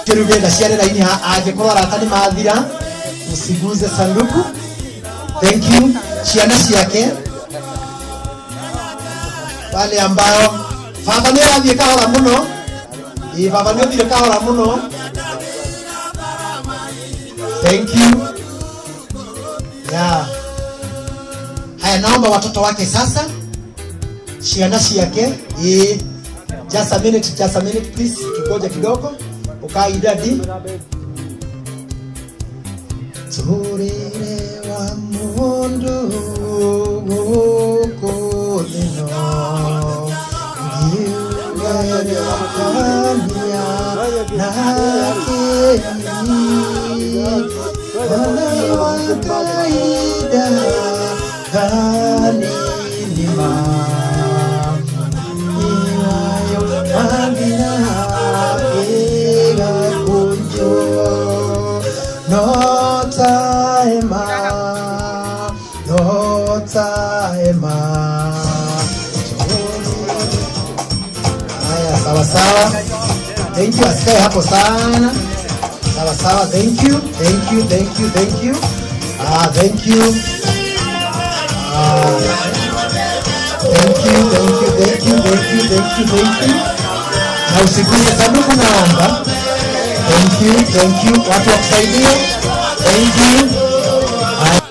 Rĩu ndĩrenda ciare raini haha, angĩkorwo arata nĩ mathira, usiguze sanduku. Thank you. Ciana ciake wale ambao baba nĩ arathiĩ kahora mũno. Ĩĩ, baba nĩ ũthire kahora mũno. Thank you. Yeah. Haya, naomba watoto wake sasa, ciana ciake. Ĩĩ, just a minute, just a minute please, tugoje kidogo. Ukai daddy. Turire wa mundu guku thino ngiugerekania na kĩni Mwana wa kaida kanini ma iwayo mathira ĩgakũnjwo no taema, no taema. Haya, sawa sawa, thank you. Asikae hapo sana. Sawa sawa, thank you, thank you, thank you, thank you. Ah, thank you. Ah, thank you, thank you, thank you, thank you, thank you, thank you. Na usiguse sanduku, naomba. Thank you, thank you. Watu wakusaidie. Thank you. Haya.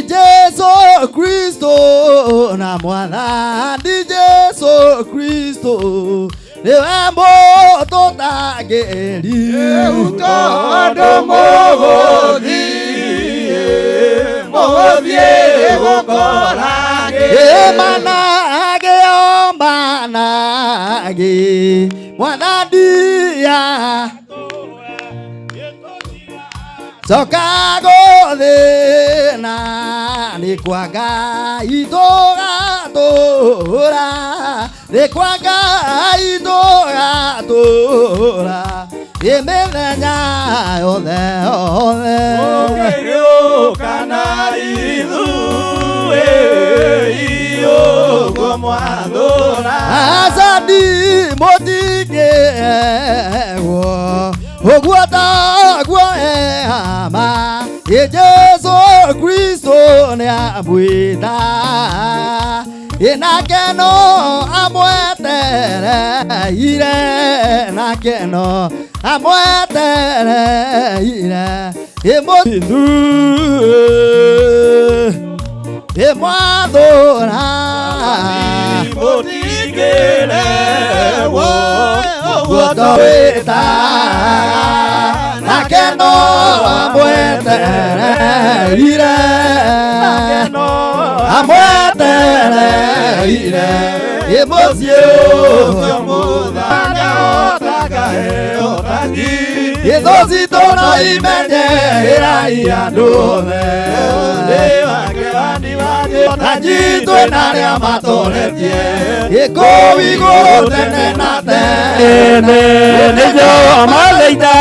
Jesu Kristo na mwana ni Jesu Kristo ni wembo tutageri utondo muguthie muguthie gukorage manage o manage mwana dia coka guthina ni kwa Ngai tũgatũũra ni kwa Ngai tũgatũũra ĩ mĩthenya yothe yothe ũngĩrĩũka na ithuĩ ũguo mwathũra acandi mũtingĩegwo ũguo taguo ehama ĩ Jesu Kristo nĩ amwĩta ĩ nake no amwetereire nake no amwetereire ĩ mũtithu ĩ mwathũra mũtingĩregwo ũguo towĩta nake no amwetereire amwetereire ĩ mũciĩ ũcio mũthanya ũtakaheo tanji ithũ citũ no imenye ĩrai andũ othe tanji twĩna arĩa matoretie ĩkũu igũrũ tene na tene nĩjo matheita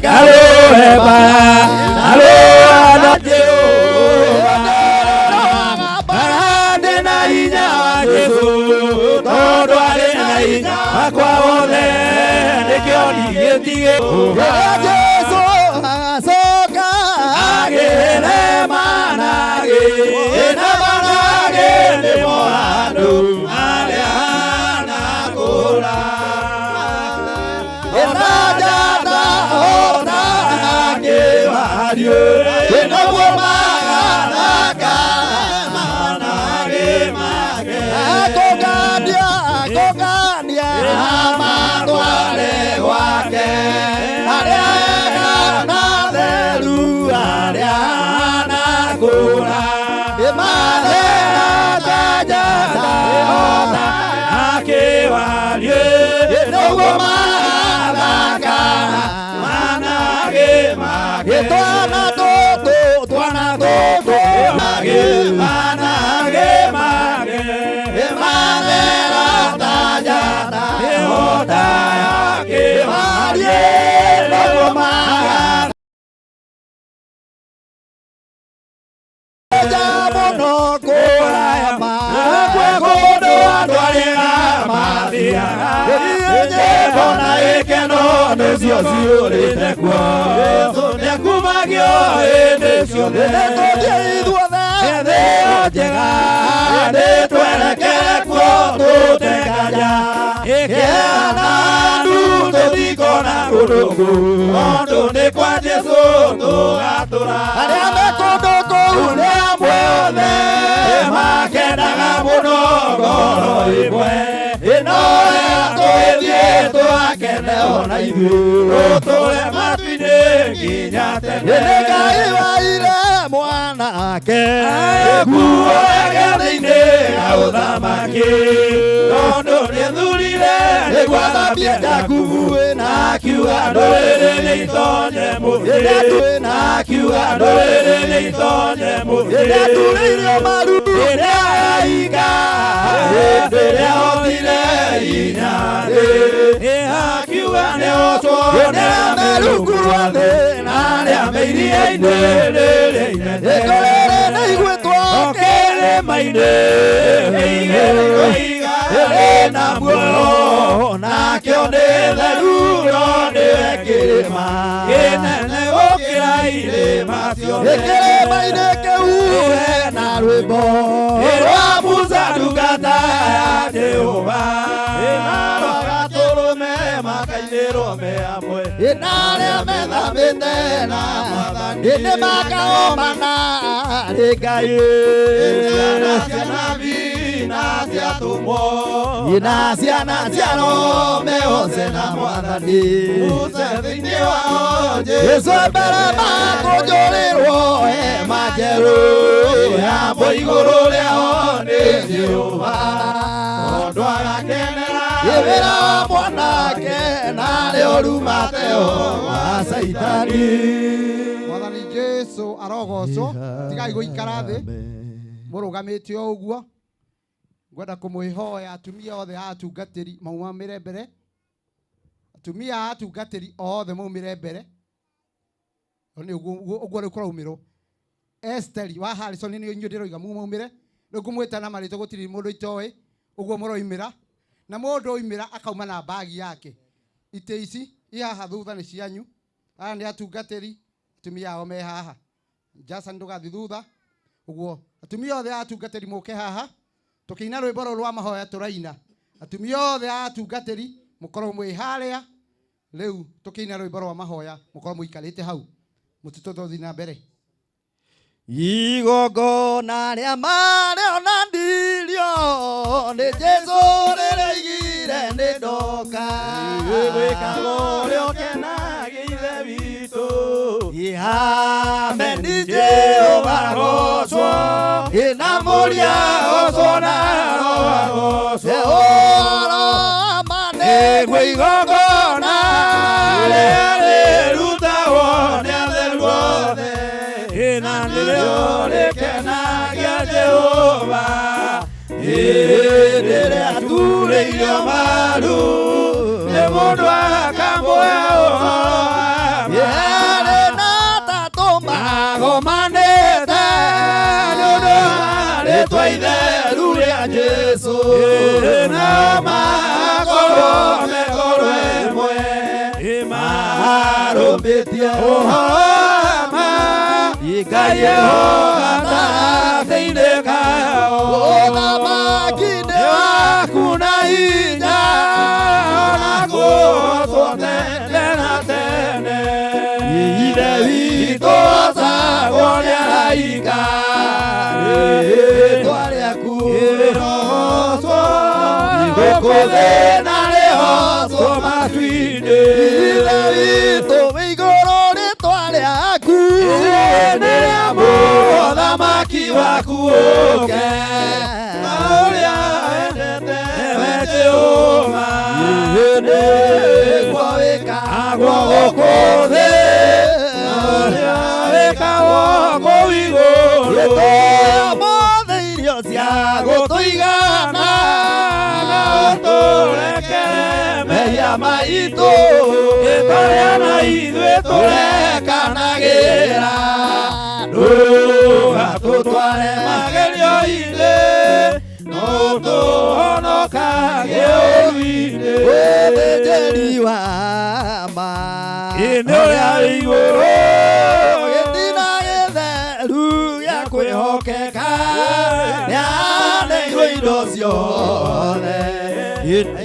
ngarũhemba ngarũhana Jehova ndĩ na hinya wa Jesũ tondũ arĩ na hinya Wakwa wothe nĩkĩo ndigĩtige. Rĩrĩa Jesũ agacoka Agĩre managĩ na managĩ nĩmo andũ arĩa anakũra. Ĩna njata ona Akĩwario ĩnaguo magathaka managĩ make. Akũngania akũngania Amatware gwake arĩa ega na theru arĩa anakũra. Ĩmathera ta njata ota akĩwario nĩguo magathaka managĩ make. Twana tũtũ twana tũtũ Managĩ make. Ĩmathera ta njata Ota akĩwario nĩguo magathaka mũno kũraya Kwe kũndũ andũ arĩa mathiaga nyĩmbo na gĩkeno nĩcio ciũrĩte kuo. Nĩakumagio hĩndĩ ciothe. Nĩtũthiĩ ithuothe Thĩ ĩyo njega nĩtwerekere kuo tũtekanja ĩkĩana ndu tũtikona kũndũ kũu tondũ nĩ kwa Jesũ tũgatũra. Arĩa me kũndũ kũu Nĩ amwe othe makenaga mũno ngoro ĩmwe ĩno ya tũgĩthiĩ twakene ona ithuĩ tũtũre matu-inĩ nginya tene. Nĩ Ngai waire mwana wake Kuoya thĩinĩ ga ũthamaki tondũ nĩthurire nĩguo athambie Jakubu na akiuga ndũrĩrĩ nĩitonye mũciĩ na akiuga ndũrĩrĩ nĩitonye mũciĩ. Nĩaturĩirio maru Rĩrĩa yainga hĩndĩ ĩrĩa hotire inya thĩ akiuga nĩotwo Nĩ merungu rwa thĩ na arĩa me iria-inĩ rĩrĩa inene Ĩkũrĩrĩ nĩiguĩtwo kĩrĩma-inĩ igĩrĩ na muoyo nakĩo nĩ theru no nĩwe kĩrĩma kĩnene gũkĩra irĩma ciothe. Kĩrĩma-inĩ kĩu hena rwĩmbo Rwa Musa ndungata ya Jehova na gatũrũme makainĩrwo me hamwe Ĩna arĩa methabĩte na Mwathani nĩ makaomana nĩ Ngai. Ciana cia nabii na cia atũmwo Ĩna ciana cia arũme othe na Mwathani Musa thĩinĩ wao Jesũ mbere makũnjũrĩrwo hema njerũ yambo igũrũ rĩao nĩ Jehova tondũ agakenera Wĩra wa mwanake narĩo rumateo wa Caitani. Mwathani Jesu arogocwo tigai gũikara thĩ mũrũgamĩte o ũguo ngwenda kũmwĩhoya atumia othe a atungatĩri maumamĩre mbere atumia a atungatĩri othe maumĩre mbere nĩ ũguo rĩu kũraumĩrwo Esteri wa Harrison nĩ inyuĩ ndĩroiga mumaumĩre rĩu ngũmwĩta na marĩtwa gũtirĩ mũndũ itoĩ ũguo mũroimĩra na mũndũ oimĩra akauma na mbagi yake itĩ ici i haha thutha nĩ cianyu aya nĩ atungatĩri atumia ao me haha Jason ndũgathiĩ thutha ũguo atumia othe a atungatĩri mũke haha tũkĩina rwĩmbo rũrũ rwa mahoya tũraina atumia othe a atungatĩri mũkorwo mwĩ harĩa rĩu tũkĩina rwĩmbo rwa mahoya mũkorwo mũikarĩte hau mũtitũ tũthiĩ na mbere. Igongona rĩa marĩonanirio nĩ Jesũ rĩrĩigire nĩ ndoka Gwĩkaga ũrĩa ũkenagia Ithe witũ Ameni Jehova gocwo ĩna mũria gocwo na Roho agocwo Jehova nĩguo igongona rĩrĩa rĩrutagwo nĩ atheru othe ĩna nĩrĩo rĩkenagia Jehova hĩndĩ ĩrĩa aturĩirio maru nĩ mũndũ akamũhe ũhoro wa ma. Yerĩ na tatũ magomanĩte nĩ ũndũ wa rĩtwa itheru rĩa Jesũ na makorwo Wĩtĩkĩtie ũhoro wa ma Ngai gatagatĩ-inĩ kao ũthamaki-inĩ waku na hinya ona gũtwo tene na tene Ithe witũ acagwo nĩ araika rĩĩtwa rĩaku rĩrogocwo gũkũ thĩ na rĩhocwo matu-inĩ Ithe witũ wĩ igũrũ rĩĩtwa rĩaku nĩ rĩamũrwo ũthamaki waku ũũke ta ũrĩa wendete we Jehova nĩguo wĩkagwo gũkũ thĩ ũrĩa wĩkagwo kũu igũrũ ũmũthĩ irio cia gũtũigana na ũtũrekere mehia maitũ tũrĩa na ithuĩ tũrekanagĩra ndũgatũtware magerio-inĩ no ũtũhonokagie ũũru-inĩ ũthĩnjĩri wa ma nĩ ũrĩa wĩ igũrũ gĩtina gĩtheru gĩa kwĩhokeka nĩaneirwo indo ciothe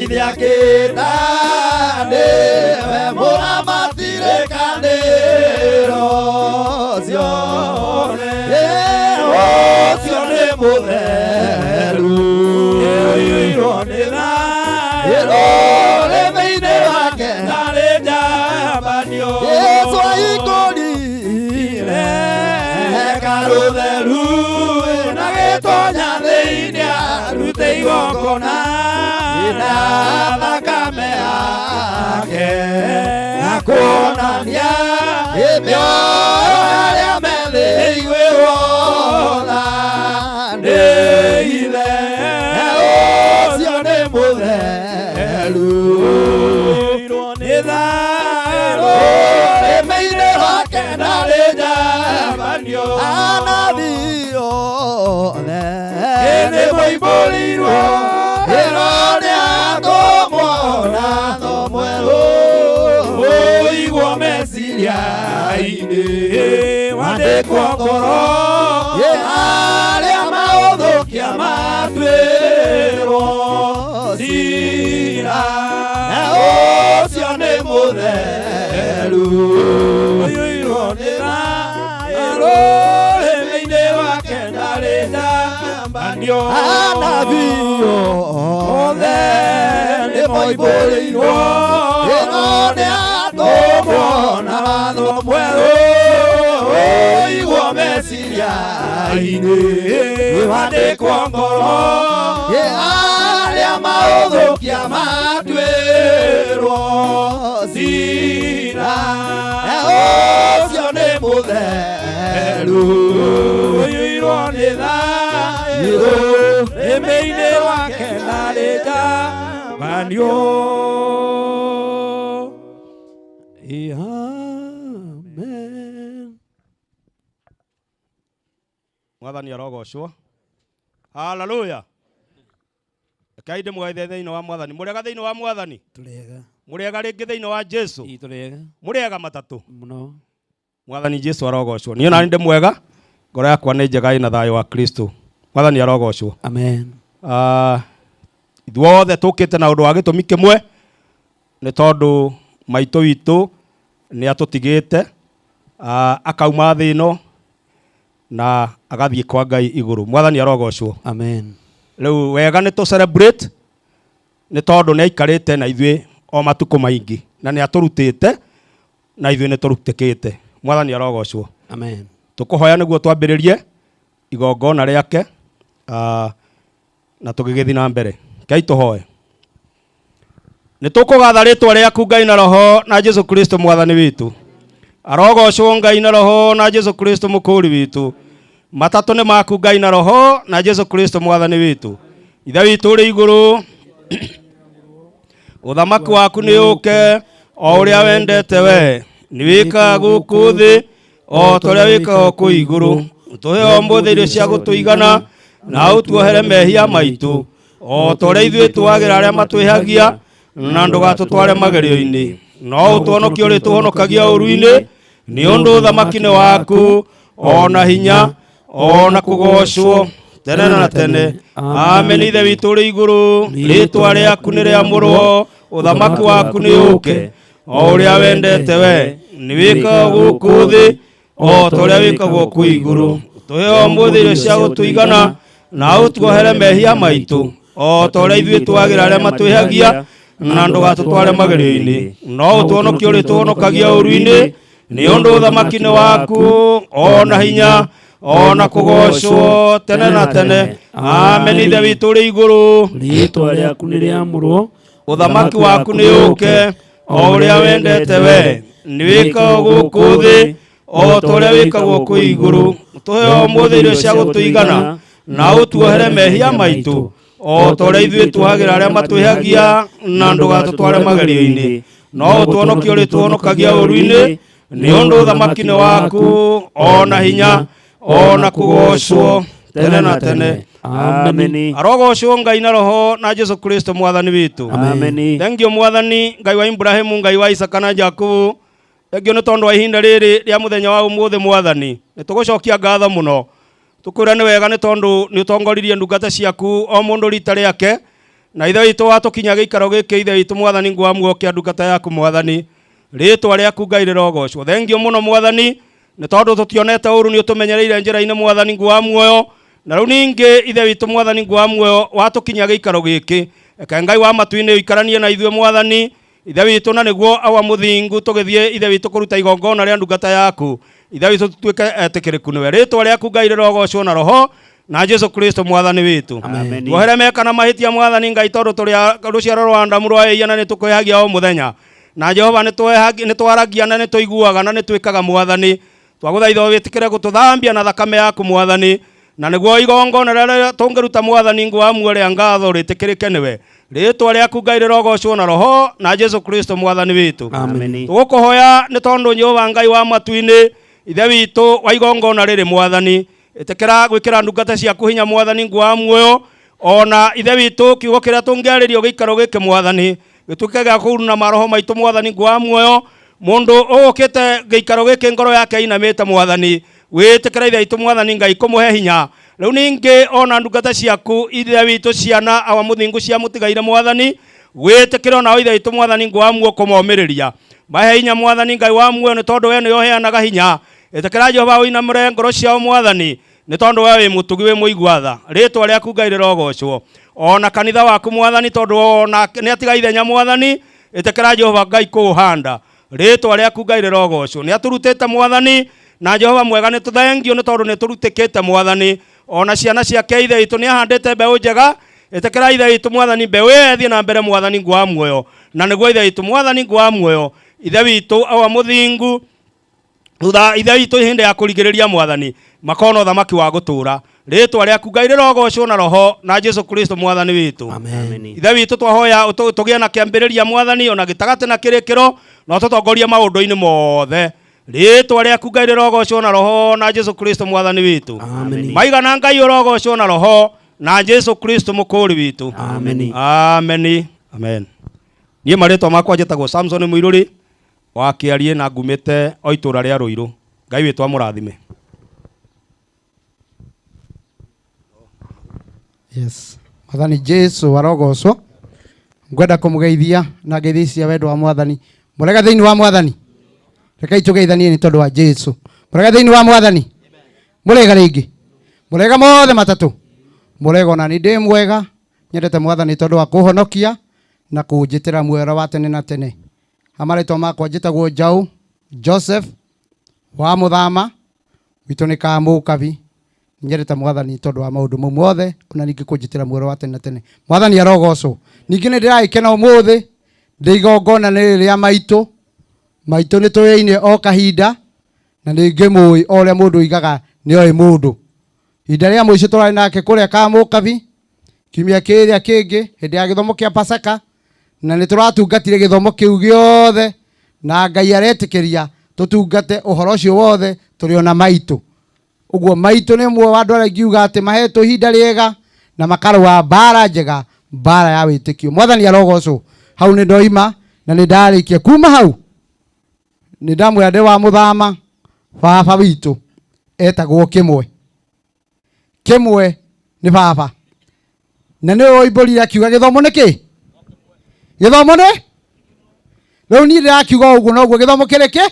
ithe akĩta nĩwe mũramati rĩkanĩro ciothe ũcio nĩ mũtheru ũiyũirwo nĩ thayũ rũrĩmĩ-inĩ rwake ndarĩ njambanio Jesũ ahingũrire hekarũ theru na gĩtonya thĩinĩ arute igongona na thakame yake na kuonania mĩoyo arĩa me thĩ ĩiguĩrwo tha nĩ Ithe ũcio nĩ mũtheru nĩ thayũ rũrĩmĩ-inĩ rwake ndarĩ njambanio anabii othe nĩ moimbũrirwo ĩro nĩ atũmwo na watho mwerũ ũigwo meciria-inĩ wandĩkwo ngoro arĩa maũthũkia matuĩrwo cira ũcio nĩ mũtheru ũiyũirwo nĩ thayũ rũrĩmĩ-inĩ rwake ndarĩ njambanio anabii othe nĩ moimbũrĩirwo ĩno nĩ atũmwo na watho mwerũ ũigwo meciria-inĩ wandĩkwo ngoro arĩa maũthũkia matuĩrwo cira ũcio nĩ mũtheru ũiyũirwo nĩ thayũ rũrĩmĩ-inĩ rwake ndarĩ njambanio Amen. Mwathani arogocwo haleluya rekei ndĩmũgeithie thĩinĩ wa mwathani mũrĩega thĩinĩ wa mwathani Tũrĩega. Mũrĩega rĩngĩ thĩinĩ wa Jesu Ii tũrĩega. Mũrĩega matatũ Mũno. Mwathani Jesu arogocwo niĩ nani ndĩ mwega ngoro yakwa nĩ njega ĩna thayũ wa Kristo mwathani arogocwo Amen. Ithuothe tũkĩte na ũndũ wa gĩtũmi kĩmwe nĩ tondũ maitũ witũ nĩ atũtigĩte akauma thĩ ĩno na agathiĩ kwa Ngai igũrũ mwathani arogocwo Amen. Rĩu wega nĩ tũ celebrate nĩ tondũ nĩ aikarĩte na ithuĩ o matukũ maingĩ na nĩ atũrutĩte na ithuĩ nĩ tũrutĩkĩte mwathani arogocwo Amen. Tũkũhoya nĩguo twambĩrĩrie igongona rĩake na tũgĩgĩthiĩ na mbere Ngai tũhoe nĩ tũkũgatha rĩtwa rĩaku Ngai na roho na Jesu Kristo mwathani witũ arogocwo Ngai na roho na Jesu Kristo mũkũũri witũ matatũ nĩ maku Ngai na roho na Jesu Kristo mwathani witũ Ithe witũ ũrĩ igũrũ ũthamaki waku nĩ ũke o ũrĩa wendete we nĩ wĩkaga gũkũ thĩ o ta ũrĩa wĩkaga kũu igũrũ tũhe o ũmũthĩ irio cia gũtũigana na ũtuohere mehia maitũ o ta ũrĩa ithuĩ tuagĩra arĩa matwĩhagia na ndũgatũtware magerio-inĩ No ũtũhonokie ũrĩ tũhonokagia ũũru-inĩ, nĩ ũndũ ũthamaki nĩ waku, ona hinya, ona kũgoocwo tene na tene. Amen. Ithe witũ ũrĩ igũrũ, rĩtwa rĩaku nĩ rĩamũrwo, ũthamaki waku nĩ ũũke, o ũrĩa wendete we nĩ wĩkagwo gũkũ thĩ o ta ũrĩa wĩkagwo kũu igũrũ. Tũhe ũmũthĩ irio cia gũtũigana, na ũtuohere mehia maitũ o ta ũrĩa ithuĩ twagĩra arĩa matwĩhagia, na ndũgatũtware magerio-inĩ, no ũtũhonokie ũrĩ tũhonokagia ũũru-inĩ, nĩ ũndũ ũthamaki nĩ waku, ona hinya, ona kũgoocwo tene na tene. Amen. Ithe witũ ũrĩ igũrũ, rĩtwa rĩaku nĩ rĩamũrwo, ũthamaki waku nĩ ũũke, o ũrĩa wendete we nĩ wĩkagwo gũkũ thĩ o ta ũrĩa wĩkagwo kũu igũrũ. Tũhe ũmũthĩ irio cia gũtũigana, na ũtuohere mehia maitũ o ta ũrĩa ithuĩ tuohagĩra arĩa matwĩhagia, na ndũgatũtware magerio-inĩ, no ũtũhonokie ũrĩ tũhonokagia ũũru-inĩ, nĩ ũndũ ũthamaki nĩ waku, ona hinya, ona kũgoocwo tene na tene. Ameni. Arogocwo Ngai na Roho na Jesu Kristo mwathani witũ. Ameni. Thengio mwathani Ngai wa Ibrahimu, Ngai wa Isaka na Jakubu. Thengio nĩ tondũ wa ihinda rĩrĩ rĩa mũthenya wa ũmũthĩ mwathani. Nĩ tũgũcokia ngatho mũno. Tũkwĩra nĩ wega nĩ tondũ nĩ ũtongoririe ndungata ciaku o mũndũ rita rĩake. Na ithe witũ watũkinya gĩikaro gĩkĩ, ithe witũ mwathani ngwa muokia ndungata yaku mwathani. Rĩtwa rĩaku Ngai rĩrogocwo. Thengio mũno mwathani nĩ tondũ tũtionete ũru, nĩ ũtũmenyereire njĩra-inĩ mwathani ngwa muoyo. Na rĩu ningĩ ithe witũ mwathani ngwa muoyo watũkinya gĩikaro gĩkĩ, reke Ngai wa matu-inĩ ũikaranie na ithuĩ mwathani ithe witũ, na nĩguo awa mũthingu tũgĩthiĩ ithe witũ kũruta igongona rĩa ndungata yaku, ithe witũ tũtuĩke etĩkĩrĩku nĩwe. Rĩtwa rĩaku Ngai rĩrogocwo na Roho na Jesu Kristo mwathani witũ. Amen. Tuohere meka na mahĩtia mwathani Ngai, tondũ tũrĩ rũciaro rwa Adamu rwa ĩia na nĩ tũkwĩhagia o mũthenya. Na Jehova nĩ twaragia na nĩ tũiguaga na nĩ twĩkaga mwathani. Twagũthaitha wĩtĩkĩre gũtũthambia na thakame yaku mwathani, na nĩguo igongona rĩrĩa tũngĩruta mwathani ngwa muoyo rĩa ngatho rĩtĩkĩrĩke nĩwe. Rĩtwa rĩaku Ngai rĩrogocwo na Roho na Jesu Kristo mwathani witũ. Ameni. Tũgũkũhoya nĩ tondũ Jehova Ngai wa matu-inĩ, ithe witũ wa igongona rĩrĩ mwathani, ĩtĩkĩra gwĩkĩra ndungata ciaku hinya mwathani ngwa muoyo, ona ithe witũ kiugo kĩrĩa tũngĩarĩrio gĩikaro gĩkĩ mwathani gĩtuĩke gĩa kũruna maroho maitũ mwathani ngwa muoyo. Mũndũ ũgũkĩte gĩikaro gĩkĩ ngoro yake inamĩte mwathani, wĩtĩkĩra ithe witũ mwathani Ngai kũmũhe hinya. Rĩu ningĩ ona ndungata ciaku ithe witũ ciana awa mũthingu cia mũtigaire mwathani, wĩtĩkĩre onao ithe witũ mwathani ngwa muoyo kũmomĩrĩria, mahe hinya mwathani Ngai wa muoyo, nĩ tondũ we nĩwe ũheanaga hinya. Ĩtĩkĩra Jehova ũinamũre ngoro ciao mwathani, nĩ tondũ we wĩ mũtugi wĩ mũigua tha. Rĩtwa rĩaku Ngai rĩrogocwo. Ona kanitha waku mwathani, tondũ ona nĩ atiga ithenya mwathani, ĩtĩkĩra Jehova Ngai kũũhanda. Rĩtwa rĩaku Ngai rĩrogocwo. Nĩ atũrutĩte mwathani, na Jehova mwega nĩ tũthengio nĩ tondũ nĩ tũrutĩkĩte mwathani. Ona ciana ciake ithe witũ nĩ ahandĩte mbeũ njega, ĩtĩkĩra ithe witũ mwathani mbeũ ĩyo ĩthiĩ na mbere mwathani ngwa muoyo, na nĩguo ithe witũ mwathani ngwa muoyo, ithe witũ awa mũthingu thutha ithe witũ hĩndĩ ya kũrigĩrĩria mwathani makona ũthamaki wa gũtũũra. Rĩtwa rĩaku Ngai rĩrogocwo na Roho na Jesu Kristo mwathani witũ. Ameni. Ithe witũ twahoya tũgĩe na kĩambĩrĩria mwathani, ona gĩtagatĩ na kĩrĩkĩro, na ũtũtongorie maũndũ-inĩ mothe. Rĩtwa rĩaku Ngai rĩrogocwo na Roho na Jesu Kristo mwathani witũ. Ameni. Maigana Ngai ũrogocwo na Roho na Jesu Kristo mũkũũri witũ. Ameni. Ameni. Amen. Niĩ marĩtwa makwa njĩtagwo Samson Mũirũrĩ wa Kĩariĩ na ngumĩte o itũũra rĩa Rũirũ. Ngai witũ amũrathime. Yes. Mwathani Jesu arogocwo. Ngwenda kũmũgeithia na ngeithi cia wendo wa mwathani. Mũrega thĩinĩ wa mwathani. Rekei tũgeithanie nĩ tondũ wa Jesu. Mũrega thĩinĩ wa mwathani. Mũrega rĩngĩ. Mũrega mothe matatũ. Mũrega ona nĩ ndĩ mwega. Nyendete mwathani tondũ wa kũhonokia na kũnjĩtĩra muoyo wa tene na tene. Amarĩtwa makwa njĩtagwo Njaũ Joseph wa Mũthama, witũ nĩ Kamũkabi. Nyendete mwathani tondũ wa maũndũ mau mothe, ona ningĩ kũnjĩtĩra muoyo wa tene na tene. Mwathani arogocwo. Ningĩ nĩ ndĩragĩkena ũmũthĩ ndĩ igongona rĩrĩ rĩa maitũ. Maitũ nĩ tũyaine o kahinda na nĩ ngĩmũĩ o ũrĩa mũndũ oigaga nĩ oĩ mũndũ. Ihinda rĩa mũico tũrarĩ nake kũrĩa Kamũkabi kiumia kĩrĩa kĩngĩ hĩndĩ ya gĩthomo kĩa Pasaka, na nĩ tũratungatire gĩthomo kĩu gĩothe, na Ngai aretĩkĩria tũtungate ũhoro ũcio wothe tũrĩ ona maitũ. Ũguo maitũ nĩ ũmwe wa andũ arĩa ingiuga atĩ mahetwo ihinda rĩega na makarũa mbara njega, mbara ya wĩtĩkio. Mwathani arogocwo. Hau nĩ ndoima Na nĩ ndarĩkia kuma hau nĩ ndamwĩra ndĩ wa mũthama baba witũ etagwo Kĩmwe. Kĩmwe nĩ baba na nĩwe woimbũrire akiuga gĩthomo nĩ kĩ? Gĩthomo nĩ? Rĩu niĩ ndĩrakiuga ũguo noguo gĩthomo kĩrĩ kĩ?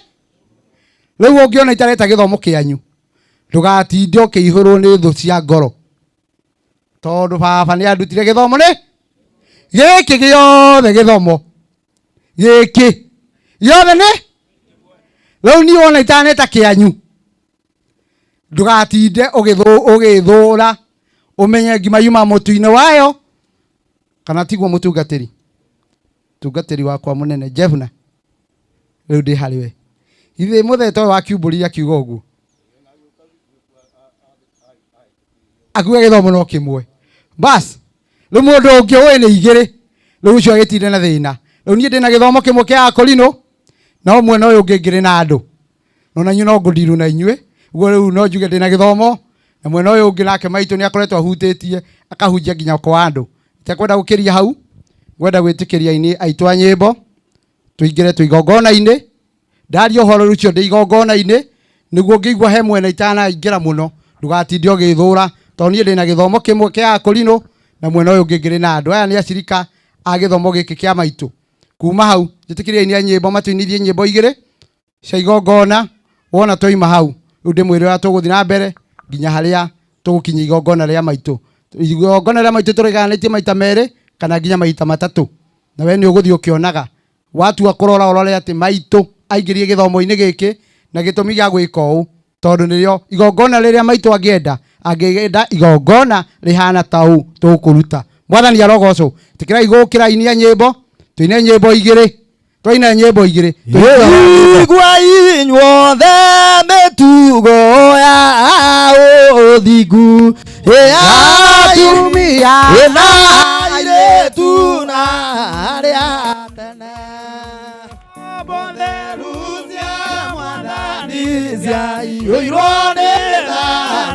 Rĩu ũngĩona itareta gĩthomo kĩanyu ndũgatinde ũkĩihũrwo nĩ thũ cia ngoro tondũ baba nĩ andutire gĩthomo nĩ gĩkĩ gĩothe gĩthomo gĩkĩ gĩothe nĩ rĩu niĩ wona itaneta kĩanyu ndũgatinde ũgĩthũra ũmenye ngima yuma mũtu-inĩ wayo kana tiguo mũtungatĩri tungatĩri wakwa mũnene Jefna rĩu ndĩ harĩ we ithe mũtheta ũyũ wakiumbũrire akiuga ũguo akuga gĩthomo no kĩmwe bas rĩu mũndũ ũngĩ ũĩ nĩ igĩrĩ rĩu ũcio agĩtinde na thĩna rĩu niĩ ndĩna gĩthomo kĩmwe kĩa akorino no mwena ũyũ ũngĩ ngĩrĩ na andũ no na inyuĩ no ngũndirwo na inyuĩ ũguo rĩu no njuge ndĩna gĩthomo na mwena ũyũ ũngĩ nake maitũ nĩ akoretwo ahutĩtie akahunjia nginya kwa andũ itekwenda gũkĩria hau ngwenda gwĩtĩkĩria aini aitũ a nyĩmbo tũingĩre twĩ igongona-inĩ ndaria ũhoro ũcio ndĩ igongona-inĩ nĩguo ngĩigua he mwena itanaingĩra mũno ndũgatinde ũgĩthũra tondũ niĩ ndĩna gĩthomo kĩmwe kĩa akorino na mwena ũyũ ũngĩ ngĩrĩ na andũ aya nĩ acirika a gĩthomo gĩkĩ kĩa maitũ kuma hau njĩtĩkĩria aini a nyĩmbo matũinithie nyĩmbo igĩrĩ cia igongona wona twaima hau rĩu ndĩmwĩre ũrĩa tũgũthiĩ na mbere nginya harĩa tũgũkinyia igongona rĩa maitũ igongona rĩa maitũ tũrĩgayanĩtie maita merĩ kana nginya maita matatũ na we nĩ ũgũthiĩ ũkĩonaga watua kũrora ũrore atĩ maitũ aingĩrie gĩthomo-inĩ gĩkĩ na gĩtũmi gĩa gwĩka ũũ tondũ nĩrĩo igongona rĩrĩa maitũ angĩenda angĩenda igongona rĩhana ta ũũ tũkũruta mwathani arogocwo tĩkĩrai gũkĩra inia nyĩmbo tũine nyĩmbo igĩrĩ twaina nyĩmbo igĩrĩ Igua inyuothe mĩtugo ya ũthingu atumia ĩna airĩtu na arĩa tene Botheru cia mwathani ciaiyũirwo nĩ tha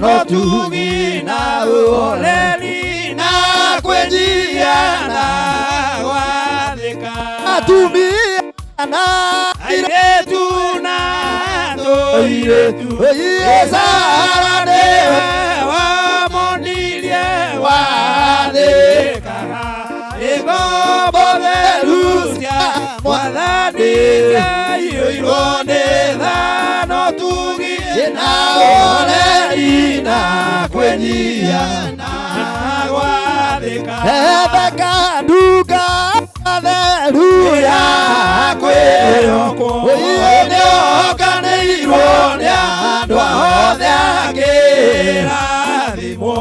no tugi na ũhoreri na kwĩnyihia na gwathĩka atumia na airĩtu na tũirĩtu Sara nĩwe wamonirie wathĩkaga igombo theru cia mwathani ciaiyũirwo nĩ tha no tugi na ũhoreri na kwĩnyihia na gwathĩka Rebeka nduka theru ya kwĩhokwo nĩokanĩirwo nĩ andũ othe akĩrathimwo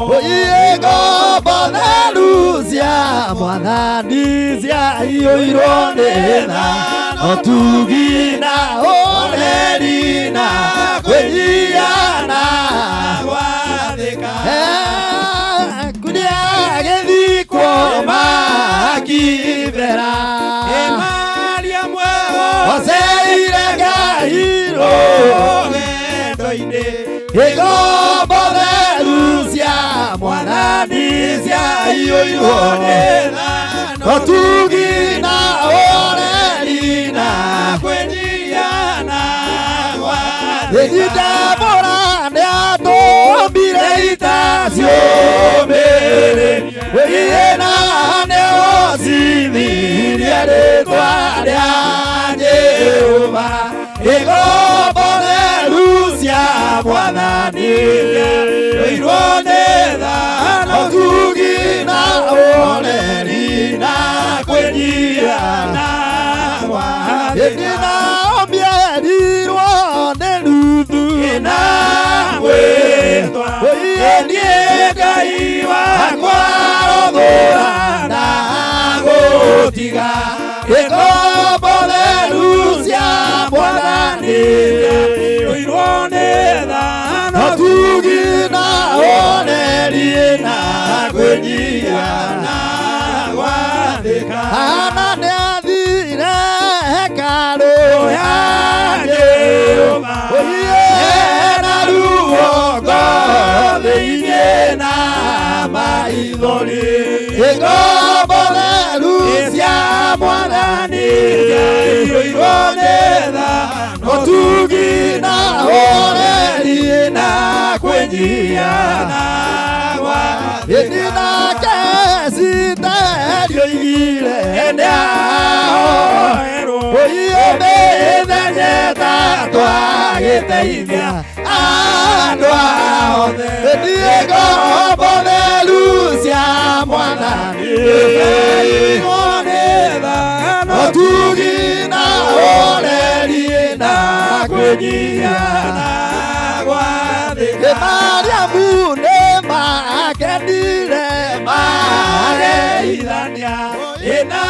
ngombo theru cia mwathani ciaiyũirwo nĩ tha no tugi na ũhoreri na kwĩnyihia na gwathĩka kũrĩa gĩthikwo makibera oceire Ngai rũgendo-inĩ igombo theru cia mwathani ciaiyũirwo nĩ tha no tugi na ũhoreri na kwĩnyihia na gwathĩka Debora nĩatũmbire ita ciũmĩrĩrie na nĩocithirie rĩtwa rĩa Jehova igombo theru cia mwathani ciaiyũirwo nĩ tha no tugi na ũhoreri na kwĩnyihia na gwathĩka Naomi erirwo nĩ Ruthu na gwĩtwa niĩ Ngai wakwa rothũra na gũtiga igombo theru cia mwathani ciaiyũirwo nĩ tha no tugi na ũhoreri na kwĩnyihia na gwathĩka Hana nĩathire hekarũ ya Jehova ena ruo ngoro thĩinĩ na maithori igombo theru cia mwathani Kwĩnyihia na gwathĩka. Nake Esiteri oigire nĩahoerwo Oiyo mĩthenya ĩtatũ agĩteithia andũ othe. Niĩ ngombo theru cia Mwathani ũtugi na ũreri na Kwĩnyihia na gwathĩka. Mariamu nĩ makenire Mageithania ĩna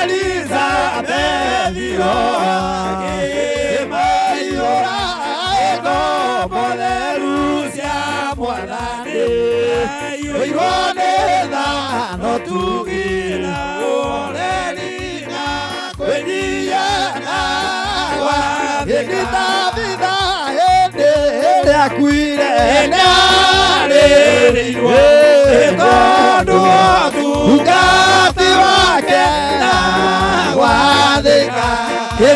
Elizabethi akĩmaiyũra ngombo theru cia Mwathani. Ũirwo nĩ tha na ũtugi na ũreri na kwĩnyihia na gwathĩka. Tabitha hĩndĩ ĩrĩa akuire Nĩarĩrĩirwo nĩ tondũ wa ũtungati wake na gwathĩka.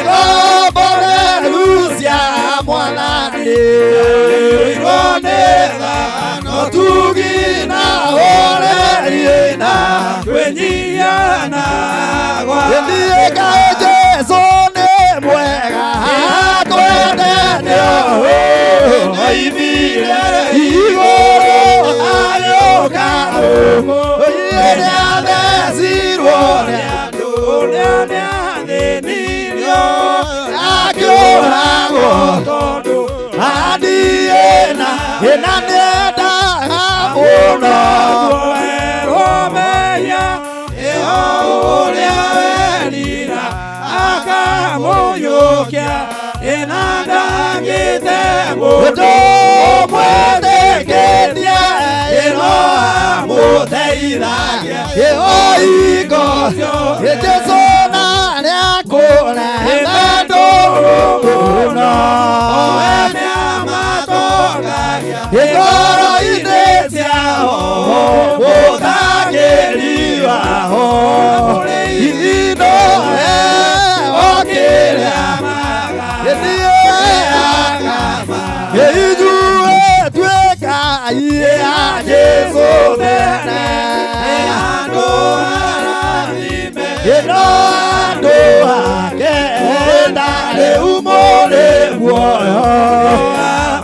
Ngombo theru cia Mwathani Ũirwo nĩ tha na ũtugi na ũreri na kwĩnyihia na gwathĩka. Niĩ kaĩ Jesũ nĩ mwega twendete Oimire igũrũ agĩũka gũkũ nĩathecirwo nĩ andũ ũrĩa nĩathĩnirio akĩũragwo tondũ adiĩ na nĩendaga mũno kuoherwo mehia ĩo ũrĩa werira akamũiyũkia ĩna ndangĩte mũndũ ũmwĩtĩkĩtie ĩno amũteithagia ĩoingo Jesũ na nĩakũrehete ndũrũ mũno owe nĩamatongagia ngoro-inĩ ciao mũtangĩri wao indo okĩrĩa ithuĩ tuĩkai a Jesũ tene andũ arathime ĩno andũ ake na rĩu mũrĩ muoyo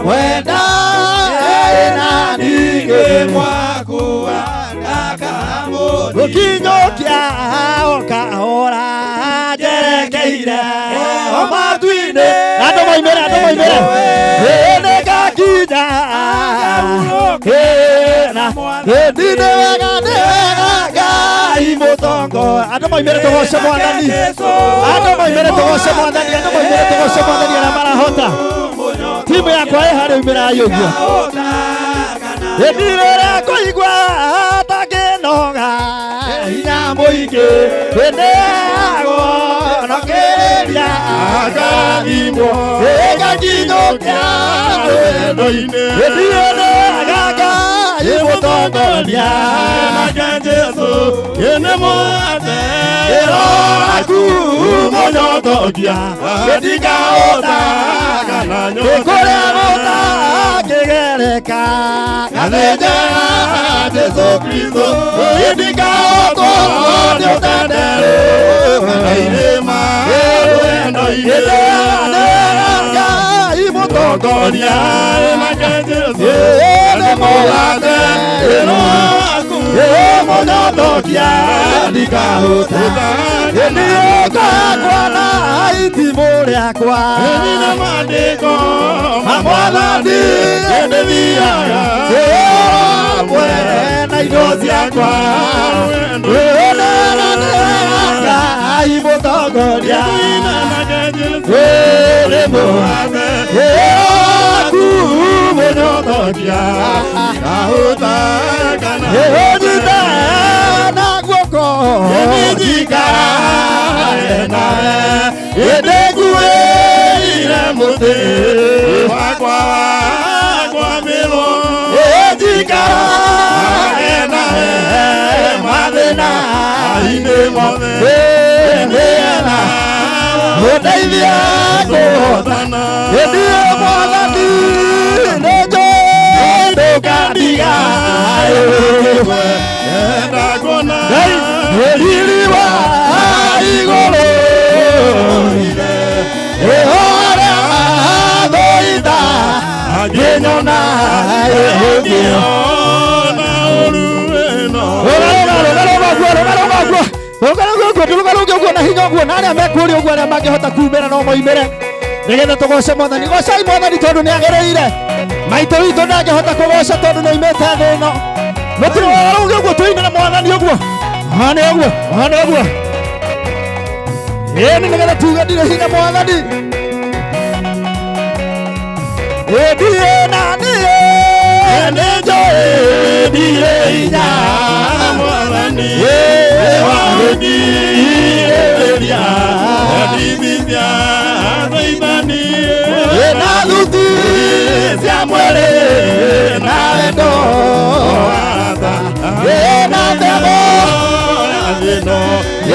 wenda na ningĩ mwakua ndakamũthi gũkinyũkia o kahora njerekeire o matu-inĩ andũ maimĩre andũ maimĩre ĩnĩ ngakinya ĩna ĩndi nĩ wega nĩ wega Ngai mũtongo andũ maimĩre tũgoce Mwathani andũ maimĩre tũgoce Mwathani andũ maimĩre tũgoce Mwathani arĩa marahota timu yakwa ĩ harĩa umĩrai ũguo ĩndi rĩrĩa kũigua tangĩnoga hinya mũingĩ ĩnĩagonokeria akathimwo ĩgakinyũkia rwendo-inĩ ĩndiĩ nĩega Ngai mũtongoria nake Jesũ ĩnĩ mwathe ĩroraku mũnyotokia ĩndikaũta kana nyote kũrĩa gũtangĩgereka Gathĩnjaga Jesũ Kristo ĩndikaũtwo nĩ ũtenderũ kana irĩma rwendo-inĩ Ngai mũtongoria nake Jesũ ĩnĩ mũgate ĩroraku mũnyotokia ndikahũta ĩniũkakwa na itimũ rĩakwa ĩnina maandĩko ma Mwathani ĩndĩthiaga hamwe na indo ciakwa Ngai mũtongoria nake Jesũ ĩrĩ mũgate aku mũnyotokia ndikahũta kana ĩnyite na guoko Nĩnjikare nawe ĩndĩnguĩire mũtĩ wakwa wakwamĩrwo ĩnjikare nawe mathĩna inĩ mothe ĩndĩna mũndeithie kũhotana kũhotana ĩndĩĩ Mwathani nĩnjũĩ Ngai riri wa igũrũ ĩhora thũitha ngĩnyona ũguo na hinya ũguo na arĩa mekũrĩa ũguo arĩa mangĩhota kumĩra no moimĩre nĩgetha tũgoce mwathani. Gocai mwathani tondũ nĩ agĩrĩire. Maitũ witũ ndangĩhota kũgoca tondũ nĩ oimĩte thĩ ĩno. Mũtirĩ warũge ũguo tũinĩre mwathani ũguo. Hane ũguo, hane ũguo. Ĩni nĩgetha tuge ndirĩ hinya mwathani. Ĩ ndirĩ na niĩ nĩ njũĩ ndirĩ hinya mwathani Ĩ wagũthirĩrĩria ndithithia thaithani na thuti cia mwĩrĩ na wendo na ndemo thĩno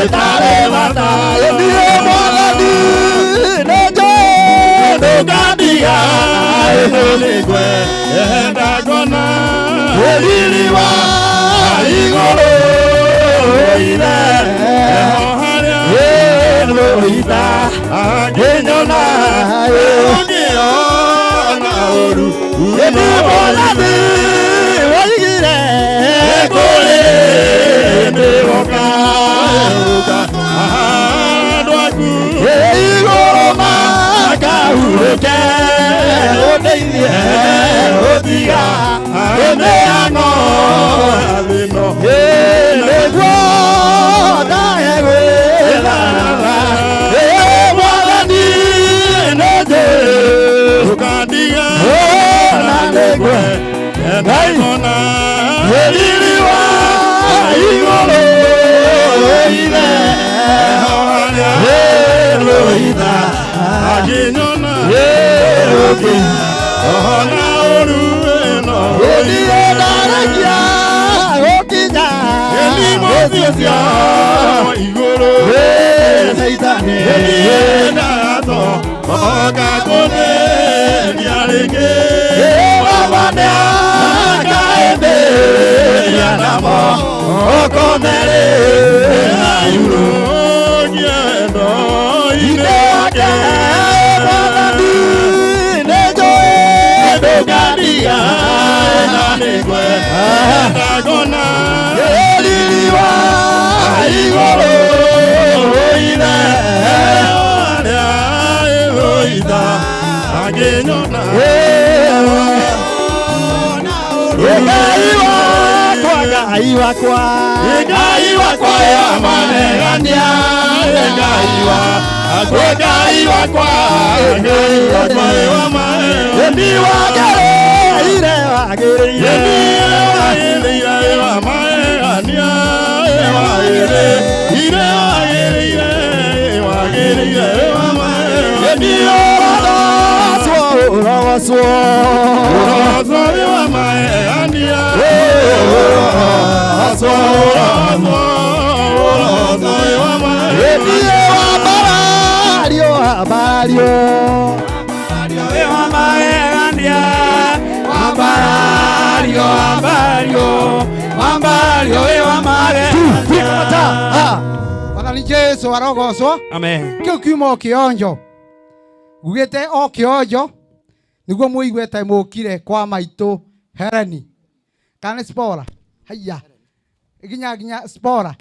ĩtarĩ bata. Ĩ niĩ mwathani nĩ njũĩ ndũkandiga nĩngwe ndagona riri wa igũrũ ithe harĩa ĩrũitha ngĩnyona ũngĩona ũru ĩni mwathani woigire kũrĩ ndĩwoka andũ aku igũrũ makahurũke ũndeithie ũtiga ĩmĩhang'o thĩno nĩguo ndahe gwĩthara. Ĩ mwathani nĩ njũĩ ndũkandiga na nĩngwe ndagona riri wa igũrũ ithe harĩa ĩrũitha angĩnyona ĩrũkĩ ona ũru ĩno ĩniĩ ndarekia gũkinya Mũthia cia igũrũ Caitani ndato oka kũthĩnia rĩngĩ baba nĩakaĩthĩria namo ũkomere na iurũgie wendo-inĩ wake mwathani nĩ njũĩ ndũkandiga na nĩngwe ndagona riri wa igũrũ ithe harĩa ĩrũitha angĩnyona Ngai wakwa, Ngai wakwa, Ngai wakwa ya magegania, Ngai wakwa, Ngai wakwa, Ngai wakwa wa magegania, Nĩ wagĩrĩire, wagĩrĩire. wagĩrĩire wa magegania, wagĩrĩire, wagĩrĩire, wagĩrĩire wa magegania, Nĩ ũrogocwo, ũrogocwo. ũrogocwo wa magegania, Ũrogocwo, ũrogocwo, ũrogocwo wa magegania. Niĩ wambarario, wambarario. Mwathani Jesu arogocwo. Amen. Kĩu kiuma o kĩonjo ngugĩte o kĩonjo nĩguo mũigue ta mũkire kwa maitũ Hereni kana nĩ Spora haiya nginya nginya Spora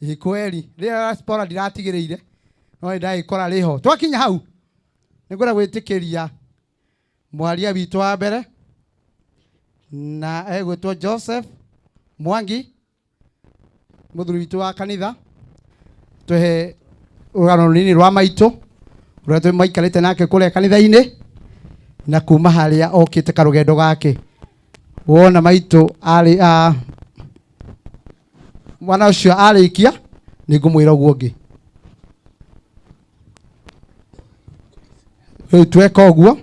ĩ kweri rĩrĩa Spora ndiratigĩrĩire no nĩ ndagĩkora rĩho twakinya hau nĩngwenda gwĩtĩkĩria mwaria witũ wa mbere na egwĩtwo Joseph Mwangi mũthuri witũ wa kanitha twehe rũgano rũnini rwa maitũ ũrĩa twĩ maikarĩte nake kũrĩa kanitha-inĩ na kuma harĩa okĩte karũgendo gake wona maitũ arĩ a mwana ũcio arĩkia nĩ ngũmwĩra ũguo ũngĩ rĩu tweka ũguo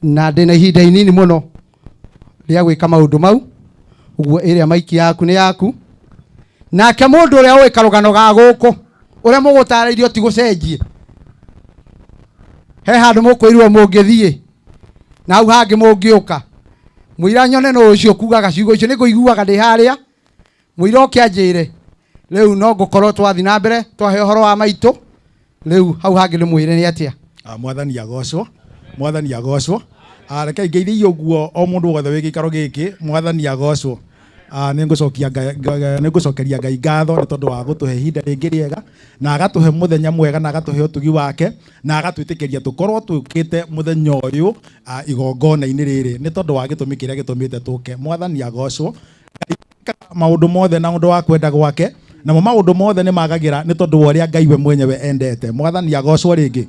na ndĩna ihinda inini mũno rĩa gwĩka maũndũ mau ũguo ĩrĩa maiki yaku nĩ yaku nake mũndũ ũrĩa ũĩ karũgano ga gũkũ ũrĩa mũgũtarĩirio ti gũcenjie he handũ mũkwĩrirwo mũngĩthiĩ na hau hangĩ mũngĩũka Mũira nyone no ũcio kugaga ciugo icio nĩ ngũiguaga ndĩ harĩa. Mũira ũke anjĩre. Rĩu no ngũkorwo twathiĩ na mbere twahe ũhoro wa maitũ. Rĩu hau hangĩ ndĩmwĩre nĩ atĩa. Mwathani agocwo, mwathani agocwo. Reke ngeithie ũguo o mũndũ wothe wĩ gĩikaro gĩkĩ, mwathani agocwo. Nĩ ngũcokeria Ngai ngatho nĩ tondũ wa gũtũhe ihinda rĩngĩ rĩega na agatũhe mũthenya mwega na agatũhe ũtugi wake na agatwĩtĩkĩria tũkorwo tũkĩte mũthenya ũyũ igongona-inĩ rĩrĩ nĩ tondũ wa gĩtũmi kĩrĩa gĩtũmĩte tũke. Mwathani agocwo. Maũndũ mothe na ũndũ wa kwenda gwake, namo maũndũ mothe nĩ magagĩra nĩ tondũ wa ũrĩa Ngai we mwenyewe endete. Mwathani agocwo rĩngĩ.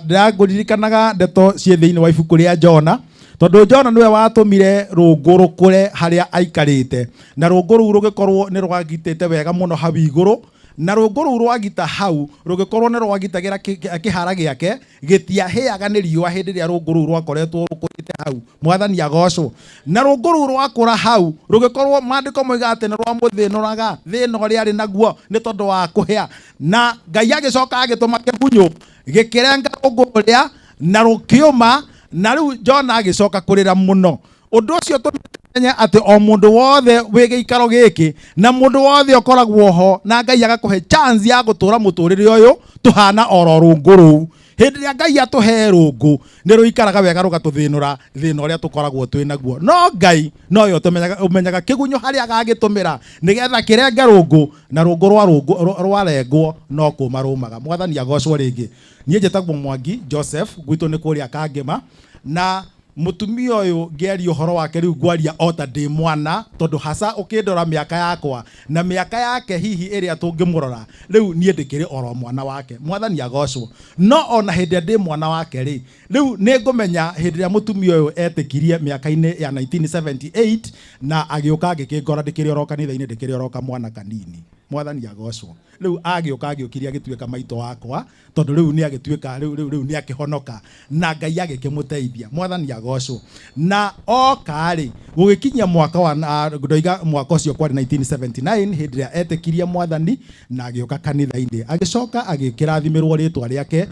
Ndĩrangũririkanaga ndeto ciĩ thĩinĩ wa ibuku rĩa Jona, tondũ Jona nĩwe watũmire rũngũ rũkũre harĩa aikarĩte, na rũngũ rũu rũgĩkorwo nĩ rwagitĩte wega mũno hau igũrũ, na rũngũ rũu rwagita hau rũgĩkorwo nĩ rwagitagĩra kĩhara gĩake gĩtiahĩaga nĩ riũa hĩndĩ ĩrĩa rũngũ rũu rwakoretwo rũkũrĩte hau. Mwathani agocwo. Na rũngũ rũu rwakũra hau rũgĩkorwo maandĩko moigaga atĩ nĩ rwamũthĩnũraga thĩna ũrĩa arĩ naguo nĩ tondũ wa kũhĩa, na Ngai agĩcoka agĩtũma kĩgunyũ gĩkĩrenga rũngũ rũrĩa na rũkĩũma, na rĩu Jona agĩcoka kũrĩra mũno. Ũndũ ũcio tũmenye atĩ o mũndũ wothe wĩ gĩikaro gĩkĩ na mũndũ wothe ũkoragwo ho na Ngai agakũhe chance ya gũtũra mũtũrĩre ũyũ tũhana oro rũngũ rũu. Hĩndĩ ĩrĩa Ngai atũhe rũngũ nĩ rũikaraga wega rũgatũthĩnũra thĩna ũrĩa tũkoragwo twĩ naguo, no Ngai nowe ũmenyaga kĩgunyũ harĩa agagĩtũmĩra nĩgetha kĩrenge rũngũ, na rũngũ rwa rũngũ rwarengwo no kũma rũmaga. Mwathani agocwo rĩngĩ. Niĩ njĩtagwo Mwangi Joseph, gwitũ nĩ kũrĩa Kangĩma, na mũtumia ũyũ ngĩaria ũhoro wake rĩu ngwaria o ta ndĩ mwana, tondũ hasa ũkĩndora mĩaka yakwa na mĩaka yake hihi ĩrĩa tũngĩmũrora rĩu niĩ ndĩkĩrĩ oro mwana wake. Mwathani agocwo. No ona hĩndĩ ĩrĩa ndĩ mwana wake rĩ, rĩu nĩ ngũmenya hĩndĩ ĩrĩa mũtumia ũyũ etĩkirie mĩaka-inĩ ya 1978 na agĩũka agĩkĩngora ndĩkĩrĩ oro kanitha-inĩ, ndĩkĩrĩ oro kamwana kanini. Mwathani agocwo. Rĩu agĩũka agĩũkirie agĩtuĩka maitũ wakwa, tondũ rĩu nĩ agĩtuĩka rĩu rĩu rĩu nĩ akĩhonoka na Ngai agĩkĩmũteithia. Mwathani agocwo. Na oka rĩ, gũgĩkinyia mwaka wa ndoiga mwaka ũcio kwarĩ 1979 hĩndĩ ĩrĩa etĩkirie Mwathani na agĩũka kanitha-inĩ, agĩcoka agĩkĩrathimĩrwo rĩtwa rĩake,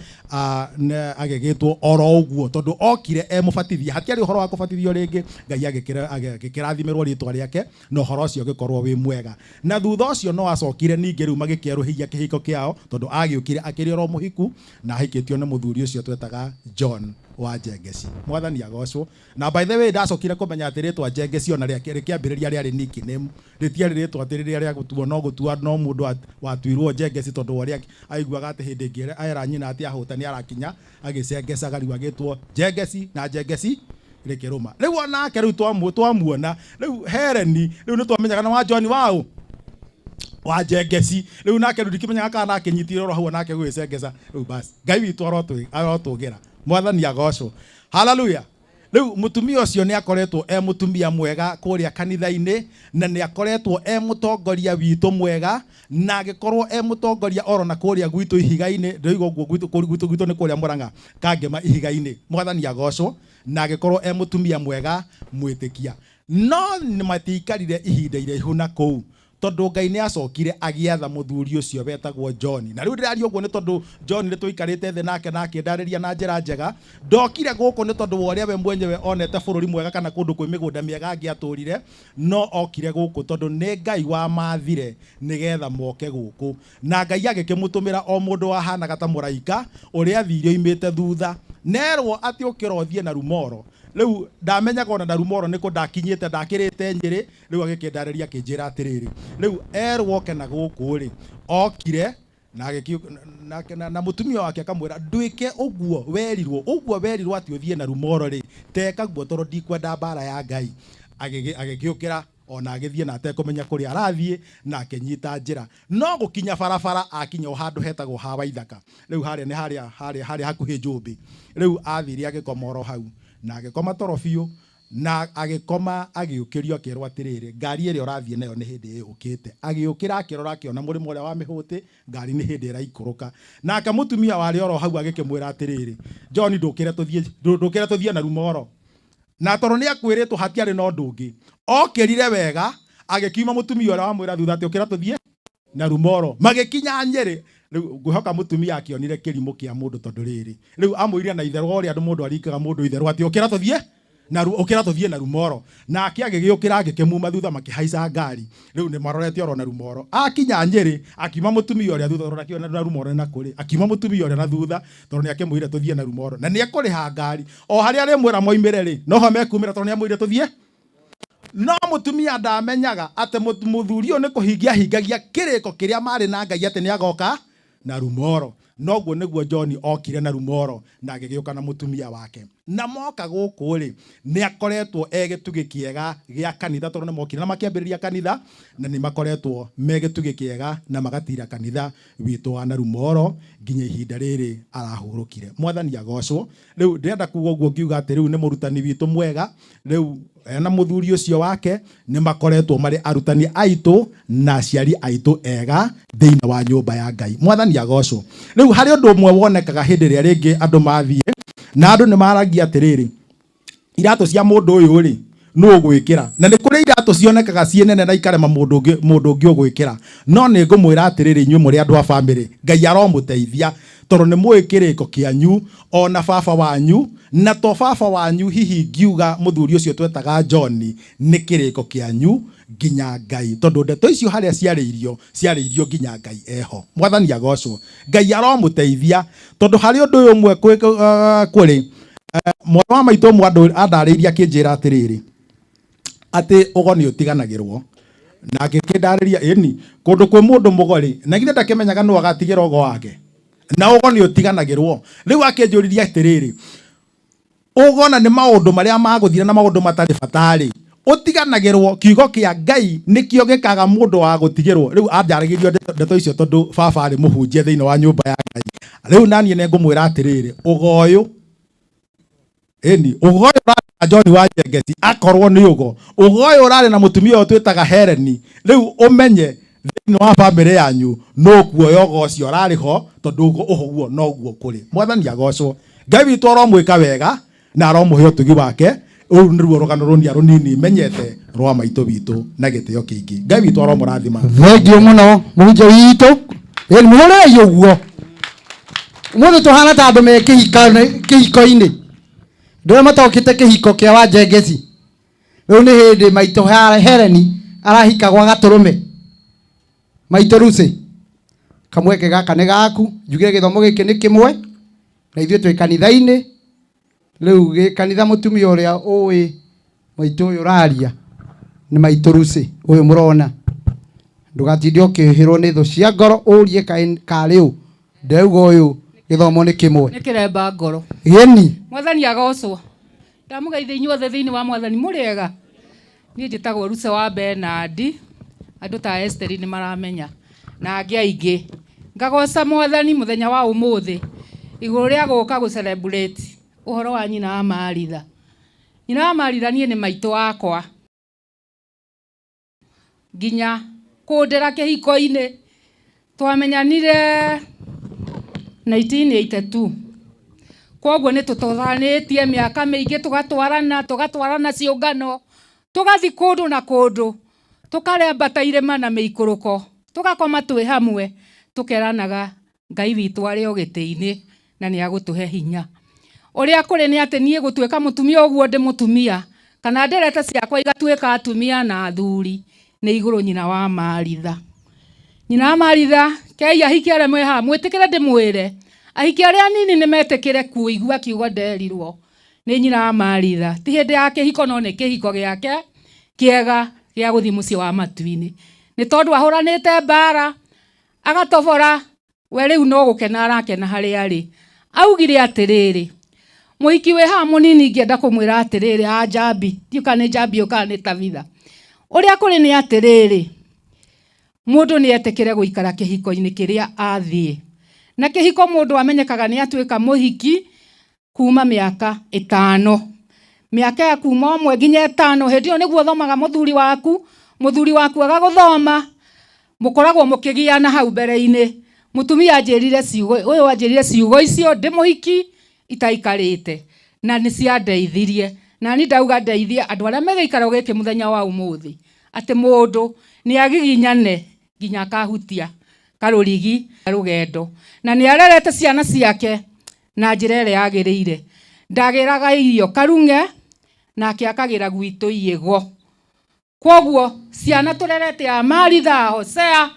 agĩgĩtwo oro ũguo tondũ okire e mũbatithie, hatiarĩ ũhoro wa kũbatithio rĩngĩ. Ngai agĩkĩrathimĩrwo rĩtwa rĩake na ũhoro ũcio ũgĩkorwo wĩ mwega. Na thutha ũcio no acokire ningĩ rĩu magĩkĩerũhĩria kĩhiko kĩao, tondũ agĩũkire akĩrĩ oro mũhiku na ahikĩtio nĩ mũthuri ũcio twetaga John wa Njengeci. Mwathani agocwo. Na by the way ndacokire kũmenya atĩ rĩtwa Njengeci ona rĩkĩambĩrĩria rĩarĩ nickname, rĩtiarĩ rĩtwa atĩ rĩrĩa rĩa gũtuo no gũtua no mũndũ watuirwo Njengeci tondũ wa ũrĩa aiguaga atĩ hĩndĩ ĩngĩ era nyina atĩ ahũta nĩ arakinya agĩcengecaga, rĩu agĩtwo Njengeci na Njengeci rĩkĩrũma. Rĩu onake rĩu twamuona rĩu Hereni, rĩu nĩ twamenyaga na wa John wao wa Njengeci, rĩu nake rĩu ndikĩmenyaga kana akĩnyitire oro hau nake gwĩcengeca. Rĩu basi Ngai witũ arotũgĩra. Mwathani agocwo. Haleluya. Rĩu mũtumia ũcio nĩ akoretwo e mũtumia mwega kũrĩa kanitha-inĩ, na nĩ akoretwo e mũtongoria witũ mwega, na agĩkorwo e mũtongoria oro na kũrĩa gwitũ ihiga-inĩ. Ndĩroiga ũguo gwitũ nĩ kũrĩa Mũrang'a Kangema ihiga-inĩ. Mwathani agocwo. Na agĩkorwo e mũtumia mwega mwĩtĩkia. No matiikarire ihinda iraihu na kũu, tondũ Ngai nĩ acokire agĩatha mũthuri ũcio wetagwo John. Na rĩu ndĩraria ũguo nĩ tondũ John nĩ tũikarĩte thĩ nake na akĩndarĩria na njĩra njega. Ndokire gũkũ nĩ tondũ wa ũrĩa we mwenyewe onete bũrũri mwega kana kũndũ kwĩ mĩgũnda mĩega angĩatũrire, no okire gũkũ tondũ nĩ Ngai wamathire nĩgetha moke gũkũ. Na Ngai agĩkĩmũtũmĩra o mũndũ wahanaga ta mũraika ũrĩa athire oimĩte thutha. Nerwo atĩ ũkĩra ũthiĩ na Rumoro. Rĩu ndamenyaga ona na Rumoro nĩkũ ndakinyĩte, ndakĩrĩte Nyĩrĩ. Rĩu agĩkĩndarĩria akĩnjĩra atĩrĩrĩ, rĩu erwo oke na gũkũ rĩ, okire na mũtumia wake akamwĩra ndwĩke ũguo werirwo, ũguo werirwo atĩ ũthiĩ na Rumoro rĩ, teka guo tondũ ndikwenda mbara ya Ngai. Agĩgĩũkĩra ona agĩthiĩ na atekũmenya kũrĩa arathiĩ, na akĩnyita njĩra. No gũkinya barabara akinya o handũ hetagwo ha Waithaka. Rĩu harĩa nĩ harĩa hakuhĩ Njũmbĩ. Rĩu athire agĩkoma oro hau, na agĩkoma toro biũ, na agĩkoma agĩũkĩrio akĩrwo atĩrĩrĩ, ngari ĩrĩa ũrathiĩ nayo nĩ hĩndĩ ĩũkĩte. Agĩũkĩra akĩrora akĩona mũrĩmo ũrĩa wa mĩhũtĩ, ngari nĩ hĩndĩ ĩraikũrũka. Nake mũtumia warĩ oro hau agĩkĩmwĩra atĩrĩrĩ, John ndũkĩre tũthiĩ na Rumoro. Na tondũ nĩ akwĩrĩtwo hatiarĩ na ũndũ ũngĩ, okĩrire wega agĩkiuma mũtumia ũrĩa wamwĩra thutha atĩ ũkĩra tũthiĩ na Rumoro. Magĩkinya Nyĩrĩ. Rĩu ngwĩhoka mũtumia akĩonire kĩrimũ kĩa mũndũ, tondũ rĩrĩ rĩu amwĩrire na itherũ ũrĩa andũ mũndũ aringaga mũndũ itherũ atĩ ũkĩra tũthiĩ Na ũkĩra tũthiĩ na rumoro. Nake agĩgĩũkĩra agĩkĩmuma thutha makĩhaica ngari. Rĩu nĩ marorete oro na rumoro. Akinya Nyĩrĩ, akiuma mũtumia ũrĩa thutha, tondũ akĩona na rumoro nĩ na kũrĩ. Akiuma mũtumia ũrĩa na thutha, tondũ nĩ akĩmwĩrire tũthiĩ na rumoro. Na nĩ ekũrĩha ngari. O harĩa arĩmwĩra moimĩre rĩ, noho mekumĩra tondũ nĩ amwĩrire tũthiĩ. No mũtumia ndamenyaga atĩ mũthuri ũyũ nĩ kũhingia ahingagia kĩrĩko kĩrĩa marĩ na Ngai atĩ nĩ agoka na rumoro. Noguo nĩguo John okire na rumoro na agĩgĩũka na mũtumia wake. Na moka gũkũ rĩ, nĩ akoretwo e gĩtugĩ kĩega gĩa kanitha, tondũ nĩ mokire na makĩambĩrĩria kanitha, na nĩ makoretwo me gĩtugĩ kĩega na magatira kanitha witũ wa Narumoro nginya ihinda rĩrĩ arahurũkire. Mwathani agocwo. Rĩu ndĩrenda kuga ũguo ngiuga atĩ rĩu nĩ mũrutani witũ mwega. Rĩu ena mũthuri ũcio wake nĩ makoretwo marĩ arutani aitũ na aciari aitũ ega thĩinĩ wa nyũmba ya Ngai. Mwathani agocwo. Rĩu harĩ ũndũ ũmwe wonekaga hĩndĩ ĩrĩa rĩngĩ andũ mathiĩ na andũ nĩ maragia atĩrĩrĩ, iratũ cia mũndũ ũyũ rĩ nũ ũgwĩkĩra? Na nĩ kũrĩ iratũ cionekaga ciĩ nene na ikarema mũndũ ũngĩ ũgwĩkĩra. No nĩ ngũmwĩra atĩrĩrĩ, inyuĩ mũrĩ andũ a bamĩrĩ, Ngai aromũteithia tondũ nĩ mũĩ kĩrĩko kĩanyu ona baba wanyu, na to baba wanyu hihi ngiuga mũthuri ũcio twetaga John, nĩ kĩrĩko kĩanyu nginya Ngai, tondũ ndeto icio harĩa ciarĩirio ciarĩirio nginya Ngai eho. Mwathani agocwo. Ngai aromũteithia tondũ harĩ ũndũ ũyũ ũmwe kũrĩ mwana wa maitũ ũmwe andarĩirie akĩnjĩra atĩrĩrĩ, atĩ ũgo nĩ ũtiganagĩrwo. Na agĩkĩndarĩria ĩni kũndũ kwĩ mũndũ mũgorĩ na githĩ ndakĩmenyaga nũ agatigĩra ũgo wake, na ũgo nĩ ũtiganagĩrwo. Rĩu akĩnjũririe atĩrĩrĩ, ũgo na nĩ maũndũ marĩa magũthira na maũndũ matarĩ batarĩ ũtiganagĩrwo, kiugo kĩa Ngai nĩkĩo gĩkaga mũndũ wa gũtigĩrwo. Rĩu anjaragĩrio ndeto icio tondũ baba arĩ mũhunjia thĩinĩ wa nyũmba ya Ngai. Rĩu naniĩ nĩ ngũmwĩra atĩrĩrĩ, ũgo ũyũ ĩni ũgo ũyũ ũrarĩ na John wa Njengeci akorwo nĩ ũgo, ũgo ũyũ ũrarĩ na mũtumia ũyũ twĩtaga Helen, rĩu ũmenye thĩinĩ wa bamĩrĩ yanyu nũ kuoya ũgo ũcio ũrarĩ ho, tondũ ũgo ũguo noguo kũrĩ. Mwathani agocwo. Ngai witũ aromwĩka wega na aromũhe ũtugi wake. Rũu nĩruo rũgano rũnia rũnini menyete rwa maitũ witũ na gĩtĩo kĩingĩ. Ngai witũ aromũrathima. Thengiũ mũno mũhunjia witũ. Ĩni mũhũrei ũguo. Ũmũthĩ tũhana ta andũ me kĩhiko-inĩ. Ndũrĩa matokĩte kĩhiko kĩa wa Njengeci. Rĩu nĩ hĩndĩ maitũ Helen arahika gwa Gatũrũme. Maitũ Lucy, kamweke gaka nĩ gaku. Njugire gĩthomo gĩkĩ nĩ kĩmwe na ithuĩ twĩ kanitha-inĩ. Rĩu gĩ kanitha mũtumia ũrĩa ũĩ maitũ ũyũ ũraria nĩ maitũ Lucy ũyũ mũrona. Ndũgatinde ũkĩhĩrwo nĩ thũ cia ngoro ũrie karĩ ũ. Ndauga ũyũ gĩthomo nĩ kĩmwe. Nĩ kĩremba ngoro. Gĩni. Mwathani agocwo. Ndamũgeithia inyuothe thĩinĩ wa Mwathani mũrĩ ega. Niĩ njĩtagwo Lucy wa Bernard. Andũ ta Esther nĩ maramenya na angĩ aingĩ. Ngagoca Mwathani mũthenya wa ũmũthĩ igũrũ rĩa gũka gũ celebrate ũhoro wa nyina wa Maritha. Nyina wa Maritha niĩ nĩ maitũ wakwa. Nginya kũndĩra kĩhiko-inĩ twamenyanire 1982. Kwoguo nĩ tũtũranĩtie mĩaka mĩingĩ, tũgatwarana, tũgatwarana ciũngano, tũgathiĩ kũndũ na kũndũ, tũkarembata irĩma na mĩikũrũko, tũgakoma twĩ hamwe, tũkeranaga Ngai witũ arĩ o gĩtĩ-inĩ na nĩ agũtũhe hinya. Ũrĩa kũrĩ nĩ atĩ niĩ gũtuĩka mũtumia ũguo ndĩ mũtumia, kana nderete ciakwa igatuĩka atumia na athuri, nĩ igũrũ nyina wa Maritha. Nyina wa Maritha, kei ahiki arĩa mwĩ haha, mwĩtĩkĩre ndĩmwĩre, ahiki arĩa anini nĩ metĩkĩre kũigua kiugo nderirwo nĩ nyina wa Maritha. Ti hĩndĩ ya kĩhiko no nĩ kĩhiko gĩake kĩega gĩa gũthiĩ mũciĩ wa matu-inĩ. Nĩ tondũ ahũranĩte mbara, agatobora, we rĩu no gũkena arakena harĩa arĩ. Augire atĩrĩrĩ, mũhiki wĩ haha mũnini ingĩenda kũmwĩra atĩrĩrĩ, a Njambi, ndiũĩ kana nĩ Njambi kana nĩ Tabitha. Ũrĩa kũrĩ nĩ atĩrĩrĩ, mũndũ nĩ etĩkĩre gũikara kĩhiko-inĩ kĩrĩa athiĩ. Na kĩhiko mũndũ amenyekaga nĩ atuĩka mũhiki kuma mĩaka 5. Mĩaka ya kuma 1 nginya 5, hĩndĩ ĩyo nĩguo ũthomaga mũthuri waku, mũthuri waku agagũthoma, mũkoragwo mũkĩgiana hau mbere-inĩ. Mũtumia anjĩrire ciugo, ũyũ anjĩrire ciugo icio ndĩ mũhiki itaikarĩte, na nĩ ciandeithirie. Na niĩ ndauga ndeithie andũ arĩa me gĩikaro gĩkĩ mũthenya wa ũmũthĩ, atĩ mũndũ nĩ agiginyane nginya akahutia karũrigi rũgendo, na nĩ arerete ciana ciake na njĩra ĩrĩa yagĩrĩire. Ndagĩraga irio karung'e Nake akagĩra gwitũ iĩgo. Kwoguo ciana tũrerete a Maritha, Hosea,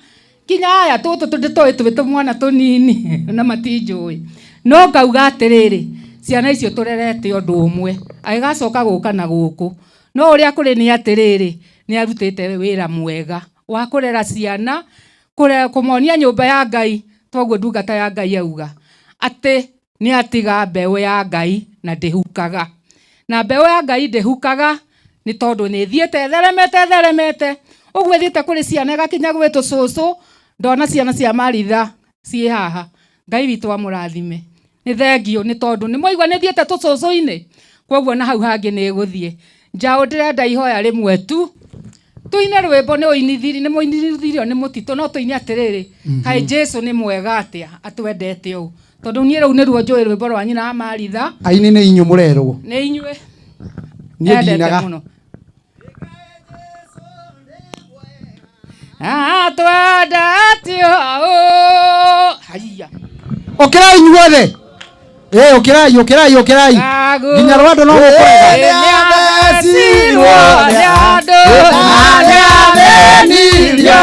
kinya aya tũtũ tũndĩtoĩ twĩ tũmwana tũnini na matinjũĩ. No ngauga atĩrĩrĩ, ciana icio tũrerete ũndũ ũmwe, agĩgacoka gũka na gũkũ. No ũrĩa kũrĩ nĩ atĩrĩrĩ, nĩ arutĩte wĩra mwega wa kũrera ciana, kũmonia nyũmba ya Ngai, toguo ndungata ya Ngai auga atĩ nĩ atiga mbeũ ya Ngai na ndĩhukaga. Na mbeũ ya Ngai ndĩhukaga nĩ tondũ nĩ ĩthiĩte ĩtheremete ĩtheremete. Ũguo ĩthiĩte kũrĩ ciana ĩgakinya gwĩ tũcũcũ, ndona ciana cia Maritha ciĩ haha. Ngai witũ amũrathime. Nĩ thengio nĩ tondũ nĩ mwaigua nĩ thiĩte tũcũcũ-inĩ. Kwoguo na hau hangĩ nĩ ĩgũthiĩ. Njaũ ndĩrenda ihoya rĩmwe tu. Tuine rwĩmbo nĩ ũinithirio, nĩ mũinithirio nĩ mũtitũ, no tũine atĩrĩrĩ, kaĩ Jesũ nĩ mwega atĩa atwendete ũũ. Tondũ niĩ rũu nĩruo njũĩ rwĩmbo rwa nyina wa Maritha. Aini nĩ inyuĩ mũrerwo. Nĩ inyuĩ. Niĩ Endete ndinaga. mũno. Atwendete ũũ. Haiya. Ũkĩrai inyuothe. Ũkĩrai, ũkĩrai, ũkĩrai. Nginya rwando no mũkũrega. Nĩathecirwo nĩ andũ na nĩathĩnirio,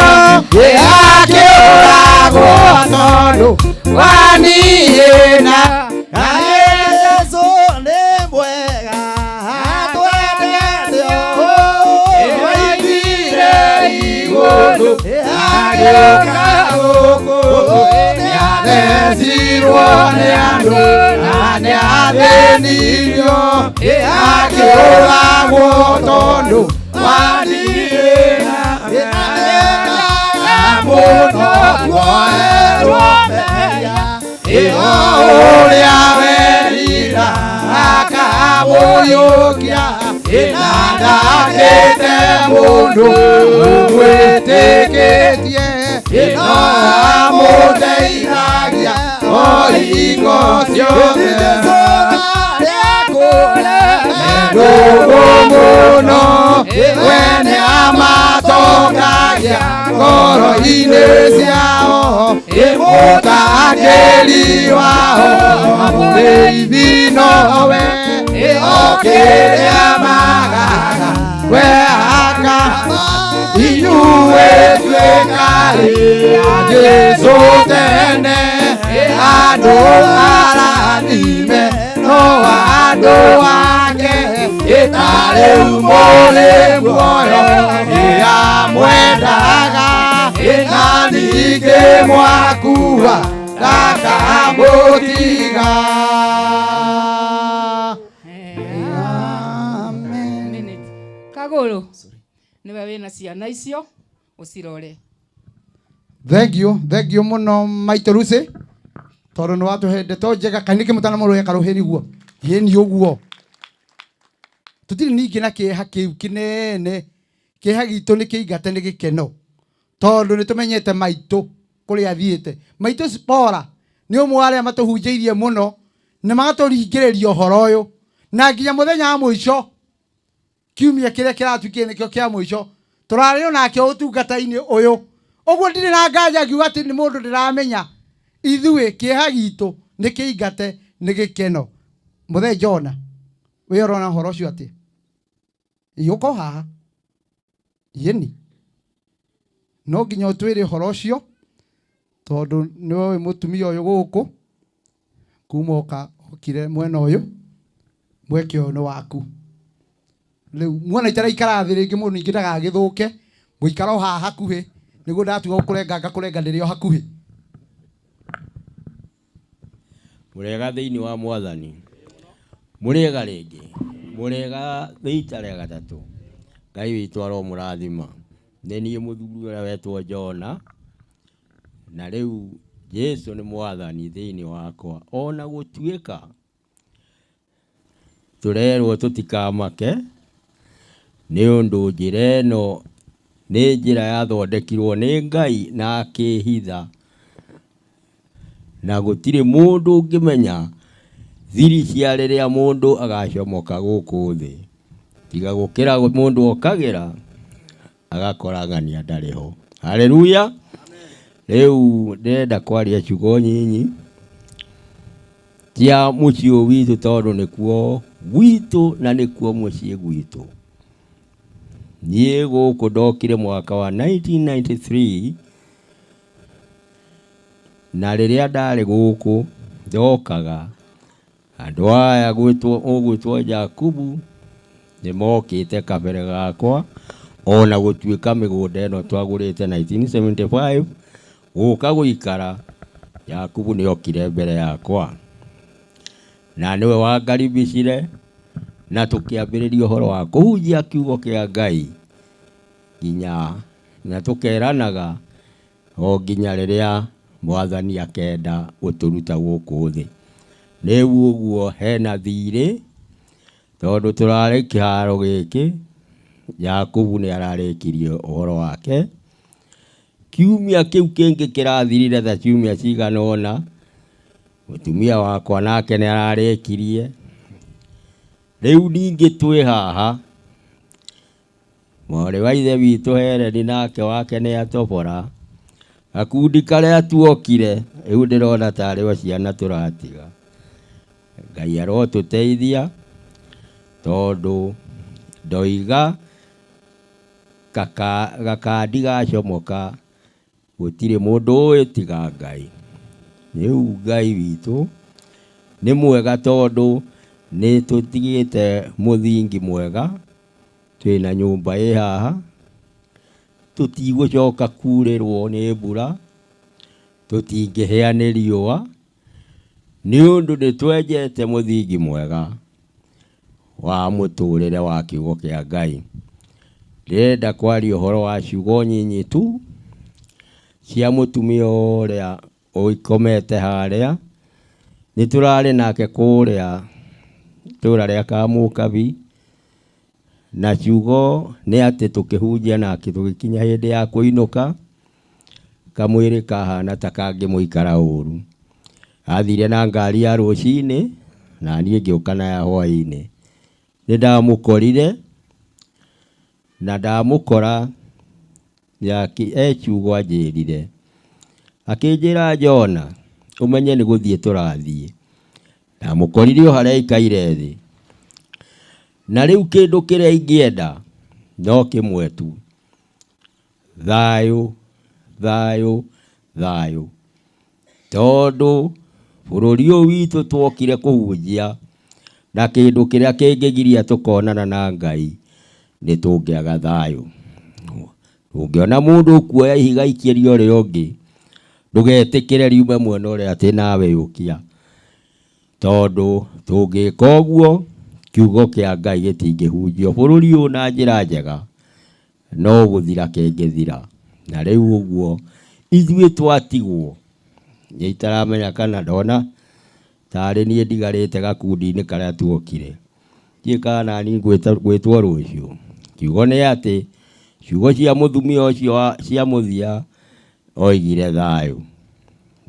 akĩũragwo tondũ wa niĩ na Jesũ nĩ mwega, atwendete ũũ. Oimire igũrũ agĩũka gũkũ, nĩathecirwo nĩ andũ na nĩathĩnirio, akĩũragwo tondũ wa niĩ na nĩendaga mũno kuoherwo mehia. Ĩo ũrĩa werira akamũiyũkia, na ndakĩte mũndũ ũmwĩtĩkĩtie, no amũteithagia o hingo ciothe. Ndũgũ mũno, we nĩamatongagia ngoro-inĩ ciao, mũtangĩri wao mũrĩithi nowe, o kĩrĩa magaga we aka inyuĩ tuĩkai a Jesũ tene, andũ arathime no andũ ake, ta rĩu mũrĩ muoyo nĩamwendaga, na ningĩ mwakua ndakamũtiga. Kagũrũ, nĩwe wĩna ciana icio ũcirore. Thank you, thank you mũno maitũ Lucy, tondũ nĩ watũhe ndeto njega. Kaĩ nĩkĩ mũtanamũrũhe karũhĩ nĩguo? Ĩni ũguo. Tũtirĩ ningĩ na kĩeha kĩu kĩnene. Kĩeha gitũ nĩ kĩingate nĩ gĩkeno, tondũ nĩ tũmenyete maitũ kũrĩa athiĩte. Maitũ Zipporah nĩ ũmwe wa arĩa matũhunjĩirie mũno na magatũringĩrĩria ũhoro ũyũ, na nginya mũthenya wa mũico, kiumia kĩrĩa kĩratuĩkire nĩkĩo kĩa mũico, tũrarĩ onake ũtungata-inĩ ũyũ. Ũguo ndirĩ na nganja ngiuga atĩ nĩ mũndũ ndĩramenya. Ithuĩ kĩeha gitũ nĩ kĩingate nĩ gĩkeno. Mũthee Jona, wĩ ũrona ũhoro ũcio atĩa? Yũka o haha. Yĩni. No nginya ũtwĩre ũhoro ũcio, tondũ nĩwe wĩ mũtumia ũyũ gũkũ, kuma oka okire mwena ũyũ, mweke ũyũ nĩ waku. Rĩu muona itaraikara thĩ rĩngĩ mũndũ ningĩ ndagagĩthũke, ngũikara o haha hakuhĩ, nĩguo ndatua gũkũrenga ngakũrenga ndĩrĩ o hakuhĩ. Mũrĩega thĩinĩ wa Mwathani. Mũrĩega rĩngĩ. Mũrĩega rita rĩa gatatũ. Ngai witũ aromũrathima. Nĩ niĩ mũthuri ũrĩa wetwo Jona, na rĩu Jesũ nĩ Mwathani thĩinĩ wakwa. Ona gũtuĩka tũrerwo tũtikamake, nĩ ũndũ njĩra ĩno nĩ njĩra yathondekirwo nĩ Ngai na akĩhitha, na gũtirĩ mũndũ ũngĩmenya thiri cia rĩrĩa mũndũ agacomoka gũkũ thĩ, tiga gũkĩra mũndũ okagĩra agakora ng'ania ndarĩ ho. Haleluya. Rĩu ndĩrenda kwaria ciugo nyinyi. Cia mũciĩ ũyũ witũ tondũ nĩkuo gwitũ na nĩkuo mũciĩ gwitũ. Niĩ gũkũ ndokire mwaka wa 1993 na rĩrĩa ndarĩ gũkũ ndokaga andũ aya gwĩtwo ũgwĩtwo Jakubu nĩmokĩte kabere gakwa ona gũtuĩka mĩgũnda ĩno twagũrĩte 1975 gũka gũikara Jakubu nĩokire mbere yakwa na nĩwe wangaribicire na tũkĩambĩrĩria ũhoro wa kũhunjia kiugo kĩa Ngai nginya na tũkeranaga o nginya rĩrĩa mwathani akenda gũtũruta gũkũ thĩ. Rĩu ũguo hena thirĩ tondũ tũrarĩ kĩharo gĩkĩ Jakubu nĩ ararĩkirie ũhoro wake. Kiumia kĩu kĩngĩ kĩrathirire ta ciumia cigana ũna mũtumia wakwa nake nĩ ararĩkirie. Rĩu ningĩ twĩ haha mwarĩ wa ithe witũ Hereni nake wake nĩ atobora. Gakundi karĩa tuokire rĩu ndĩrona tarĩ o ciana tũratiga. Ngai arotũteithia tondũ ndoiga gakandi gacomoka gũtirĩ mũndũ ũĩ tiga Ngai. Rĩu Ngai witũ nĩ mwega tondũ nĩ tũtigĩte mũthingi mwega, twĩna nyũmba ĩ haha, tũtigũcoka kurĩrwo nĩ mbura, tũtingĩhĩa nĩ riũa, nĩ ũndũ nĩ twenjete mũthingi mwega wa mũtũrĩre wa kiugo kĩa Ngai. Ndĩrenda kwaria ũhoro wa ciugo nyinyi tu cia mũtumia ũrĩa ũikomete harĩa. Nĩ tũrarĩ nake kũrĩa itũra rĩa Kamũkabi, na ciugo nĩ atĩ tũkĩhunjia nake tũgĩkinya hĩndĩ ya kũinũka kamwĩrĩ kahana ta kangĩmũikara ũru. Athire na ngari ya rũcinĩ na niĩ ngĩũka na ya hwaĩ-inĩ. Nĩ ndamũkorire na ndamũkora e ciugo anjĩrire. Akĩnjĩra Jona ũmenye nĩ gũthiĩ tũrathiĩ. Ndamũkorire o harĩa aikaire thĩ. Na rĩu kĩndũ kĩrĩa ingĩenda no kĩmwe tu, thayũ, thayũ, thayũ. Tondũ bũrũri ũyũ witũ twokire kũhunjia na kĩndũ kĩrĩa kĩngĩgiria tũkonana na Ngai nĩ tũngĩaga thayũ. Ũngĩona mũndũ ũkuoya ihiga ikĩria ũrĩa ũngĩ, ndũgetĩkĩre riume mwena ũrĩa atĩ nawe ũkia. Tondũ tũngĩka ũguo kiugo kĩa Ngai gĩtingĩhunjio bũrũri ũyũ na njĩra njega, no gũthira kĩngĩthira. Na rĩu ũguo ithuĩ twatigwo, niĩ itaramenya kana ndona tarĩ niĩ ndigarĩte gakundi-inĩ karĩa tuokire. Ndiũĩ kana nani ngwĩtwo rũciũ. Kiugo nĩ atĩ ciugo cia mũtumia ũcio cia mũthia oigire thayũ.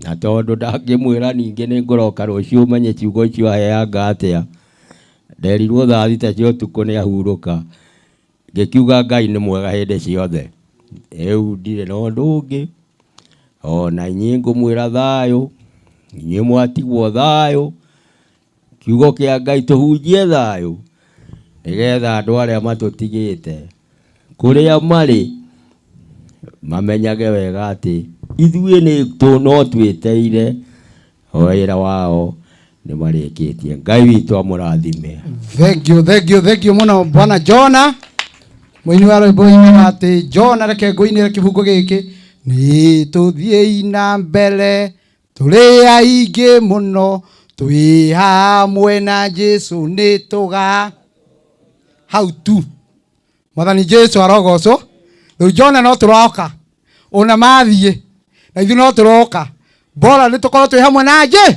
Na tondũ ndangĩmwĩra ningĩ nĩ ngũroka rũciũ ũmenye ciugo icio aheanga atĩa, nderirwo thaa thita cia ũtukũ nĩ ahurũka. Ngĩkiuga Ngai nĩ mwega hĩndĩ ciothe. Rĩu ndirĩ na ũndũ ũngĩ, ona inyuĩ ngũmwĩra thayũ, inyuĩ mwatigwo thayũ, kiugo kĩa Ngai tũhunjie thayũ, nĩgetha andũ arĩa matũtigĩte kũrĩa marĩ mamenyage wega atĩ ithuĩ nĩ no twĩteire wĩra wao nĩ marĩkĩtie. Ngai witũ amũrathime. Thank you, thank you, thank you mũno Bwana Jona. Mũini wa rwĩmbo oigaga atĩ Jona reke ngũinĩre kĩbungo gĩkĩ, nĩ tũthiĩi na mbere tũrĩ aingĩ mũno, twĩ hamwe na Jesũ nĩ tũga hau tu. Mwathani Jesũ arogocwo. Rĩu Jona no tũroka ona mathiĩ na ithuĩ no tũroka, bora nĩ tũkorwo twĩ hamwe na Jesũ.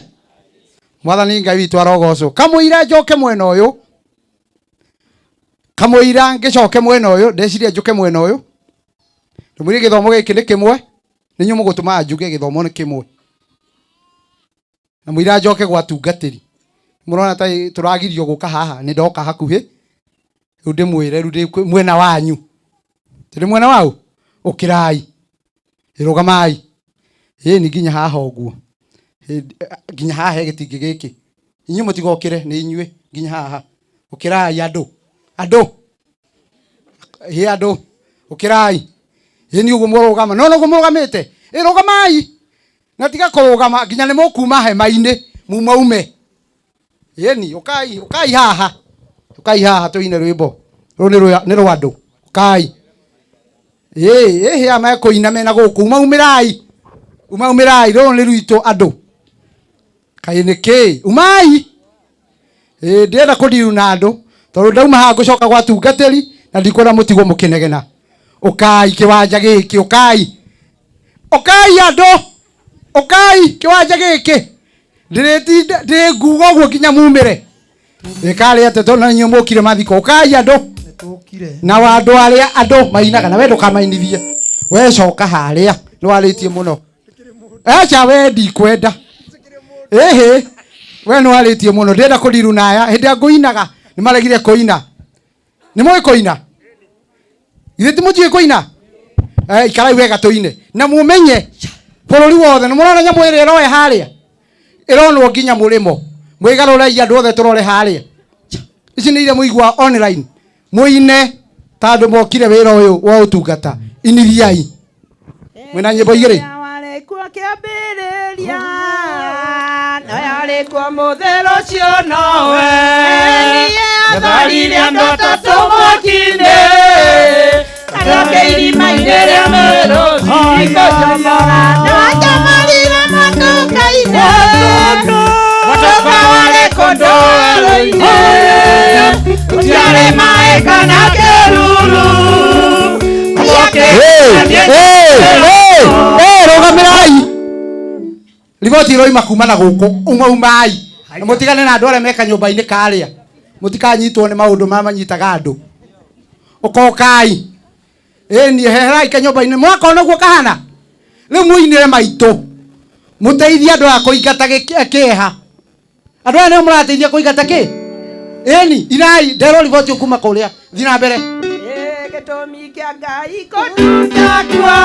Mwathani Ngai witũ arogocwo. Kamũira njoke mwena ũyũ, kamũira ngĩcoke mwena ũyũ, ndeciria njũke mwena ũyũ, ndĩmwĩre gĩthomo gĩkĩ nĩ kĩmwe, nĩ inyuĩ mũgũtũma njuge gĩthomo nĩ kĩmwe, na mũira njoke gwa tungatĩri. Mũrona ta tũragirio gũka haha, nĩ ndoka hakuhĩ, rĩu ndĩmwĩre, rĩu ndĩ mwena wanyu, ndĩ mwena wau, ũkĩrai, rũgamai, ĩĩ ni nginya haha ũguo, nginya haha he gĩtingĩ gĩkĩ. Inyuĩ mũtigokĩre nĩ inyuĩ nginya haha. Ũkĩrai andũ. Andũ. Hĩ andũ. Ũkĩrai. Ĩ nĩ ũguo mũrũgama. No noguo mũrũgamĩte. Ĩ rũgamai. Na tiga kũrũgama nginya nĩ mũkuma hema-inĩ mumaume. Ĩni ũkai ũkai haha. Ũkai haha tũine rwĩmbo. Rũrũ nĩ rwa andũ. Ũkai. Ĩ ĩ aya mekũina mena gũkũ umaumĩrai. Umaumĩrai rũrũ nĩ rwitũ andũ. Kaĩ nĩ kĩ? Umai. Ĩ ndĩrenda kũndiru na andũ tondũ ndauma haha ngũcoka gwa tungatĩri na ndikwenda mũtigwo mũkĩnegena. Ũkai kĩwanja gĩkĩ ũkai. Ũkai andũ. Ũkai kĩwanja gĩkĩ. Ndĩrĩtinda ndĩnguga ũguo nginya mumĩre. Ĩkarĩ atĩ tondũ na inyuĩ mũkire mathiko. Ũkai andũ. Na wa andũ arĩa andũ mainaga na we ndũkamainithie. We coka harĩa nĩ warĩtie mũno. Aca we ndikwenda. Ĩhĩ we nĩ warĩtie mũno ndĩrenda kũndiru na aya hĩndĩ ĩrĩa ngũinaga nĩ maregire kũina. Nĩ mũĩ kũina? Githĩ ti mũtiũĩ kũina? Eh, ikarai wega tũine na mũmenye bũrũri wothe nĩ mũrona nyamũ ĩrĩa ĩroe harĩa ĩronwo nginya mũrĩmo mwĩgarũrei andũ othe tũrore harĩa ici nĩ iria mũigua online mũine ta andũ mokire wĩra ũyũ wa ũtungata inithiai mwĩna nyĩmbo igĩrĩ Warĩ kuo kĩambĩrĩria na yarĩ kuo mũthĩ rũciũ nowe atharire andũ atatũ mwaki-inĩ acoke irima-inĩ rĩa mĩrũthi ikũcomora nĩwacomorire mũtũka-inĩ mũtũka warĩ kũndũ werũ-inĩ gũtiarĩ maĩ kana kĩruru. Rũgamĩrai riboti iroima kuma na gũkũ umaumai na mũtigane na andũ arĩa me kanyũmba-inĩ karĩa mũtikanyitwo nĩ maũndũ marĩa manyitaga andũ ũkokai ĩni heherai kanyũmba-inĩ mwakona ũguo kahana rĩu mũinĩre maitũ mũteithie andũ aya kũingata kĩeha andũ aya nĩo mũrateithia kũingata kĩ ĩni inai nderwo riboti ũkuma kũrĩa thiĩ na mbere Gĩtũmi kĩa Ngai kũnduta kuo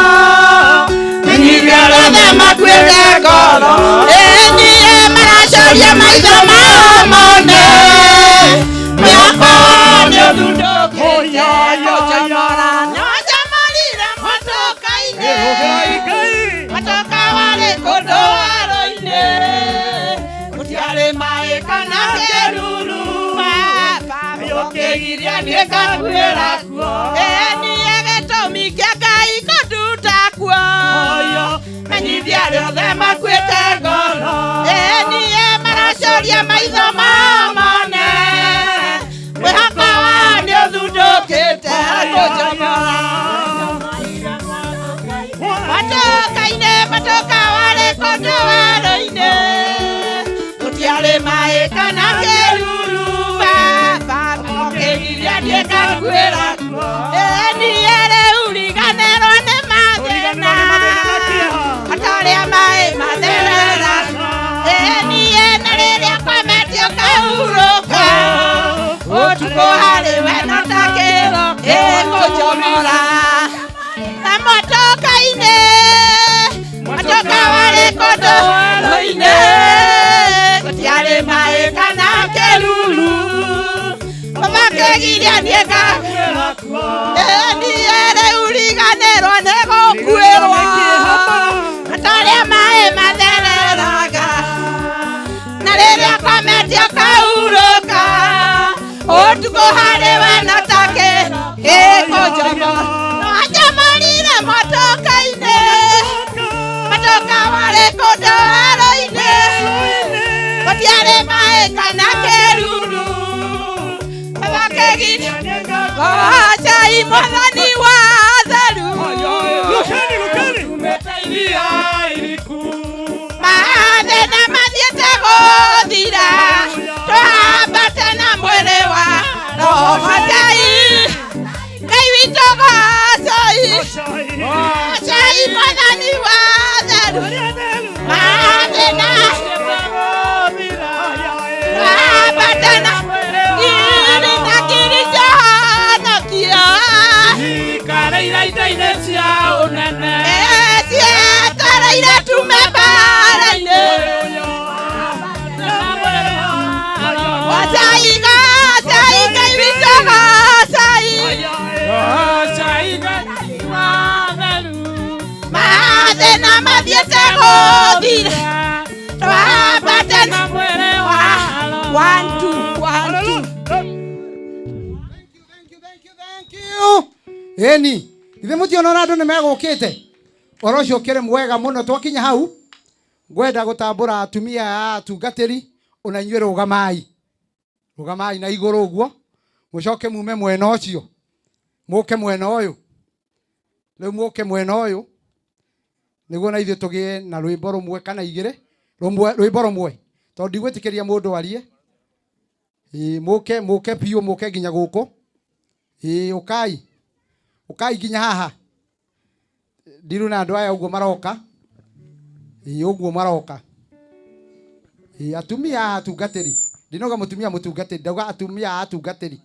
menyithia arĩa makuĩte ngoro ĩnyie maracaria maitho mao mone mĩhoko nĩ ũthundũkĩte gũcomora nĩwacomorire mũtũka-inĩ mũtũka warĩ kũndũ werũ-inĩ gũtiarĩ maĩ kana kĩruru ũkĩgiria niĩ ngakuĩra kuo ĩniĩ gĩtũmi kĩa Ngai kũnduta kuo menyithia arĩa othe makuĩte ngoro ĩniĩ maracaria maitho mao mone mwĩhoko wao nĩ ũthundũkĩte gũcomora matũka-inĩ matũka warĩ kũndũ werũ-inĩ gũtiarĩ maĩ kana kĩruru baba ũkĩgiria niĩ ngakuĩra kuo ĩniĩ rĩu riganĩrwo nĩ mathĩna ota ũrĩa maĩ mathereraga ĩniĩ na rĩrĩa kwametio kahurũka ũtukũ harĩ we no ta kĩro gĩkũcomora na mũtũka-inĩ mũtũka warĩ kũndũ werũ-inĩ gũtiarĩ maĩ kana kĩruru ũmakĩgiria niĩ ngakuĩra kuo ĩniĩ rĩu riganĩrwo nĩ gũkuĩrwo ta ũrĩa maĩ mathereraga na rĩrĩa kwametio kahurũka ũtukũ harĩ we no ta kĩro gĩkũcomora nĩwacomorire mũtũka-inĩ mũtũka warĩ kũndũ werũ-inĩ gũtiarĩ maĩ kana kĩruru ũmakĩgiria gocai mwathani wa theru mathĩna mathiĩte gũthira tũhambate na mwĩrĩ wa roho gocai Ngai witũ gocai gocai mwathani wa theru mathĩna tũhambate na ngiri na ngiri ciahonokia Ikareira ita-inĩ cia ũnene cietereire tume mbara-inĩ Mathiĩte gũthira twambate na mwĩrĩ wa One, two, one, two. Ĩni ithe mũtiona ona andũ nĩ megũkĩte ũhoro ũcio ũkĩrĩ mwega mũno. Twakinya hau, ngwenda gũtambũra atumia a atungatĩri, ona inyuĩ rũgamai, rũgamai na igũrũ ũguo, mũcoke mume mwena ũcio mũke mwena ũyũ. Rĩu mũke mwena ũyũ nĩguo na ithuĩ tũgĩe na rwĩmbo rũmwe kana igĩrĩ, rũmwe, rwĩmbo rũmwe, tondũ ndigwĩtĩkĩria mũndũ arie. Ĩĩ, mũke, mũke biũ, mũke nginya gũkũ. Ĩĩ, ũkai, ũkai nginya haha. Ndiru na andũ aya ũguo maroka. Ĩĩ, ũguo maroka. Ĩĩ, atumia a atungatĩri, ndinauga mũtumia mũtungatĩri, ndauga atumia a atungatĩri.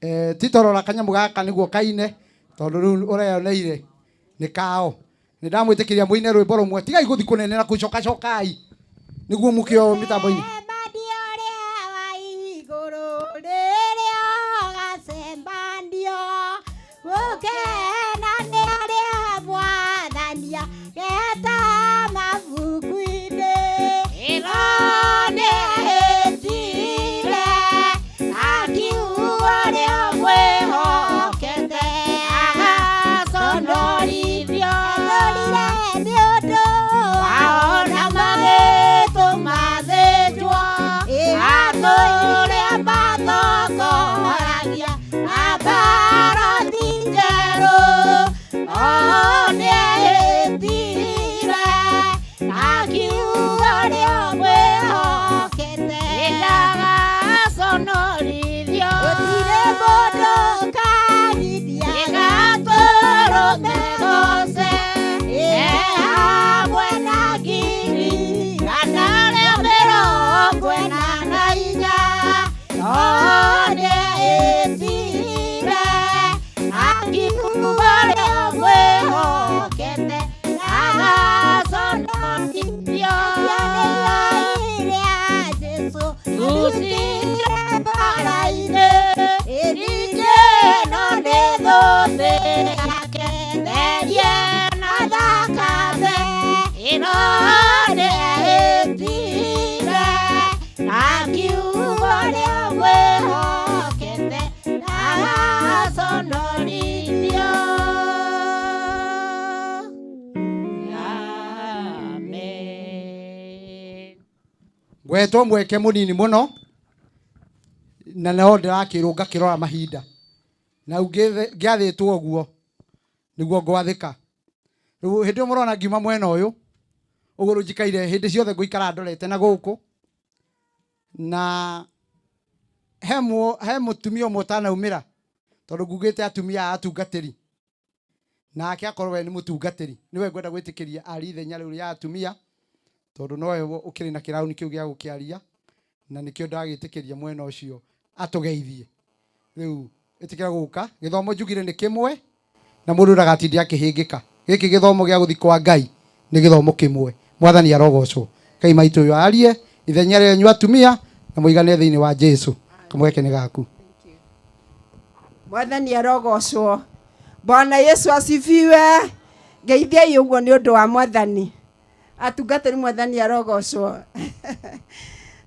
Eh, titorora kanyamũ gaka nĩguo kaine, tondũ rĩu ũreyoneire nĩ kao. Nĩ ndamwĩtĩkĩria mũine rwĩmbo rũmwe. Tigai gũthiĩ kũnene na kũcokacokai nĩguo mũkĩo mĩtambo-inĩ. Ngwetwo mweke mũnini mũno na no ndĩrakĩrwo ngakĩrora mahinda na ngĩathĩtwo ũguo nĩguo ngwathĩka. Rĩu hĩndĩ ĩyo mũrona ngiuma mwena ũyũ ũguo, rĩu njikaire hĩndĩ ciothe ngũikara ndorete na gũkũ, na he mũtumia ũmwe ũtanaumĩra, tondũ ngugĩte atumia a atungatĩri, nake akorwo we nĩ mũtungatĩri, nĩwe ngwenda gwĩtĩkĩria arie ithenya rĩu rĩa atumia, tondũ nowe ũkĩrĩ na kĩrauni kĩu gĩa gũkĩaria, na nĩkĩo ndagĩtĩkĩria mwena ũcio atũgeithie. Rĩu ĩtĩkĩra gũka. Gĩthomo njugire nĩ kĩmwe na mũndũ ndagatinde akĩhĩngĩka. Gĩkĩ gĩthomo gĩa gũthiĩ kwa Ngai nĩ gĩthomo kĩmwe. Mwathani arogocwo. Ngai maitũ ũyũ arie ithenya rĩanyu atumia na mũigane thĩinĩ wa Jesu. Kamweke nĩ gaku. Mwathani arogocwo. Bwana Yesu asifiwe. Ngeithiai ũguo nĩ ũndũ wa Mwathani. Atungatĩri, Mwathani arogocwo.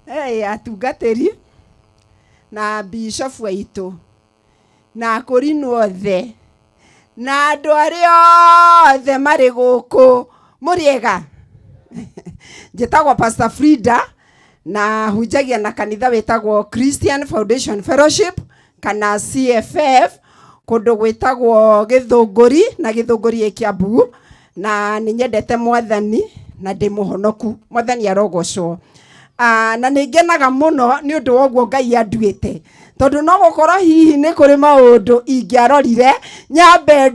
Hey, atungatĩri na bishofu aitũ na akũrinũ othe na andũ arĩa othe marĩ gũkũ, mũrĩega. Njĩtagwo Pastor Frida na hunjagia na kanitha wĩtagwo Christian Foundation Fellowship kana CFF, kũndũ gwĩtagwo Gĩthũngũri, na Gĩthũngũri ĩ Kiambu, na nĩ nyendete Mwathani na ndĩ mũhonoku. Mwathani arogocwo. Na nĩ ngenaga mũno nĩ ũndũ wa ũguo Ngai anduĩte, tondũ no gũkorwo hihi nĩ kũrĩ maũndũ ingĩarorire nyambe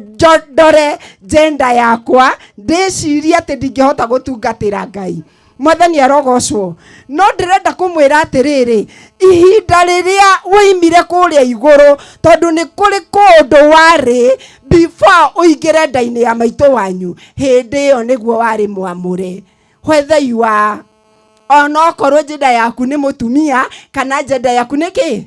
ndore gender yakwa ndĩcirie atĩ ndingĩhota gũtungatĩra Ngai. Mwathani arogocwo. No ndĩrenda kũmwĩra atĩrĩrĩ, ihinda rĩrĩa woimire kũrĩa igũrũ, tondũ nĩ kũrĩ kũndũ warĩ before ũingĩre nda-inĩ ya maitũ wanyu, hĩndĩ ĩyo nĩguo warĩ mwamũre. Whether you are, onokorwo gender yaku nĩ mũtumia kana gender yaku nĩ kĩ.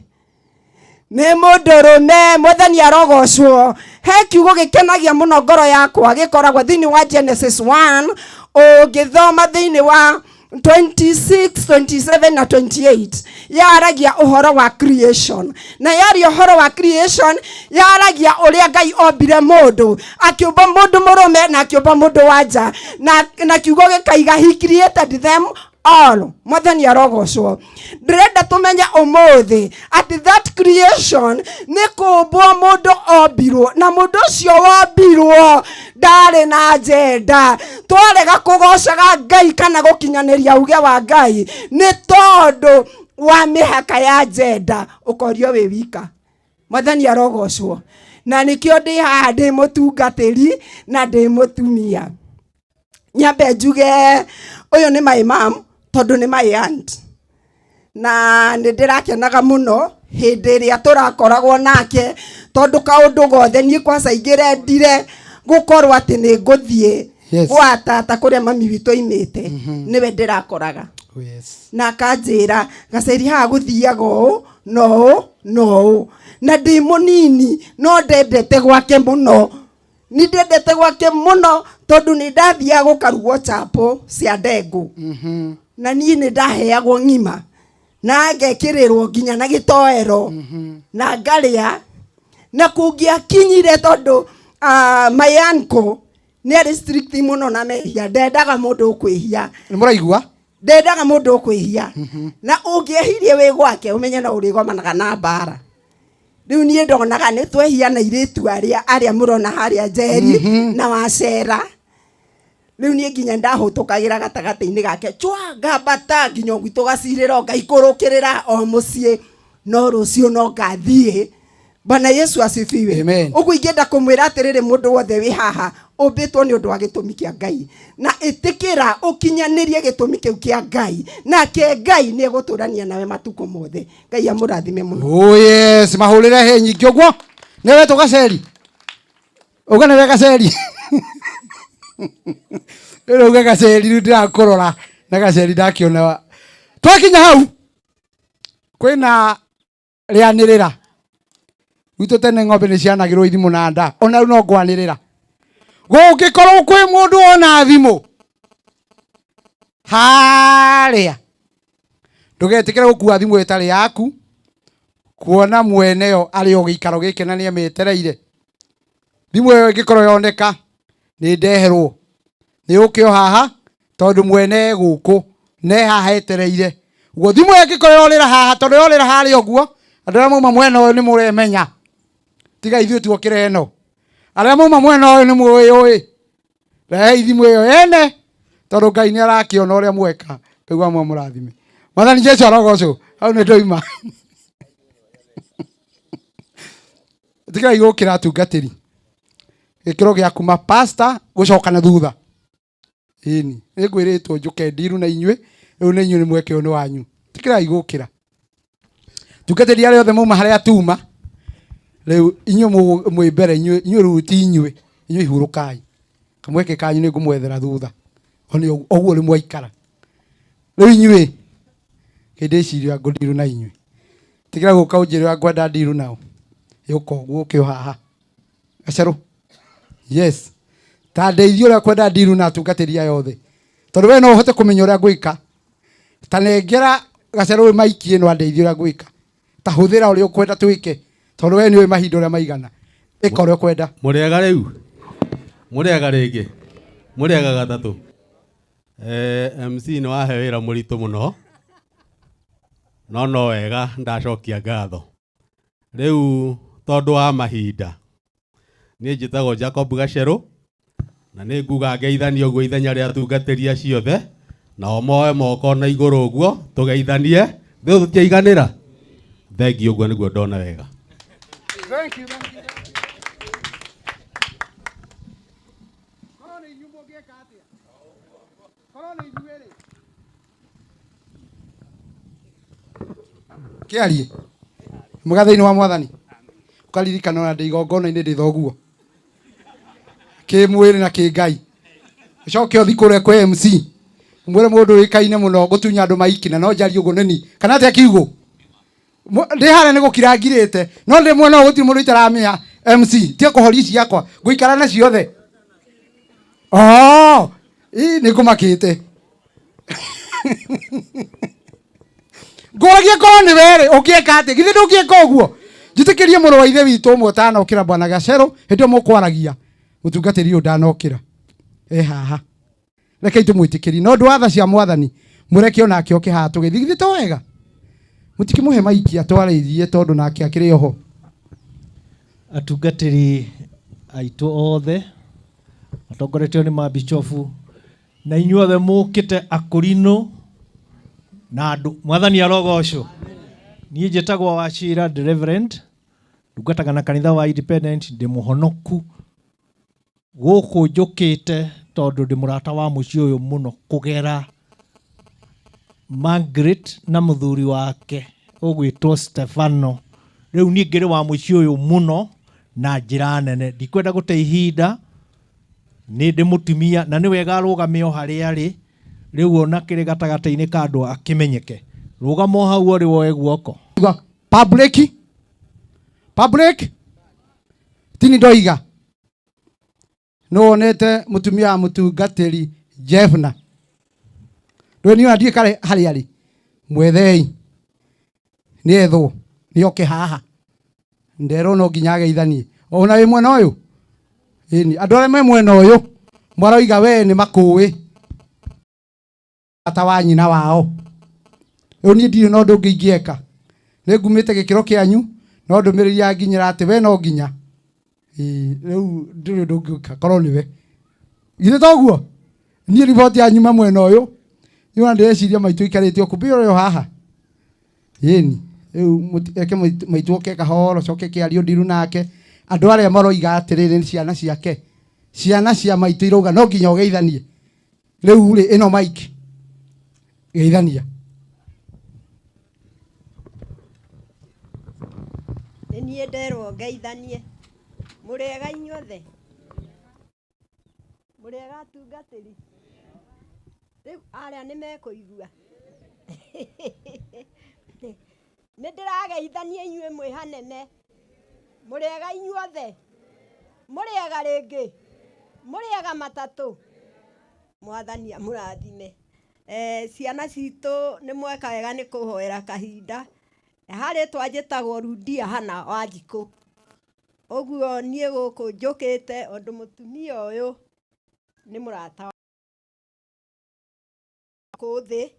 Nĩ mũndũrũme. Mwathani arogocwo. He kiugo gĩkenagia mũno ngoro yakwa, gĩkoragwo thĩinĩ wa Genesis 1, ũngĩthoma thĩinĩ wa 26, 27 na 28. Yaragia ũhoro wa creation, na yaria ũhoro wa creation, yaragia ũrĩa Ngai ombire mũndũ, akĩũmba mũndũ mũrũme na akĩũmba mũndũ wa nja, na kiugo gĩkaiga he created them all. Mwathani arogocwo. Ndĩrenda tũmenye ũmũthĩ atĩ that creation nĩ kũmbwo mũndũ ombirwo, na mũndũ ũcio wombirwo ndarĩ na agenda. Twarega kũgocaga Ngai kana gũkinyanĩria uge wa Ngai nĩ tondũ wa mĩhaka ya agenda, ũkorio wĩ wika. Mwathani arogocwo. Na nĩkĩo ndĩ haha ndĩ mũtungatĩri na ndĩ mũtumia. Nyambe njuge ũyũ nĩ my mom, tondũ nĩ my aunt, na nĩ ndĩrakenaga mũno hĩndĩ ĩrĩa tũrakoragwo nake, tondũ kaũndũ gothe niĩ kwanza ingĩrendire gũkorwo atĩ nĩ ngũthiĩ gwa tata kũrĩa mami witũ aimĩte, nĩwe ndĩrakoraga. Oh, yes. Na akanjĩra, gaceri, haha gũthiaga ũũ na ũũ na ũũ. Na ndĩ mũnini no ndendete gwake mũno, nĩ ndendete gwake mũno, tondũ nĩ ndathiaga gũkarugwo chapo cia ndengũ, na niĩ nĩ ndaheagwo ng'ima na ngekĩrĩrwo nginya na gĩtoero na ngarĩa. Na kũngĩakinyire, tondũ my uncle nĩ arĩ strict mũno na mehia, ndendaga mũndũ ũkwĩhia. Nĩ mũraigua? Ndendaga mũndũ ũkwĩhia, na ũngĩehirie wĩ gwake, ũmenye no ũrĩgomanaga na mbara. Rĩu niĩ ndonaga nĩ twehia na irĩtu arĩa mũrona harĩa Njeri na wacera. Rĩu niĩ nginya ndahũtũkagĩra gatagatĩ-inĩ gake chwa, ngambata nginya gwitũ gacirĩro, ngaikũrũkĩrĩra o mũciĩ, no rũciũ no ngathiĩ. Bwana Yesu asifiwe. Amen. Ũguo ingĩenda kũmwĩra atĩrĩrĩ, mũndũ wothe wĩ haha ũmbĩtwo nĩ ũndũ wa gĩtũmi kĩa Ngai, na ĩtĩkĩra ũkinyanĩrie gĩtũmi kĩu kĩa Ngai, nake Ngai nĩ egũtũrania nawe matukũ mothe. Ngai amũrathime mũno. Oh yes, mahũrĩre he nyingĩ ũguo. Nĩ wetwo gaceri. Uga nĩwe gaceri. Rĩu uga gaceri, rĩu ndĩrakũrora na gaceri ndakĩona. Twakinya hau kwĩna rĩanĩrĩra. Gwitũ tene ng'ombe nĩ cianagĩrwo ithimũ na nda, ona rĩu no ngwanĩrĩra. Gũngĩkorwo kwĩ mũndũ wona thimũ harĩa, ndũgetĩkĩre gũkua thimũ ĩtarĩ yaku, kuona mweneyo arĩ o gĩikaro gĩkĩ na nĩamĩetereire. Thimũ ĩyo ĩngĩkorwo yoneka nĩ ndeherwo, nĩ yũke o haha, tondũ mwene e gũkũ ne haha etereire. Ũguo thimũ ĩyo ĩngĩkorwo yorĩra haha, tondũ yorĩra harĩa ũguo, andũ arĩa mauma mwena ũyũ nĩ mũremenya, tiga ithuĩ tuokĩre ĩno. Arĩa mauma mwena ũyũ nĩ mũĩ ũĩ, rehei thimũ ĩyo ene, tondũ Ngai nĩ arakĩona ũrĩa mweka. Ngai wa mũrathime. Mwathani Jesu arogocwo. Hau nĩ ndoima. Tigai gũkĩra atungatĩri gĩkĩro gĩa kuma pastor gũcoka na thutha. Ĩni nĩ ngwĩrĩtwo njũke ndiru na inyuĩ, rĩu nĩ inyuĩ nĩ mweke ũyũ nĩ wanyu. Tikirai gũkĩra tungatĩri arĩa othe mauma harĩa tuma. Rĩu inyuĩ mwĩ mbere, inyuĩ rĩu ti inyuĩ, inyuĩ ihurũkai, kamweke kanyu nĩ ngũmwethera thutha. O nĩ ũguo rĩu mwaikara rĩu inyuĩ kĩndĩciria ngũndiru na inyuĩ. Tigira gũka ũnjĩre ũrĩa ngwenda ndiru nao, yũka ũguo ũkĩ o haha gacerũ. Yes, ta ndeithie ũrĩa kwenda ndiru na atungatĩri aya othe, tondũ we no ũhote kũmenya ũrĩa ngwĩka. Ta nengera gacerũ maiki ĩno, andeithie ũrĩa ngwĩka. Ta hũthĩra ũrĩa ũkwenda twĩke, tondũ we nĩ ũĩ mahinda ũrĩa maigana. Ĩka ũrĩa ũkwenda. Mũrĩega rĩu, mũrĩega rĩngĩ, mũrĩega gatatũ. MC nĩ wahe wĩra mũritũ mũno, no no wega ndacokia ngatho. Rĩu tondũ wa mahinda, niĩ njĩtagwo Jacob Gacerũ, na nĩ nguga ngeithanie ũguo ithenya rĩa atungatĩri acio othe, nao moe moko na igũrũ ũguo tũgeithanie. Rĩu tũtiaiganĩra. Thengiũ, ũguo nĩguo ndona wega. Thank you, thank you. Korwo nĩ inyuĩ mũngĩka atĩa? Korwo nĩ inyuĩ rĩ? Kĩarie. Mwega thĩinĩ wa Mwathani. Ũkaririkana ona ndĩ igongona-inĩ ndĩ thoguo. Kĩmwĩrĩ na kĩngai. Ũcoke ũthi kũrĩa kwĩ MC. Mwĩre mũndũ ũĩkaine mũno gũtunya andũ maiki, na no njarie ũguo nĩni. Kana atĩa kiugo? Ndĩ harĩa nĩ gũkira ngirĩte no ndĩ mwena ũyũ gũtirĩ mũndũ itaramĩa MC tie kũhoria ici ciakwa ngũikara na ciothe. Oh, ĩ nĩ ngũmakĩte. Ngũragia korwo nĩ werĩ ũngĩeka atĩ githĩ ndũngĩeka ũguo. Njĩtĩkĩrie mũrũ wa ithe witũ ũmwe ũtanokĩra bwana Gacero hĩndĩ ĩyo mũkwaragia mũtungatĩri ũyũ ndanokĩra e haha. Rekei tũmwĩtĩkĩrie na ũndũ wa tha cia mwathani mũreke onake oke haha tũgĩthiĩ githĩ to wega. Mũtikĩmũhe maiki atwarĩirie tondũ nake akĩrĩ oho. Atungatĩri aitũ othe matongoretio nĩ mabicobu na inyuothe mũkĩte akũrinũ na andũ mwathani arogocwo. Niĩ njĩtagwo Wachira the Reverend, ndungataga na kanitha wa Independent, ndĩ mũhonoku gũkũ njũkĩte tondũ ndĩ mũrata wa mũciĩ ũyũ mũno kũgera Margaret na mũthuri wake ũgwĩtwo Stefano. Rĩu niĩ ngĩrĩ wa mũciĩ ũyũ mũno na njĩra nene, ndikwenda gũte ihinda, nĩ ndĩ mũtumia na nĩ wega arũgame o harĩa arĩ rĩu ona kĩrĩ gatagatĩ-inĩ ka andũ akĩmenyeke. Rũgama o hau ũrĩ woe guoko. Public public tini ndoiga nĩ wonete mũtumia wa mũtungatĩri Jefna ndũĩ niĩ ona ndiũĩ kare harĩa arĩ mwethei nĩ ethwo nĩ oke haha nderwo no nginya ageithanie ona wĩ mwena ũyũ ĩni andũ arĩa me mwena ũyũ maroiga we nĩ makũĩ ta wa nyina wao rĩu niĩ ndirĩ na ũndũ ũngĩ ingĩeka nĩ ngumĩte gĩkĩro kĩanyu no ndũmĩrĩri yanginyĩra atĩ we no nginya rĩu ndũrĩ ũndũ ũngĩka korwo nĩwe githĩ toguo niĩ riboti ya nyuma mwena ũyũ niĩ ona ndĩreciria maitũ ikarĩte o kumbe ũrĩ o haha ĩni rĩu reke maitũ oke kahoro coke kĩario ndiru nake andũ arĩa maroiga atĩrĩrĩ nĩ ciana ciake ciana cia maitũ irauga no nginya ũgeithanie rĩu rĩ ĩno mic geithania. Nĩ niĩ nderwo ngeithanie. Mũrĩega inyuothe? Mũrĩega atungatĩri? Rĩu arĩa nĩ mekũigua. Nĩ ndĩrageithania inyuĩ mwĩ hanene. Mũrĩega inyuothe? Mũrĩega rĩngĩ? Mũrĩega matatũ? Mwathani amũrathime. Ciana citũ nĩ mweka wega nĩ kũhoera kahinda. Harĩ twanjĩtagwo Rudia Hana Wanjikũ. Ũguo niĩ gũkũ njũkĩte ũndũ mũtumia ũyũ nĩ mũrata kũ thĩ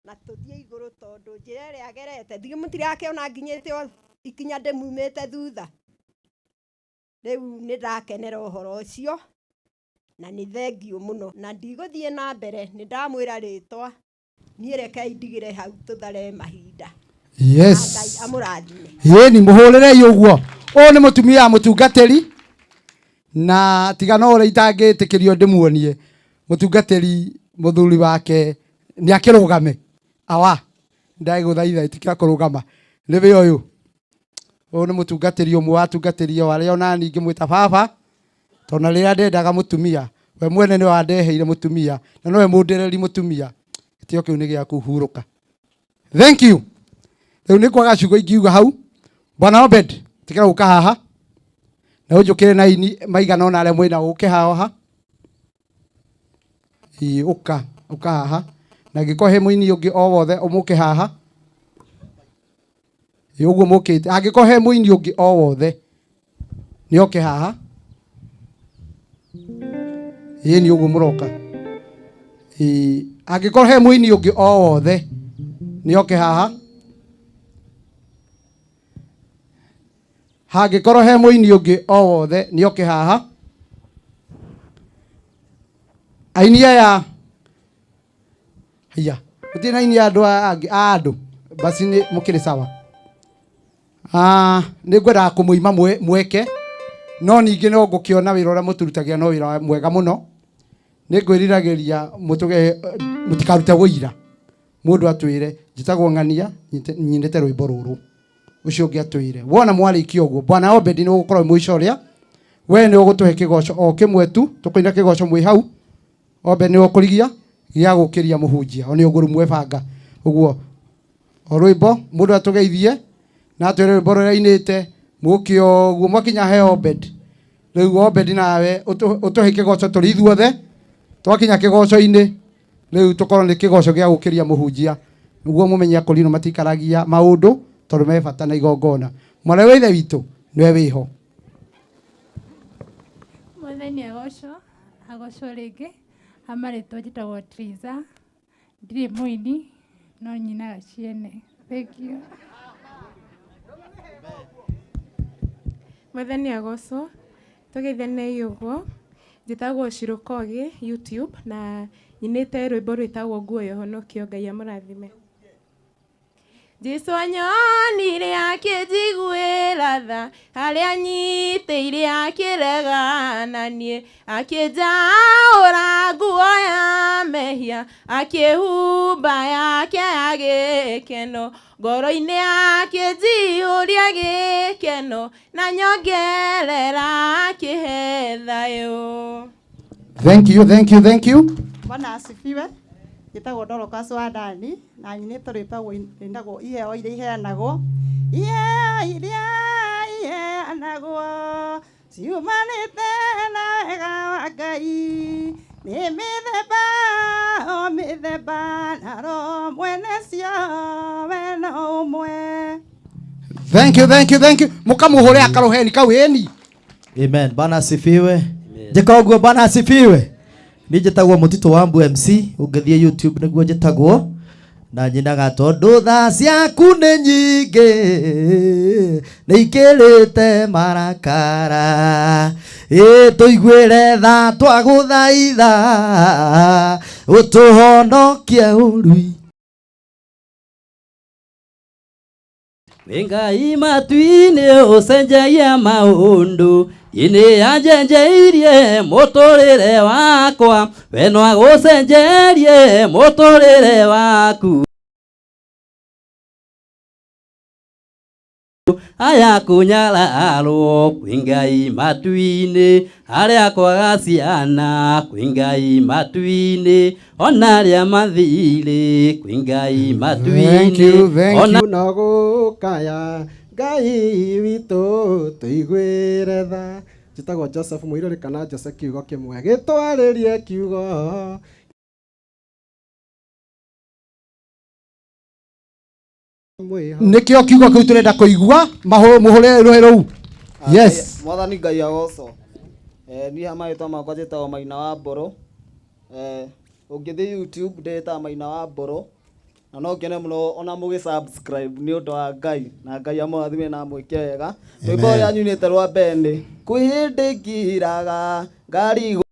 na tũthiĩ igũrũ tondũ njĩra ĩrĩa agerete ndigĩ mũtirakĩona nginyĩte o ikinya ndĩmumĩte thutha. Rĩu nĩ ndakenera ũhoro ũcio na nĩ thengiũ mũno na ndigũthiĩ na mbere nĩ ndamwĩra rĩtwa niĩ rekei ndigĩre hau tũthare mahinda. Yes. Ngai amũrathime. Ĩni mũhũrĩrei ũguo ũyũ nĩ mũtumia wa mũtungatĩri na tiga no ũrĩa itangĩtĩkĩrio ndĩmuonie mũtungatĩri mũthuri wake nĩ akĩrũgame awa ndagũthaitha ĩtĩkĩra kũrũgama nĩwe ũyũ ũyũ nĩ mũtungatĩri ũmwe wa atungatĩri o arĩa ona niĩ ingĩmwĩta baba tondũ na rĩrĩa ndendaga mũtumia we mwene nĩwe wandeheire mũtumia na nowe mũndereri mũtumia gĩtĩo kĩu nĩ gĩaku hurũka. Thank you. Rĩu nĩ kwaga ciugo ingiuga hau bwana Obed tigĩra gũka haha na ũnjũkĩre na ini maigana ona arĩa mwĩna ũke haha ĩ ũka ũka haha na angĩkorwo he mũini ũngĩ o wothe ũmũke haha ĩ ũguo mũkĩte angĩkorwo he mũini ũngĩ o wothe nĩ oke haha ĩ nĩ ũguo mũroka ĩ angĩkorwo he mũini ũngĩ o wothe nĩ oke haha hangĩkorwo he mũini ũngĩ o wothe nĩ oke haha aini aya haiya gũtirĩ na aini andũ angĩ a andũ basi nĩ mũkĩrĩ sawa. Nĩ ngwendaga kũmũima mweke no ningĩ no ngũkĩona wĩra ũrĩa mũtũrutagia no wĩra mwega mũno nĩ ngwĩriragĩria mũtũge mũtikarute wũira mũndũ atwĩre njĩtagwo ng'ania nyinĩte rwĩmbo rũrũ ũcio ũngĩ atwĩre wona mwarĩkia ũguo bwana Obedi nĩ ũgũkorwo mũico ũrĩa we nĩ ũgũtũhe kĩgoco o kĩmwe tu tũkũina kĩgoco mwĩ hau Obed nĩ ũkũrigia gĩa gũkĩria mũhunjia o nĩ ũguo rĩu mwebanga ũguo O rwĩmbo mũndũ atũgeithie na atwĩre rwĩmbo rũrĩa ainĩte mũke ũguo mwakinya he Obed. Rĩu Obed nawe ũtũhe kĩgoco tũrĩ ithuothe twakinya kĩgoco-inĩ rĩu tũkorwo nĩ kĩgoco gĩa gũkĩria mũhunjia nĩguo mũmenye akũrinũ matikaragia maũndũ tondũ me bata na igongona. Mwarĩ wa ithe witũ nĩwe wĩho. Mwathani agocwo, agocwo rĩngĩ. Amarĩtwo njĩtagwo Triza, ndirĩ mũini no nyinaga ciene. Thank you. Mwathani agocwo, tũgeithanei ũguo. Njĩtagwo Shiro Kogi YouTube na nyinĩte rwĩmbo rwĩtagwo Nguo ya Ũhonokio. Ngai amũrathime. Jesu anyonire akĩnjiguĩra tha, harĩa nyitĩire akĩregana na niĩ, akĩnjaũra nguo ya mehia, akĩhumba yake ya gĩkeno, ngoro-inĩ akĩnjihũria gĩkeno, na nyongerera akĩhe thayũ. Thank you, thank you, thank you. Bwana asifiwe. Njĩtagwo Dorcas wa Dani na nyinĩte rwĩmbo rwĩtagwo iheo iria iheanagwo. Iheo iria iheanagwo ciumanĩte na wega wa Ngai, nĩ mĩthemba o mĩthemba, na Roho mwene cio we no ũmwe. Thank you, thank you, thank you. Mũkamũhũre akarũheni kau ĩni. Amen. Bwana asifiwe. Njĩka ũguo Bwana asifiwe. Niĩ njĩtagwo Mũtitũ wa Mbu MC, ũngĩthiĩ YouTube nĩguo njĩtagwo na nyinaga tondũ tha ciaku nĩ nyingĩ nĩ ikĩrĩte marakara, ĩ tũiguĩre tha twagũthaitha ũtũhonokie ũrui. Nĩ Ngai matu-inĩ ũcenjagia maũndũ, inĩ anjenjeirie mũtũrĩre wakwa, we no agũcenjerie mũtũrĩre waku. Aya kũnyararwo kwĩ Ngai matu-inĩ, arĩa kwaga ciana kwĩ Ngai matu-inĩ, ona arĩa mathirĩ kwĩ Ngai matu-inĩ. Thank you, thank Ona you. No gũkaya Ngai witũ tũiguĩre tha. Njĩtagwo Joseph Mũirũrĩ kana Jose kiugo kĩmwe gĩtwarĩrie kiugo. Nĩkĩo kiugo kĩu tũrenda kũigua, mũhũre rũhĩ rũu. Yes. Mwathani Ngai agocwo. Niĩ ha marĩtwa makwa njĩtagwo Maina wa Mbũrũ. Ũngĩthiĩ YouTube ndĩtaga Maina wa Mbũrũ. Na no ngene mũno ona mũgĩ subscribe nĩ ũndũ wa Ngai, na Ngai amũrathime na amwĩke wega. Rwĩmbo rũrĩa nyinĩte rwa mbere nĩ kwĩ hĩndĩ ngiraga ngarigwo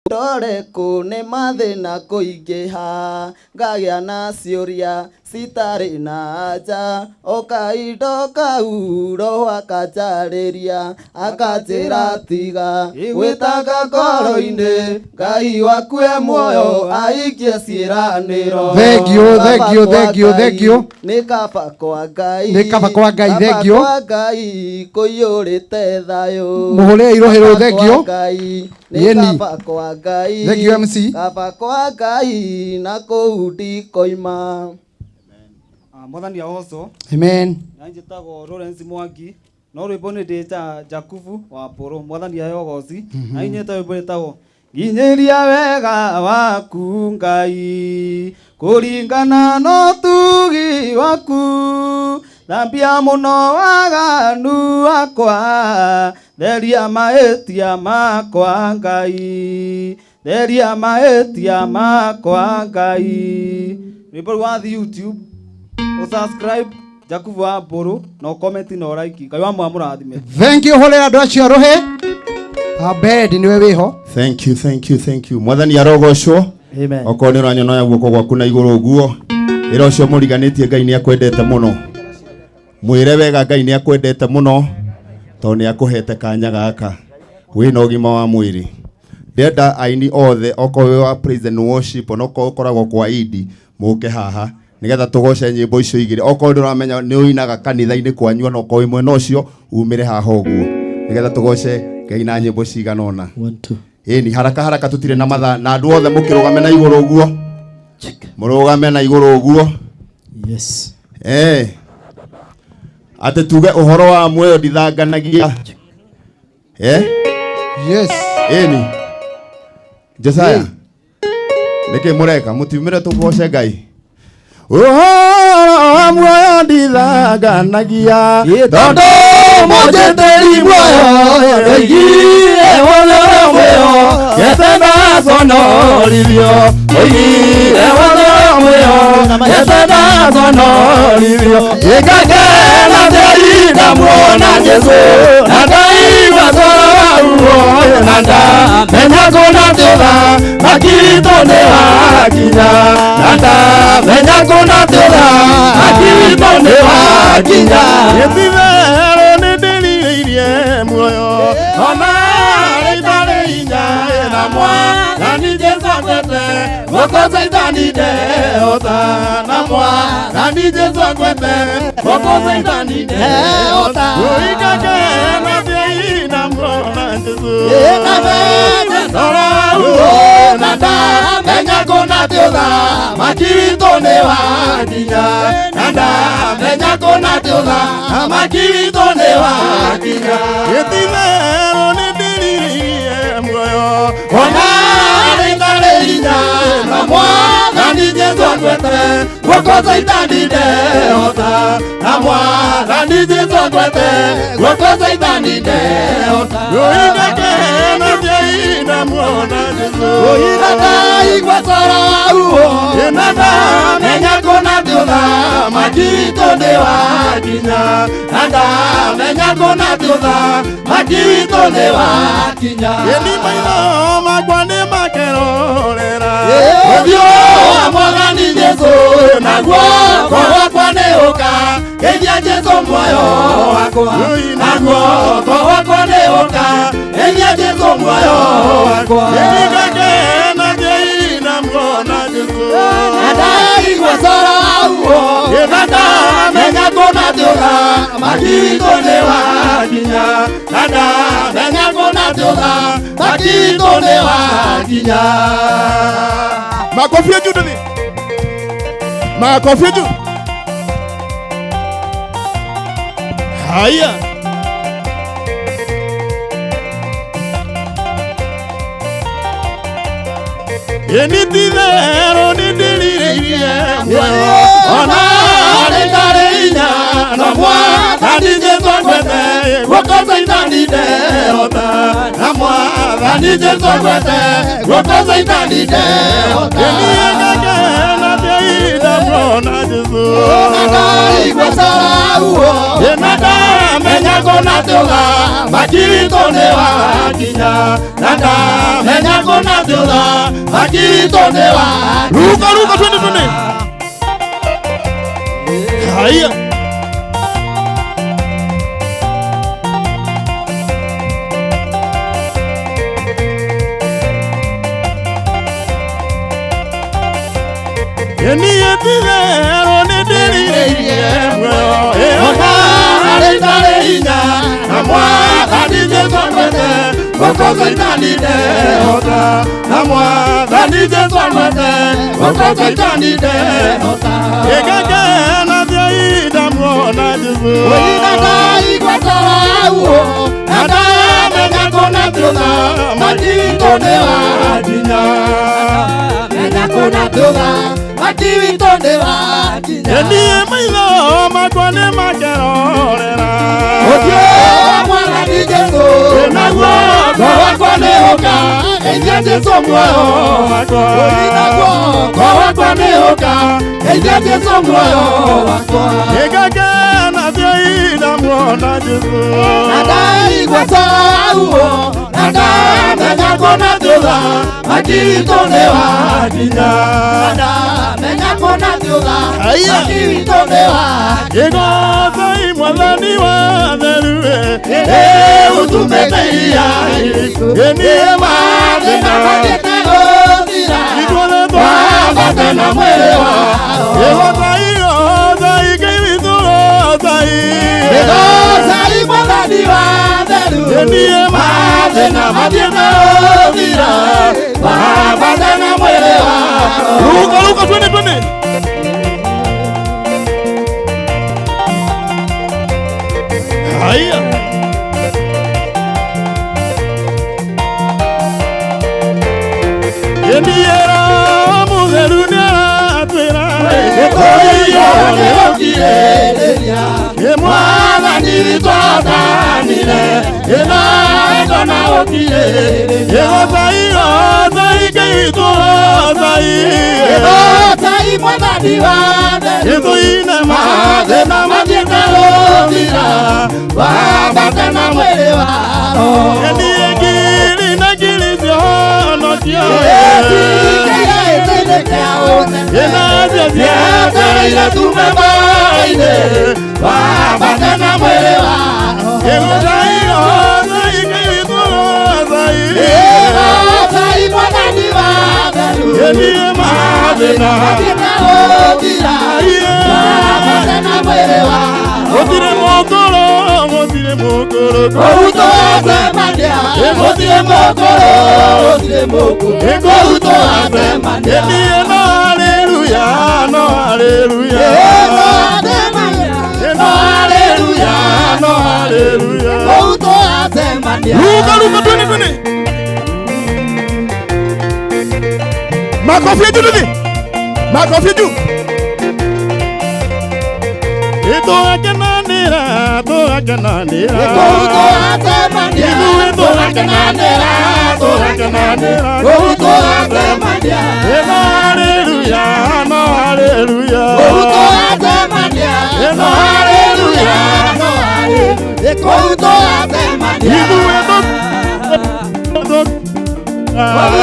ndore kũ nĩ mathĩna kũingĩha, ngagĩa na ciũria citarĩ na anja, o kahinda kau Roho akanjarĩria, akanjĩra tiga gwĩtanga ngoro-inĩ, Ngai waku e muoyo ahingie ciĩranĩro. Thank you, thank you, thank you, thank you. Nĩ kaba kwa Ngai. Nĩ kaba kwa Ngai, Kaba thank you. kwa Ngai kũiyũrĩte thayũ. Mũhũre irohĩ rũu, thank you. Kaba kwa Ngai, nĩ Yeni. kaba kwa Ngai. Thank you, MC. Kaba kwa Ngai na kũu ndikoima. Mwathani agocwo. Amen. Na njĩtagwo Lawrence Mwangi, no rwĩmbo nĩ ndĩta Jakubu wa Mbũrũ. Mwathani aheo ũgoci. Na inyĩte rwĩmbo rwĩtagwo Nginyĩria wega waku Ngai, kũringana na ũtugi waku, thambia mũno waganu wakwa, theria mahĩtia makwa Ngai, theria mahĩtia makwa Ngai. Rwĩmbo rũu wathiĩ YouTube, ũsubscribe Jakubu wa Mbũrũ na ũcomment na ũlike. Ngai wa mũrathime. Thank you, hũrĩra andũ acio rũhĩ. Abed nĩwe wĩho. Thank you, thank you, thank you. Mwathani arogocwo. Amen. Okorwo nĩ ũranyonoya guoko gwaku na igũrũ ũguo, ĩra ũcio mũriganĩtie Ngai nĩ akwendete mũno. Mwĩre wega Ngai nĩ akwendete mũno tondũ nĩ akũhete kanya gaka wĩna ũgima wa mwĩrĩ. Ndĩrenda aini othe, okorwo wĩ wa praise and worship, onokorwo ũkoragwo kwa Idi, mũke haha nĩgetha tũgoce nyĩmbo icio igĩrĩ. Okorwo ndũramenya nĩ ũinaga kanitha-inĩ kwanyu, onokorwo wĩ mwena ũcio, umĩre haha ũguo nĩgetha tũgoce Ngai na nyĩmbo cigana ũna. 1 2. Ĩni haraka haraka tũtirĩ na mathaa, na andũ othe mũkĩrũgame na igũrũ ũguo. Mũrũgame na igũrũ ũguo. Yes. Atĩ tuge ũhoro wa muoyo ndithanganagia. Yes. Ĩni. Jesaya. Nĩkĩ mũreka mũtiumĩre tũgoce Ngai. Ũhoro wa muoyo ndithanganagia tondũ mũnjĩtĩri muoyo ndoigire wothe muoyo gete ndaconorithio oigire wothe muoyo gete ndaconorithio ĩngakena theri ndamuona Jesũ na ndaigua coro wa muoyo na ndamenya kũna tũtha makitũ nĩ wakinya na ndamenya kũna tũtha makitũ nĩ wakinya gĩtitherũ nĩ ndĩrirĩirie muoyo ona rĩtarĩ hinya na mwathani Jesũ akwete guoko Caitani ndehota na mwathani Jesũ akwete guoko Caitani ndehota ũikakena thiĩ na muona Jesũ na ndamenya kũna tũtha makitũ nĩ wakinya na ndamenya kũna tũtha makitũ nĩ wakinya gĩtitherũ nĩ ndĩrirĩirie muoyo ona rĩtarĩ hinya na mwathani Jesũ akwete guoko Caitani ndehota na mwathani Jesũ akwete guoko Caitani ndehota ũikakena thiĩ na muona Jesũ ũikakaigua coro wa na ndamenya kũna tũtha makitũ nĩ wakinya na ndamenya kũna tũtha makitũ nĩ wakinya ĩni maitho makwa nĩ makerorera ũthiũ wa mwathani Jesũ naguo gwakwa nĩ ũka geithia Jesũ muoyo wakwa naguo gwakwa nĩ ũka geithia Jesũ muoyo wakwa ĩnikakena thiĩ na muona Jesũ na ndaigua coro wa na ndamenya kũna tũtha makitũ nĩ wakinya na ndamenya kũna tũtha makitũ nĩ wakinya. Makofi juu dadi. Makofi juu. Haya. Ĩni titherũ nĩ ndĩrirĩirie muoyo ona rĩtarĩ hinya na mwathani Jesũ akwete guoko Caitani ndehota na mwathani Jesũ akwete guoko Caitani ndehota ĩni ĩngakena thiĩ ndamuona Jesũ na ndaigua coro wa na ndamenya kũna tũtha makitũ nĩ wakinya na ndamenya kũna tũtha makitũ nĩ wakinya. Ruka ruka twende twende. Haya. Ĩni titherũ nĩ ndĩrirĩirie muoyo ona rĩtarĩ hinya na mwathani Jesũ akwete guoko Caitani ndehota na mwathani Jesũ akwete guoko Caitani ndehota ĩngakena thiĩ ndamuona Jesũ ndaigua coro na ndamenya kũna tũtha makitũ nĩ wakinya menya kũna tũtha makitũ nĩ wakinya ĩni maitho makwa nĩ makerorera ũthiũ wa mwathani Jesũ naguo gwakwa nĩ ũka geithia Jesũ muoyo wakwa naguo gwakwa nĩ ũka geithia Jesũ muoyo wakwa ĩngakena thiĩ ndamuona Jesũ na ndaigua coro na ndamenya kũna tũtha makitũ nĩ wakinya na ndamenya kũna tũtha makitũ nĩ wakinya ĩgocai mwathani wa theru ũtumĩte iria ĩni mathĩna mathiĩte gũthira ithuothe twambate na mwĩrĩ wao ĩgocai gocai Ngai witũ gocai ĩgocai mwathani wa theru ĩni mathĩna mathiĩte gũthira twambate na mwĩrĩ wao Ruka ruka twende twende. Haya. Endiera mutheru nĩaratwĩra gĩkũyũ nĩgũkirĩrĩria ĩ mwathani witũ atanire ĩnaendo na gũkirĩrĩria ĩgocai gocai Ngai witũ gocai ĩgocai mwathani wa ĩtũine mathĩna mathiĩte gũthira wambate na mwĩrĩ wa roho ĩniĩ ngiri na ngiri cionokio ĩnacio cietereire tume mbaara-inĩ wambate na mwĩrĩ wa roho ĩgocai gocai Ngai witũ gocai ĩgocai mwathani wa theru ĩniĩ mathĩna mathiĩte gũthira wambate na mwĩrĩ wa gũtirĩ mũkũrũ gũtirĩ mũkũrũ kũu twacemania gũtirĩ mũkũrũ gũtirĩ mũkũrũ kũu twacemania ĩniĩ no haleluya no haleluya no haleluya no haleluya kũu twacemania ruka ruka twende twende makofi juu twende makofi juu Tũgakenanĩra tũgakenanĩra kũu tũgacemania ithuĩ tũgakenanĩra tũgakenanĩra kũu tũgacemania no haleluya no haleluya kũu tũgacemania no haleluya no haleluya kũu tũgacemania ithuĩ kũu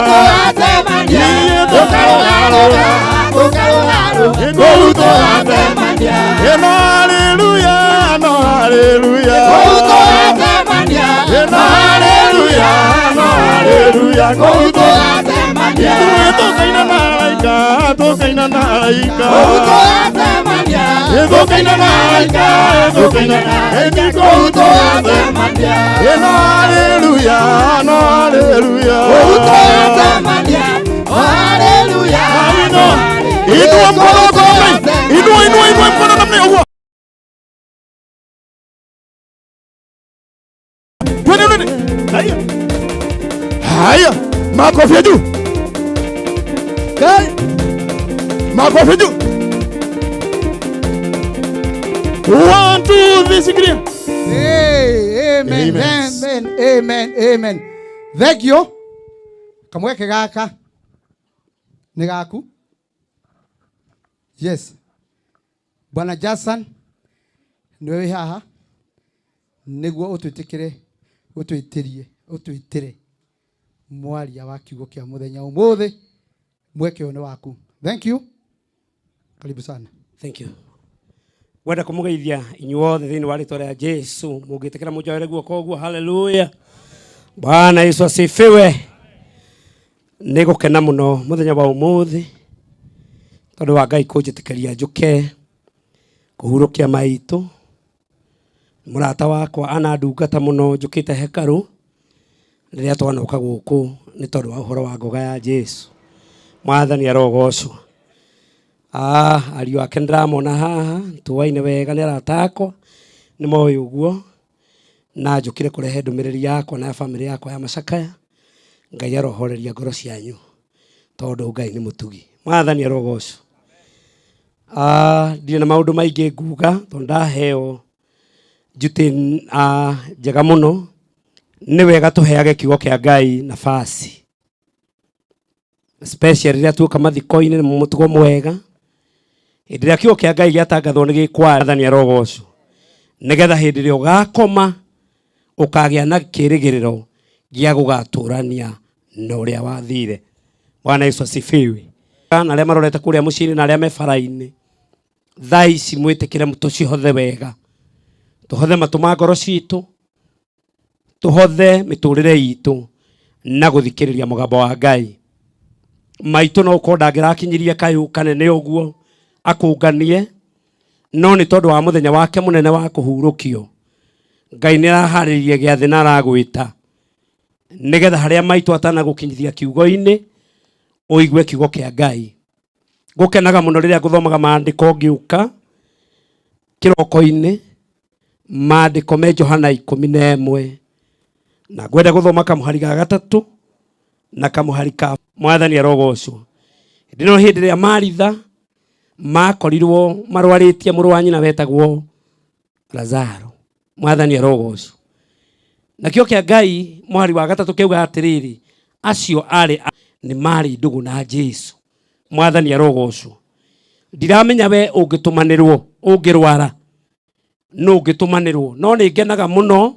tũgacemania tũkarũgarũga tũkarũgarũga kũu tũgacemania no haleluya no haleluya kũu tũgacemania no haleluya no haleluya kũu tũgacemania ithuĩ tũkaina na araika tũkaina na araika kũu tũgacemania tũkaina na araika tũkaina na araika kũu tũgacemania no haleluya no haleluya kũu tũgacemania haleluya Inua mkono wako namna hii. Inua inua inua mkono namna hiyo huo. Twende twende. Haya. Haya. Makofi ya juu. Kai. Makofi juu. 1 2 3 sikiria. Hey, amen, amen, amen, amen. Thank you. Kamweke gaka. Nĩ gaku. Yes. Bwana Jason niwe wĩ haha nĩguo ũtwĩtĩkĩre ũtwĩtĩrie ũtwĩtĩre mwaria wa kiugo kĩa mũthenya ũmũthĩ mweke ũyũ nĩ waku. Thank you. Karibu sana. Thank you. Ngwenda kũmũgeithia inyuothe thĩinĩ wa rĩtwa rĩa Jesu mũngĩtĩkĩra mũnjoere guoko ũguo haleluya. Bwana Yesu asifiwe. Nĩ gũkena mũno mũthenya wa ũmũthĩ tondũ wa Ngai kũnjĩtĩkĩria njũke kũhurũkia maitũ mũrata wakwa anandungata mũno njũkĩte hekarũ rĩrĩa twanoka gũkũ nĩ tondũ wa ũhoro wa ngoga ya Jesu. Mwathani arogocwo. Ariũ ake nĩndĩramona haha tũaine wega nĩ arata akwa nĩ moĩ ũguo na njũkire kũrehe ndũmĩrĩri yakwa na ya bamĩrĩ yakwa ya macakaya. Ngai arohoreria ngoro cianyu tondũ Ngai nĩ mũtugi. Mwathani arogocwo. Ndirĩ na maũndũ maingĩ nguga tondũ ndaheo njutĩ njega mũno. Nĩ wega tũheage kiugo kĩa Ngai nafasi especially rĩrĩa tuoka mathiko-inĩ nĩ mũtugo mwega. Hĩndĩ ĩrĩa kiugo kĩa Ngai gĩatangathwo nĩ gĩkwaria. Mwathani arogocwo. Nĩgetha hĩndĩ ĩrĩa ũgakoma ũkagĩa na kĩrĩgĩrĩro gĩa gũgatũrania na ũrĩa wathire. Bwana Yesu asifiwe. Na arĩa marorete kũrĩa mũciĩ-inĩ na arĩa me bara-inĩ thaa ici mwĩtĩkĩre tũcihothe wega tũhothe matũ ma ngoro citũ tũhothe mĩtũrĩre itũ na gũthikĩrĩria mũgambo wa Ngai. Maitũ no ũkorwo ndangĩrakinyirie kayũ kanene ũguo akũnganie no nĩ tondũ wa mũthenya wake mũnene wa kũhurũkio Ngai nĩ araharĩrĩria gĩathĩ na aragwĩta nĩgetha harĩa maitũ atanagũkinyithia kiugo-inĩ Ũigue kiugo kĩa Ngai. Ngũkenaga mũno rĩrĩa ngũthomaga maandĩko ngĩũka kĩroko-inĩ, maandĩko me Johana 11, na ngwenda gũthoma kamũhari ga 3 na kamũhari ka Mwathani arogocwo. Hĩndĩ ĩno hĩndĩ ĩrĩa Maritha makorirwo marwarĩtie mũrũ wa nyina wetagwo Lazaro. Mwathani arogocwo. Nakĩo kĩa Ngai mũhari wa 3 kĩauga atĩrĩrĩ, acio arĩ nĩ marĩ ndũgũ na Jesu. Mwathani arogocwo. Ndiramenya we ũngĩtũmanĩrwo, ũngĩrwara, nũ ũngĩtũmanĩrwo, no nĩ ngenaga mũno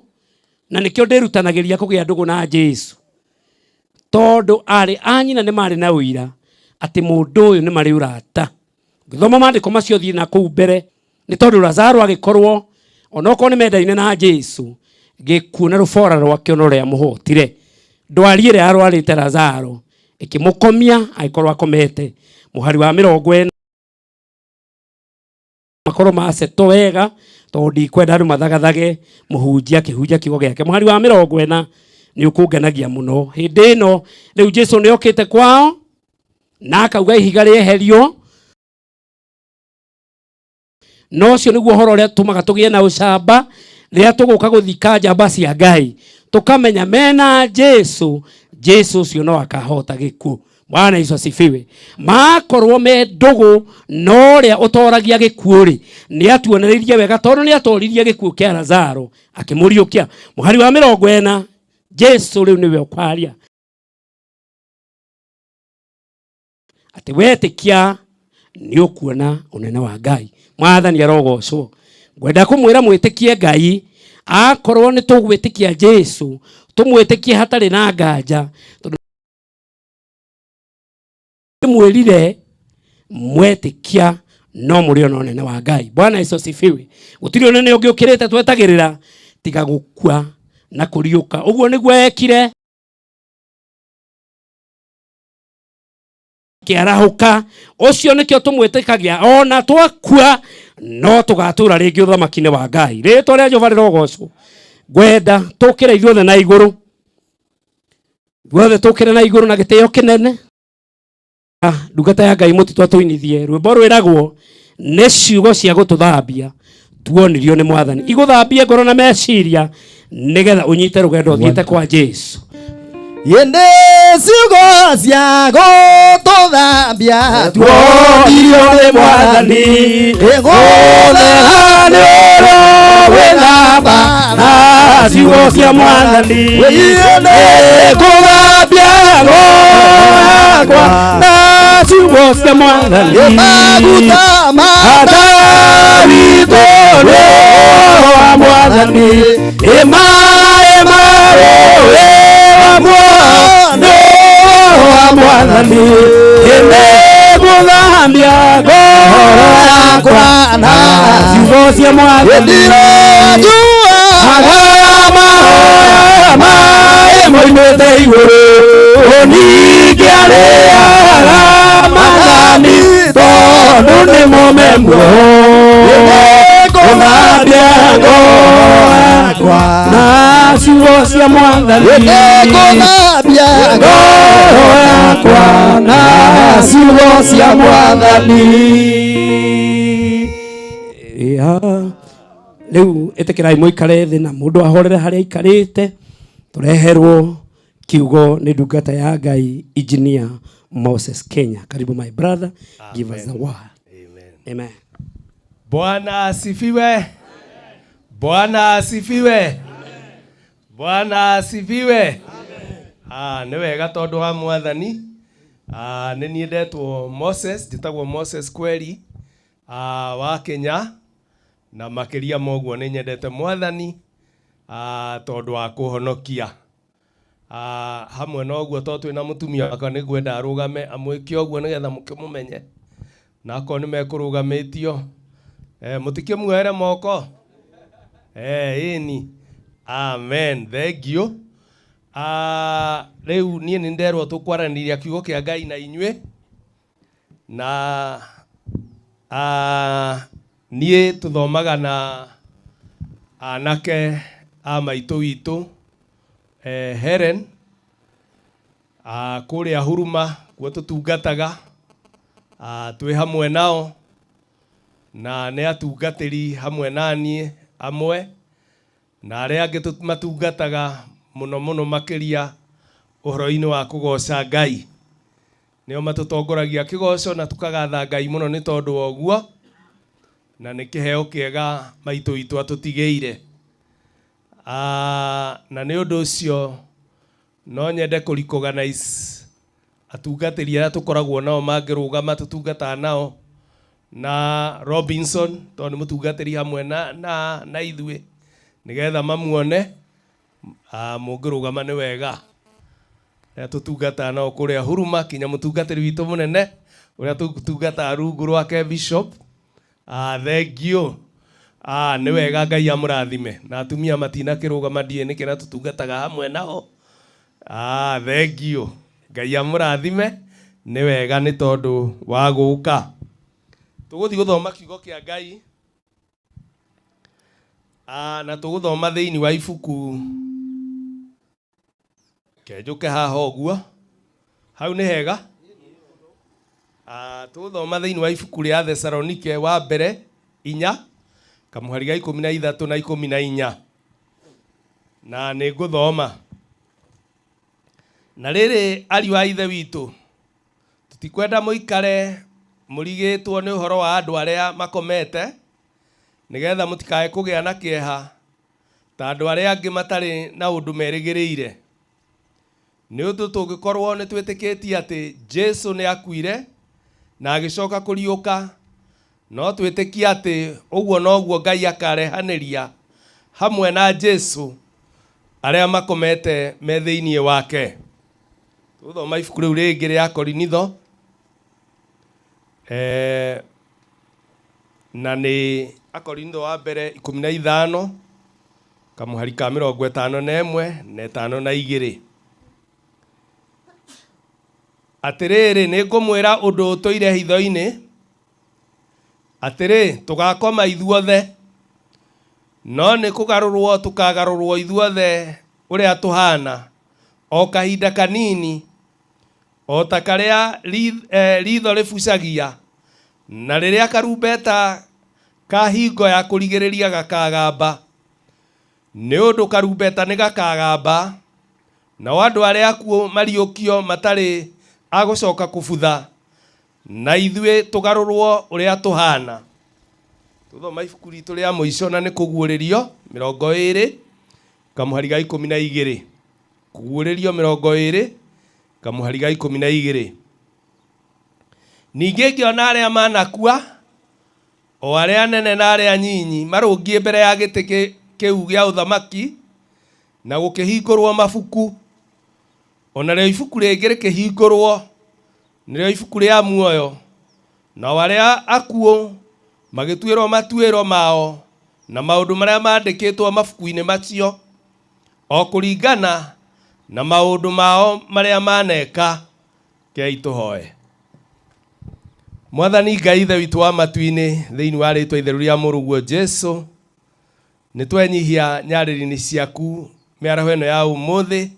na nĩkĩo ndĩrutanagĩria kũgĩa ndũgũ na Jesu, tondũ arĩ a nyina nĩ marĩ na ũira atĩ mũndũ ũyũ nĩ marĩ ũrata. Ngĩthoma maandĩko macio thiĩ na kũu mbere, nĩ tondũ Lazaro agĩkorwo onokorwo nĩ mendaine na Jesu, gĩkuũ na rũbora rwake ona ũrĩa mũhotire. Ndwari ĩrĩa arwarĩte Lazaro ĩkĩmũkomia, agĩkorwo akomete. Mũhari wa 40 makorwo macetwo wega, tondũ ndikwenda andũ mathagathage mũhunjia akĩhunjia kiugo gĩake. Mũhari wa 40 nĩ ũkũngenagia mũno. Hĩndĩ ĩno rĩu Jesu nĩ okĩte kwao na akauga ihiga rĩeherio, na ũcio nĩguo ũhoro ũrĩa tũmaga tũgĩe na ũcamba rĩrĩa tũgũka gũthika njamba cia Ngai, tũkamenya mena Jesu, Jesu ũcio no akahota gĩkuũ. Bwana Yesu asifiwe. Makorwo me ndũgũ na ũrĩa ũtoragia gĩkuũ rĩ, nĩ atuonereirie wega tondũ nĩ atoririe gĩkuũ kĩa Lazaro akĩmũriũkia. Mũhari wa 40, Jesu rĩu nĩwe ũkwaria atĩ wetĩkia nĩ ũkuona ũnene wa Ngai. Mwathani arogocwo. Ngwenda kũmwĩra mwĩtĩkie Ngai, akorwo nĩ tũgwĩtĩkia Jesu, tũmwĩtĩkie hatarĩ na nganja, tondũ mwĩrire mwetĩkia no mũrĩona ũnene wa Ngai. Bwana Yesu asifiwe. Gũtirĩ ũnene ũngĩ ũkĩrĩte twetagĩrĩra tiga gũkua na kũriũka. Ũguo nĩguo ekire, kĩarahũka. Ũcio nĩkĩo tũmwĩtĩkagia, ona twakua no tũgatũra rĩngĩ ũthamaki-inĩ wa Ngai. Rĩtwa rĩa Jehova rĩrogocwo. Ngwenda tũkĩre ithuothe na igũrũ, ithuothe tũkĩre na igũrũ na gĩtĩo kĩnene. Ndungata ya Ngai mũtitwa tũinithie rwĩmbo rwĩragwo nĩ ciugo cia gũtũthambia tuonirio nĩ Mwathani, igũthambie ngoro na meciria nĩgetha ũnyite rũgendo ũthiĩte kwa Jesu. Yende ciugo cia gũtũthambia tuonirio nĩ Mwathani, ĩgũthera nĩ ũrĩa wĩthamba na ciugo cia Mwathani. Yende kũthambia ngoro yakwa na ciugo cia Mwathani. Maguta matawitũ nĩ ũhoro wa Mwathani, ĩma ĩma rũĩ wa Mwathani, ũhoro wa Mwathani, ĩndĩ gũthambia ngoro yakwa na ciugo cia Mwathani. Mahoya maĩ moimĩte igũrũ, ningĩ arĩaga mathani tondũ nĩmo me muoyo. Gũthambia ngoro yakwa na ciugo cia Mwathani. Gũthambia ngoro yakwa na ciugo cia Mwathani. Rĩu ĩtĩkĩrai mũikare thĩ na mũndũ ahorere harĩa aikarĩte, tũreherwo kiugo nĩ ndungata ya Ngai Engineer Moses Kenya. Karibu my brother, give us the word. Amen. Amen. Bwana asifiwe. Bwana asifiwe. Bwana asifiwe. Nĩ wega tondũ wa Mwathani. Nĩ niĩ ndetwo Moses, njĩtagwo Moses Kweri, wa Kenya, na makĩria ma ũguo nĩ nyendete Mwathani, tondũ wa kũhonokia. Hamwe na ũguo tondũ twĩna mũtumia wakwa nĩ ngwenda arũgame amwĩke ũguo nĩgetha mũkĩmũmenye, na akorwo nĩ mekũrũgamĩtio, mũtikĩmuoere moko. Ĩni. Amen. Thank you. Rĩu niĩ nĩ nderwo tũkwaranĩria kiugo kĩa Ngai na inyuĩ, na niĩ tũthomaga na anake a maitũ witũ, Helen, kũrĩa Huruma Kuo tũtungataga twĩ hamwe nao na nĩ atungatĩri hamwe na niĩ amwe na arĩa angĩ matungataga mũno mũno makĩria ũhoro-inĩ wa kũgoca Ngai. Nĩo matũtongoragia kĩgoco na tũkagatha Ngai mũno nĩ tondũ wa ũguo, na nĩ kĩheo kĩega maitũ witũ atũtigĩire. Na nĩ ũndũ ũcio no nyende kũ recognize atungatĩri arĩa tũkoragwo nao mangĩrũgama tũtungataga nao na Robinson tondũ nĩ mũtungatĩri hamwe na ithuĩ nĩgetha mamuone. Mũngĩrũgama nĩ wega. Arĩa tũtungataga nao kũrĩa Huruma kinya mũtungatĩri witũ mũnene ũrĩa tũtungataga rungu rwake Bishop. Thank you. Nĩ wega Ngai amũrathime. Na atumia matinakĩrũgama ndiĩ nĩkĩ na tũtungataga hamwe nao. Thank you. Ngai amũrathime. Nĩ wega nĩ tondũ wa gũka. Tũgũthiĩ gũthoma kiugo kĩa Ngai. Na tũgũthoma thĩinĩ wa ibuku kenjũke haha ũguo. Hau nĩ hega. Tũgũthoma thĩinĩ wa ibuku rĩa Thesalonike wa mbere 4 kamũhari ga 13 na 14. Na nĩ ngũthoma. Na rĩrĩ ariũ a Ithe witũ, tũtikwenda mũikare mũrigĩtwo nĩ ũhoro wa andũ arĩa makomete, nĩgetha mũtikae kũgĩa na kĩeha ta andũ arĩa angĩ matarĩ na ũndũ merĩgĩrĩire. Nĩ ũndũ tũngĩkorwo nĩ twĩtĩkĩtie atĩ Jesũ nĩ akuire na agĩcoka kũriũka, no twĩtĩkie atĩ ũguo noguo Ngai akarehanĩria hamwe na Jesũ arĩa makomete me thĩinĩ wake. Tũthoma ibuku rĩu rĩngĩ rĩa Korinitho, na nĩ Akorinitho wa mbere 15 kamũhari ka 51 na 52. Atĩrĩrĩ, nĩ ngũmwĩra ũndũ ũtũire hitho-inĩ, atĩrĩ, tũgakoma ithuothe, no nĩ kũgarũrwo tũkagarũrwo ithuothe ũrĩa tũhana, o kahinda kanini, o ta karĩa ritho rĩbucagia, na rĩrĩa karumbeta ka hingo ya kũrigĩrĩria gakagamba. Nĩ ũndũ karumbeta nĩ gakagamba, nao andũ arĩa akuũ mariũkio matarĩ a gũcoka kũbutha, na ithuĩ tũgarũrwo ũrĩa tũhana. Tũthoma ibuku ritũ rĩa mũico na nĩ kũguũrĩrio 20 kamũhari ga 12. Kũguũrĩrio 20 kamũhari ga 12. Ningĩ ngĩona arĩa manakua, o arĩa anene na arĩa anyinyi, marũngiĩ mbere ya gĩtĩ kĩu gĩa ũthamaki, na gũkĩhingũrwo mabuku. Ona rĩo ibuku rĩngĩ rĩkĩhingũrwo, nĩrĩo ibuku rĩa muoyo. Nao arĩa akuũ magĩtuĩrwo matuĩro mao na maũndũ marĩa mandĩkĩtwo mabuku-inĩ macio, o kũringana na maũndũ mao marĩa maneka. Kei tũhoe. Mwathani Ngai Ithe witũ wa matu-inĩ, thĩinĩ wa rĩtwa itheru rĩa Mũrũguo Jesũ, nĩ twenyihia nyarĩrĩ-inĩ ciaku mĩaraho ĩno ya ũmũthĩ.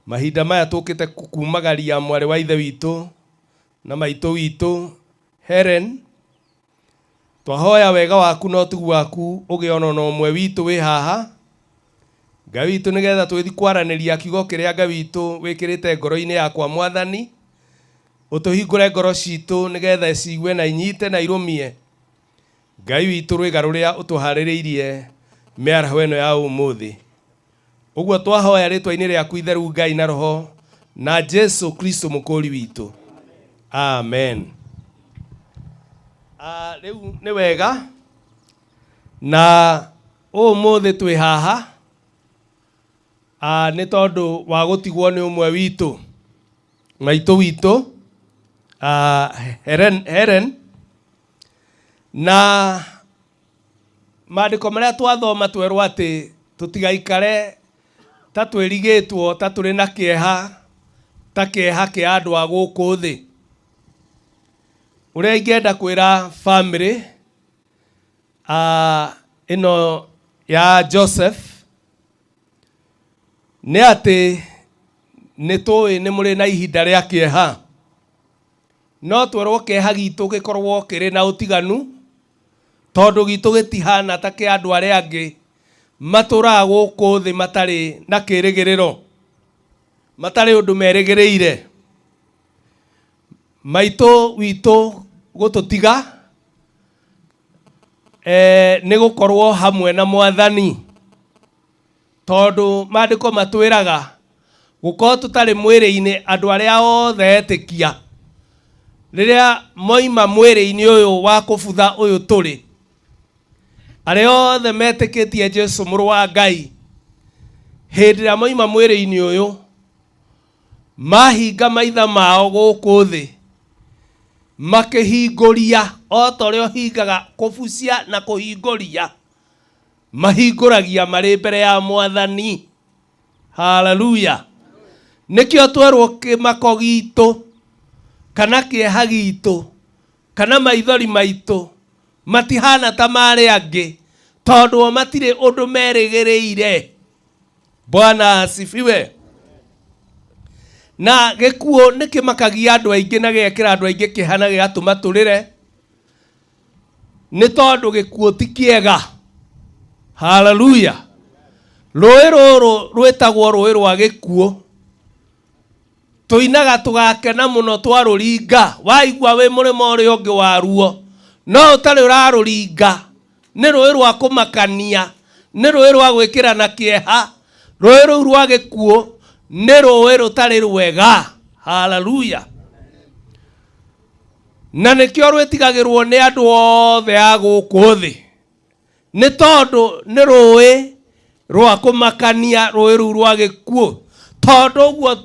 Mahinda maya tũkĩte kumagaria mwarĩ wa Ithe witũ na maitũ witũ Helen. Twahoya wega waku na ũtugi waku ũgĩe ona ũmwe witũ wĩ haha. Ngai witũ, nĩgetha tũgĩthiĩ kwaranĩria kiugo kĩrĩa Ngai witũ wĩkĩrĩte ngoro-inĩ yakwa Mwathani, ũtũhingũre ngoro citũ nĩgetha ciigue na inyite na irũmie. Ngai witũ, rwĩga rũrĩa ũtũharĩrĩirie mĩaraho ĩno ya ũmũthĩ. Ũguo twahoya rĩtwa-inĩ rĩaku itheru Ngai na Roho na Jesũ Kristo mũkũri witũ. Amen. Rĩu nĩ wega na ũmũthĩ twĩ haha, nĩ tondũ wa gũtigwo nĩ ũmwe witũ, maitũ witũ, Helen. Na maandĩko marĩa twathoma twerwo atĩ tũtigaikare ta twĩrigĩtwo ta tũrĩ na kĩeha ta kĩeha kĩa andũ a gũkũ thĩ. Ũrĩa ingĩenda kwĩra family ĩno ya Joseph nĩ atĩ nĩ tũĩ nĩ mũrĩ na ihinda rĩa kĩeha. No twerwo kĩeha gitũ gĩkorwo kĩrĩ na ũtiganu, tondũ gitũ gĩtihana ta kĩa andũ arĩa angĩ matũraga gũkũ thĩ matarĩ na kĩrĩgĩrĩro, matarĩ ũndũ merĩgĩrĩire. Maitũ witũ gũtũtiga nĩ gũkorwo hamwe na Mwathani, tondũ maandĩko matwĩraga gũkorwo tũtarĩ mwĩrĩ-inĩ andũ arĩa othe etĩkia rĩrĩa moima mwĩrĩ-inĩ ũyũ wa kũbutha ũyũ tũrĩ, arĩa othe metĩkĩtie Jesu mũrũ wa Ngai, hĩndĩ ĩrĩa moima mwĩrĩ-inĩ ũyũ mahinga maitha mao gũkũ thĩ, makĩhingũria o ta ũrĩa ũhingaga kũbucia na kũhingũria, mahingũragia marĩ mbere ya Mwathani. Haleluya. Nĩkĩo twerwo kĩmako gitũ kana kĩeha gitũ kana maithori maitũ matihana ta marĩa angĩ, tondũ o matirĩ ũndũ merĩgĩrĩire. Bwana asifiwe. Na gĩkuũ nĩ kĩmakagia andũ aingĩ na gĩgekĩra andũ aingĩ kĩeha na gĩgatũma tũrĩre, nĩ tondũ gĩkuũ ti kĩega. Haleluya. Rũĩ rũrũ rwĩtagwo rũĩ rwa gĩkuũ, tũinaga tũgakena mũno twarũringa. Waigua wĩ mũrĩmo ũrĩa ũngĩ waruo, no ũtarĩ ũrarũringa. Nĩ rũĩ rwa kũmakania, nĩ rũĩ rwa gwĩkĩra na kĩeha. Rũĩ rũu rwa gĩkuũ nĩ rũĩ rũtarĩ rwega. Haleluya. Na nĩkĩo rwĩtigagĩrwo nĩ andũ othe a gũkũ thĩ, nĩ tondũ nĩ rũĩ rwa kũmakania, rũĩ rũu rwa gĩkuũ. Tondũ ũguo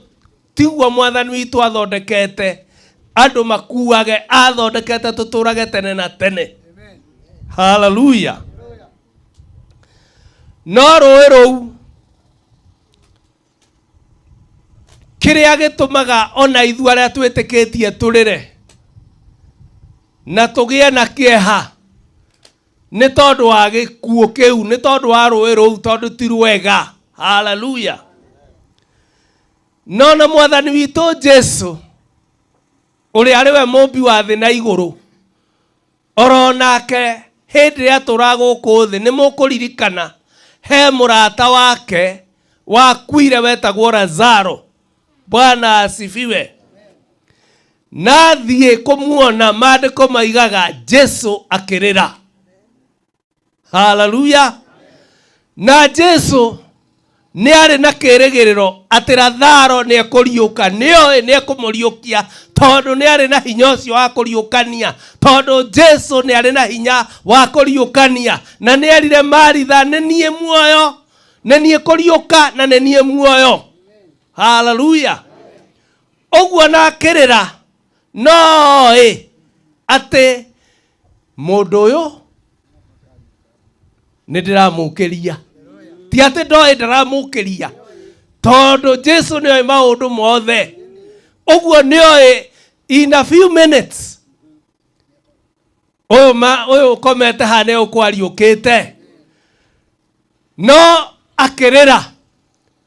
tiguo Mwathani witũ athondekete andũ makuage, athondekete tũtũrage tene na tene. Haleluya. No rũĩ rũu kĩrĩa gĩtũmaga ona ithuĩ arĩa twĩtĩkĩtie tũrĩre na tũgĩe na kĩeha nĩ tondũ wa gĩkuũ kĩu, nĩ tondũ wa rũĩ rũu, tondũ ti rwega. Haleluya. No na Mwathani witũ Jesu ũrĩa arĩ we mũmbi wa thĩ na igũrũ, oro nake hĩndĩ ĩrĩa atũraga gũkũ thĩ, nĩ mũkũririkana he mũrata wake wakuire wetagwo Lazaro. Bwana asifiwe. Na thiĩ kũmuona, maandĩko maigaga Jesu akĩrĩra. Haleluya. Na Jesu nĩ arĩ na kĩrĩgĩrĩro atĩ Lazaro nĩ ekũriũka, nĩoĩ nĩ ekũmũriũkia, tondũ nĩ arĩ na hinya ũcio wa kũriũkania, tondũ Jesu nĩ arĩ na hinya wa kũriũkania. Na nĩ erire Maritha, nĩ niĩ muoyo, nĩ niĩ kũriũka na nĩ niĩ muoyo. Haleluya. Ũguo na akĩrĩra, noĩ atĩ mũndũ ũyũ nĩ ndĩramũkĩria, ti atĩ ndoĩ ndaramũkĩria, tondũ Jesu nĩoĩ maũndũ mothe. Ũguo nĩoĩ in a few minutes ũyũ ũyũ ũkomete haha nĩ ũkwariũkĩte. No akĩrĩra.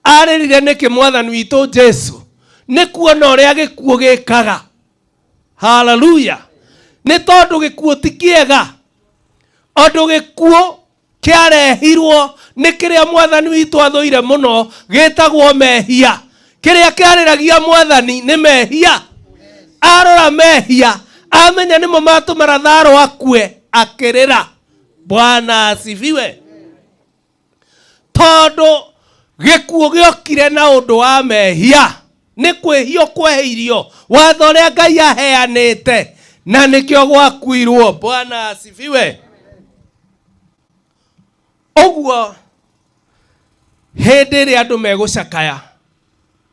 Arĩrire nĩkĩ Mwathani witũ Jesu? Nĩ kuona ũrĩa gĩkuũ gĩkaga. Haleluya. Nĩ tondũ gĩkuũ ti kĩega. Ũndũ gĩkuũ kĩarehirwo nĩ kĩrĩa Mwathani witũ athũire mũno, gĩtagwo mehia. Kĩrĩa kĩarĩragia Mwathani nĩ mehia. Arora mehia, amenya nĩmo matũma Lazaro akue, akĩrĩra. Bwana asifiwe. Tondũ gĩkuũ gĩokire na ũndũ wa mehia, nĩ kwĩhio kweheirio watho ũrĩa Ngai aheanĩte, na nĩkĩo gwakuirwo. Bwana asifiwe. Ũguo hĩndĩ ĩrĩa andũ megũcakaya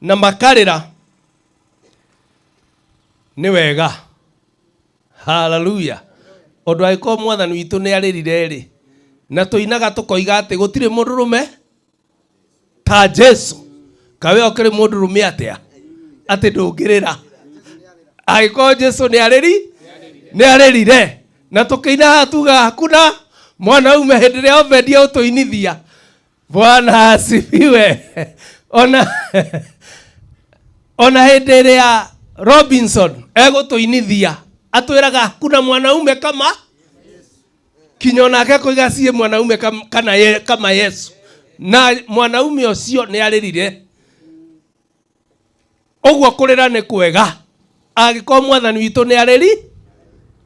na makarĩra, nĩ wega. Haleluya. Ũndũ angĩkorwo Mwathani witũ nĩ arĩrire rĩ, na tũinaga tũkoiga atĩ gũtirĩ mũndũrũme ta Jesu, kawe ũkĩrĩ mũndũrũme atĩa atĩ ndũngĩrĩra? Angĩkorwo Jesu nĩ arĩri, nĩ arĩrire, na tũkĩina haha tugaga hakuna mwanaume hĩndĩ ĩrĩa Obedia ũtũinithia. Bwana asifiwe. Ona hĩndĩ ĩrĩa Robinson egũtũinithia atwĩraga kuna mwanaume kama kinya onake koiga ciĩ mwanaume kana kama Yesu na mwanaume ũcio nĩ arĩrire ũguo kũrĩra nĩ kwega angĩkorwo mwathani witũ nĩ arĩri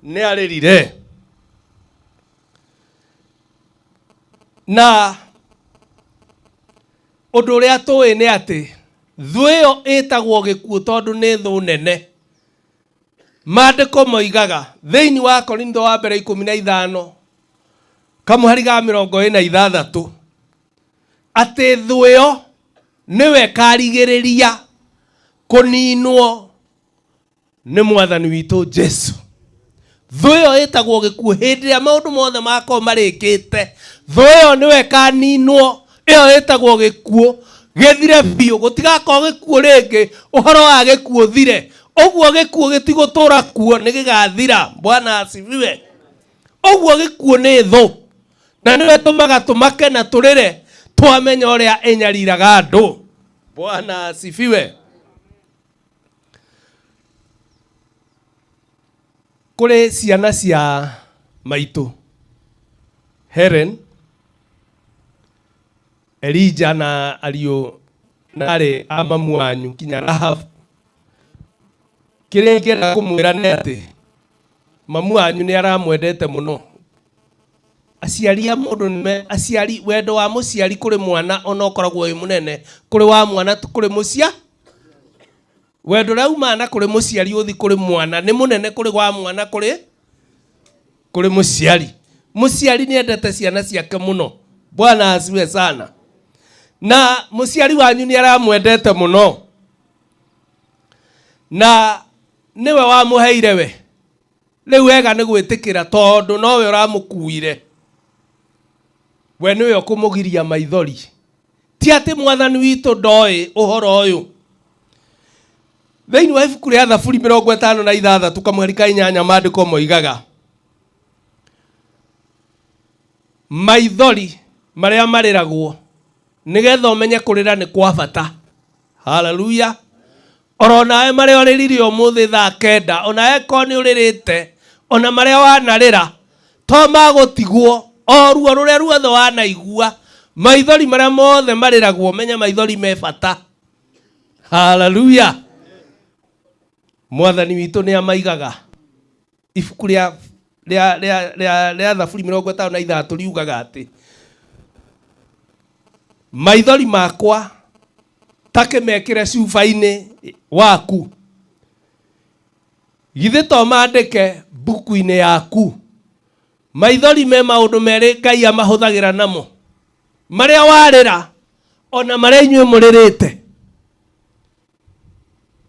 nĩ arĩrire na ũndũ ũrĩa tũĩ nĩ atĩ thũ ĩyo ĩtagwo gĩkuũ tondũ nĩ thũ nene maandĩko moigaga thĩinĩ wa Korintho wa mbere 15 kamũhari ga 46 atĩ thũ ĩyo nĩwe ĩkarigĩrĩria kũninwo nĩ mwathani witũ Jesu. Thũ ĩyo ĩtagwo gĩkuũ hĩndĩ ĩrĩa maũndũ mothe makorwo marĩkĩte, thũ ĩyo nĩwe ĩkaninwo, ĩyo ĩtagwo gĩkuũ gĩthire biũ, gũtigakorwo gĩkuũ rĩngĩ, ũhoro wa gĩkuũ ũthire. Ũguo gĩkuũ gĩtigũtũra kuo, nĩ gĩgathira. Bwana asifiwe. Ũguo gĩkuũ nĩ thũ na nĩwe tũmaga tũmake na tũrĩre twamenya ũrĩa ĩnyariraga andũ. Bwana asifiwe. Kũrĩ ciana cia maitũ Helen, Elijah na ariũ na arĩ a mamu wanyu kinya Rahab. Kĩrĩa ingĩenda kũmwĩra nĩ atĩ mamu wanyu nĩ aramwendete mũno. Aciari a mũndũ nĩme, aciari, wendo wa mũciari kũrĩ mwana ona ũkoragwo wĩ mũnene kũrĩ wa mwana kũrĩ mũcia. Wendo ũrĩa umana na kũrĩ mũciari ũthi kũrĩ mwana nĩ mũnene kũrĩ wa mwana kũrĩ mũciari. Mũciari nĩ endete ciana ciake mũno. Bwana asifiwe sana. Na mũciari wanyu nĩ aramwendete mũno na nĩwe wamũheire we. Rĩu wega nĩ gwĩtĩkĩra tondũ nowe ũramũkuire. We nĩwe ũkũmũgiria maithori. Ti atĩ mwathani witũ ndoĩ ũhoro ũyũ. Thĩinĩ wa ibuku rĩa Thaburi 56 kamũhari ka 8 maandĩko moigaga maithori marĩa marĩragwo nĩgetha ũmenye kũrĩra nĩ kwa bata. Haleluya. Oro nawe marĩa ũrĩrire ũmũthĩ thaa 9 ona eko nĩ ũrĩrĩte ona marĩa wanarĩra to magũtigwo o ruo rũrĩa ruothe wanaigua maithori marĩa mothe marĩragwo menye maithori me bata. Haleluya. Mwathani witũ nĩ amaigaga. Ibuku rĩa Thaburi 56 riugaga atĩ maithori makwa takĩmekĩre cuba-inĩ waku, githĩ to mandĩke mbuku-inĩ yaku. Maithori me maũndũ merĩ Ngai amahũthagĩra namo, marĩa warĩra ona marĩa inyuĩ mũrĩrĩte,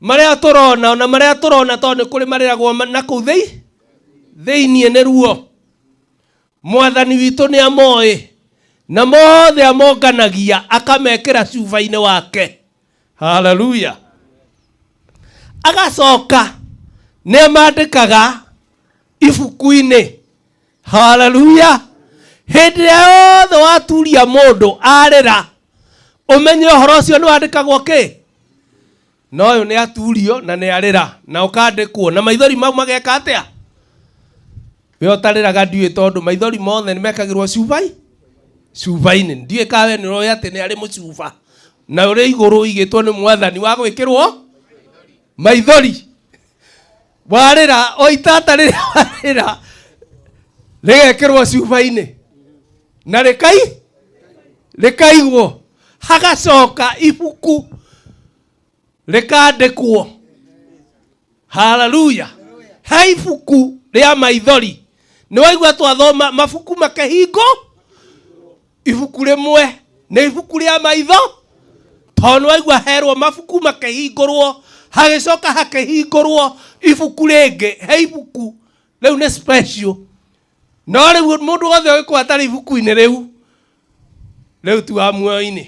marĩa tũrona ona marĩa tũrona tondũ nĩ kũrĩ marĩragwo na kũu thĩiniĩ nĩ ruo. Mwathani witũ nĩ amoĩ na mothe amonganagia akamekĩra cuba-inĩ wake. Haleluya. Agacoka nĩ amandĩkaga ibuku-inĩ. Haleluya. Hĩndĩ ĩrĩa yothe waturia mũndũ arĩra, ũmenye ũhoro ũcio nĩ wandĩkagwo kĩ? Na ũyũ nĩ aturio na nĩ arĩra na ũkandĩkwo na maithori mau mageka atĩa? We ũtarĩraga ndiũĩ tondũ maithori mothe nĩ mekagĩrwo cuba-inĩ. Ndiũĩ kana we nĩ ũroĩ atĩ nĩ arĩ mũcuba na ũrĩ igũrũ ũigĩtwo nĩ mwathani wa gwĩkĩrwo maithori. Warĩra o itata rĩrĩa warĩra rĩgekĩrwo cuba-inĩ na rĩkaigwo, hagacoka ibuku rĩkandĩkwo. Haleluya. He ibuku rĩa maithori. Nĩ waigua twathoma mabuku makĩhingo, ibuku rĩmwe nĩ ibuku rĩa maitho, tondũ nĩ waigua herwo mabuku makĩhingũrwo, hagĩcoka hakĩhingũrwo ibuku rĩngĩ. He ibuku rĩu nĩ special, no rĩu mũndũ wothe ũgĩkorwo atarĩ ibuku-inĩ rĩu, rĩu ti wa muoyo-inĩ.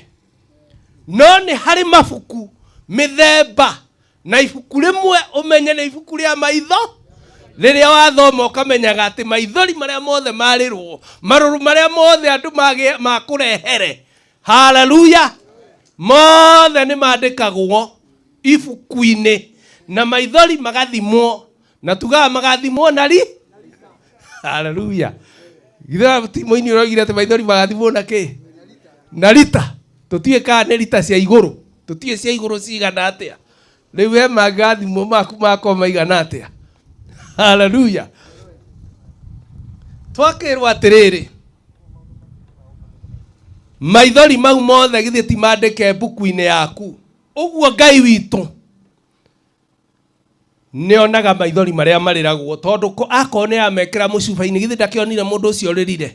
No nĩ harĩ mabuku mĩthemba, na ibuku rĩmwe ũmenye nĩ ibuku rĩa maitho, rĩrĩa wathoma ũkamenyaga atĩ maithori marĩa mothe marĩrwo, marũrũ marĩa mothe andũ makũrehere, haleluya, mothe nĩ mandĩkagwo ibuku-inĩ. Na maithori magathimwo na tugaga magathimwo na ri haleluya githĩ ti mũini ũroigire atĩ maithori magathimwo na kĩ na rita tũtiũĩ kana nĩ rita cia igũrũ tũtiũĩ cia igũrũ cigana atĩa rĩu we mangathimwo maku makorwo maigana atĩa haleluya twakĩrwo atĩrĩrĩ maithori mau mothe githĩ ti mandĩke mbuku-inĩ yaku ũguo ngai witũ nĩonaga maithori marĩa marĩragwo tondũ akorwo nĩ amekĩra mũcuba-inĩ githĩ ndakĩonire mũndũ ũcio ũrĩrire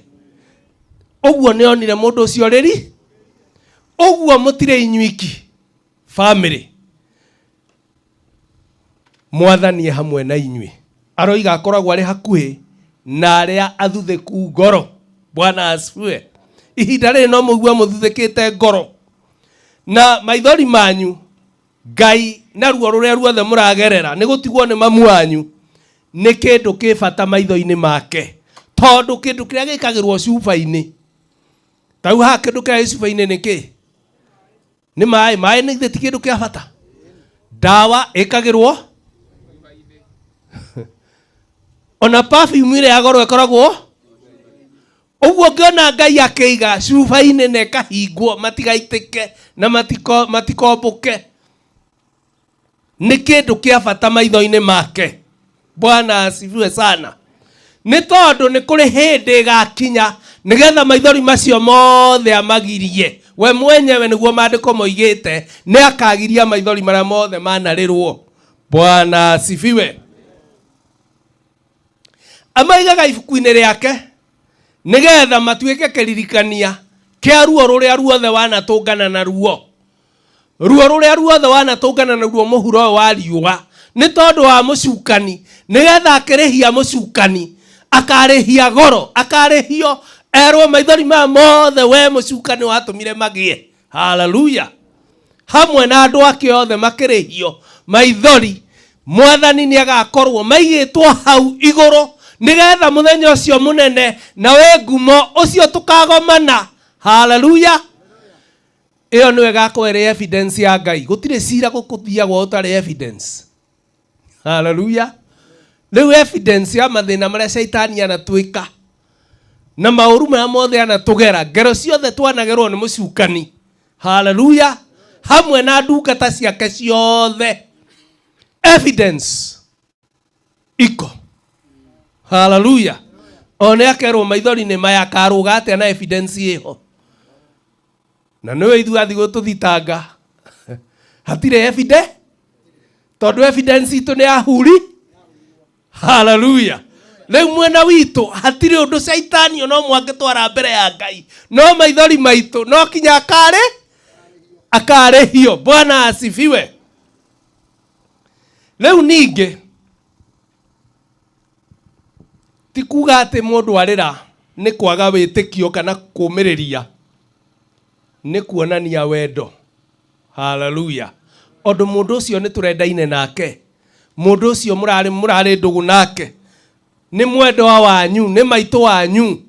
ũguo nĩonire mũndũ ũcio ũrĩri ũguo mũtirĩ inyuiki family mwathani e hamwe na inyuĩ aroiga akoragwo arĩ hakuhĩ na arĩa athuthĩku ngoro bwana asifiwe ihinda rĩrĩ no mũigue mũthuthĩkĩte ngoro na maithori manyu ngai na ruo rũrĩa ruothe mũragerera nĩ gũtigwo nĩ mamu wanyu nĩ kĩndũ kĩ bata maitho-inĩ make tondũ kĩndũ kĩrĩa gĩkagĩrwo cuba-inĩ tau haha kĩndũ kĩrĩa gĩ cuba-inĩ nĩ kĩ nĩ maĩ maĩ nĩ githĩ ti kĩndũ kĩa bata ndawa ĩkagĩrwo ona perfume ĩrĩa ya goro ĩkoragwo ũguo ngĩona ngai akĩiga cuba-inĩ na ĩkahingwo matigaitĩke na matikombũke nĩ kĩndũ kĩa bata maitho-inĩ make bwana asifiwe sana nĩ tondũ nĩ kũrĩ hĩndĩ ĩgakinya nĩgetha maithori macio mothe amagirie we mwenyewe nĩguo maandĩko moigĩte nĩ akagiria maithori marĩa mothe manarĩrwo bwana asifiwe amaigaga ibuku-inĩ rĩake nĩgetha matuĩke kĩririkania kĩa ruo rũrĩa ruothe wanatũngana na ruo ruo rũrĩa ruothe wanatũngana na ruo mũhuro ũyũ wa riũa nĩ tondũ wa mũcukani nĩgetha akĩrĩhia mũcukani akarĩhia goro akarĩhio erwo maithori maya mothe we mũcukani watũmire magĩe haleluya hamwe na andũ ake othe makĩrĩhio maithori mwathani nĩ agakorwo maigĩtwo hau igũrũ nĩgetha mũthenya ũcio mũnene na wĩ ngumo ũcio tũkagomana haleluya ĩyo nĩyo ĩgakorwo ĩrĩ evidence ya ngai gũtirĩ cira gũkũthiagwo ũtarĩ evidence haleluya rĩu evidence ya mathĩna marĩa caitani anatwĩka na maũru marĩa mothe anatũgera ngero ciothe twanagerwo nĩ mũcukani haleluya hamwe na ndungata ciake ciothe evidence iko haleluya one akerwo maithori nĩ maya akarũga atĩa na evidence ĩho na nĩwe ithuĩ athiĩ gũtũthitanga hatirĩ evidence tondũ evidence itũ nĩ ahuri haleluya rĩu mwena witũ hatirĩ ũndũ caitani ona ũmwe angĩtwara mbere ya ngai no maithori maitũ no kinya akarĩ akarĩhio bwana asifiwe rĩu ningĩ ti kuga atĩ mũndũ arĩra nĩ kwaga wĩtĩkio kana kũmĩrĩria nĩ kuonania wendo haleluya ũndũ mũndũ ũcio nĩ tũrendaine nake mũndũ ũcio mũrarĩ mũrarĩ ndũgũ nake nĩ mwendwa wanyu nĩ maitũ wanyu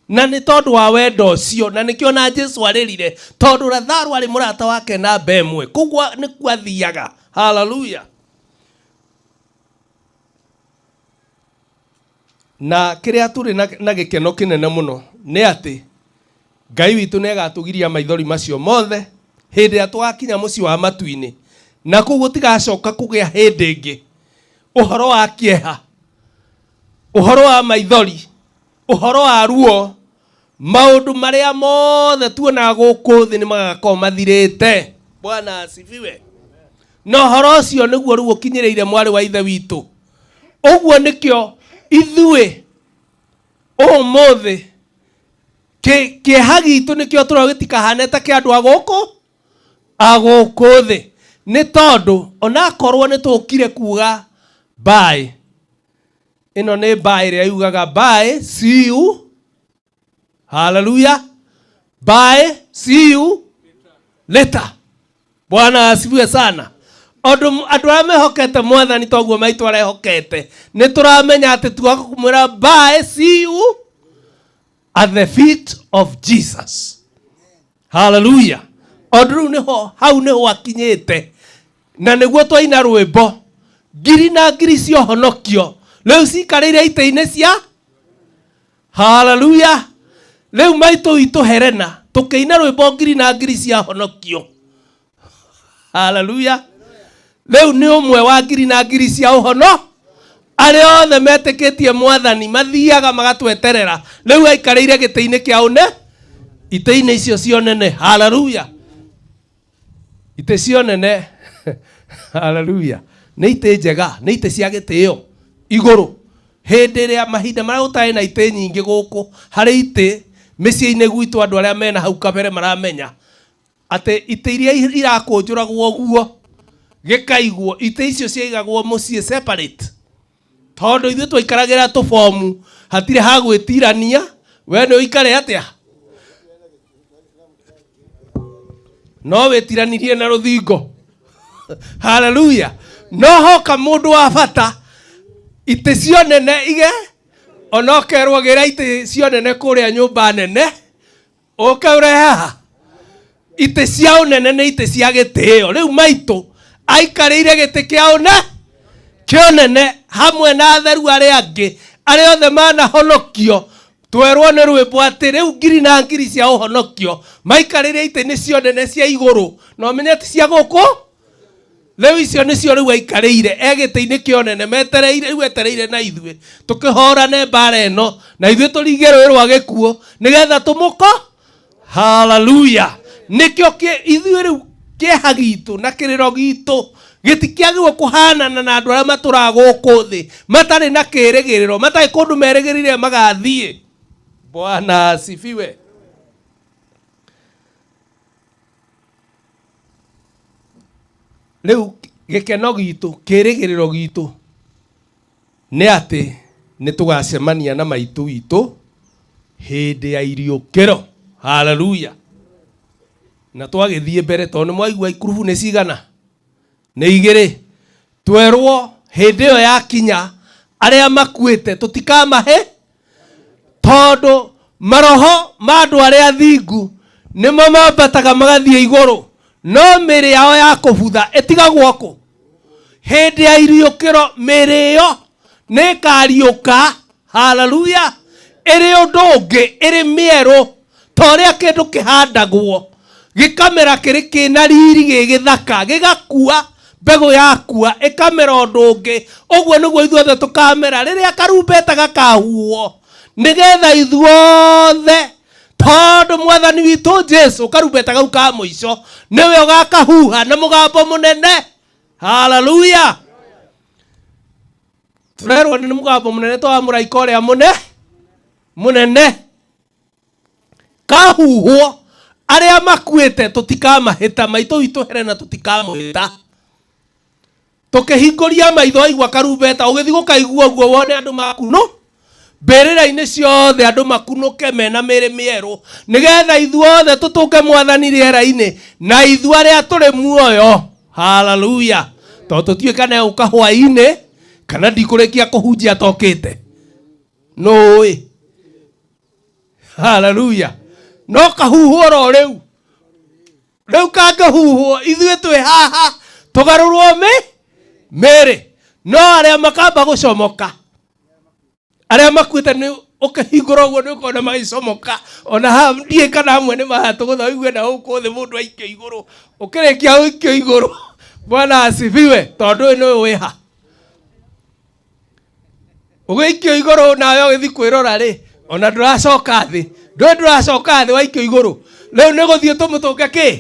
na nĩ tondũ wa wendo ũcio na nĩkĩo na Jesu arĩrire tondũ Lazaro arĩ mũrata wake namba ĩmwe koguo nĩkuo athiaga haleluya na kĩrĩa tũrĩ na gĩkeno kĩnene mũno nĩ atĩ ngai witũ nĩ agatũgiria maithori macio mothe hĩndĩ ĩrĩa tũgakinya mũciĩ wa matu-inĩ na kũu gũtigacoka kũgĩa hĩndĩ ĩngĩ ũhoro wa kĩeha ũhoro wa maithori ũhoro wa ruo maũndũ marĩa mothe tuonaga gũkũ thĩ nĩ magakorwo mathirĩte bwana asifiwe na ũhoro ũcio nĩguo rĩu ũkinyĩrĩire mwarĩ wa ithe witũ ũguo nĩkĩo ithuĩ ũmũthĩ kĩeha gitũ nĩkĩo tũrona gĩtikahane ta kĩa andũ a gũkũ a gũkũ thĩ nĩ tondũ onakorwo nĩ tũkire kuga bye ĩno nĩ bye ĩrĩa yugaga bye see you haleluya bye see you later bwana asifiwe sana Andũ andũ arĩa mehokete mwathani toguo maitũ arehokete nĩ tũramenya atĩ tuoka kũmwĩra bye see you at the feet of Jesus haleluya ũndũ rĩu nĩho hau nĩho akinyĩte na nĩguo twaina rwĩmbo Ngiri na ngiri ciohonokio rĩu cikarĩire itĩ-inĩ cia haleluya. Rĩu maitũ witũ Helena tũkĩina rwĩmbo ngiri na ngiri ciahonokio. Haleluya. Rĩu nĩ ũmwe wa ngiri na ngiri cia ũhono arĩa othe metĩkĩtie mwathani mathiaga magatweterera. Rĩu aikarĩire gĩtĩ-inĩ kĩa ũne itĩ-inĩ icio cio nene. Haleluya. Itĩ cio nene. Haleluya. Nĩ itĩ njega, nĩ itĩ cia gĩtĩo igũrũ. Hĩndĩ ĩrĩa mahinda marĩa gũtarĩ na itĩ nyingĩ gũkũ, harĩ itĩ mĩciĩ-inĩ gwitũ andũ arĩa mena hau kabere maramenya atĩ itĩ iria irakũnjũragwo ũguo gĩkaigwo, itĩ icio ciaigagwo mũciĩ separate, tondũ ithuĩ twaikaragĩra tũbomu, hatirĩ ha gwĩtirania, we nĩ ũikare atĩa, no wĩtiranirie na rũthingo. Haleluya. No hoka mũndũ wa bata itĩ cio nene ige ona ũkerwo gĩra itĩ cio nene kũrĩa nyũmba nene ũke ũrehe haha. Itĩ cia ũnene nĩ itĩ cia gĩtĩo. Rĩu maitũ aikarĩire gĩtĩ kĩa ũne kĩa ũnene hamwe na atheru arĩa angĩ arĩa othe manahonokio. Twerwo nĩ rwĩmbo atĩ rĩu ngiri na ngiri cia ũhonokio maikarĩire itĩ nĩ cio nene cia igũrũ, na ũmenye ti cia gũkũ. Rĩu icio nĩcio rĩu aikarĩire e gĩtĩ-inĩ kĩa ũnene, metereire rĩu etereire na ithuĩ tũkĩhorane mbara ĩno, na ithuĩ tũringe rũĩ rwa gĩkuũ nĩgetha tũmũko. Haleluya. Nĩkĩo ithuĩ rĩu kĩeha gitũ na kĩrĩro gitũ gĩtikĩagĩrĩirwo kũhanana na andũ arĩa matũraga gũkũ thĩ matarĩ na kĩrĩgĩrĩro, matarĩ kũndũ merĩgĩrĩire magathiĩ. Bwana asifiwe. Rĩu gĩkeno gitũ, kĩrĩgĩrĩro gitũ nĩ atĩ nĩ tũgacemania na maitũ witũ hĩndĩ ya iriũkĩro. Haleluya. Na twagĩthiĩ mbere, tondũ nĩ mwaigua ikurubu nĩ cigana, nĩ igĩrĩ. Twerwo hĩndĩ ĩyo yakinya arĩa makuĩte tũtikamahe, tondũ maroho ma andũ arĩa athingu nĩmo mambataga magathiĩ igũrũ, no mĩĩrĩ yao ya kũbutha ĩtigagwo kũ. Hĩndĩ ya iriũkĩro mĩĩrĩ ĩyo nĩ ĩkariũka. Haleluya. Ĩrĩ ũndũ ũngĩ, ĩrĩ mĩerũ, ta ũrĩa kĩndũ kĩhandagwo gĩkamera kĩrĩ kĩna riri gĩgĩthaka, gĩgakua mbegũ yakua ĩkamera ũndũ ũngĩ. Ũguo nĩguo ithuothe tũkamera rĩrĩa karumbeta gakahuhwo, nĩgetha ithuothe, tondũ mwathani witũ Jesu karumbeta kau ka mũico nĩwe ũgakahuha na mũgambo mũnene. Haleluya. Tũrerwo nĩ mũgambo mũnene to wa mũraika ũrĩa mũnene kahuhwo, arĩa makuĩte tũtikamahĩta, maitũ witũ Helena tũtikamũhĩta. Tũkĩhingũria maitho aigua karumbeta, ũgĩthiĩ gũkaigua ũguo wone andũ makunũ mbĩrĩra-inĩ ciothe, andũ makunũke mena mĩĩrĩ mĩerũ, nĩgetha ithuothe tũtũnge mwathani rĩera-inĩ na ithuĩ arĩa tũrĩ muoyo. Haleluya. Tondũ tũtiũĩ kana egũka hwaĩ-inĩ kana ndikũrĩkia kũhunjia atokĩte, nũĩ. Haleluya. No kahuhwo ro rĩu, rĩu kangĩhuhwo ithuĩ twĩ haha tũgarũrwo mĩĩrĩ, no arĩa makamba gũcomoka, arĩa makuĩte nĩ ũkĩhingũra ũguo nĩ ũkona magĩcomoka. Ona haha ndiĩ kana amwe nĩ mahatũgũtha ũigue na gũkũ thĩ mũndũ aikio igũrũ, ũkĩrĩkia ũikio igũrũ. Bwana asifiwe. Tondũ ũyũ nĩwe wĩ ha ũgĩikio igũrũ, nawe ũgĩthiĩ kwĩrora rĩ, ona ndũracoka thĩ, ndũĩ ndũracoka thĩ, waikio igũrũ. Rĩu nĩ gũthiĩ tũmũtũnge kĩ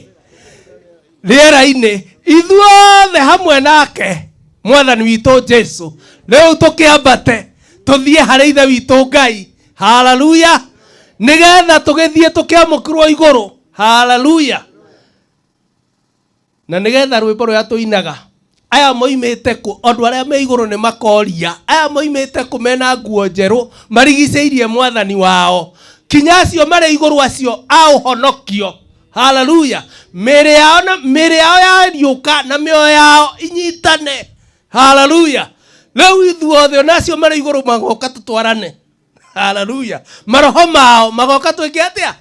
rĩera-inĩ ithuothe hamwe nake mwathani witũ Jesu. Rĩu tũkĩambate tũthiĩ harĩ ithe witũ Ngai. Haleluya. Nĩgetha tũgĩthiĩ tũkĩamũkĩrwo igũrũ. Haleluya. Na nĩgetha rwĩmbo rũrĩa tũinaga, aya moimĩte kũ, andũ arĩa me igũrũ nĩ makoria, aya moimĩte kũ mena nguo njerũ marigicĩirie mwathani wao, kinya acio marĩ igũrũ acio a ũhonokio. Haleluya. Mĩĩrĩ yao na mĩĩrĩ yao yariũka na mĩoyo yao inyitane. Haleluya. Rĩu ithuothe ona acio marĩ igũrũ magoka tũtwarane. Haleluya. Maroho mao magoka twĩke atĩa?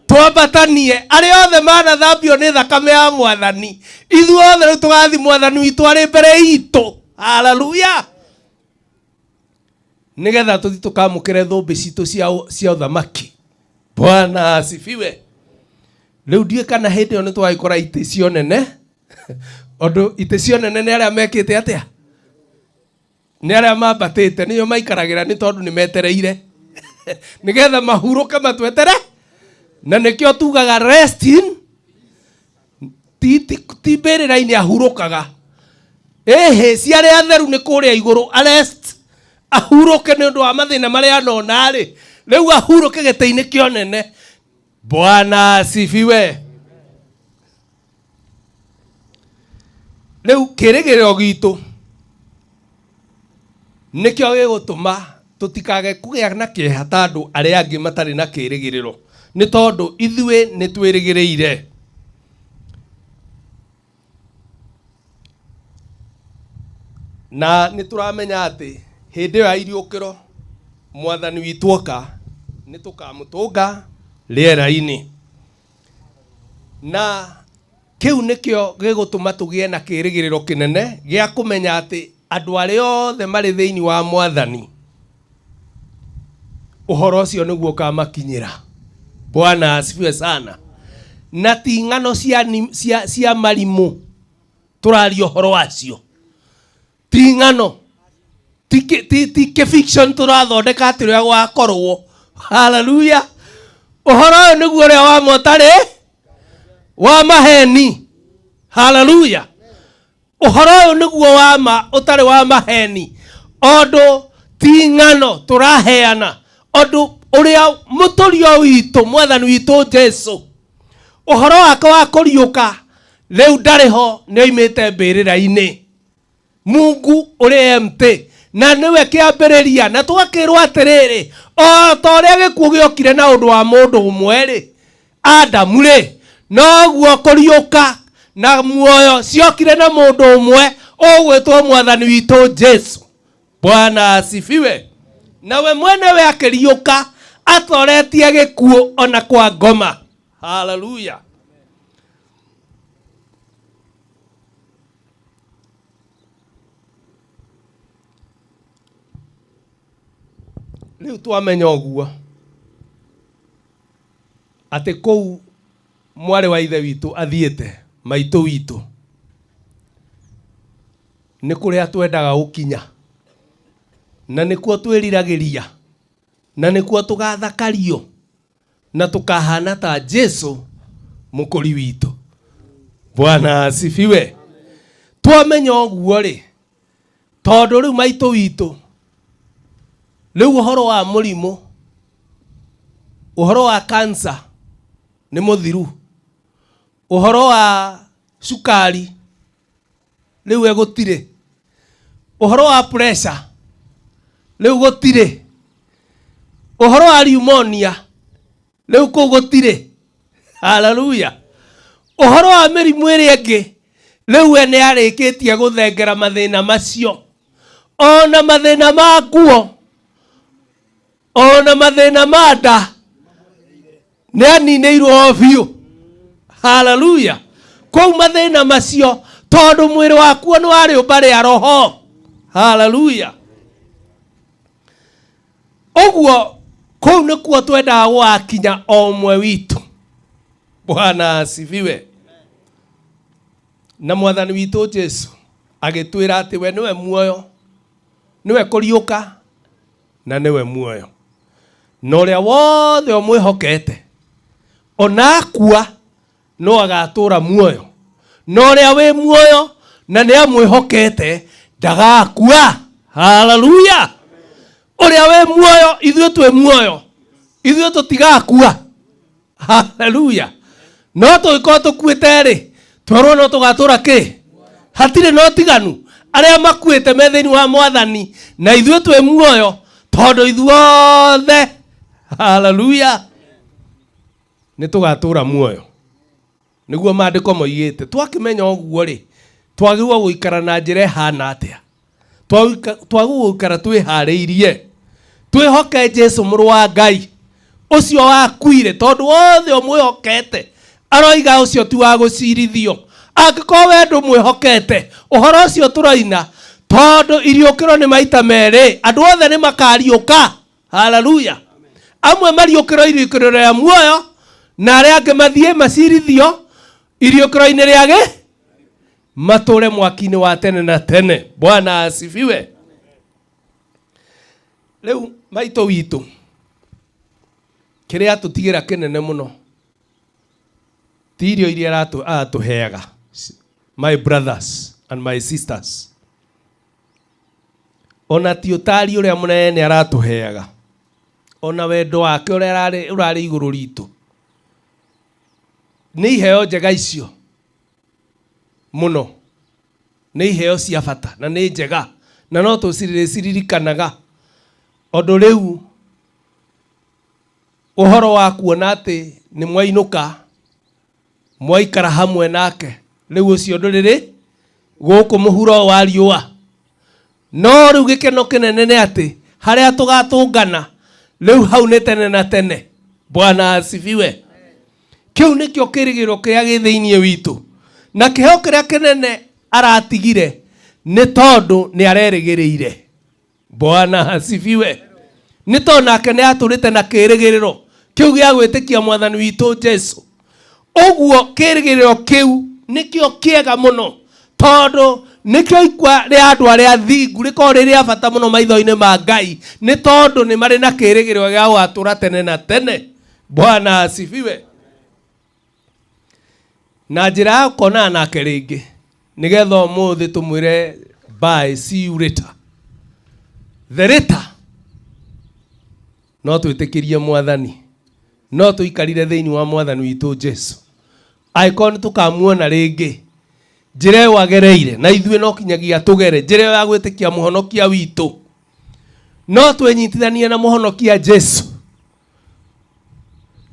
Twambatanie. Arĩa othe manathambio nĩ thakame ya mwathani, ithuothe rĩu tũgathi mwathani witũ arĩ mbere itũ. Haleluya! Nĩgetha tũthiĩ tũkamũkĩre thũmbĩ citũ cia ũthamaki. Bwana asifiwe. Rĩu ndiũĩ kana hĩndĩ ĩyo nĩ twagĩkora itĩ cio nene, ũndũ itĩ cio nene nĩ arĩa mekĩte atĩa? Nĩ arĩa mambatĩte, nĩo maikaragĩra nĩ tondũ nĩ metereire nĩgetha mahurũke matwetere. Na nĩkĩo tugaga rest in ti mbĩrĩra-inĩ ahurũkaga, ĩhĩ cia arĩa atheru nĩ kũrĩa igũrũ. Arrest ahurũke nĩ ũndũ wa mathĩna marĩa anona rĩ, rĩu ahurũke gĩtĩ-inĩ kĩa ũnene. Bwana asifiwe. Rĩu kĩrĩgĩrĩro gitũ nĩkĩo gĩgũtũma tũtikage kũgĩa na kĩeha ta andũ arĩa angĩ matarĩ na kĩrĩgĩrĩro, nĩ tondũ ithuĩ nĩ twĩrĩgĩrĩire. Na nĩ tũramenya atĩ hĩndĩ ĩyo ya iriũkĩro mwathani witũ oka nĩ tũkamũtũnga rĩera-inĩ. Na kĩu nĩkĩo gĩgũtũma tũgĩe na kĩrĩgĩrĩro kĩnene gĩa kũmenya atĩ andũ arĩa othe marĩ thĩinĩ wa mwathani ũhoro ũcio nĩguo ũkamakinyĩra. Bwana asifiwe sana. Na ti ng'ano cia marimũ tũraria ũhoro wacio, ti ng'ano, ti kĩ-fiction tũrathondeka atĩ ũrĩa gwakorwo. Haleluya! Ũhoro ũyũ nĩguo ũrĩa wa ma ũtarĩ wa maheni. Haleluya! Ũhoro ũyũ nĩguo wa ma ũtarĩ wa maheni, ũndũ ti ng'ano tũraheana, ũndũ ũrĩa mũtũrio witũ mwathani witũ Jesu ũhoro wake wa kũriũka rĩu ndarĩ ho, nĩ oimĩte mbĩrĩra-inĩ. Mungu ũrĩ MT na nĩwe kĩambĩrĩria, na tũgakĩrwo atĩrĩrĩ, o ta ũrĩa gĩkuũ gĩokire na ũndũ wa mũndũ ũmwe rĩ, Adamu rĩ, noguo kũriũka na muoyo ciokire na mũndũ ũmwe ũgwĩtwo mwathani witũ Jesu. Bwana asifiwe. Nawe mwenewe akĩriũka atoretie gĩkuũ ona kwa ngoma. Haleluya. Rĩu twamenya ũguo atĩ kũu mwarĩ wa ithe witũ athiĩte, maitũ witũ, nĩ kũrĩa twendaga gũkinya, na nĩkuo twĩriragĩria, na nĩkuo tũgathakario, na tũkahana ta Jesu mũkũri witũ. Bwana asifiwe. Twamenya ũguo rĩ, tondũ rĩu maitũ witũ, rĩu ũhoro wa mũrimũ, ũhoro wa cancer nĩ mũthiru, ũhoro wa cukari rĩu we gũtirĩ, ũhoro wa pressure rĩu gũtirĩ, ũhoro wa pneumonia rĩu kũu gũtirĩ. Haleluya. Ũhoro wa mĩrimũ ĩrĩa ĩngĩ rĩu we nĩ arĩkĩtie gũthengera mathĩna macio, ona mathĩna ma nguo, ona mathĩna ma nda nĩ aninĩirwo o biũ. Haleluya. Kũu mathĩna macio, tondũ mwĩrĩ wakuo nĩ wa rĩũmba rĩa roho. Haleluya. Ũguo kũu nĩkuo twendaga gũgakinya o ũmwe witũ. Bwana asifiwe. Na mwathani witũ Jesu agĩtwĩra atĩ we nĩwe muoyo, nĩwe kũriũka na nĩwe muoyo, na ũrĩa wothe ũmwĩhokete ona akua no agatũra muoyo, na ũrĩa wĩ muoyo na nĩ amwĩhokete ndagakua. Haleluya. Ũrĩa wĩ muoyo, ithuĩ twĩ muoyo, ithuĩ tũtigakua. Haleluya. No tũngĩkorwo tũkuĩte rĩ, twerwo no tũgatũra kĩ? Hatirĩ na ũtiganu. Arĩa makuĩte me thĩinĩ wa mwathani na ithuĩ twĩ muoyo, tondũ ithuothe, haleluya, nĩ tũgatũra muoyo. Nĩguo maandĩko moigĩte. Twakĩmenya ũguo rĩ, twagĩrĩirwo gũikara na njĩra ĩhana atĩa? Twagĩrĩirwo gũikara twĩharĩirie, twĩhoke Jesu mũrũ wa Ngai ũcio wakuire, tondũ wothe ũmwĩhokete aroiga ũcio ti wa gũcirithio. Angĩkorwo we ndũmwĩhokete, ũhoro ũcio tũroina Tondũ iriũkĩro nĩ maita merĩ, andũ othe nĩ makariũka. Haleluya. Amwe mariũkĩro iriũkĩro rĩa muoyo, na arĩa angĩ mathiĩ macirithio iriũkĩro-inĩ rĩa gĩ matũre mwaki-inĩ wa tene na tene. Bwana asifiwe. Rĩu maitũ witũ kĩrĩa atũtigĩra kĩnene mũno ti irio iria aratũheaga, my brothers and my sisters, ona ti ũtari ũrĩa mũnene aratũheaga, ona wendo wake ũrĩa ũrarĩ igũrũ ritũ. Nĩ iheo njega icio mũno, nĩ iheo cia bata na nĩ njega, na no tũciririkanaga ũndũ rĩu ũhoro wa kuona atĩ nĩ mwainũka mwaikara hamwe nake. Rĩu ũcio ndũrĩrĩ gũkũ mũhuro wa riũa, no rĩu gĩkeno kĩnene nĩ atĩ harĩa tũgatũngana rĩu hau nĩ tene na tene. Bwana asifiwe. Kĩu nĩkĩo kĩrĩgĩrĩro kĩrĩa gĩ thĩinĩ witũ, na kĩheo kĩrĩa kĩnene aratigire nĩ tondũ nĩ arerĩgĩrĩire. Bwana asifiwe. Nĩ tondũ nake nĩ atũrĩte na kĩrĩgĩrĩro kĩu gĩa gwĩtĩkia mwathani witũ Jesu. Ũguo kĩrĩgĩrĩro kĩu nĩkĩo kĩega mũno, tondũ nĩkĩo ikua rĩa andũ arĩa athingu rĩkoragwo rĩ rĩa bata mũno maitho-inĩ ma Ngai, nĩ tondũ nĩ marĩ na kĩrĩgĩrĩro gĩa gũgatũra tene na tene. Bwana asifiwe. Na njĩra ya gũkonana nake rĩngĩ nĩgetha ũmũthĩ tũmwĩre bye, see you later. The later no twĩtĩkĩrie mwathani, no tũikarire thĩinĩ wa mwathani witũ Jesu. Angĩkorwo nĩ tũkamuona rĩngĩ njĩra ĩyo agereire, na ithuĩ no kinyagia tũgere njĩra ĩyo ya gwĩtĩkia mũhonokia witũ, no twĩnyitithanie na mũhonokia Jesu.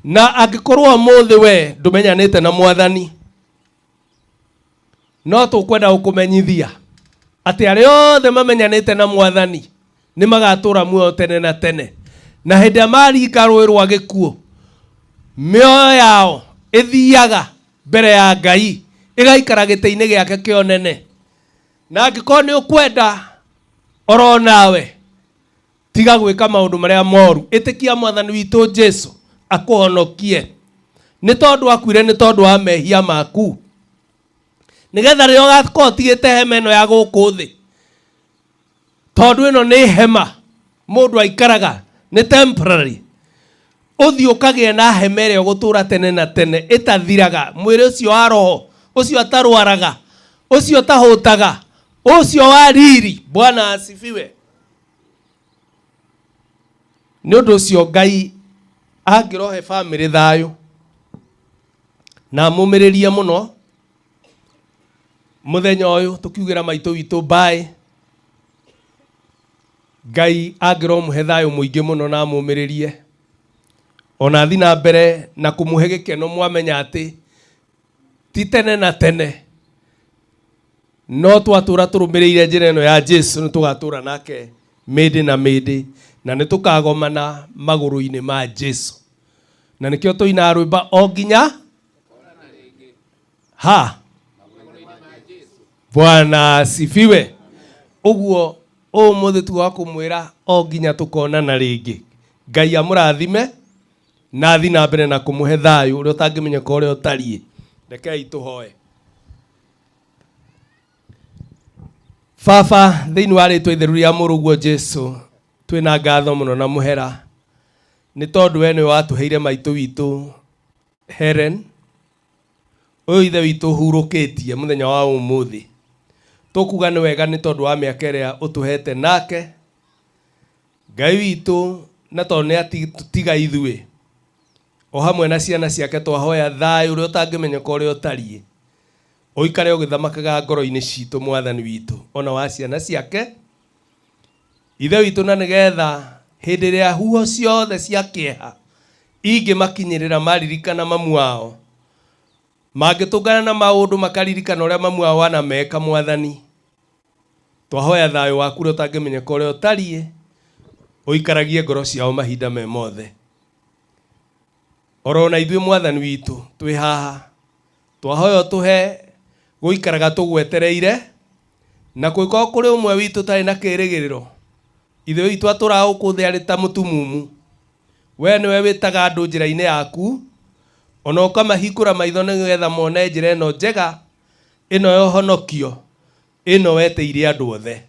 Na angĩkorwo ũmũthĩ we ndũmenyanĩte na mwathani, no tũkwenda gũkũmenyithia atĩ arĩa othe mamenyanĩte na mwathani nĩ magatũra muoyo tene na tene, na hĩndĩ ĩrĩa maringa rũĩ rwa gĩkuũ, mĩoyo yao ĩthiaga mbere ya Ngai, ĩgaikara gĩtĩ-inĩ gĩake kĩa ũnene. Na angĩkorwo nĩ ũkwenda oro nawe tiga gwĩka maũndũ marĩa moru, ĩtĩkia mwathani witũ Jesu akũhonokie, nĩ tondũ akuire nĩ tondũ wa mehia maku, nĩgetha rĩrĩa ũgakorwo ũtigĩte hema ĩno ya gũkũ thĩ, tondũ ĩno nĩ hema mũndũ aikaraga, nĩ temporary, ũthiĩ ũkagĩe na hema ĩrĩa ũgũtũra tene na tene ĩtathiraga, mwĩrĩ ũcio wa roho, ũcio atarwaraga, ũcio ũtahũtaga, ũcio wa riri. Bwana asifiwe. Nĩ ũndũ ũcio Ngai angĩrohe bamĩrĩ thayũ na amũmĩrĩrie mũno mũthenya ũyũ tũkiugĩra maitũ witũ bye, Ngai angĩromũhe thayũ mũingĩ mũno na amũmĩrĩrie, ona athi na mbere na kũmũhe gĩkeno, mwamenya atĩ ti tene na tene no twatũra tũrũmĩrĩire njĩra ĩno ya Jesu, nĩ tũgatũra nake mĩndĩ na mĩndĩ, na nĩ tũkagomana magũrũ-inĩ ma Jesu. Na nĩkĩo tũinaga rwĩmba o nginya ha Bwana asifiwe. Ũguo ũmũthĩ tuga kũmwĩra o nginya tũkonana rĩngĩ. Ngai amũrathime na athi na mbere na kũmũhe thayũ ũrĩa ũtangĩmenyeka ũrĩa ũtariĩ. Rekei tũhoe. Baba, thĩinĩ wa rĩtwa itheru rĩa mũrũguo Jesu, twĩna ngatho mũno na mũhera nĩ tondũ we nĩwe watũheire maitũ witũ Helen, ũyũ ithe witũ ũhurũkĩtie mũthenya wa ũmũthĩ. Tũkuga nĩ wega nĩ tondũ wa mĩaka ĩrĩa ũtũhete nake Ngai witũ, na tondũ nĩ atutiga ithuĩ o hamwe na ciana ciake, twahoya thayũ ũrĩa ũtangĩmenyeka ũrĩa ũtariĩ ũikare ũgĩthamakaga ngoro-inĩ citũ, mwathani witũ, ona wa ciana ciake ithe witũ, na nĩgetha hĩndĩ ĩrĩa huho ciothe cia kĩeha ingĩmakinyĩrĩra maririkana mamu wao, mangĩtũngana na maũndũ makaririkana ũrĩa mamu wao wanameka, mwathani twahoya thayũ waku ũrĩa ũtangĩmenyeka ũrĩa ũtariĩ ũikaragie ngoro ciao mahinda me mothe. Oro na ithuĩ mwathani witũ twĩ haha twahoya ũtũhe gũikaraga tũgwetereire Na kũngĩkorwo kũrĩ ũmwe witũ ũtarĩ na kĩĩrĩgĩrĩro, ithe witũ atũraga gũkũ thĩ arĩ ta mũtumumu. We nĩwe wĩtaga andũ njĩra-inĩ yaku, ona ũkamahingũra maitho nĩgetha mone njĩra ĩno njega, ĩno ya ũhonokio, ĩno wetĩire andũ othe.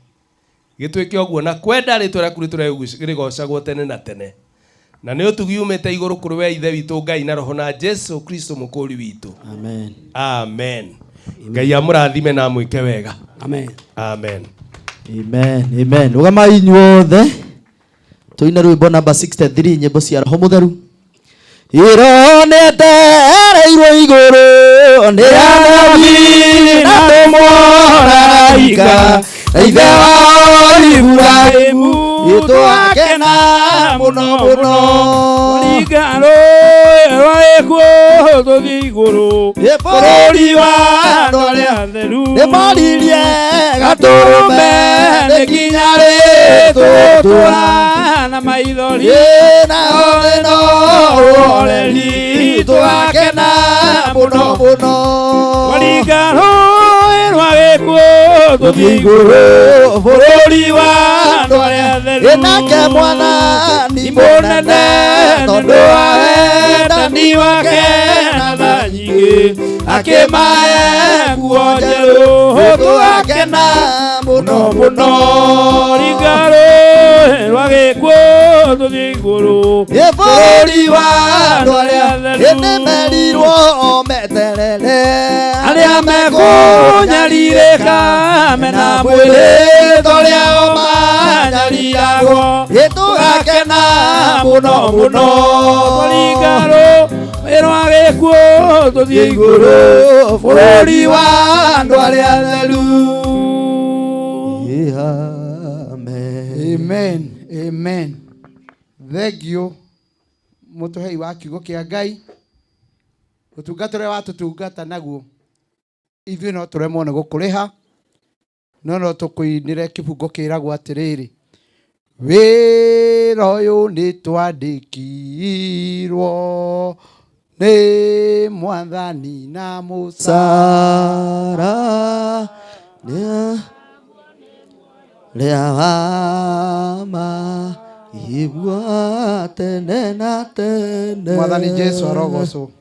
Gĩtuĩke ũguo na kwenda rĩtwa rĩaku rĩtũre rĩgocagwo tene na tene. Na nĩ ũtugi umĩte igũrũ kũrĩ we Ithe witũ Ngai na Roho na Jesu Kristo mũkũũri witũ. Amen. Amen. Ngai amũrathime na amwĩke wega. Amen. Amen. Amen. Amen. Rũgamai inyuothe tũine rwĩmbo namba 63 nyĩmbo cia roho mũtheru. Iro nĩetereirwo igũrũ nĩ anabii na atũmwo araika na ithe wao Iburahĩmu ĩtwakena mũno mũno. Ringa rũĩ rwa gĩkuũ tũthiĩ igũrũ bũrũri wa andũ arĩa atheru. Nĩmoririe gatũrũme nĩ nginya rĩ tũtũra na maithori na othe no ũhoreri tũgakena mũno mũno. Ringa rũĩ rwa gĩkuũ tũthiĩ igũrũ bũrũri wa andũ arĩa atheru. Ĩnake mwathani mũnene tondũ wa wendani wake na tha nyingĩ akĩmahe nguo njerũ tũgakena mũno mũno. Ringa rũĩ rwa gĩkuũ tũthiĩ igũrũ bũrũri wa andũ arĩa atheru. Nĩmerirwo meterere arĩa mekũnyarirĩka mena mwĩrĩ ta ũrĩa o manyariragwo tũgakena mũno mũno. Ringa rũĩ rwa gĩkuũ tũthiĩ igũrũ bũrũri wa andũ arĩa atheru. Amen. Amen. Thank you mũtũhei wa kiugo kĩa Ngai ũtungata ũrĩa watũtungata naguo ithuĩ no tũremwo nĩ gũkũrĩha no no tũkũinĩre kĩbungo kĩragwo atĩrĩrĩ wĩra ũyũ nĩ twandĩkirwo nĩ mwathani na Musa Sara rĩa wama igua tene na tene. Mwathani Jesu arogocwo.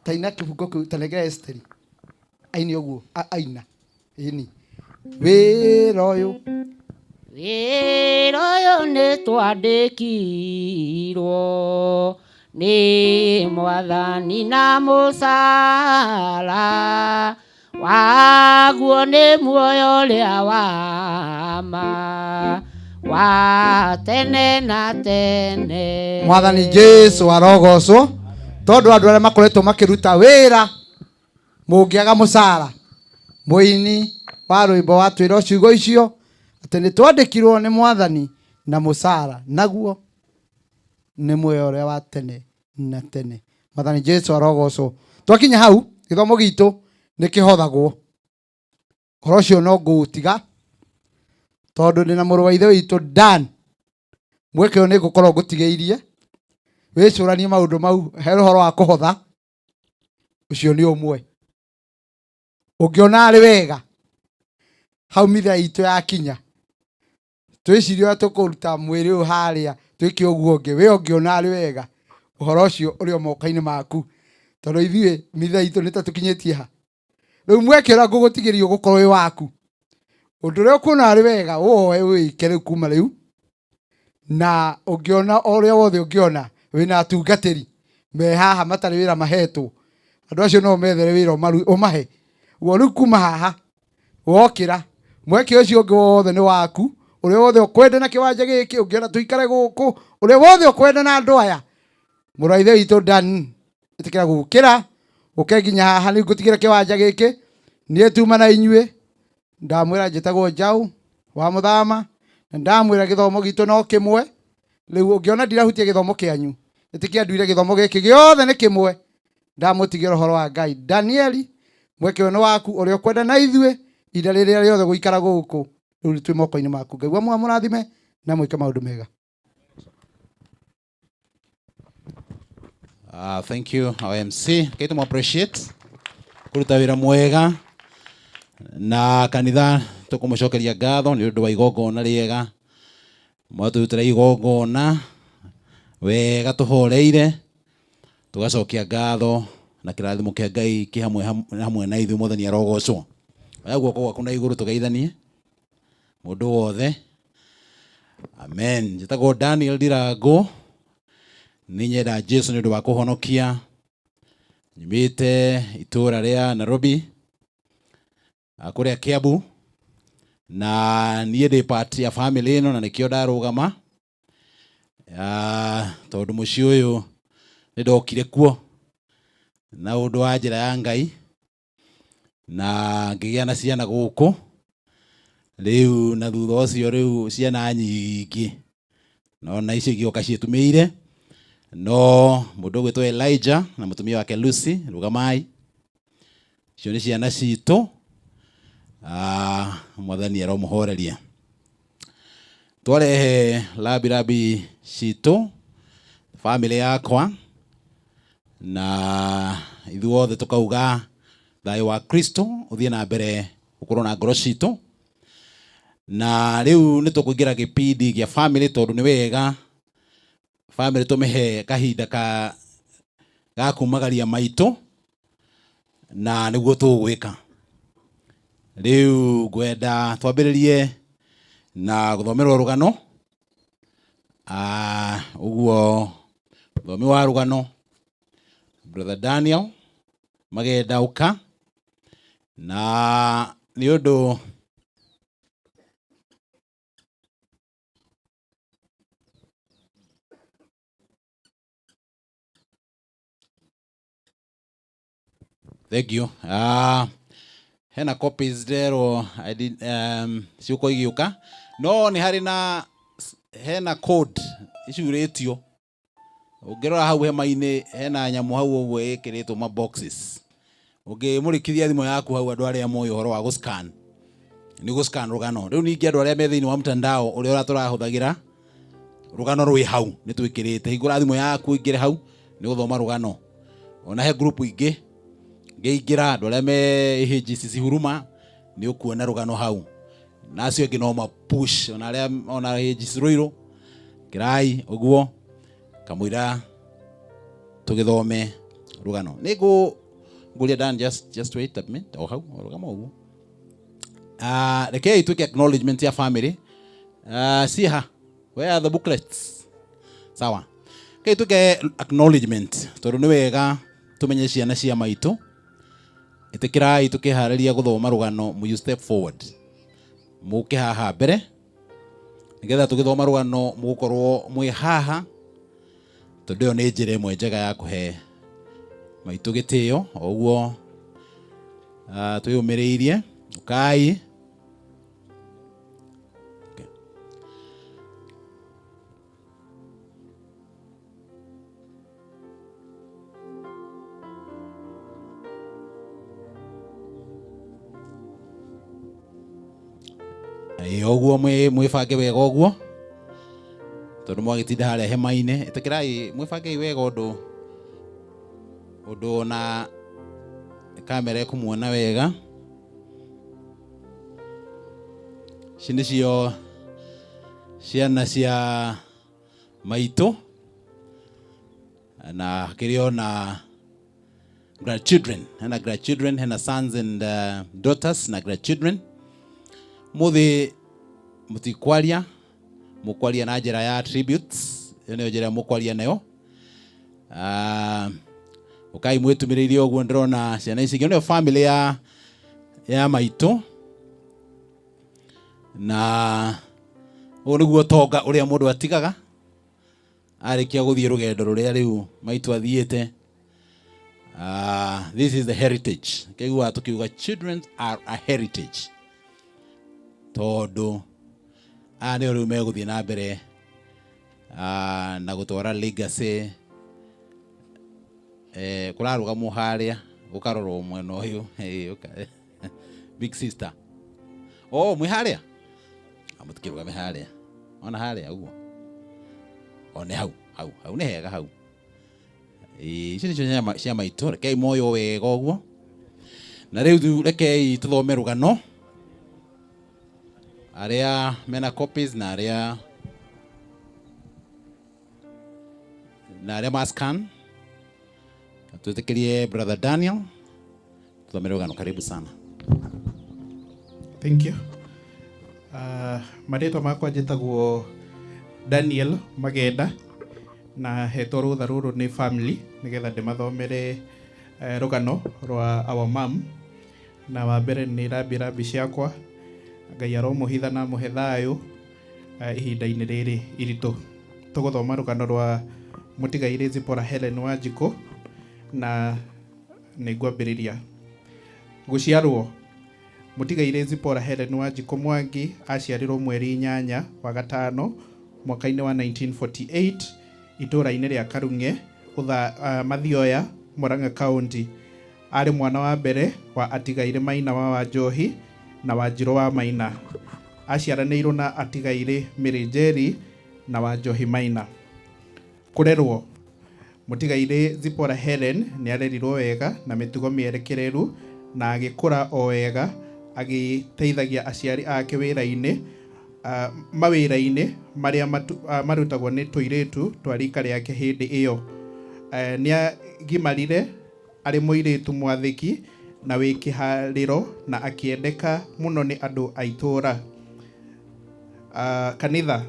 Taina kĩbungo kĩu tanengera Esteri aini ũguo aina ĩni wĩra ũyũ wĩra ũyũ nĩ twandĩkirwo nĩ mwathani na mũcara waguo nĩ muoyo ũrĩa wa ma wa tene na tene. Mwathani Jesu arogocwo tondũ andũ arĩa makoretwo makĩruta wĩra mũngĩaga mũcara mũini wa rwĩmbo watwĩra ciugo icio atĩ nĩ twandĩkirwo nĩ mwathani na mũcara naguo nĩ muoyo ũrĩa wa tene na tene. Mwathani Jesu arogocwo. Twakinya hau gĩthomo gitũ nĩ kĩhothagwo ũhoro ũcio no ngũũtiga tondũ ndĩna mũrũ wa ithe witũ Dan mweke ũyũ nĩ ngũkorwo ngũtigĩirie wĩcũranie maũndũ mau he ũhoro wa kũhotha ũcio nĩ ũmwe ũngĩona arĩ wega hau mitha itũ yakinya twĩcirie ũrĩa tũkũruta mwĩrĩ ũyũ harĩa twĩke ũguo ũngĩ we ũngĩona arĩ wega ũhoro ũcio ũrĩ o moko-inĩ maku tondũ ithuĩ mitha itũ nĩ ta tũkinyĩtie ha rĩu mweke ũrĩa ngũgũtigĩria ũgũkorwo wĩ waku ũndũ ũrĩa ũkuona arĩ wega woe wĩke rĩu kuma rĩu na ũngĩona o ũrĩa wothe ũngĩona wĩna atungatĩri me haha matarĩ wĩra mahetwo andũ acio no methere wĩra ũmahe ũguo rĩu kuma haha wokĩra mweke ũcio ũngĩ wothe nĩ waku ũrĩa wothe ũkwenda na kĩwanja gĩkĩ ũngĩona tũikare gũkũ ũrĩa wothe ũkwenda na andũ aya mũrũ wa ithe witũ Dan ĩtĩkĩra gũkĩra ũke nginya haha nĩ ngũtigĩra kĩwanja gĩkĩ niĩ tuma na inyuĩ ndamwĩra njĩtagwo Njaũ wa Mũthama na ndamwĩra gĩthomo gitũ no kĩmwe rĩu ũngĩona ndirahutia gĩthomo kĩanyu ĩtĩkia nduire gĩthomo gĩkĩ gĩothe nĩ kĩmwe ndamũtigĩra ũhoro wa Ngai Danieli mweke ũyũ nĩ waku ũrĩa ũkwenda na ithuĩ ihinda rĩrĩa rĩothe gũikara gũkũ rĩu twĩ moko-inĩ maku Ngai wa mũrathime na mwĩke maũndũ mega. Thank you our MC kaitu appreciate kuruta wira mwega na kanitha Tũkũmũcokeria ngatho nĩ ũndũ wa igongona rĩega. Mwatũrutĩra igongona wega tũhoreire, tũgacokia ngatho na kĩrathimo kĩa Ngai kĩ hamwe hamwe na ithuĩ. Mwathani arogocwo. Oya guoko gwaku na igũrũ tũgeithanie mũndũ wothe. Amen. Njĩtagwo Daniel Ndirango, nĩ nyenda Jesu nĩ ũndũ wa kũhonokia. Nyumĩte itũra rĩa Nairobi, kũrĩa Kiambu, na niĩ ndĩ part ya family ĩno na nĩkĩo ndarũgama, tondũ mũciĩ ũyũ nĩ ndokire kuo na ũndũ wa njĩra ya Ngai na ngĩgĩa na ciana gũkũ rĩu, na thutha ũcio rĩu ciana nyingĩ no na icio igĩũka ciĩtumĩire. No mũndũ ũgwĩtwo Elijah na mũtumia wake Lucy, rũgamai, icio nĩ ciana citũ. Mwathani aromũhoreria. Twarehe rambirambi citũ, family yakwa na ithuothe, tukauga thayũ wa Kristo ũthiĩ na mbere gũkorwo na ngoro citũ. Na rĩu nĩ tũkũingĩra gĩpindi gĩa family, tondũ nĩ wega family tũmĩhe kahinda ka ga kumagaria maitũ, na nĩguo tũgwĩka rĩu. Ngwenda twambĩrĩrie na gũthomerwo rũgano. Ũguo mũthomi wa rũgano, Brother Daniel Magenda, ũka na nĩ ũndũ. Thank you. Hena copies nderwo I did, ciũko igĩũka, no nĩ harĩ na hena code icurĩtio. Ũngĩrora hau hema-inĩ, hena nyamũ hau ũguo ĩkĩrĩtwo ma boxes. Ũngĩmũrĩkithia thimũ yaku hau, andũ arĩa moĩ ũhoro wa gũscan, nĩ gũscan rũgano rĩu. Ningĩ andũ arĩa me thĩinĩ wa mtandao ũrĩa ũrĩa tũrahũthagĩra, rũgano rwĩ hau, nĩ twĩkĩrĩte. Hingũra thimũ yaku, ingĩre hau, nĩ gũthoma rũgano. Ona he group ingĩ ngĩingĩra, andũ arĩa me AGCC Huruma, nĩ ũkuona rũgano hau, na acio angĩ no ma push, ona arĩa ona AGC Ruiru kĩrai ũguo kamũira tũgĩthome rũgano. Nĩ ngũ ngũria Dan, just wait a minute o hau o rũgama ũguo. Rekei twĩke acknowledgement ya family. Siha, where are the booklets? Sawa, rekei twĩke acknowledgement, tondũ nĩ wega tũmenye ciana cia maitũ. Ĩtĩkĩrai tũkĩharĩria gũthoma rũgano, you step forward, mũke haha mbere, nĩgetha tũgĩthoma rũgano mũgũkorwo mwĩ haha, tondũ ĩyo nĩ njĩra ĩmwe njega ya kũhe maitũ gĩtĩo. O ũguo twĩyũmĩrĩirie, ũkai. Okay. Ĩĩ, ũguo mwĩbange wega ũguo, tondũ mwagĩtinda harĩa hema-inĩ. Ĩtĩkĩrai mwĩbangei wega ũndũ ona kamera ĩkũmuona wega. Ici nĩcio ciana cia maitũ, na hakĩrĩ ona grandchildren, hena grandchildren, hena sons and daughters na grandchildren. Muthi mutikwaria, mukwaria na njĩra ya tributes. Ĩyo nĩyo njĩra mũkwaria nayo. Ũkai mwĩtumĩrĩirie ũguo. Ndĩrona ciana ici ingĩ nĩyo family ya maitũ, na ũyũ nĩguo ũtonga ũrĩa mũndũ atigaga arĩkia gũthiĩ rũgendo rũrĩa rĩu maitũ athiĩte. This is the heritage. Kĩiguaga tũkiuga children are a heritage, tondũ aya nĩo rĩu megũthiĩ na mbere na gũtwara legacy. Kũrarũgamwo harĩa gũkarorwo mwena ũyũ. Eh, big sister, oh, mwĩ harĩa? Ah, mũtikĩrũgame harĩa, ona harĩa ũguo, one hau hau hau nĩ hega hau. Ĩĩ, icio nĩcio cia maitũ. Rekei moyo wega ũguo, na rĩu rekei tũthome rũgano. Arĩa mena copies na arĩa ma scan. Tuĩtĩkĩrie brother Daniel tuthomere rũgano. Karibu sana. Thank you. Marĩtwa makwa njĩtagwo Daniel Magenda na hetwo rũtha rũrũ nĩ family nĩgetha ndĩmathomere rũgano rwa our mom. Na wa mbere nĩ rambi rambi ciakwa, Ngai aromũhitha na amũhe thayũ ihinda-inĩ rĩrĩ iritũ. Tũgũthoma rũgano rwa mũtigairĩ Zipporah Helen Wanjikũ na nĩngwambĩrĩria. Gũciarwo mũtigairĩ Zipporah Helen Wanjikũ Mwangi aciarirwo mweri 8 wa gatano mwaka-inĩ wa 1948 itũũra-inĩ rĩa Karung'e Mathioya, Murang'a County. Arĩ mwana wa mbere wa atigairĩ Maina wa Wanjohi na Wanjirũ wa Maina. Aciaranĩirwo na atigairĩ Mary Njeri na Wanjohi Maina. Kũrerwo mũtigairĩ Zipporah Helen nĩ arerirwo wega na mĩtugo mĩerekereru na agĩkũra o wega agĩteithagia aciari ake wĩra-inĩ mawĩra-inĩ marĩa marutagwo nĩ tũirĩtu twa rika rĩake hĩndĩ ĩyo. Nĩ agimarire arĩ mũirĩtu mwathĩki na wĩ kĩharĩro na akĩendeka mũno nĩ andũ a itũũra. Kanitha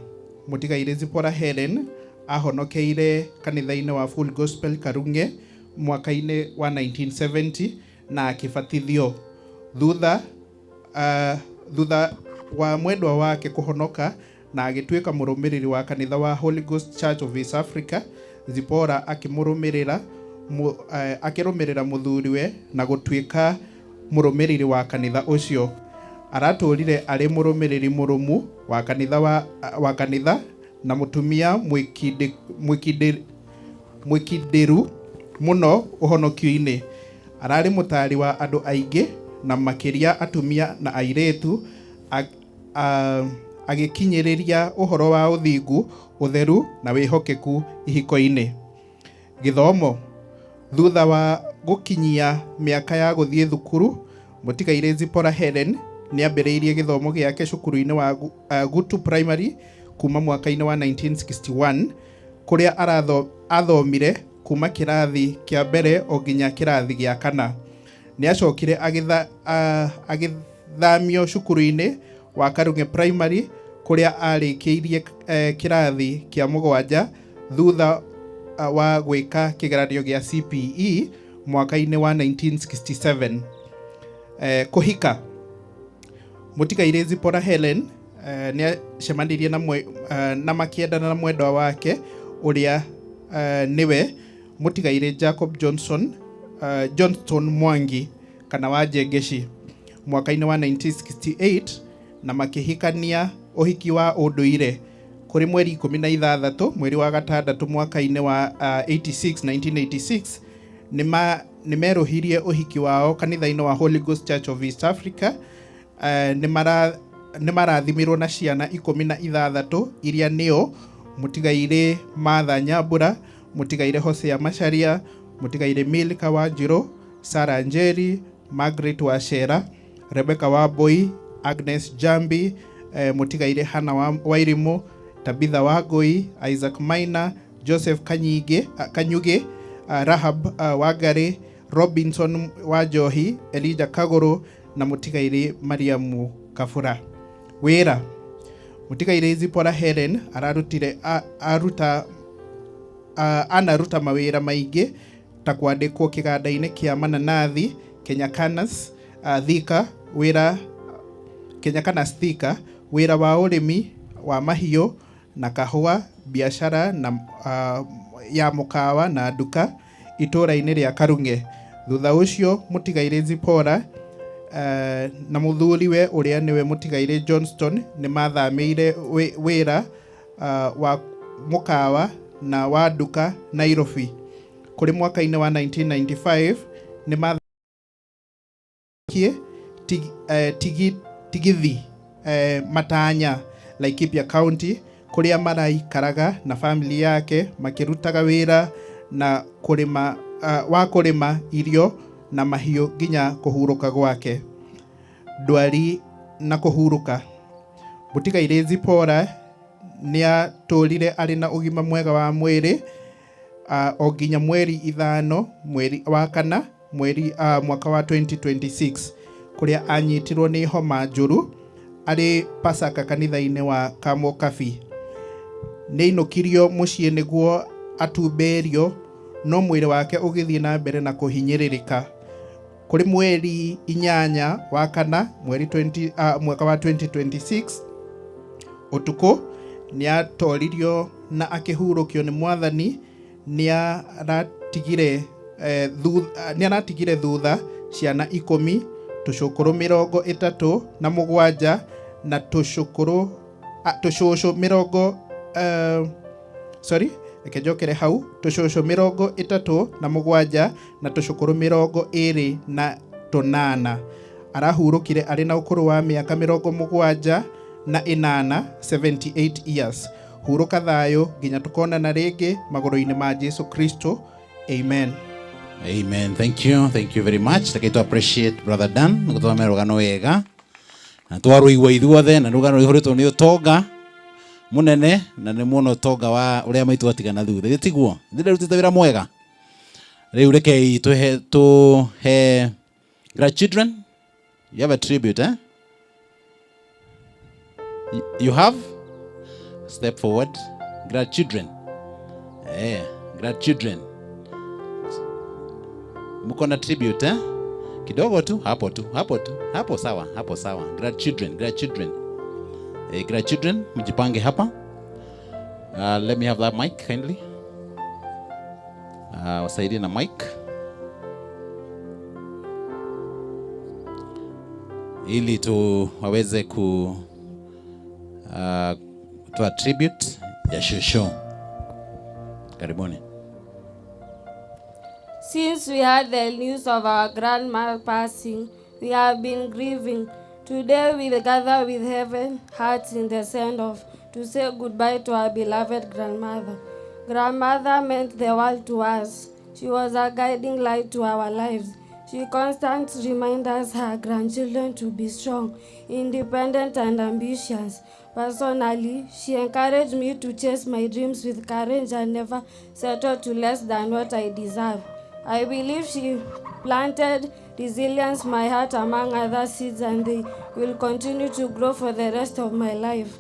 mũtigairĩ Zipporah Helen ahonokeire kanitha-inĩ wa Full Gospel Karung'e mwaka-inĩ wa 1970 na akĩbatithio. Thutha wa mwendwa wake kũhonoka na agĩtuĩka mũrũmĩrĩri wa kanitha wa Holy Ghost Church of East Africa, Zipporah akĩrũmĩrĩra mũthuriwe na gũtuĩka mũrũmĩrĩri wa kanitha ũcio. Aratũrire arĩ mũrũmĩrĩri mũrũmu wa kanitha na mũtumia mwĩkindĩru mũno ũhonokio-inĩ. Ararĩ mũtaari wa andũ aingĩ na makĩria atumia na airĩtu, agĩkinyĩrĩria ũhoro wa ũthingu, ũtheru na wĩhokeku ihiko-inĩ. Gĩthomo thutha wa gũkinyia mĩaka ya gũthiĩ thukuru, mũtigairĩ Zipporah Helen nĩambĩrĩirie gĩthomo gĩake cukuru-inĩ wa Gutu Primary kuma mwaka-inĩ wa 1961 kũrĩa athomire kuma kĩrathi kĩa mbere o nginya kĩrathi gĩa kana. Nĩacokire agĩthamio cukuru-inĩ wa Karung'e Primary kũrĩa arĩkĩirie kĩrathi kĩa mũgwanja thutha wa gwĩka kĩgeranio gĩa CPE mwaka-inĩ wa 1967. Kũhika mũtigairĩ Zipporah Helen nĩacemanirie na makĩendana na mwendwa wake ũrĩa nĩwe mũtigairĩ Jacob Johnston Mwangi kana wa Njengeci mwaka-inĩ wa 1968 na makĩhikania ũhiki wa ũndũire kũrĩ mweri 16 mweri wa gatandatũ mwaka-inĩ wa 1986. Nĩmerũhirie ũhiki wao kanitha-inĩ wa Holy Ghost Church of East Africa. Nĩmarathimirwo na ciana 16 iria nĩo mũtigairĩ Martha Nyambura, mũtigairĩ Hosea Macharia, mũtigairĩ Milka Wanjirũ, Sarah Njeri, Margaret Wachera, Rebecca Wambui, Agnes Jambi, mũtigairĩ Hannah Wairimu, Tabitha Wangui, Isaac Maina, Joseph Kanyuge, Rahab Wangari, Robinson Wanjohi, Elijah Kagũrũ na mũtigairĩ Mariamu Kabura. Wĩra mũtigairĩ Zipporah Helen anaruta mawĩra maingĩ ta kwandĩkwo kĩganda-inĩ kĩa mananathi Kenya Canas Thika, wĩra Kenya Canas Thika, wĩra wa ũrĩmi wa mahiũ na kahũa, biacara na ya mũkawa na nduka itũũra-inĩ rĩa Karung'e. Thutha ũcio mũtigairĩ Zipporah na mũthuriwe ũrĩa nĩwe mũtigairĩ Johnston nĩmathamĩire wĩra wa mũkawa na wa nduka Nairobi. Kũrĩ mwaka-inĩ wa 1995 nĩmathiĩ Tigithi Matanya, Laikipia County kũrĩa maraikaraga na family yake makĩrutaga wĩra na kũrĩma wa kũrĩma irio na mahiũ nginya kũhurũka gwake. Ndwari na kũhurũka. Mũtigairĩ Zipporah nĩatũrire arĩ na ũgima mwega wa mwĩrĩ o nginya mweri 5 mweri wa 4 mweri mwaka wa 2026 kũrĩa anyitirwo nĩ homa njũru arĩ Pasaka kanitha-inĩ wa Kamokabi. Nĩainũkirio mũciĩ nĩguo atumberio, no mwĩrĩ wake ũgĩthiĩ na mbere na kũhinyĩrĩrĩka. Kũrĩ mweri 8 wa 4 mweri 20, mwaka wa 2026 ũtukũ nĩatoririo na akĩhurũkio nĩ Mwathani. Nĩaratigire thutha ciana 10, tũcũkũrũ 37 na tũcũkũrũ tũcũcũ mĩrongo sorry reke njokere hau tũcũcũ 37 na tũcũkũrũ 28. Arahurũkire arĩ na ũkũrũ wa mĩaka 78, 78 years. Hurũka thayũ nginya tũkonana rĩngĩ magũrũ-inĩ ma Jesu Kristo. Amen. Amen. Thank you. Thank you very much. Reke to appreciate Brother Dan nĩ gũthomera rũgano wega na twarũigua ithuothe, na rũgano rũihũrĩtwo nĩ ũtonga mũnene, na nĩ muona ũtonga wa ũrĩa maitũ atigana thutha. Githĩ tiguo? Nĩ ndarutĩte wĩra mwega. Rĩu rekei tũhe grandchildren. You have a tribute, eh? You have? Step forward. Grandchildren. Grandchildren. Mko na tribute, eh? Kidogo tu, hapo tu, hapo tu, hapo sawa, hapo sawa. Grandchildren, grandchildren. Grandchildren, mjipange hapa. Let me have that mic kindly. Wasaidie na mic. Ili tu waweze ku toa tribute ya shosho. Karibuni. Since we heard the news of our grandma passing, we have been grieving. Today we gather with heavy hearts in the send-off to say goodbye to our beloved grandmother. Grandmother meant the world to us. She was a guiding light to our lives. She constantly reminded us, her grandchildren, to be strong, independent, and ambitious. Personally, she encouraged me to chase my dreams with courage and never settle to less than what I deserve. I believe she planted resilience in my heart among other seeds, and they will continue to grow for the rest of my life.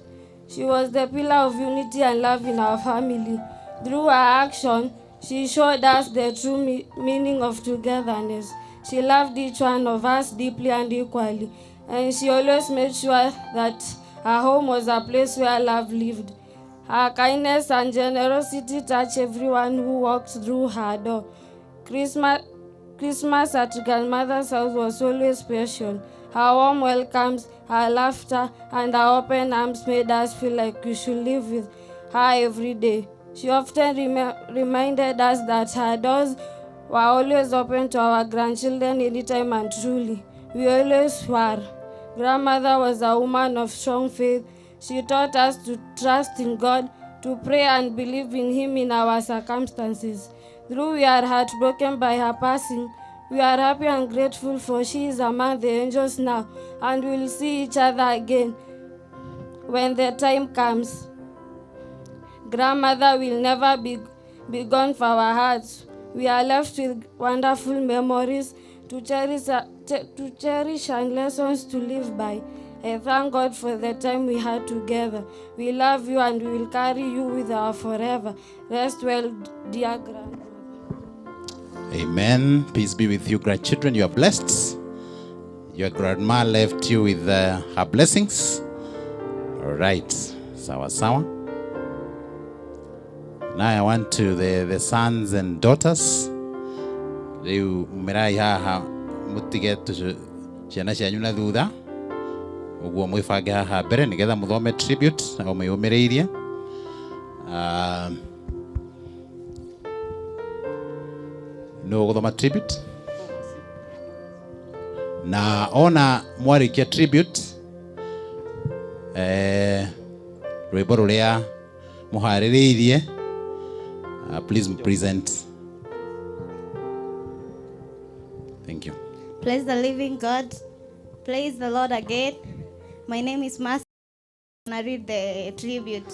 She was the pillar of unity and love in our family. Through her action, she showed us the true meaning of togetherness. She loved each one of us deeply and equally, and she always made sure that her home was a place where love lived. Her kindness and generosity touched everyone who walked through her door. Christmas at grandmother's house was always special. Her warm welcomes, her laughter, and her open arms made us feel like we should live with her every day. She often reminded us that her doors were always open to our grandchildren anytime, and truly, we always were. Grandmother was a woman of strong faith. She taught us to trust in God, to pray and believe in Him in our circumstances. Though we are heartbroken by her passing, we are happy and grateful, for she is among the angels now, and we will see each other again when the time comes. Grandmother will never be gone from our hearts. We are left with wonderful memories to cherish and lessons to live by. I thank God for the time we had together. We love you and we will carry you with us forever. Rest well, dear grandmother. Amen. Peace be with you, grandchildren. You are blessed. Your grandma left you with her blessings. All right. Sawa sawa. Now I want to the sons and daughters. Riu mirai haha mutige ciana cianyu na thutha uguo mwibange haha mbere nigetha muthome tribute o mwiyumiriirie. No guthoma tribute na ona mwarikia tribute rwimbo ruria muhaririirie, please present. Thank you. Praise the living God. Praise the Lord again. My name is Mas I read the tribute.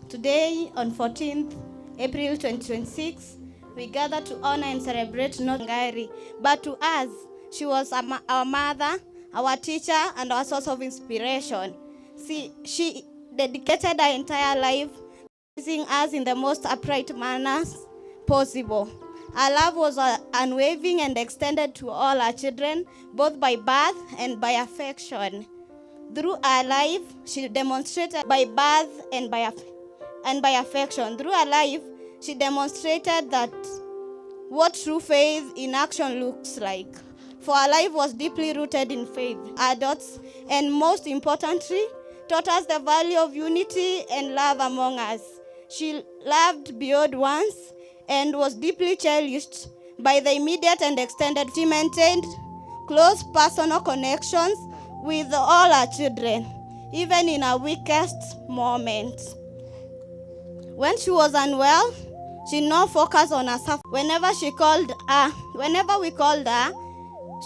Today, on 14th April 2026, we gather to honor and celebrate not Ngari, but to us, she was our mother, our teacher, and our source of inspiration. See, she dedicated her entire life raising us in the most upright manners possible. Her love was unwavering and extended to all our children, both by birth and by affection. Through her life, she demonstrated by birth and by affection. Through her life, she demonstrated that what true faith in action looks like. For her life was deeply rooted in faith, adults, and most importantly, taught us the value of unity and love among us. She loved beyond once and was deeply cherished by the immediate and extended. She maintained close personal connections with all her children, even in her weakest moments. When she was unwell, she no focused on herself. Whenever she called her, whenever we called her,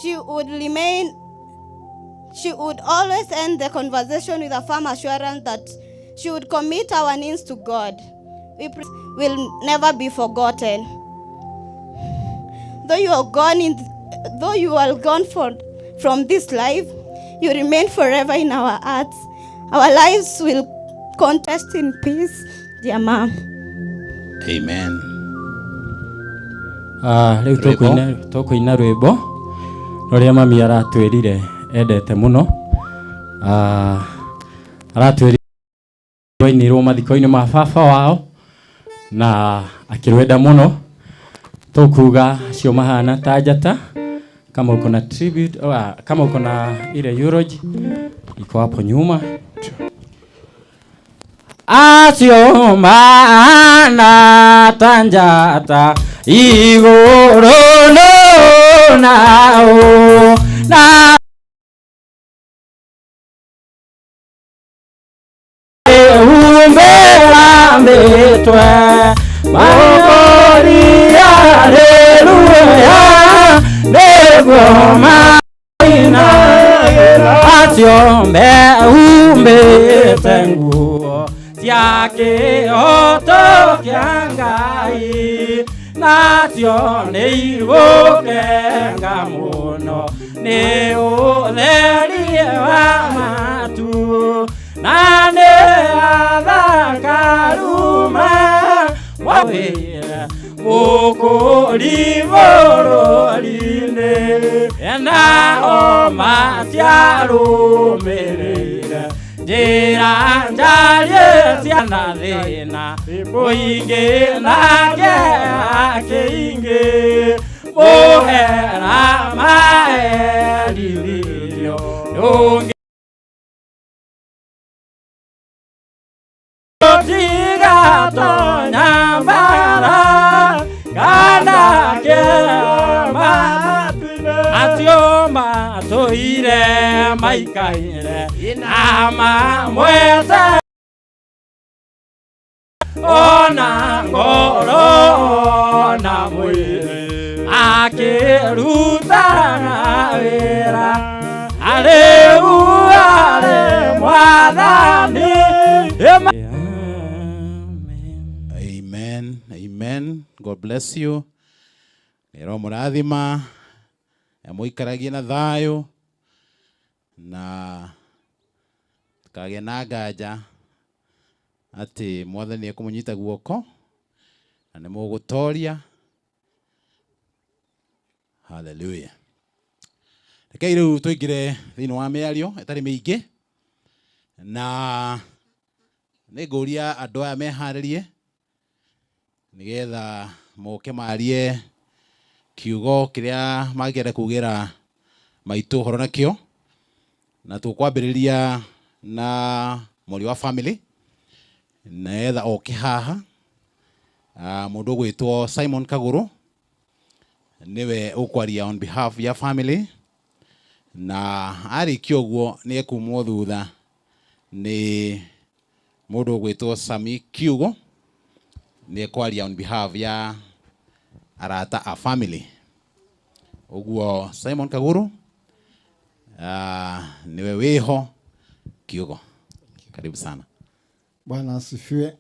she would remain. She would always end the conversation with a firm assurance that she would commit our needs to God. We will never be forgotten. Though you are gone, though you are gone from this life, you remain forever in our hearts. Our lives will contest in peace, dear mom. Amen. Rĩu tũkũina rwĩmbo rũrĩa mami aratwĩrire endete mũno. Aratwĩrire rwainirwo mathiko-inĩ ma baba wao na akĩrwenda mũno. Tũkuga acio mahana ta njata. Kama uko na tribute, kama uko na ile eulogy iko hapo nyuma. Acio mahana ta njata igũrũ nao na humbĩra mĩtwe Makori haleluya nĩguo mainagĩra acio mehumbĩte nguo cia kĩhooto kĩa Ngai nacio nĩ igũkenga mũno nĩ ũtheri wa matu na nĩ athakaruma wawĩra mũkũri bũrũri-inĩ nao matiarũmĩrĩire njĩra njarie ciana thĩna mũingĩ na kĩeha kĩingĩ mũhera maherithirio ndũngĩ tigatonya mbara kana kĩama acio matũire maikaire na mamwete ona ngoro ona mwĩrĩ akĩrutaga wĩra arĩu arĩ mwathani. Amen. Amen. God bless you. Nero mũrathima mũikaragie na thayũ na tukagĩa na nganja atĩ mwathani ekũmũnyita guoko na nĩ mũgũtoria. Hallelujah. Rekei rĩu tũingĩre thĩinĩ wa mĩario ĩtarĩ mĩingĩ na nĩ ngũria andũ aya meharĩrie nĩgetha moke marie kiugo kĩrĩa mangĩenda kugĩra maitũ ũhoro nakĩo na tũkwambĩrĩria na mũri wa family nĩgetha oke haha. Mũndũ ũgwĩtwo Simon Kagũrũ nĩwe ũkwaria on behalf ya family na arĩkia ũguo nĩ ekumwo thutha nĩ mũndũ ũgwĩtwo Sami Kiugo nĩ ekwaria on behalf ya arata a family. Ũguo Simon Kagũrũ niwe wĩho kiugo. Karibu sana. Bwana asifiwe.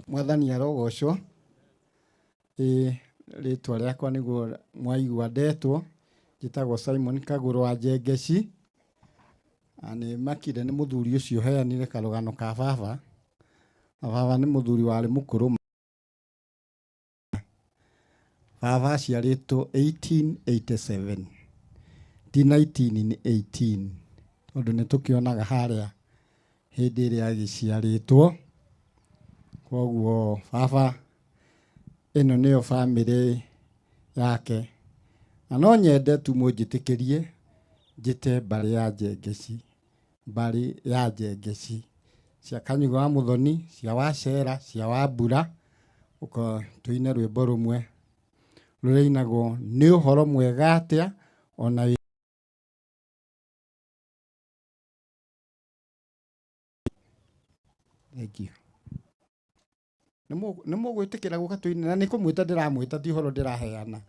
Mwathani arogocwo. Ĩ rĩtwa rĩakwa nĩguo mwaigua ndetwo, njĩtagwo Simon Kagũrũ wa Njengeci. Na nĩ makire nĩ mũthuri ũcio ũheanire karũgano ka baba. Na baba nĩ mũthuri warĩ mũkũrũ. Baba aciarĩtwo 1887. Ti 19 nĩ 18. Tondũ nĩ tũkĩonaga harĩa hĩndĩ ĩrĩa agĩciarĩtwo. Koguo baba ĩno nĩyo bamĩrĩ yake. Na no nyende tu mũnjĩtĩkĩrie njĩte mbarĩ ya Njengeci, mbarĩ ya Njengeci cia Kanyugo wa Mũthoni, cia Wacera, cia Wambura, ũka tũine rwĩmbo rũmwe rũrĩa nĩ ũhoro mwega atĩa ona Thank you. Nĩ mũgwĩtĩkĩra gũka tũine na nĩ kũmwĩta ndĩramwĩta ti ũhoro ndĩraheana.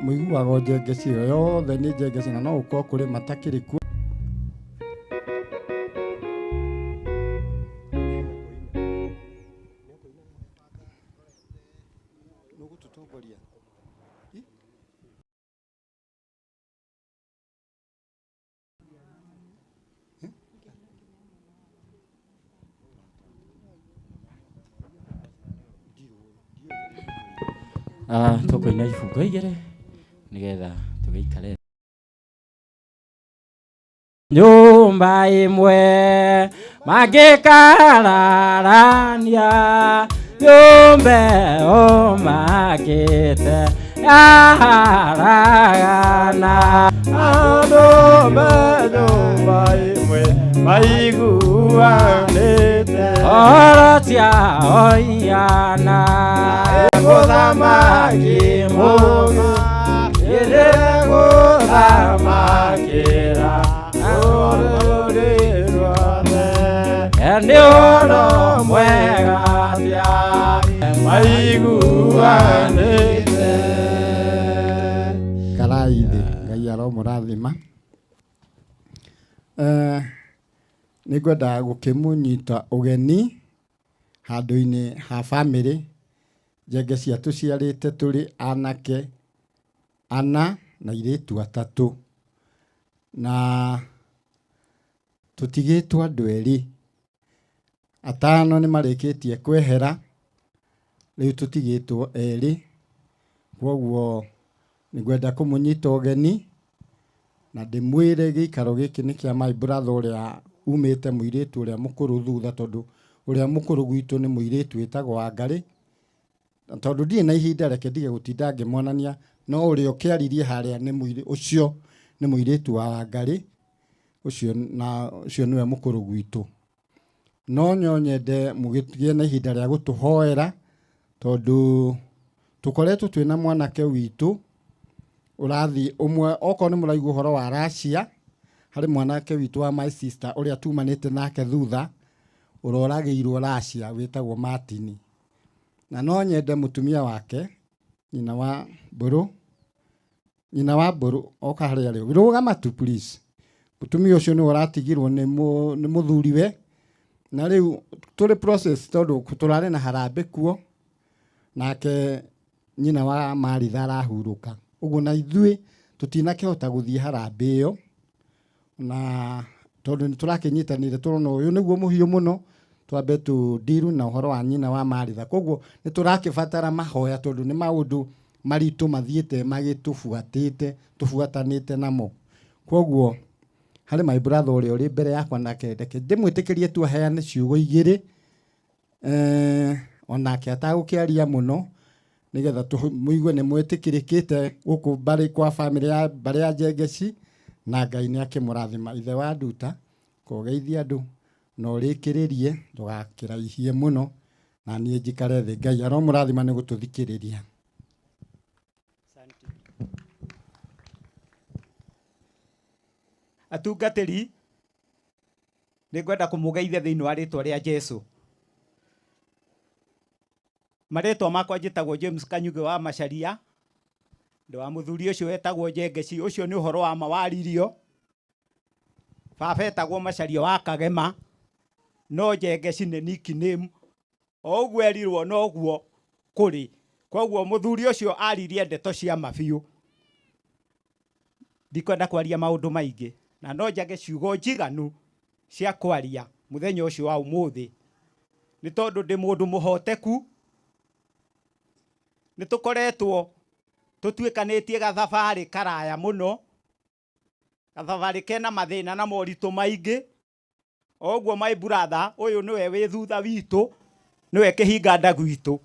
Mũiguaga o Njengeci ĩyo yothe nĩ Njengeci na no gũkorwo kũrĩ matakĩrĩ kuo. Tũkũina ibungo igĩrĩ nĩgetha tũgĩikare nyũmba ĩmwe mangĩkararania nyũmba ĩyo makĩte yaharagana andũ me nyũmba ĩmwe maiguanĩte oro ciao ihana mũthamaki mũũgĩ ĩrĩ gũthamakĩra rũrĩrĩ ruothe. Nĩ ũhoro mwega atĩa maiguanĩte. Karai thĩ, Ngai aromũrathima. Nĩ ngwenda gũkĩmũnyita ũgeni handũ-inĩ ha bamĩrĩ. Njengeci atũciarĩte tũrĩ anake ana na airĩtu atatũ, na tũtigĩtwo andũ erĩ. Atano nĩ marĩkĩtie kwehera, rĩu tũtigĩtwo erĩ. Koguo nĩ ngwenda kũmũnyita ũgeni na ndĩmwĩre gĩikaro gĩkĩ nĩ kĩa my brother ũrĩa umĩte mũirĩtu ũrĩa mũkũrũ thutha, tondũ ũrĩa mũkũrũ gwitũ nĩ mũirĩtu wĩtagwo Wangarĩ. Na tondũ ndirĩ na ihinda reke ndige gũtinda ngĩmonania, no ũrĩa ũkĩaririe harĩa nĩ ũcio nĩ mũirĩtu wa Wangarĩ, ũcio na ũcio nĩwe mũkũrũ gwitũ. No nyende mũgĩgĩe na ihinda rĩa gũtũhoera, tondũ tũkoretwo twĩna mwanake witũ ũrathiĩ ũmwe, okorwo nĩ mũraigua ũhoro wa Russia, harĩ mwanake witũ wa my sister ũrĩa tumanĩte nake thutha ũroragĩirwo Russia wĩtagwo Martin. Na no nyende mũtumia wake nyina wa Mbũrũ oka harĩa rĩu rũgama tu please. Mũtumia ũcio nĩwe ũratigirwo nĩ mũthuriwe, na rĩu tũrĩ process tondũ tũrarĩ na harambĩ kuo, nake nyina wa Maritha arahurũka. Ũguo na ithuĩ tũtinakĩhota gũthiĩ harambĩ ĩyo, na tondũ nĩ tũrakĩnyitanĩire tũrona ũyũ nĩguo mũhiũ mũno, twambe tũndiru na ũhoro wa nyina wa Maritha. Koguo nĩ tũrakĩbatara mahoya tondũ nĩ maũndũ maritũ mathiĩte magĩtũbuatĩte, tũbuatanĩte namo. Koguo harĩ my brother ũrĩa ũrĩ mbere yakwa nake reke ndĩmwĩtĩkĩrie tu aheane ciugo igĩrĩ, onake atagũkĩaria mũno, nĩgetha mũigue nĩ mwĩtĩkĩrĩkĩte gũkũ mbarĩ kwa bamĩrĩ ya mbarĩ ya Njengeci, na Ngai nĩ akĩmũrathima. Ithe wa Nduta, kũgeithia andũ na ũrĩkĩrĩrie, ndũgakĩraihie mũno, na niĩ njikare thĩ. Ngai aromũrathima nĩ gũtũthikĩrĩria. ' Marĩtwa makwa njĩtagwo James Kanyuge wa Macharia, ndĩ wa mũthuri ũcio wetagwo Njengeci, ũcio nĩ ũhoro wa ma waririo. Baba etagwo Macharia wa Kagema, no Njengeci nĩ nickname, o ũguo erirwo noguo kũrĩ. Koguo mũthuri ũcio aririe ndeto cia ma biũ. Ndikwenda kwaria maũndũ maingĩ, na no njage ciugo njiganu cia kwaria mũthenya ũcio wa ũmũthĩ, nĩ tondũ ndĩ mũndũ mũhoteku. Nĩ tũkoretwo tũtuĩkanĩtie gathabarĩ karaya mũno, gathabarĩ kena mathĩna na moritũ maingĩ. O ũguo my brother ũyũ nĩwe wĩ thutha witũ, nĩwe kĩhinga nda gwitũ.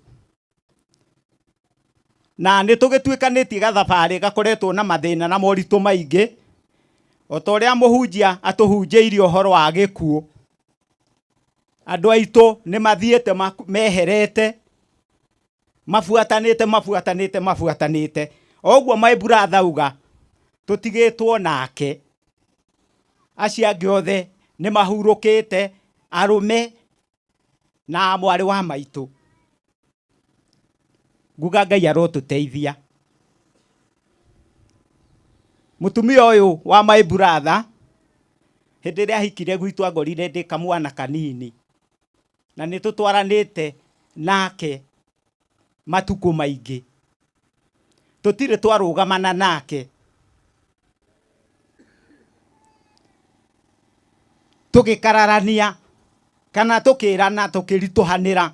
Na nĩ tũgĩtuĩkanĩtie gathabarĩ gakoretwo na mathĩna na moritũ maingĩ, o ta ũrĩa mũhunjia atũhunjĩirie ũhoro wa gĩkuũ. Andũ aitũ nĩ mathiĩte meherete, mabuatanĩte, mabuatanĩte, mabuatanĩte. O ũguo my brother auga, tũtigĩtwo nake. Acio angĩ othe nĩ mahurũkĩte, arũme na mwarĩ wa maitũ. Nguga Ngai arotũteithia. Mũtumia ũyũ wa my brother, hĩndĩ ĩrĩa ahikire gwitũ angorire ndĩ kamwana kanini, na nĩ tũtwaranĩte nake matukũ maingĩ. Tũtirĩ twarũgamana nake. Tũgĩkararania kana tũkĩrana tũkĩritũhanĩra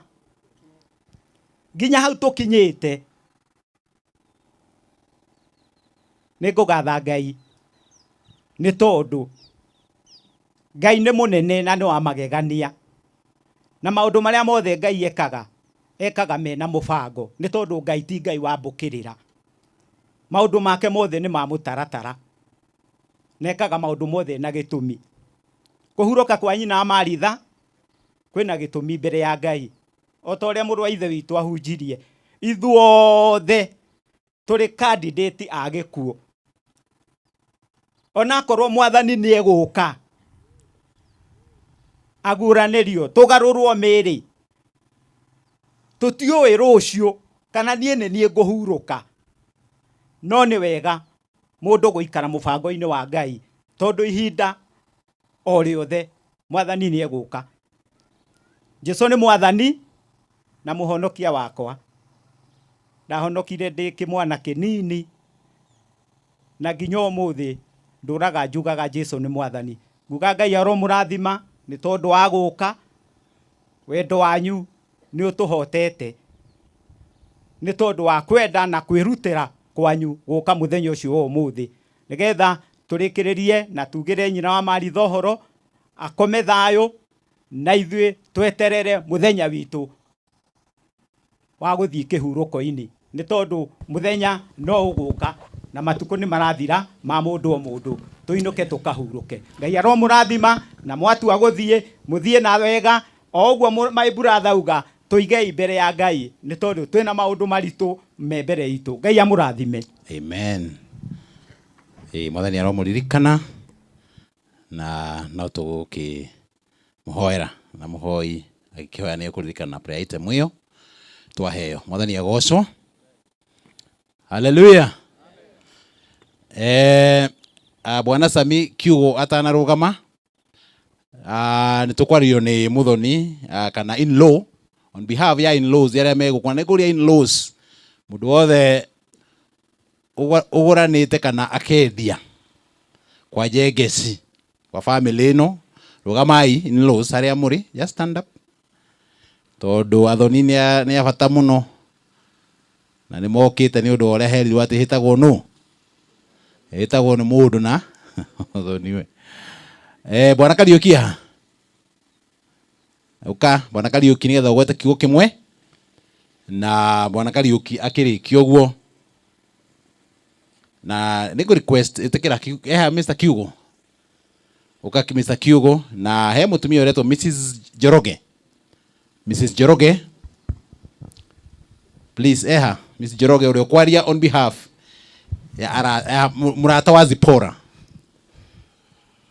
nginya hau tũkinyĩte. Nĩ ngũgatha Ngai nĩ tondũ Ngai nĩ mũnene na nĩ wa magegania, na maũndũ marĩa mothe Ngai ekaga, ekaga mena mũbango, nĩ tondũ Ngai ti Ngai wa mbũkĩrĩra. Maũndũ make mothe nĩ ma mũtaratara, na ekaga maũndũ mothe na gĩtũmi. Kũhurũka kwa nyina wa Maritha kwĩna gĩtũmi mbere ya Ngai, o ta ũrĩa mũrũ wa ithe witũ ahunjirie, ithuothe tũrĩ candidate a gĩkuũ. Onakorwo mwathani nĩ egũka aguũranĩrio, tũgarũrwo mĩĩrĩ, tũtiũĩ rũciũ kana niĩ nĩ niĩ ngũhurũka. No nĩ wega mũndũ gũikara mũbango-inĩ wa Ngai, tondũ ihinda o rĩothe mwathani nĩ egũka. Jesũ nĩ mwathani na mũhonokia wakwa. Ndahonokire ndĩ kĩmwana kĩnini, na nginya ũmũthĩ ndũraga njugaga Jesũ nĩ mwathani. Nguga Ngai aromũrathima nĩ tondũ wa gũka, wendo wanyu nĩ ũtũhotete, nĩ tondũ wa kwenda na kwĩrutĩra kwanyu gũka mũthenya ũcio wa ũmũthĩ, nĩgetha tũrĩkĩrĩrie na tugĩre nyina wa Maritha ũhoro, akome thayũ, na ithuĩ tweterere mũthenya witũ wa gũthiĩ kĩhurũko-inĩ, nĩ tondũ mũthenya no ũgũka na matukũ nĩ marathira ma mũndũ o mũndũ, tũinũke tũkahurũke. Ngai aromũrathima na mwatua gũthiĩ, mũthiĩ na wega, o ũguo my brother auga, tũigei mbere ya Ngai, nĩ tondũ twĩna maũndũ maritũ me mbere itũ. Ngai amũrathime. Amen. Mwathani aromũririkana na no tũgũkĩmũhoera, na mũhoi agĩkĩhoya nĩ ekũririkana prayer item ĩyo twaheo. Mwathani agocwo. Hallelujah. Bwana Sami kiugo atanarũgama, nĩ tũkwarĩrio nĩ mũthoni, kana in-law, on behalf ya in-laws arĩa megũkwa. Nĩ kũrĩa in-laws, mũndũ wothe ũgũranĩte kana akendia kwa Njengeci, kwa family ĩno, rũgamai in-laws arĩa mũrĩ, just stand up, tondũ athoni nĩ a bata mũno, na nĩ mokĩte nĩ ũndũ wa ũrĩa herirwo atĩ hĩtagwo nũ, hĩtagwo nĩ mũndũ na mũthoni we. Bwana Kariũki haha, ũka Bwana Kariũki nĩgetha ũgwete kiugo kĩmwe, na Bwana Kariũki akĩrĩkia ũguo, na nĩ ngũ request ĩtĩkĩra eha Mr. Kiugo, ũka Mr. Kiugo, na he mũtumia ũretwo Mrs. Njoroge, Mrs. Njoroge, please eha Mrs. Njoroge ũrĩa ũkwaria on behalf ya mũrata wa Zipporah.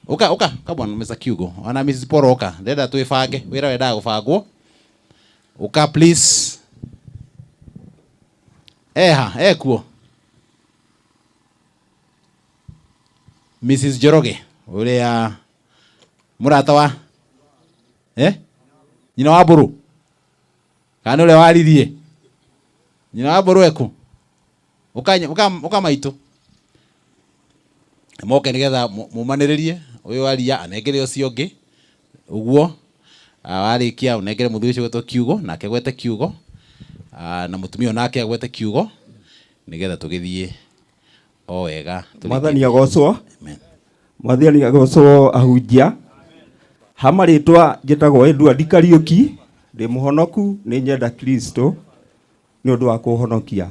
Ũka, ũka, ũka bwana Mr. Kiugo, ona Mrs. Zipporah ũka, ndĩrenda twĩbange, wĩra wendaga gũbangwo. Ũka please. Eha ekuo Mrs. Njoroge uria murata wa nyina wa Mburu kana uria waririe nyina wa Mburu eku uka maitu moke nigetha mumaniririe uyu aria anengere ucio ungi uguo warikia unengere muthuri ucio gwetwo kiugo nake gwete kiugo na mutumia onake agwete kiugo nigetha tugithie o wega. Mwathani agocwo. Mwathani agocwo ahunjia. Ha marĩtwa njĩtagwo Edward Kariũki, ndĩ mũhonoku, nĩ nyenda Kristo nĩ ũndũ wa kũhonokia.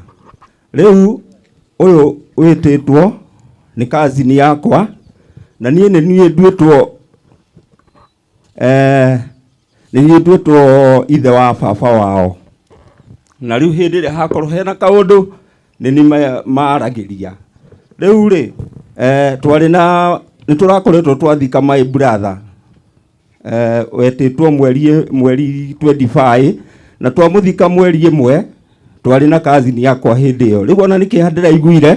Rĩu ũyũ wĩtĩtwo nĩ cousin yakwa na niĩ nĩ niĩ nduĩtwo nĩ niĩ nduĩtwo ithe wa baba wao. Na rĩu hĩndĩ ĩrĩa hakorwo hena kaũndũ nĩ niĩ maragĩria. Rĩu rĩ twarĩ na nĩ tũrakoretwo twathika my brother wetĩtwo mweri 25 na twamuthika mweri ĩmwe twarĩ na cousin yakwa hĩndĩ ĩyo. Rĩu ona nĩkĩeha ndĩraiguire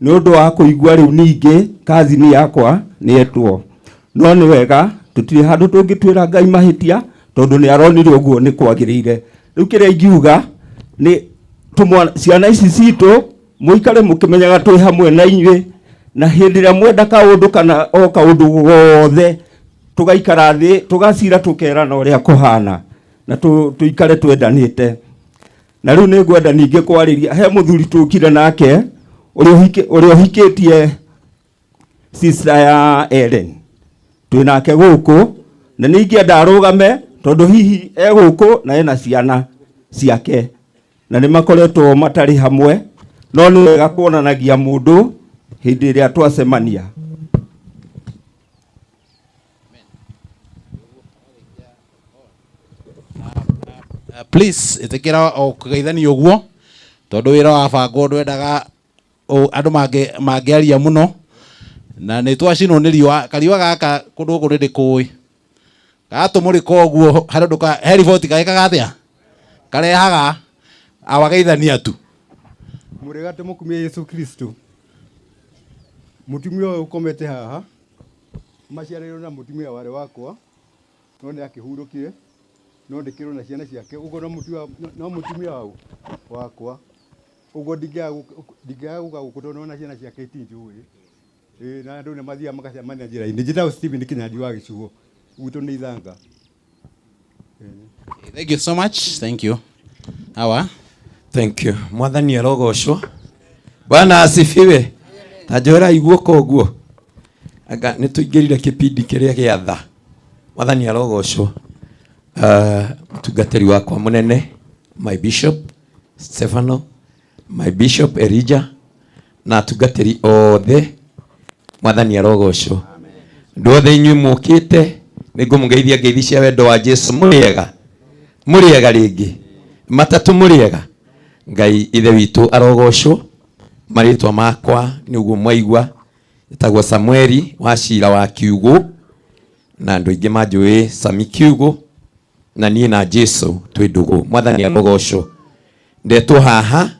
nĩ ũndũ wa kũigua rĩu ningĩ cousin yakwa nĩetwo. No nĩ wega tũtirĩ handũ tũngĩtuĩra Ngai mahĩtia tondũ nĩ aronire ũguo nĩ kwagĩrĩire. Rĩu kĩrĩa ingiuga nĩ ciana ici citũ mũikare mũkĩmenyaga twĩ hamwe na inyuĩ, na hĩndĩ ĩrĩa mwenda kaũndũ kana o kaũndũ gothe tugaikara thĩ tugacira tukerana ũrĩa kũhana na tuikare twendanĩte. Na rĩu nĩ ngwenda ningĩ kwarĩria he mũthuri tũkire nake ũrĩa ũhikĩtie sister ya Ellen twĩ nake gũkũ, na nĩ ingĩenda arũgame tondũ hihi e gũkũ na ena ciana ciake na nĩ makoretwo matarĩ hamwe, no nĩ wega kuonanagia mũndũ hĩndĩ ĩrĩa twacemania. Please itikira o kugeithania uguo tondu wira wa bangwo ndwendaga andu mangiaria muno na ni twacinwo ni riua kariua gaka kundu guku ni ndikui gatumurika uguo hari undu he riboti gagikaga atia karehaga awageithania tu. Muriga tumukumie Yesu Kristo. Mutumia uyu ukomete haha maciarirwo na mutumia wari wakwa no ni akihurukire no ndikirwo na ciana ciake uguo no mutumia wakwa uguo ndingiaga guka guku tondu na ciana ciake itinjui na andu ni mathiaga magacemania njira-inĩ. Njĩtagwo Stephen Kinyanjui wa Gĩcugo, gwitũ nĩ Ithanga. Thank you so much. Thank you. Hawa. Thank you. Mwathani arogocwo. Bwana asifiwe. Ta njora guoko ũguo. Anga nĩ tũingĩrire kĩpindi kĩrĩa gĩa tha. Mwathani arogocwo. Mũtungatĩri wakwa mũnene, my bishop Stefano, my bishop Elijah, na atungatĩri othe, Mwathani arogocwo. Andũ othe inyuĩ mũkĩte nĩ ngũmũgeithia ngeithi cia wendo wa Jesu. Mũrĩega, mũrĩega rĩngĩ matatũ, mũrĩega. Ngai ithe witũ arogocwo. Marĩtwa makwa nĩ ũguo mwaigua, etagwo Samueli wa Cira wa Kiugũ, na andũ aingĩ manjũĩ Sami Kiugũ, na niĩ na Jesu twĩ ndũgũ. Mwathani arogocwo. Ndetwo haha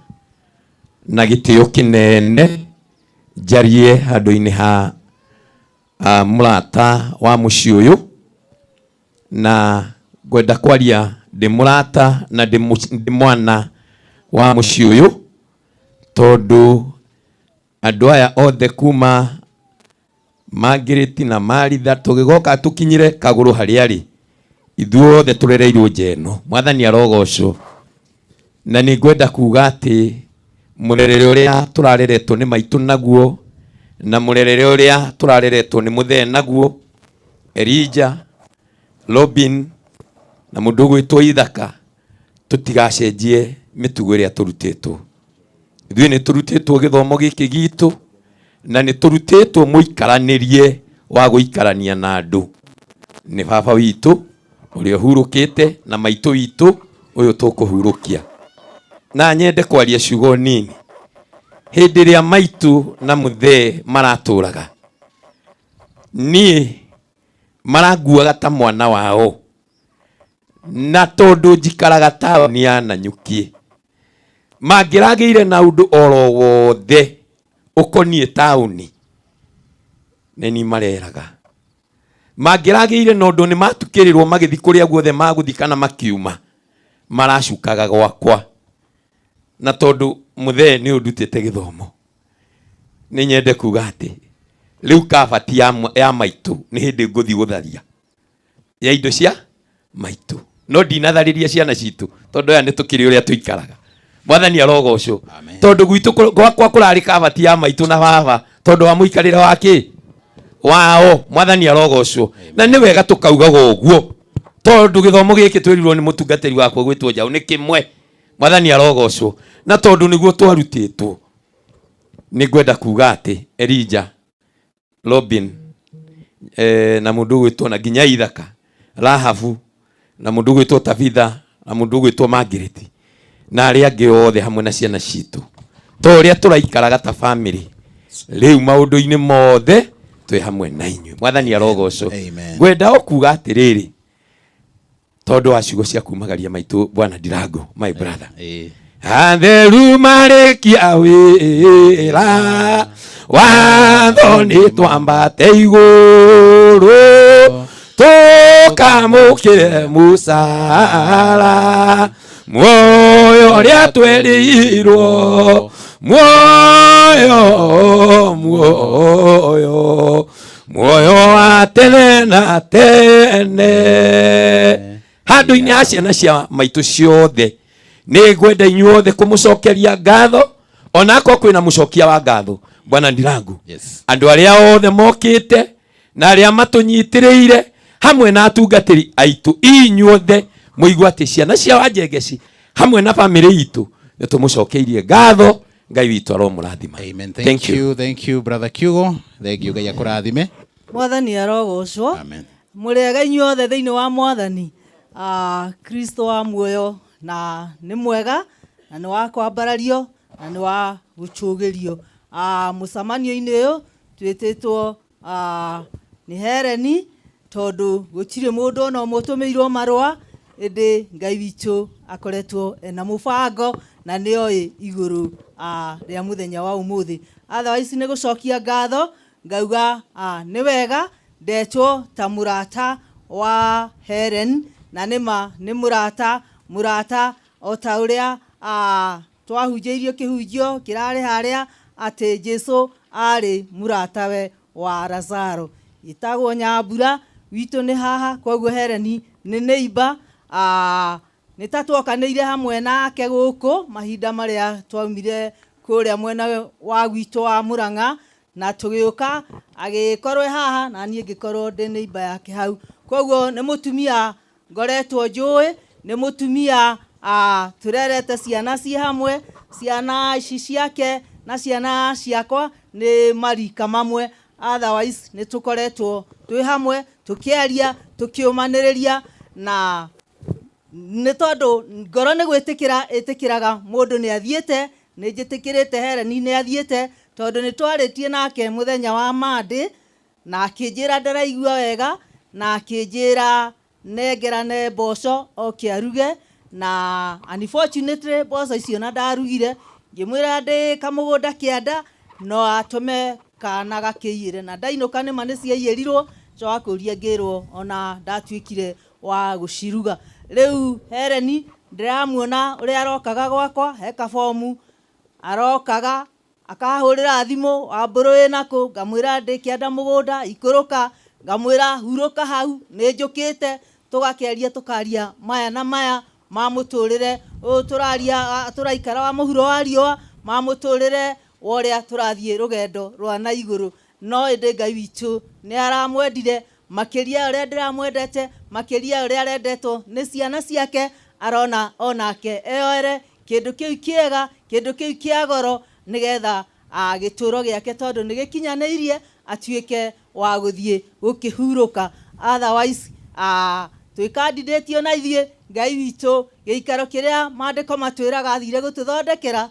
na gĩtĩo kĩnene njarie handũ-inĩ ha mũrata wa mũciĩ ũyũ, na ngwenda kwaria ndĩ mũrata na ndĩ mwana wa mũciĩ ũyũ, tondũ andũ aya othe kuma Margaret na Maritha tũgĩgoka tũkinyire kagũrũ harĩa arĩ, ithuothe tũrereirwo nja ĩno. Mwathani arogocwo. Na nĩ ngwenda kuga atĩ mũrerere ũrĩa tũrareretwo nĩ maitũ naguo, na mũrerere ũrĩa tũrareretwo nĩ mũthee naguo, Elijah, Robin na mũndũ ũgwĩtwo Ithaka, tũtigacenjie mĩtugo ĩrĩa tũrutĩtwo. Ithuĩ nĩ tũrutĩtwo gĩthomo gĩkĩ gitũ, na nĩ tũrutĩtwo mũikaranĩrie wa gũikarania na andũ. Nĩ baba witũ ũrĩa ũhurũkĩte na maitũ witũ ũyũ tũkũhurũkia. Na nyende kwaria ciugo nini. Hĩndĩ ĩrĩa maitũ na mũthee maratũraga, niĩ maranguaga ta mwana wao, na tondũ njikaraga taũni ya Nanyuki, Mangĩragĩire na ũndũ oro wothe ũkoniĩ taũni nĩ ni mareraga. Mangĩragĩire na ũndũ nĩ matukĩrĩrwo magĩthiĩ kũrĩa guothe magũthiĩ kana makiuma maracukaga gwakwa. Na tondũ mũthee nĩ ũndutĩte gĩthomo, nĩ nyende kuga atĩ rĩu kabati ya maitũ nĩ hĩndĩ ngũthiĩ gũtharia ya indo cia maitũ, no ndinatharĩria ciana citũ tondũ aya nĩ tũkĩrĩ ũrĩa tũikaraga. Mwathani arogocwo, tondũ gwitũ gwakwa kũrarĩ kabati ya maitũ na baba tondũ wa mũikarĩre wa kĩ wao. Mwathani arogocwo. Na nĩ wega tũkaugaga ũguo tondũ gĩthomo gĩkĩ twĩrirwo nĩ mũtungatĩri wakwa gwĩtwo Njaũ nĩ kĩmwe. Mwathani arogocwo. Na tondũ nĩguo twarutĩtwo, nĩ ngwenda kuga atĩ Elijah Robin na mũndũ ũgwĩtwo na nginya Ithaka Rahabu na mũndũ ũgwĩtwo Tabitha na mũndũ ũgwĩtwo Margaret na arĩa angĩ othe hamwe na ciana citũ, to ũrĩa tũraikaraga ta family rĩu maũndũ-inĩ mothe twĩ hamwe na inyuĩ. Mwathani arogocwo. Ngwenda o kuga atĩrĩrĩ, tondũ wa ciugo cia kumagaria maitũ Bwana Ndirango, my brother, atheru marĩkia wĩra watho nĩ twambate igũrũ tũkamũkĩre mũcara muoyo ũrĩa twerĩirwo, muoyo muoyo muoyo wa tene na tene. Handũ-inĩ ha ciana cia maitũ ciothe nĩ ngwenda inyuothe kũmũcokeria ngatho, onakorwo kwĩna mũcokia wa ngatho Bwana Ndirangu. Andũ arĩa othe mokĩte na arĩa matũnyitĩrĩire hamwe na atungatĩri aitũ, inyuothe mũigue atĩ ciana cia Wanjengeci hamwe na bamĩrĩ itũ nĩ tũmũcokeirie ngatho. Ngai witũ aromũrathima. Amen. Thank you, thank you brother Kiugo. Thank you, Ngai akũrathime. Mwathani arogocwo. Mũrĩega inyuothe thĩinĩ wa Mwathani. Kristo wa muoyo na nĩ mwega na nĩ wa kwambarario na nĩ wa gũtũgĩrio. Mũcemanio-inĩ ũyũ twĩtĩtwo nĩ Hereni tondũ gũtirĩ mũndũ ona ũmwe ũtũmĩirwo marũa, ĩndĩ Ngai witũ akoretwo ena mũbango na nĩoĩ igũrũ rĩa mũthenya wa ũmũthĩ. Otherwise nĩ gũcokia ngatho ngauga nĩ wega ndetwo ta mũrata wa Helen, na nĩma nĩ mũrata o ta ũrĩa twahunjĩirio kĩhunjio kĩrarĩ harĩa atĩ Jesu arĩ mũratawe wa Lazaro. Ĩtagwo Nyambura, witũ nĩ haha, koguo Helen nĩ neighbor. Nĩ ta twokanĩire hamwe nake gũkũ mahinda marĩa twaumire kũrĩa mwena wa gwitũ wa Murang'a, na tũgĩũka agĩkorwo e haha na niĩ ngĩkorwo ndĩ neighbor yake hau. Koguo nĩ mũtumia ngoretwo njũĩ, nĩ mũtumia tũrerete ciana ciĩ hamwe, ciana ici ciake na ciana ciakwa nĩ marika mamwe. Otherwise nĩ tũkoretwo twĩ hamwe tũkĩaria tũkĩũmanĩrĩria, na nĩ tondũ ngoro nĩ gwĩtĩkĩra ĩtĩkĩraga mũndũ nĩ athiĩte, nĩ njĩtĩkĩrĩte Helen nĩ athiĩte, tondũ nĩ twarĩtie nake mũthenya wa Monday na akĩnjĩra ndaraigua wega, na akĩnjĩra nengerane mboco oke aruge, na unfortunately mboco icio na ndarugire, ngĩmwĩra ndĩ kamũgũnda kĩanda no atũme kana gakĩiyĩre, na ndainũka nĩma nĩ ciaiyĩrirwo, njoka kũria ngĩrwo ona ndatuĩkire wa gũciruga. Rĩu Helen ndĩramuona ũrĩa arokaga gwakwa, he kabomu arokaga akahũrĩra thimũ, Wambũrũ wĩnakũ, ngamwĩra ndĩ kĩanda mũgũnda, ikũrũka, ngamwĩra hurũka hau nĩ njũkĩte, tũgakĩaria tũkaria maya na maya ma mũtũrĩre ũyũ tũraria, tũraikara wa mũhuro wa riũa, ma mũtũrĩre wa ũrĩa tũrathiĩ rũgendo rwa na igũrũ. No ĩndĩ Ngai witũ nĩ aramwendire makĩria ũrĩa ndĩramwendete, makĩria ũrĩa arendetwo nĩ ciana ciake, arona onake eyoere kĩndũ kĩu kĩega, kĩndũ kĩu kĩa goro, nĩgetha gĩtũro gĩake tondũ nĩ gĩkinyanĩirie atuĩke wa gũthiĩ gũkĩhurũka. Otherwise twĩ candidate ona ithuĩ Ngai witũ gĩikaro kĩrĩa maandĩko matwĩraga athire gũtũthondekera,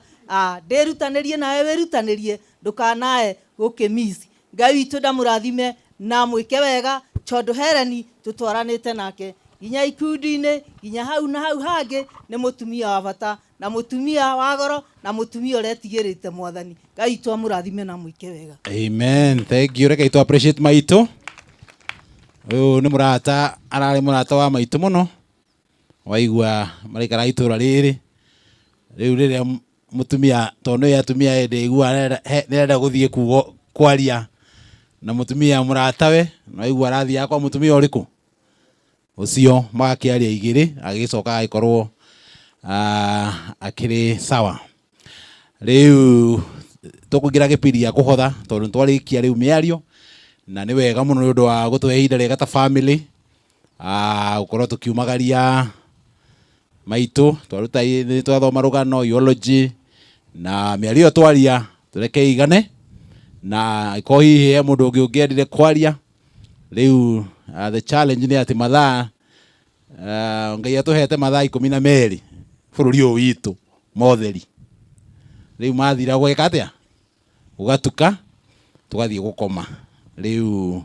ndĩrutanĩrie nawe wĩrutanĩrie, ndũkanae gũkĩmiss. Ngai witũ ndamũrathime na mwĩke wega, tondũ Helen tũtwaranĩte nake nginya ikundi-inĩ, nginya hau na hau hangĩ, nĩ mũtumia wa bata Na mũtumia wa goro na mũtumia ũretigĩrĩte mwathani. Ngai witũ amũrathime na mwĩke wega. Amen. Thank you. Reke to appreciate maitũ. Ũyũ nĩ mũrata, ararĩ mũrata wa maitũ mũno. Waigua maraikara itũra rĩrĩ. Rĩu rĩrĩa mũtumia, tondũ nĩ atumia ĩndĩ igua nĩarenda gũthiĩ kugo kwaria na mũtumia mũratawe, na waigua arathiaga kwa mũtumia ũrĩkũ? Ũcio magakĩaria igĩrĩ, agĩcoka agĩkorwo akĩrĩ sawa. Rĩu tũkũingĩra gĩbindi gĩa kũhotha tondũ nĩtwarĩkia rĩu mĩario na nĩ wega mũno nĩ ũndũ wa gũtũhe ihinda rĩega ta family gũkorwo tũkiumagaria maitũ twaruta nĩ twathoma rũgano eulogy na mĩario ĩyo twaria tũreke igane na ĩkorwo hihi he mũndũ ũngĩ ũngĩendire kwaria rĩu the challenge nĩ atĩ mathaa Ngai atũhete mathaa 12 bũrũri ũyũ witũ motheri rĩu mathira gwĩka atĩa gũgatuka tũgathiĩ gũkoma rĩu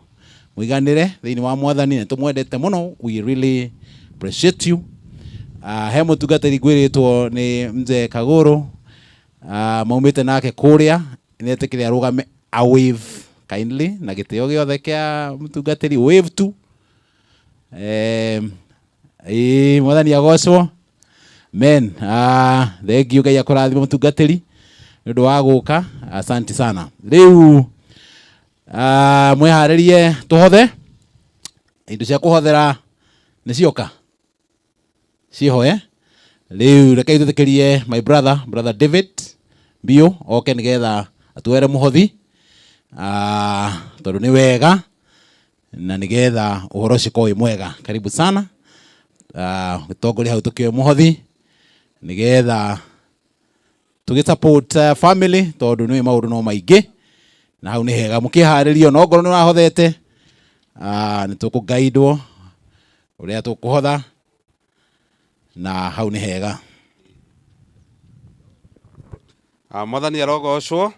mũiganĩre thĩinĩ wa mwathani nĩ tũmwendete mũno, we really appreciate you. He mũtungatĩri ngwĩrĩtwo nĩ mzee Kagũrũ maumĩte nake kũrĩa nĩetĩkĩre arũgame a wave kindly na gĩtĩo gĩothe kĩa mũtungatĩri wave tu. Ĩĩ mwathani agocwo. Men, thank you Ngai akũrathime mũtungatĩri nĩ ũndũ wa gũka, asante sana. Rĩu mwĩharĩrie tũhothe indo cia kũhothera nĩ cioka ciĩho. Rĩu reke twĩtĩkĩrie my brother, brother David Mbio oke nĩgetha atuere mũhothi tondũ nĩ wega na nĩgetha ũhoro ũcio ũkorwo wĩ mwega. Karibu sana, gĩtongoria hau tũkĩoe mũhothi nĩgetha tũgĩ support family tondũ nĩ maũndũ no maingĩ na hau nĩ hega mũkĩharĩrio no ngorwo nĩ ũrahothete nĩ tũkũgaidwo ũrĩa tũkũhotha na hau nĩ hega. Mwathani arogocwo.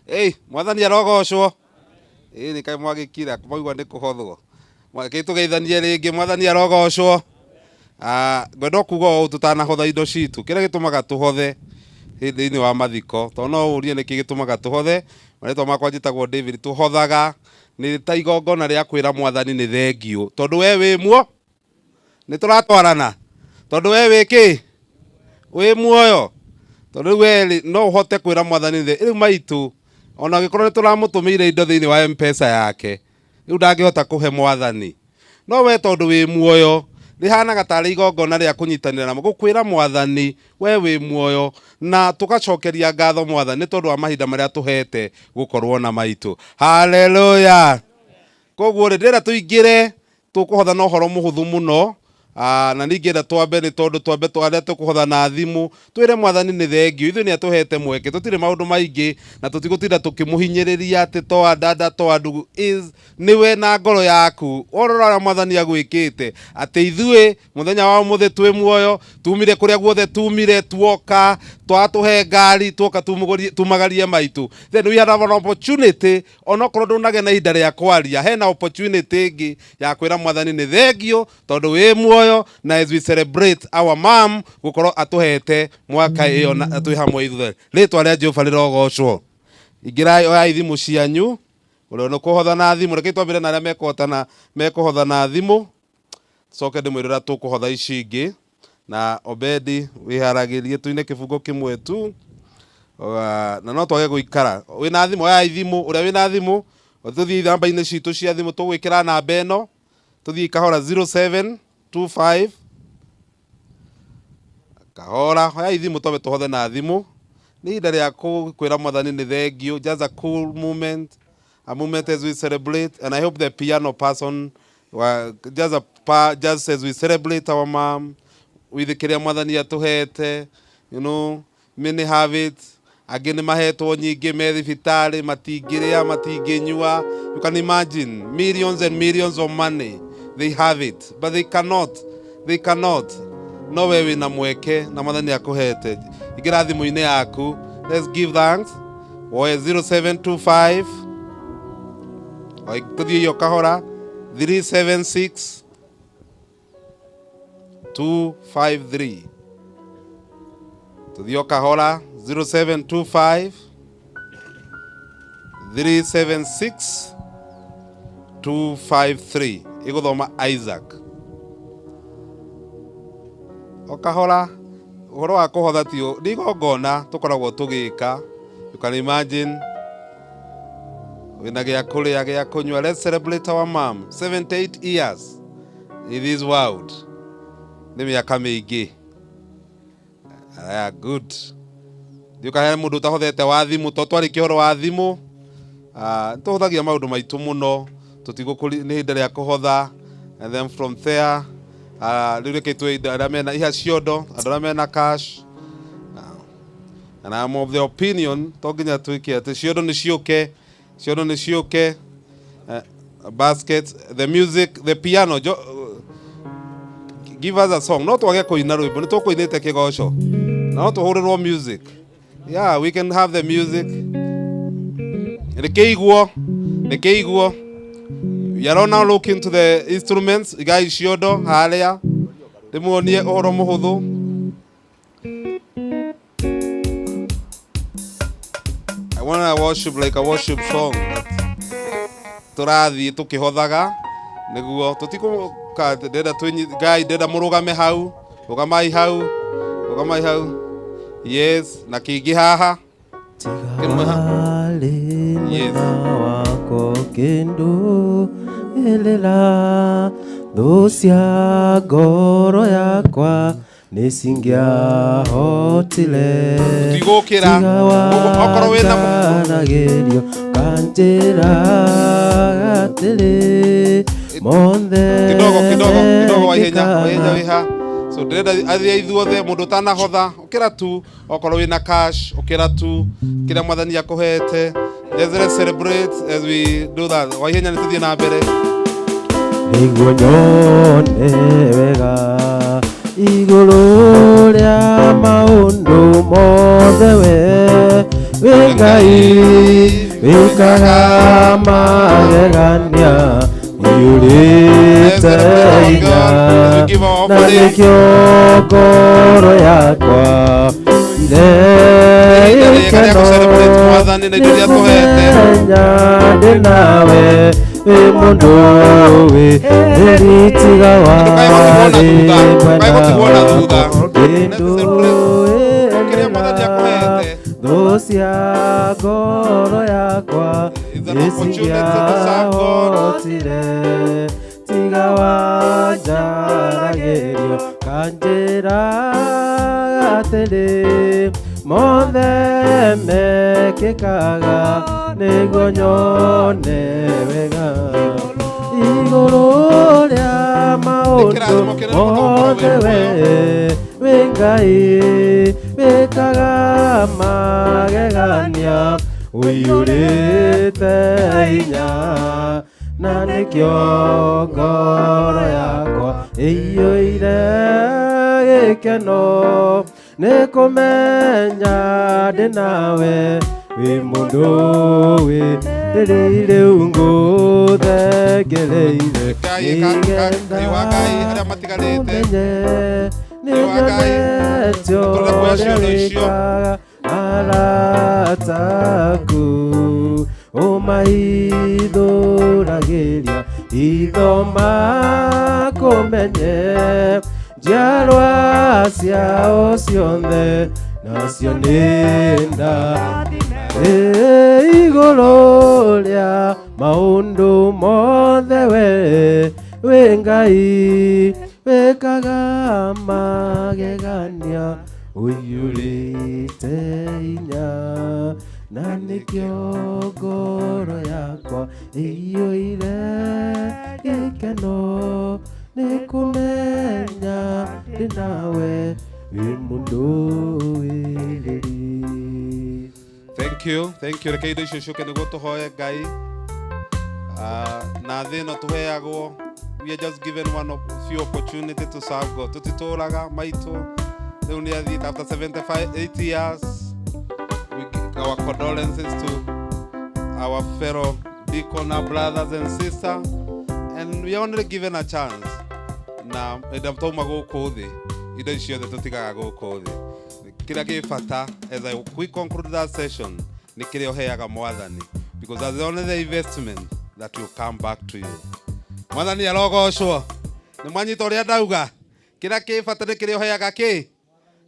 Ĩĩ, mwathani arogocwo. Ĩĩ nĩ kaĩ mwagĩkira mwaigua nĩ kũhothwo. Reke tũgeithanie rĩngĩ, mwathani arogocwo. Ngwenda kuga ũũ tũtanahotha indo citũ kĩrĩa gĩtũmaga tũhothe thĩinĩ wa mathiko tondũ no ũrie nĩkĩ gĩtũmaga tũhothe. Marĩtwa makwa njĩtagwo David. Tũhothaga nĩ ta igongona rĩa kwĩra mwathani nĩ thengiũ tondũ we wĩ muo nĩ tũratwarana tondũ we wĩ kĩ wĩ muoyo tondũ rĩu we no ũhote kwĩra mwathani thĩ rĩu maitũ ona angĩkorwo nĩ tũramũtũmĩire indo thĩinĩ wa M-Pesa yake rĩu ndangĩhota kũhe mwathani no we tondũ wĩ muoyo rĩhanaga tarĩ igongona rĩa kũnyitanĩra na gũkwĩra mwathani we wĩ muoyo na tũgacokeria ngatho mwathani nĩ tondũ wa mahinda marĩa tũhete gũkorwo na maitũ. Haleluya. Koguo rĩ ndĩrenda tũingĩre tũkũhotha na ũhoro mũhũthũ mũno na ningĩenda twambe nĩ tondũ twambe arĩa tũkũhotha na thimũ twĩre mwathani nĩ thengiũ ithuĩ nĩ atũhete mweke tũtirĩ maũndũ maingĩ na tũtigũtinda tũkĩmũhinyĩrĩria atĩ toa dada toa ndugu is nĩwe na ngoro yaku orora ũrĩa mwathani agwĩkĩte atĩ ithuĩ mũthenya wa ũmũthĩ twĩ muoyo tumire kũrĩa guothe tumire tuoka twatũhe ngari tuoka tumagarie maitũ. Then we have an opportunity onokorwo ndũnagĩa na ihinda rĩa kwaria hena opportunity ĩngĩ ya kwĩra mwathani nĩ thengiũ tondũ wĩ muoyo na as we celebrate our mom gũkorwo atũhete mwaka ĩyo na twĩ hamwe ithuothe. Rĩtwa rĩa Jehova rĩrogocwo. Ingĩrai oyai thimũ cianyu ũrĩa nĩ kũhotha na thimũ reke twambĩre na arĩa mekũhotana mekũhotha na thimũ coke ndĩmwĩre ũrĩa tũkũhotha ici ingĩ na Obedi wĩharagĩrie tuine kĩbungo kĩmwe tu na no twage gũikara wĩna thimũ oyai thimũ ũrĩa wĩna thimũ tũthiĩ namba-inĩ citũ cia thimũ tũgwĩkĩra namba ĩno tũthiĩ kahora 0725 kahora oyai thimũ twambe tũhothe na thimũ nĩ ihinda rĩa kwĩra mwathani nĩ thengiũ, just a cool moment, a moment as we celebrate, and I hope the piano person just as we celebrate our mom with kĩrĩa mwathani atũhete, many have it, angĩ nĩ mahetwo nyingĩ me thibitarĩ matingĩrĩa matingĩnyua. You can imagine millions and millions of money they have it, but they cannot. No we wĩna mweke na mwathani akũhete, ingĩra thimũ-inĩ yaku, let's give thanks. Woe 0725 tũthiĩ iyo kahora 376 253. Tuthiĩ o kahora. 0725 376 253 ĩgũthoma Isaac. O kahora, ũhoro wa kũhotha ti nĩ igongona tũkoragwo tũgĩka. You can imagine wĩna gĩa kũrĩa, gĩa kũnyua. Let's celebrate our mom, 78 years in this world, nĩ mĩaka mĩingĩ. Aya, good. Thiĩ ũkahe mũndũ ũtahothete wa thimũ, to twarĩkia ũhoro wa thimũ. Ah, nĩtũhũthagia maũndũ maitũ mũno, tũtigũkũri nĩ ihinda rĩa kũhotha. And then from there, ah, rĩu reke tũhe indo arĩa mena iha ciondo, andũ arĩa mena cash. And I'm of the opinion to nginya twĩke atĩ ciondo nĩ ciũke, ciondo nĩ ciũke, baskets, the music, the piano. Give us a song. No twage kũina rwĩmbo, nĩ tũkũinĩte kĩgoco, na no tũhũrĩrwo music. Yeah, we can have the music. Nĩkĩiguo, nĩkĩiguo. We are all now looking to the instruments. Igai ciondo harĩa, ndĩmuonie ũhoro mũhũthũ. I want to worship like a worship song that tũrathiĩ tũkĩhothaga nĩguo tũtikũka. Ndĩrenda twĩnyi Ngai, ndĩrenda mũrũgame hau, rũgamai hau, rũgamai hau. Yes, na kĩngĩ haha kĩmwe yes. Wako kĩndũ ĩlĩla thũ cia ngoro yakwa nĩ cingĩahotire. Tũtigũkĩra. Okorwo wĩna Wanjaragĩrio kanjĩra atĩrĩ mothe Kidogo kidogo kidogo, waihenya waihenya wĩha. So ndĩrenda athiĩ ithuothe, mũndũ ũtanahotha, ũkĩra tu. Okorwo wĩna cash, ũkĩra tu, kĩrĩa Mwathani akũhete. Let's celebrate as we do that. Waihenya, nĩ tũthiĩ na mbere. Nĩguo nyone wega igũrũ rĩa maũndũ mothe, we wĩ Ngai wĩkaga magegania, ũiyũrĩte hinya, na nĩkĩo ngoro yakwa ire Ihinda rĩega rĩa gũ-celebrate Mwathani na indo iria atũhete. Nĩkũmenya ndĩ nawe, wĩ mũndũ wĩ rĩritiga warĩ Ndũkae gũtigwo na thutha. Kĩndũ Kĩrĩa Mwathani akũhete. Thũ cia ngoro yakwa nĩcingĩahotire tiga wanjaragĩrio kanjĩra atĩrĩ mothe mekĩkaga nĩguo nyone wega igũrũ rĩa maũndũ mothe, we wĩ Ngai wĩkaga magegania, ũiyũrĩte hinya, na nĩkĩo ngoro yakwa ĩiyũire gĩkeno nĩ kũmenya ndĩ nawe, wĩ mũndũ wĩ rĩrĩ rĩu ngũthengereire. Ngai wa Ngai arĩa matigarĩte. Ũmenye nĩ Ngai wa Ngai, nyonete tũrenda kuoya ũrĩa ciondo icio. Wĩkaga arataku ũmahithũragĩria itho makũmenye, njiarwa ciao ciothe nacio nĩ ndathime. Igũrũ rĩa maũndũ mothe, we wĩ Ngai wĩkaga magegania, ũiyũrĩte hinya, na nĩkĩo ngoro yakwa ĩiyũire gĩkeno nĩ kũmenya ndĩ nawe, wĩ mũndũ wĩrĩri. Thank you, thank you. Reke indo icio ciũke nĩguo tũhoe Ngai. Ah, na thĩ ĩno tũheagwo, we are just given one of few opportunity to serve God. Tũtitũraga maitũ rĩu nĩ athiĩte after 75 80 years. We give our condolences to our fellow deacon, our brothers and sisters, and we are only given a chance. Na ĩndĩ twauma gũkũ thĩ, indo ici ciothe tũtigaga gũkũ thĩ. Kĩrĩa gĩ bata as I we conclude that session nĩ kĩrĩa ũheaga mwathani, because that's only the investment that will come back to you. Mwathani arogocwo. Nĩ mwanyita ũrĩa ndauga? Kĩrĩa kĩ bata nĩ kĩrĩa ũheaga kĩ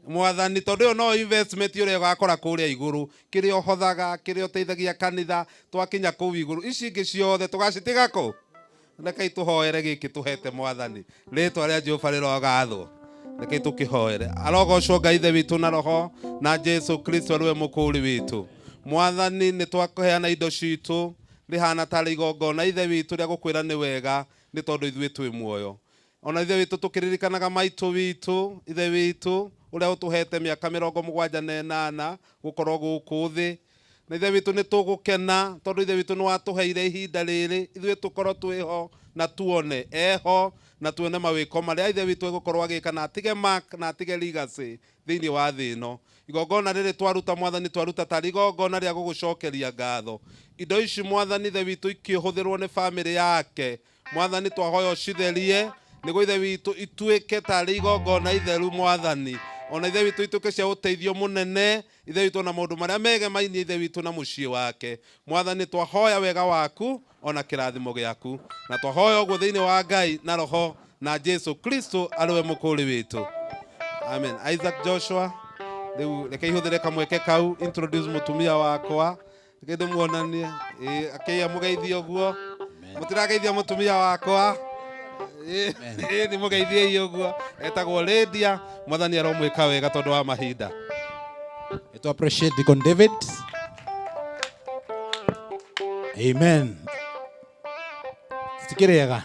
mwathani, tondũ ĩyo no investment ũrĩa ũgakora kũrĩa igũrũ. Kĩrĩa ũhothaga, kĩrĩa ũteithagia kanitha, twakinya kũu igũrũ, ici ingĩ ciothe tũgacitiga kũ. Rekei tũhoere gĩkĩ tũhete mwathani. Rĩtwa rĩa Jehova rĩrogathwo. Rekei tũkĩhoere. Arogocwo Ngai Ithe witũ na Roho na Jesu Kristo arĩwe mũkũũri witũ. Mwathani, nĩ twakũheana indo citũ rĩhana tarĩ igongona, Ithe witũ, rĩa gũkwĩra nĩ wega, nĩ tondũ ithuĩ twĩ muoyo. Ona Ithe witũ, tũkĩririkanaga maitũ witũ, Ithe witũ, ũrĩa ũtũhete mĩaka 78 gũkorwo gũkũ thĩ. Na Ithe witũ, nĩ tũgũkena tondũ Ithe witũ nĩ watũheire ihinda rĩrĩ ithuĩ tũkorwo twĩho na tuone eho na tuone mawĩko marĩa Ithe witũ egũkorwo agĩka na atige mark na atige legacy thĩinĩ wa thĩ ĩno. Igongona rĩrĩ twaruta, mwathani, twaruta tarĩ igongona rĩa gũgũcokeria ngatho. Indo ici, mwathani Ithe witũ, ikĩhũthĩrwo nĩ bamĩrĩ yake, mwathani, twahoya ũcitherie nĩguo Ithe witũ ituĩke tarĩ igongona itheru, mwathani. Ona Ithe witũ, ituĩke cia ũteithio mũnene, Ithe witũ, na maũndũ marĩa megemainie, Ithe witũ, na mũciĩ wake. Mwathani, twahoya wega waku ona kĩrathimo gĩaku, na twahoya ũguo thĩinĩ wa Ngai na Roho na Jesu Kristo arĩwe mũkũũri witũ. Amen. Isaac Joshua, rĩu reke ihũthĩre kamweke kau introduce mũtumia wakwa. Reke ndĩmuonanie. Ĩĩ, akĩia mũgeithie ũguo. Mũtirageithia mũtumia wakwa? Ĩĩ, ĩĩ, nĩ mũgeithiei ũguo. Etagwo Lydia. Mwathani aromwĩka wega tondũ wa mahinda. To appreciate Deacon David. Amen. Tikiriega.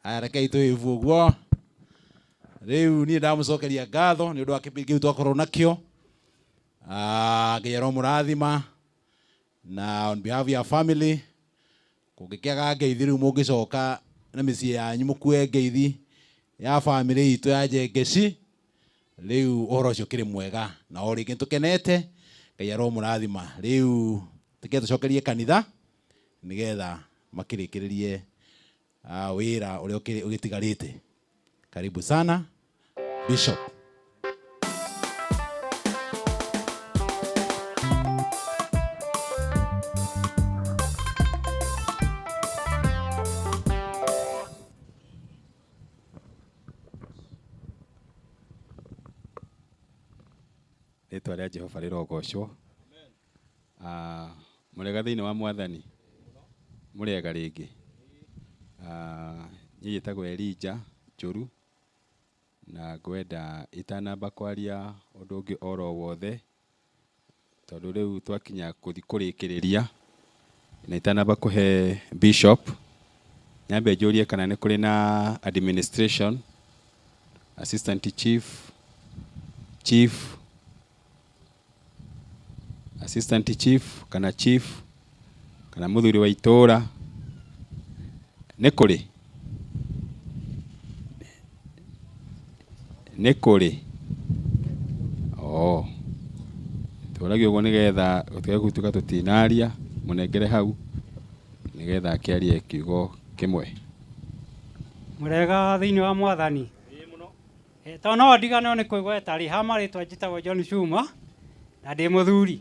Aya, rekei twĩivu ũguo. Rĩu niĩ ndamũcokeria ngatho nĩ ũndũ wa kĩbindi kĩu twakorwo nakĩo. Ah, Ngai aromũrathima, na on behalf ya family, kũngĩkĩaga ngeithi rĩu mũngĩcoka na mĩciĩ yanyu mũkue ngeithi ya family itũ ya Njengeci. Rĩu ũhoro ũcio ũkĩrĩ mwega na o rĩngĩ tũkenete. Ngai aromũrathima. Rĩu tũke tũcokerie kanitha nĩgetha makĩrĩkĩrĩrie wĩra ũrĩa ũgĩtigarĩte. Karibu sana Bishop. Rĩtwa rĩa Jehova rĩrogocwo. Ah, mũrega thĩinĩ wa mwathani? Mũrĩega rĩngĩ? Ah, niĩ njĩtagwo Elijah Njũru, na ngwenda itanamba kwaria ũndũ ũngĩ oro wothe, tondũ rĩu twakinya kũthi kũrĩkĩrĩria, na itanamba kũhe bishop, nyambe njũrie kana nĩ kũrĩ na administration, assistant chief, chief, assistant chief kana chief kana mũthuri wa itũũra. Nĩ kũrĩ? Nĩ kũrĩ? Oh, tũragia ũguo nĩgetha gũtige gũtuĩka tũtinaria. Mũnengere hau nĩgetha akĩarie kiugo kĩmwe. Mũrega thĩinĩ wa mwathani? Tondũ no ndiganĩrwo nĩ kwĩgweta rĩ, ha marĩtwa njĩtagwo John Chuma na ndĩ mũthuri.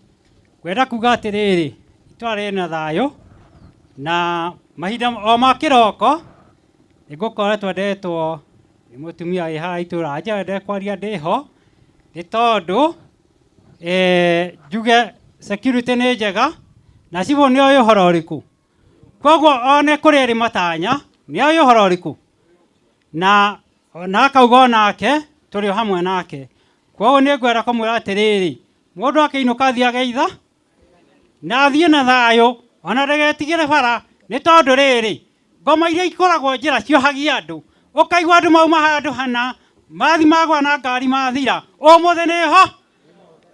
Ngwenda kuga atĩrĩrĩ, itũra rĩna thayũ, na mahinda o ma kĩroko nĩ ngũkoretwo ndetwo nĩ mũtumia wĩ haha itũra, anjĩra ndekwaria ndĩho nĩ tondũ njuge security nĩ njega na cibũ nĩ oĩ ũhoro ũrĩkũ. Koguo one kũrĩa ĩrĩ matanya nĩ oĩ ũhoro ũrĩkũ, na akauga onake tũrĩ o hamwe nake. Koguo nĩ ngwenda kũmwĩra atĩrĩrĩ, mũndũ akĩinũka athiĩ ageitha na athiĩ na thayũ, ona ndagetigĩre bara, nĩ tondũ rĩrĩ, ngoma iria ikoragwo njĩra ciohagia andũ, ũkaigua andũ mauma handũ hana mathi magwa na ngari mathira. Ũmũthĩ nĩho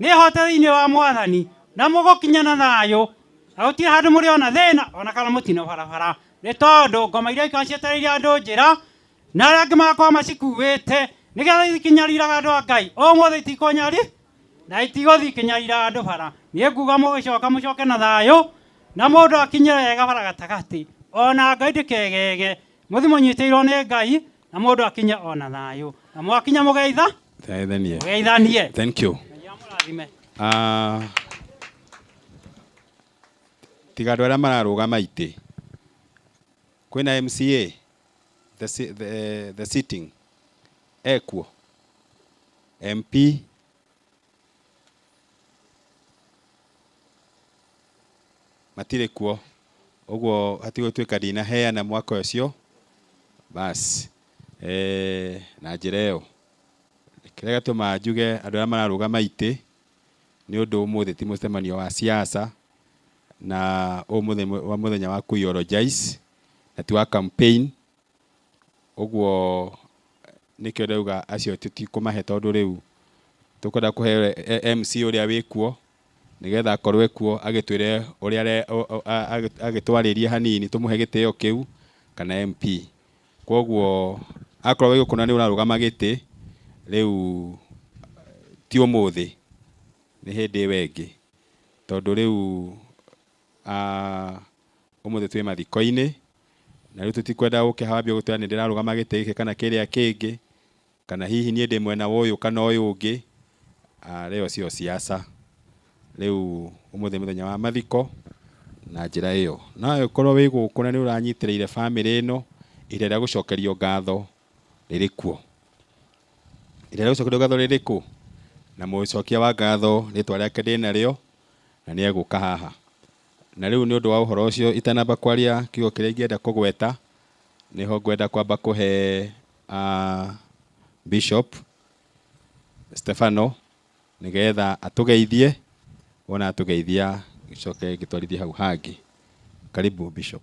nĩhote thĩinĩ wa mwathani, na mũgũkinya na thayũ, na gũtirĩ handũ mũrĩona thĩna ona kana mũtino barabara, nĩ tondũ ngoma iria ikoragwo cietereire andũ njĩra na arĩa angĩ magakorwo macikuĩte nĩgetha ikinyariraga andũ a Ngai. Ũmũthĩ itikũnyari na itigũthiĩ ikinyarira andũ bara. Niĩ nguga mũgĩcoka mũcoke na thayũ, na mũndũ akinye wega bara gatagatĩ, ona Ngai ndĩkegege, mũthi mũnyitĩirwo nĩ Ngai, na mũndũ akinye ona thayũ, na mwakinya mũgeitha Geithanie. Mũgeithanie. Thank you. amũrathime. Ah, tiga andũ arĩa mararũgama itĩ kwĩna MCA the sitting ekuo MP matirĩ kuo ũguo hatigũtuĩka ndinaheana mwaka ũcio basi na njĩra ĩyo kĩrĩa gĩtũmaga njuge andũ arĩa mararũgama itĩ nĩ ũndũ ũmũthĩ ti mũcemanio wa siasa na ũmũthĩ wa mũthenya wa kũ eulogize na ti wa campaign ũguo nĩkĩo ndauga acio tũtikũmahe tondũ rĩu tũkwenda kũhe MC ũrĩa wĩkuo nĩgetha akorwo ekuo agĩtwĩre ũrĩa agĩtwarĩrie hanini tũmũhe gĩtĩo kĩu kana MP kwoguo akorwo wĩ gũkũ na nĩ ũrarũgama gĩtĩ rĩu ti ũmũthĩ nĩ hĩndĩ ĩyo ĩngĩ tondũ rĩu ũmũthĩ twĩ mathiko-inĩ na rĩu tũtikwenda ũke haha wambie gũtwĩra nĩ ndĩrarũgama gĩtĩ gĩkĩ kana kĩrĩa kĩngĩ kana hihi niĩ ndĩ mwena wa ũyũ kana ũyũ ũngĩ rĩo cio siasa rĩu ũmũthĩ mũthenya wa mathiko na njĩra ĩyo nawe ũkorwo wĩ gũkũ na nĩ ũranyitĩrĩire bamĩrĩ ĩno ihinda rĩa gũcokerio ngatho rĩrĩ kuo ihinda rĩa gũcokerio ngatho rĩrĩ kũ na mũcokia wa ngatho rĩtwa rĩake ndĩnarĩo na nĩ egũka haha na rĩu nĩ ũndũ wa ũhoro ũcio itanamba kwaria kiugo kĩrĩa ingĩenda kũgweta nĩho ngwenda kwamba kũhe Bishop Stefano nĩgetha atũgeithie wona atũgeithia gĩcoke gĩtwarithie hau hangĩ. Karibu Bishop.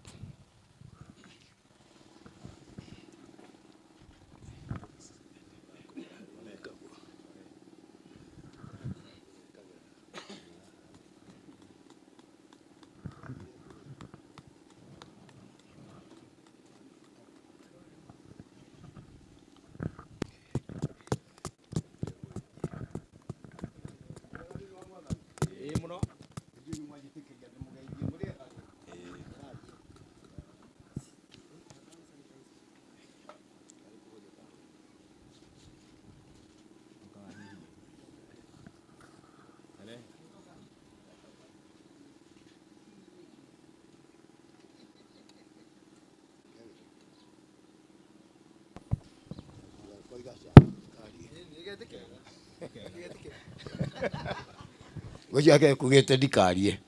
Ũcio akekugĩte ndikarie.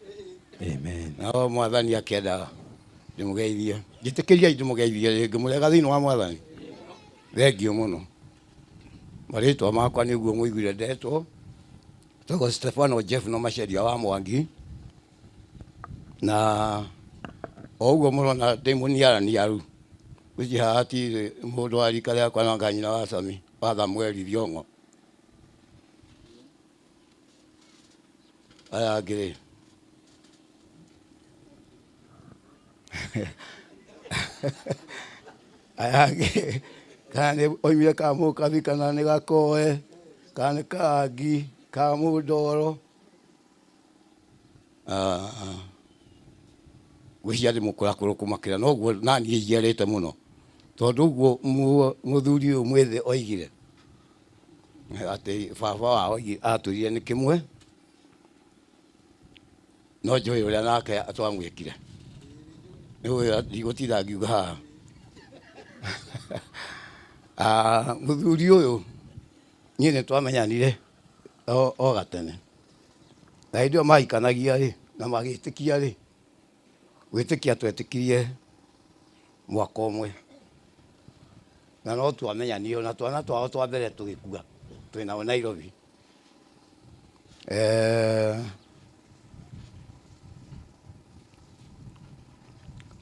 Amen. Nao mwathani akĩenda ndĩmũgeithie. Njĩtĩkĩriai ndĩmũgeithie rĩngĩ mũrega thĩinĩ wa mwathani. Thengiũ mũno. Marĩtwa makwa nĩguo mũiguire ndetwo. Tagwo Stefano Jeff no Maceria wa Mwangi. Na o ũguo mũrona ndĩ mũniaraniaru. Gũtirĩ haha hatirĩ mũndũ wa rika rĩakwa na anga nyina wa Sami wa Samueli Thiong'o. Aya angĩ rĩ aya angĩ kana nĩ oimire Kamũkabi kana nĩ Gakoe kana nĩ Kaangi Kamũndoro ngwĩciria ndĩ mũkũrakũrũ kũmakĩra noguo naniĩ njiarĩte mũno tondũ ũguo mũthuri ũyũ mwĩthĩ oigire atĩ baba wao atwĩrire nĩ kĩmwe no njũĩ ũrĩa nake twamwĩkire nĩ ndigũtinda ngiuga haha. Mũthuri ũyũ niĩ nĩ twamenyanire o gatene na hĩndĩ ĩyo mahikanagia rĩ na magĩtĩkia rĩ gwĩtĩkia twetĩkirie mwaka ũmwe na no twamenyanire na twana twao twa mbere tũgĩkua twĩ nao Nairobi.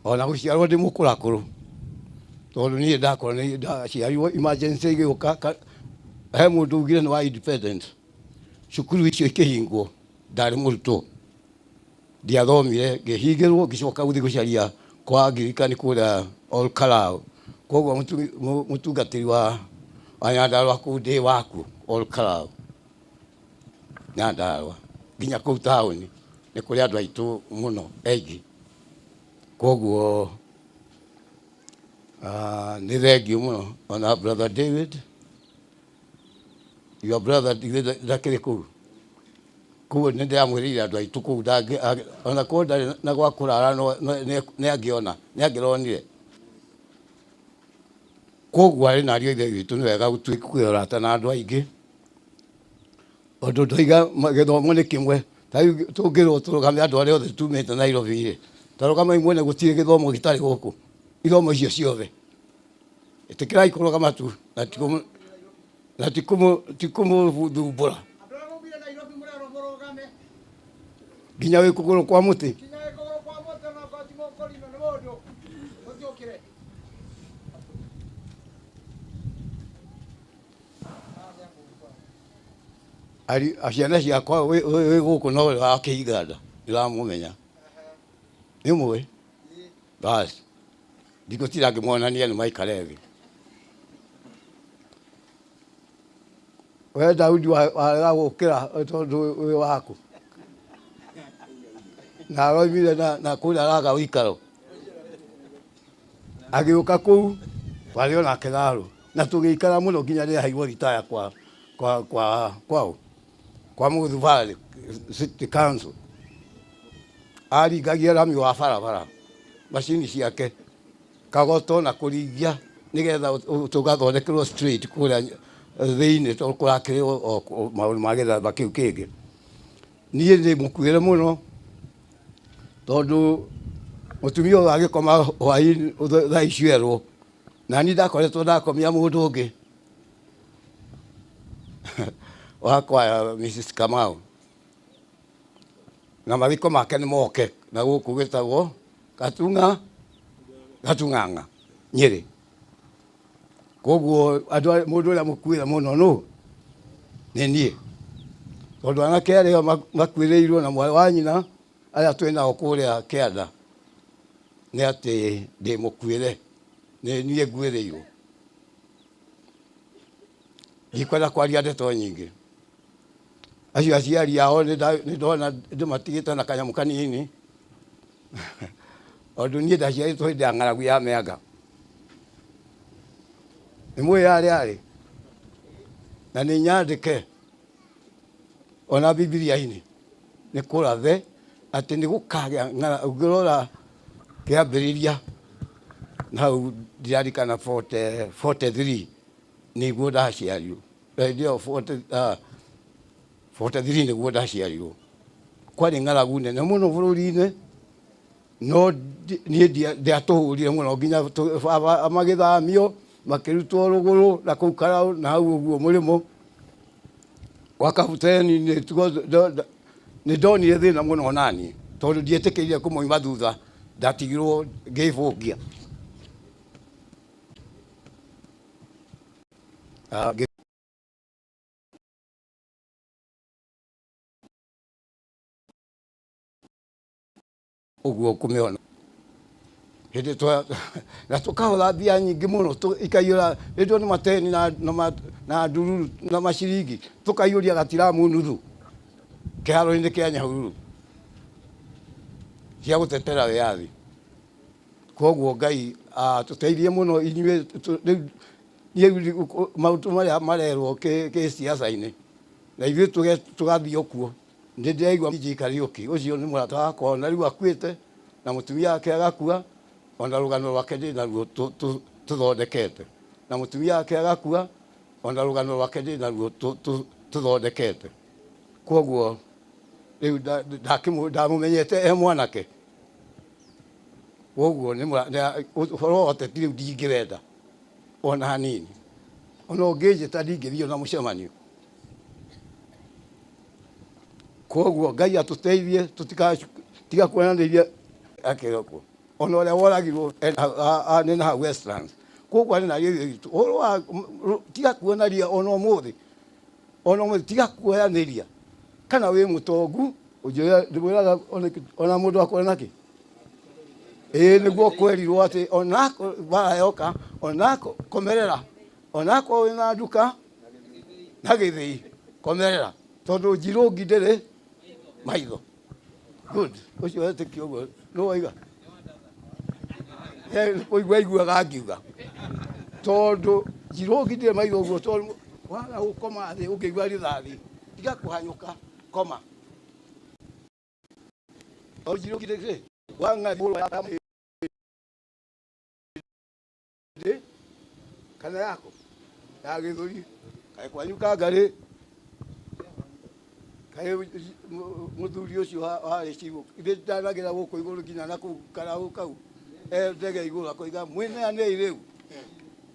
Ona gũciarwo ndĩ mũkũrakũrũ tondũ niĩ ndakũra nĩ ndaciarirwo emergency ĩgĩũka he mũndũ ugire nĩ wa independent cukuru icio ikĩhingwo ndarĩ mũrutwo ndiathomire ngĩhingĩrwo ngĩcoka gũthiĩ gũcaria kwa Angirikani kũrĩa Ol Kalou koguo mũtungatĩri wa Nyandarũa kũu ndĩ wakuo Ol Kalou Nyandarũa nginya kũu taũni nĩ kũrĩ andũ aitũ mũno aingĩ koguo nĩ thengiũ mũno ona brother David your brother ndakĩrĩ kũu Koguo nĩ ndĩramwĩrĩire andũ aitũ kũu ona korwo ndarĩ na gwa kũrara no nĩ angĩona nĩ angĩronire. Koguo arĩ na ariũ a ithe witũ nĩ wega gũtuĩka ũrata na andũ aingĩ tondũ ndoiga gĩthomo nĩ kĩmwe. Ta rĩu tũngĩrwo tũrũgame andũ arĩa othe tumĩte Nairobi rĩ, ta rũgamai muone gũtirĩ gĩthomo gĩtarĩ gũkũ, ithomo icio ciothe. Ĩtĩkĩrai kũrũgama tu na ti kũmũthumbũra nginya wĩ kũgũrũ kwa mũtĩ. Ciana ciakwa wĩ gũkũ no wa Kĩiganda ndĩramũmenya nĩ mũĩ basi ndigũtinda ngĩmonania nĩ maikare thĩ. We Daudi warega gũkĩra tondũ wĩ waku na aroimire na kũrĩa araga ũikaro agĩũka kũu twarĩ onake tharũ na tũgĩikara mũno nginya rĩrĩa aheirwo ritaya kwa kwa kwa kwao kwa Mũgũthu Valley City Council. Aringagia rami wa barabara macini ciake kagoto na kũringia nĩgetha tũgathondekerwo straight kũrĩa thĩinĩ tondũ kũrakĩrĩ maũndũ ma gĩthemba kĩu kĩngĩ. Niĩ ndĩ mũkuĩre mũno tondũ mũtumia ũyũ agĩkoma hwaĩ-inĩ thaa icio erwo na niĩ ndakoretwo ndakomia mũndũ ũngĩ wakwa Mrs. Kamau na mathiko make nĩ moke na gũkũ gwĩtagwo Gatung'ang'a Nyĩrĩ. Koguo andũ mũndũ ũrĩa mũkuĩre mũno nũ nĩ niĩ tondũ anake arĩa makuĩrĩirwo na mwarĩ wa nyina arĩa twĩ nao kũrĩa kĩanda nĩ atĩ ndĩ mũkuĩre nĩ niĩ nguĩrĩirwo. Ndikwenda kwaria ndeto nyingĩ. Acio aciari ao nĩ ndona ndĩmatigĩte na kanyamũ kanini tondũ niĩ ndaciarĩtwo hĩndĩ ya ng'aragu ya mĩanga. Nĩ mũĩ yarĩ arĩ na nĩ nyandĩke ona Bibilia-inĩ nĩ kũrathe atĩ nĩ gũkagĩa ng'aragu. Ũngĩrora kĩambĩrĩria na hau ndirarikana 43 nĩguo ndaciarirwo. Hĩndĩ ĩyo 43 nĩguo ndaciarirwo. Kwarĩ ng'aragu nene mũno bũrũri-inĩ no niĩ ndiatũhũrire mũno nginya baba magĩthamio makĩrutwo rũgũrũ na kũu Karau na hau ũguo mũrĩmo gwa Kabuteni. Nĩ ndonire thĩna mũno naniĩ tondũ ndietĩkĩrire kũmoima thutha, ndatigirwo ngĩbũngia. Ũguo ũkũmĩona hĩndĩ twa na tũkahũra mbia nyingĩ mũno ikaiyũra hĩndĩ ĩyo nĩ mateni na ndururu na maciringi tũkaiyũria gatiramu nuthu kĩharo-inĩ kĩa Nyahururu cia gũtetera wĩyathi. Koguo Ngai atũteithie mũno inyuĩ rĩu niĩ maũndũ marĩa marerwo kĩ siasa-inĩ na ithuĩ tũgathiĩ o kuo. Nĩ ndĩraigua DJ Kariũki ũcio nĩ mũrata wakwa ona rĩu akuĩte na mũtumia wake agakua ona rũgano rwake ndĩ naruo tũthondekete na mũtumia wake agakua ona rũgano rwake ndĩ naruo tũthondekete. Koguo rĩu ndamũmenyete e mwanake. Koguo nĩ ũhoro wa ũteti rĩu ndingĩwenda ona hanini, ona ũngĩnjĩta ndingĩthiĩ ona mũcemanio. Koguo Ngai atũteithie tũtikatiga kuonanĩria akĩrokwo ona ũrĩa woragirwo nĩ na hau Westlands. Koguo arĩ na ithe witũ ũhoro wa tiga kuonaria ona ũmũthĩ, ona ũmũthĩ tiga kuoyanĩria kana wĩ mũtongu ũnjĩra ndĩmwĩraga ona mũndũ akorwo nakĩ ĩĩ nĩguo kwerirwo atĩ onako mbara yoka onako komerera onako wĩna nduka na gĩthĩi komerera tondũ njirũngi ndĩrĩ maitho. Good, ũcio wetĩkia ũguo nĩ waiga kũigua aiguaga ngiuga tondũ njirũngi ndĩrĩ maitho ũguo tondũ waga gũkoma thĩ ũngĩigua rithathi tiga kũhanyũka koma. Kana yako ya gĩthũri kaĩ kwanyu kangarĩ kaĩ mũthuri ũcio warĩ cibũ ithe ndanagĩra gũkũ igũrũ nginya na kũu karaũ kau e ndege igũrũ akoiga mwĩneanei rĩu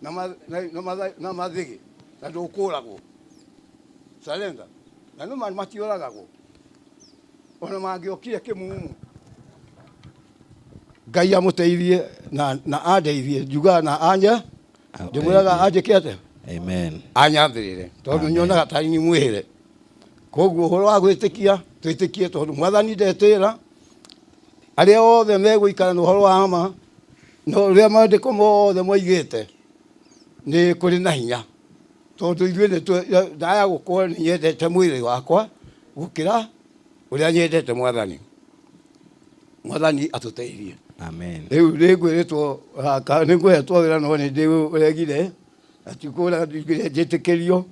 na mathĩgĩ na ndũkũragwo surrender na no matiũragagwo ona mangĩokire kĩmumu. Ngai amũteithie na andeithie njugaga na anya ndĩmwĩraga anjĩke atĩa? Amen. Anyathĩrĩre tondũ nyonaga tarĩ niĩ mwĩhĩre. Koguo ũhoro wa gwĩtĩkia twĩtĩkie tondũ mwathani ndetĩra arĩa othe megũikara na ũhoro wa ma na ũrĩa maandĩko mothe moigĩte nĩ kũrĩ na hinya tondũ ithuĩ nĩ ndaya gũkorwo nĩ nyendete mwĩrĩ wakwa gũkĩra ũrĩa nyendete mwathani. Mwathani atũteithie. Amen. Rĩu nĩngwĩrĩtwo nĩngũhetwo wĩra no nĩ ndĩũregire atikũra njĩtĩkĩrio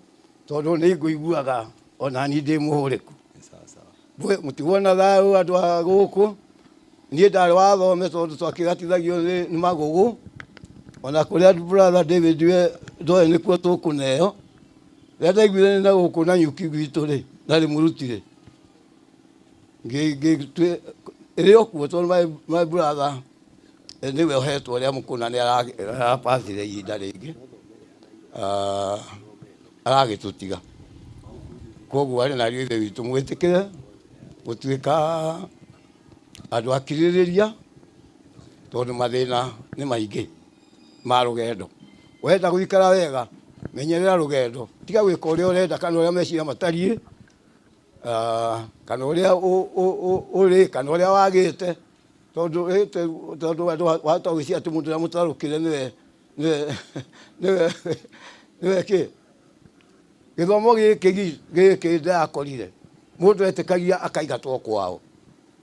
tondũ nĩngũiguaga ona niĩ ndĩ mũhũrĩku. Mũtiguona thayũ andũ a gũkũ niĩ ndarĩ wa thome tondũ twakĩgatithagio nĩ magũgũ ona kũrĩa brother David we ndoĩ nĩkuo tũkũneo rĩrĩa ndaiguire nĩ na gũkũ na nyuki gwitũ rĩ na rĩmũrutire ĩrĩ o kuo tondũ my brother nĩwe ũhetwo ũrĩa mũkũna nĩ arapacire ihinda rĩngĩ aragĩtũtiga. Koguo arĩ na ariũ a ithe witũ mwĩtĩkĩre gũtuĩka andũ akirĩrĩria tondũ mathĩna nĩ maingĩ ma rũgendo. Wenda gũikara wega menyerera rũgendo, tiga gwĩka ũrĩa ũrenda kana ũrĩa meciria matariĩ kana ũrĩa ũrĩ kana ũrĩa wagĩte tondũ tondũ andũ wahota gwĩciria atĩ mũndũ ũrĩa mũtarũkĩre nĩwe nĩwe nĩwe kĩ gĩthomo gĩkĩ gĩkĩ ndĩrakorire mũndũ etĩkagia akaingatwo kwao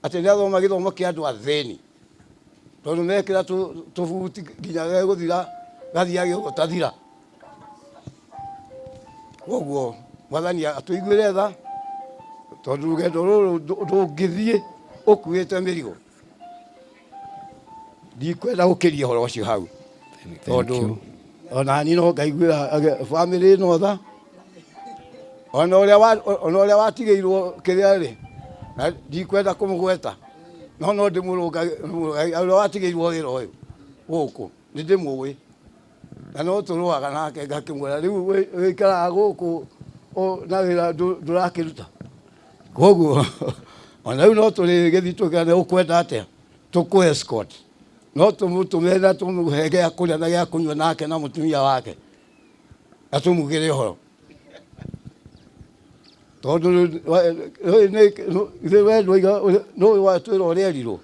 atĩ nĩathoma gĩthomo kĩa andũ athĩni tondũ mekĩra tũbuti nginya gegũthira gathiage ũguo tathira. Koguo mwathani atũiguĩre tha tondũ rũgendo rũrũ ndũngĩthiĩ ũkuĩte mĩrigo. Ndikwenda gũkĩria ũhoro ũcio hau tondũ ona niĩ no ngaiguĩra bamĩrĩ ĩno tha ona ũrĩa watigĩirwo kĩrĩa rĩ ndikwenda kũmũgweta no no ndĩmũrũnga ũrĩa watigĩirwo wĩra ũyũ gũkũ nĩ ndĩmũĩ na no tũrũaga nake ngakĩmwĩra rĩu wĩikaraga gũkũ na wĩra ndũrakĩruta. Koguo ona rĩu no tũrĩgĩthiĩ tũkĩra nĩ ũkwenda atĩa tũkũ escort no tũmũtũme na tũmũhe gĩa kũrĩa na gĩa kũnyua nake na mũtumia wake na tũmugĩre ũhoro tondũ ithuĩ we ndwaiga nũ watwĩra ũrĩa erirwo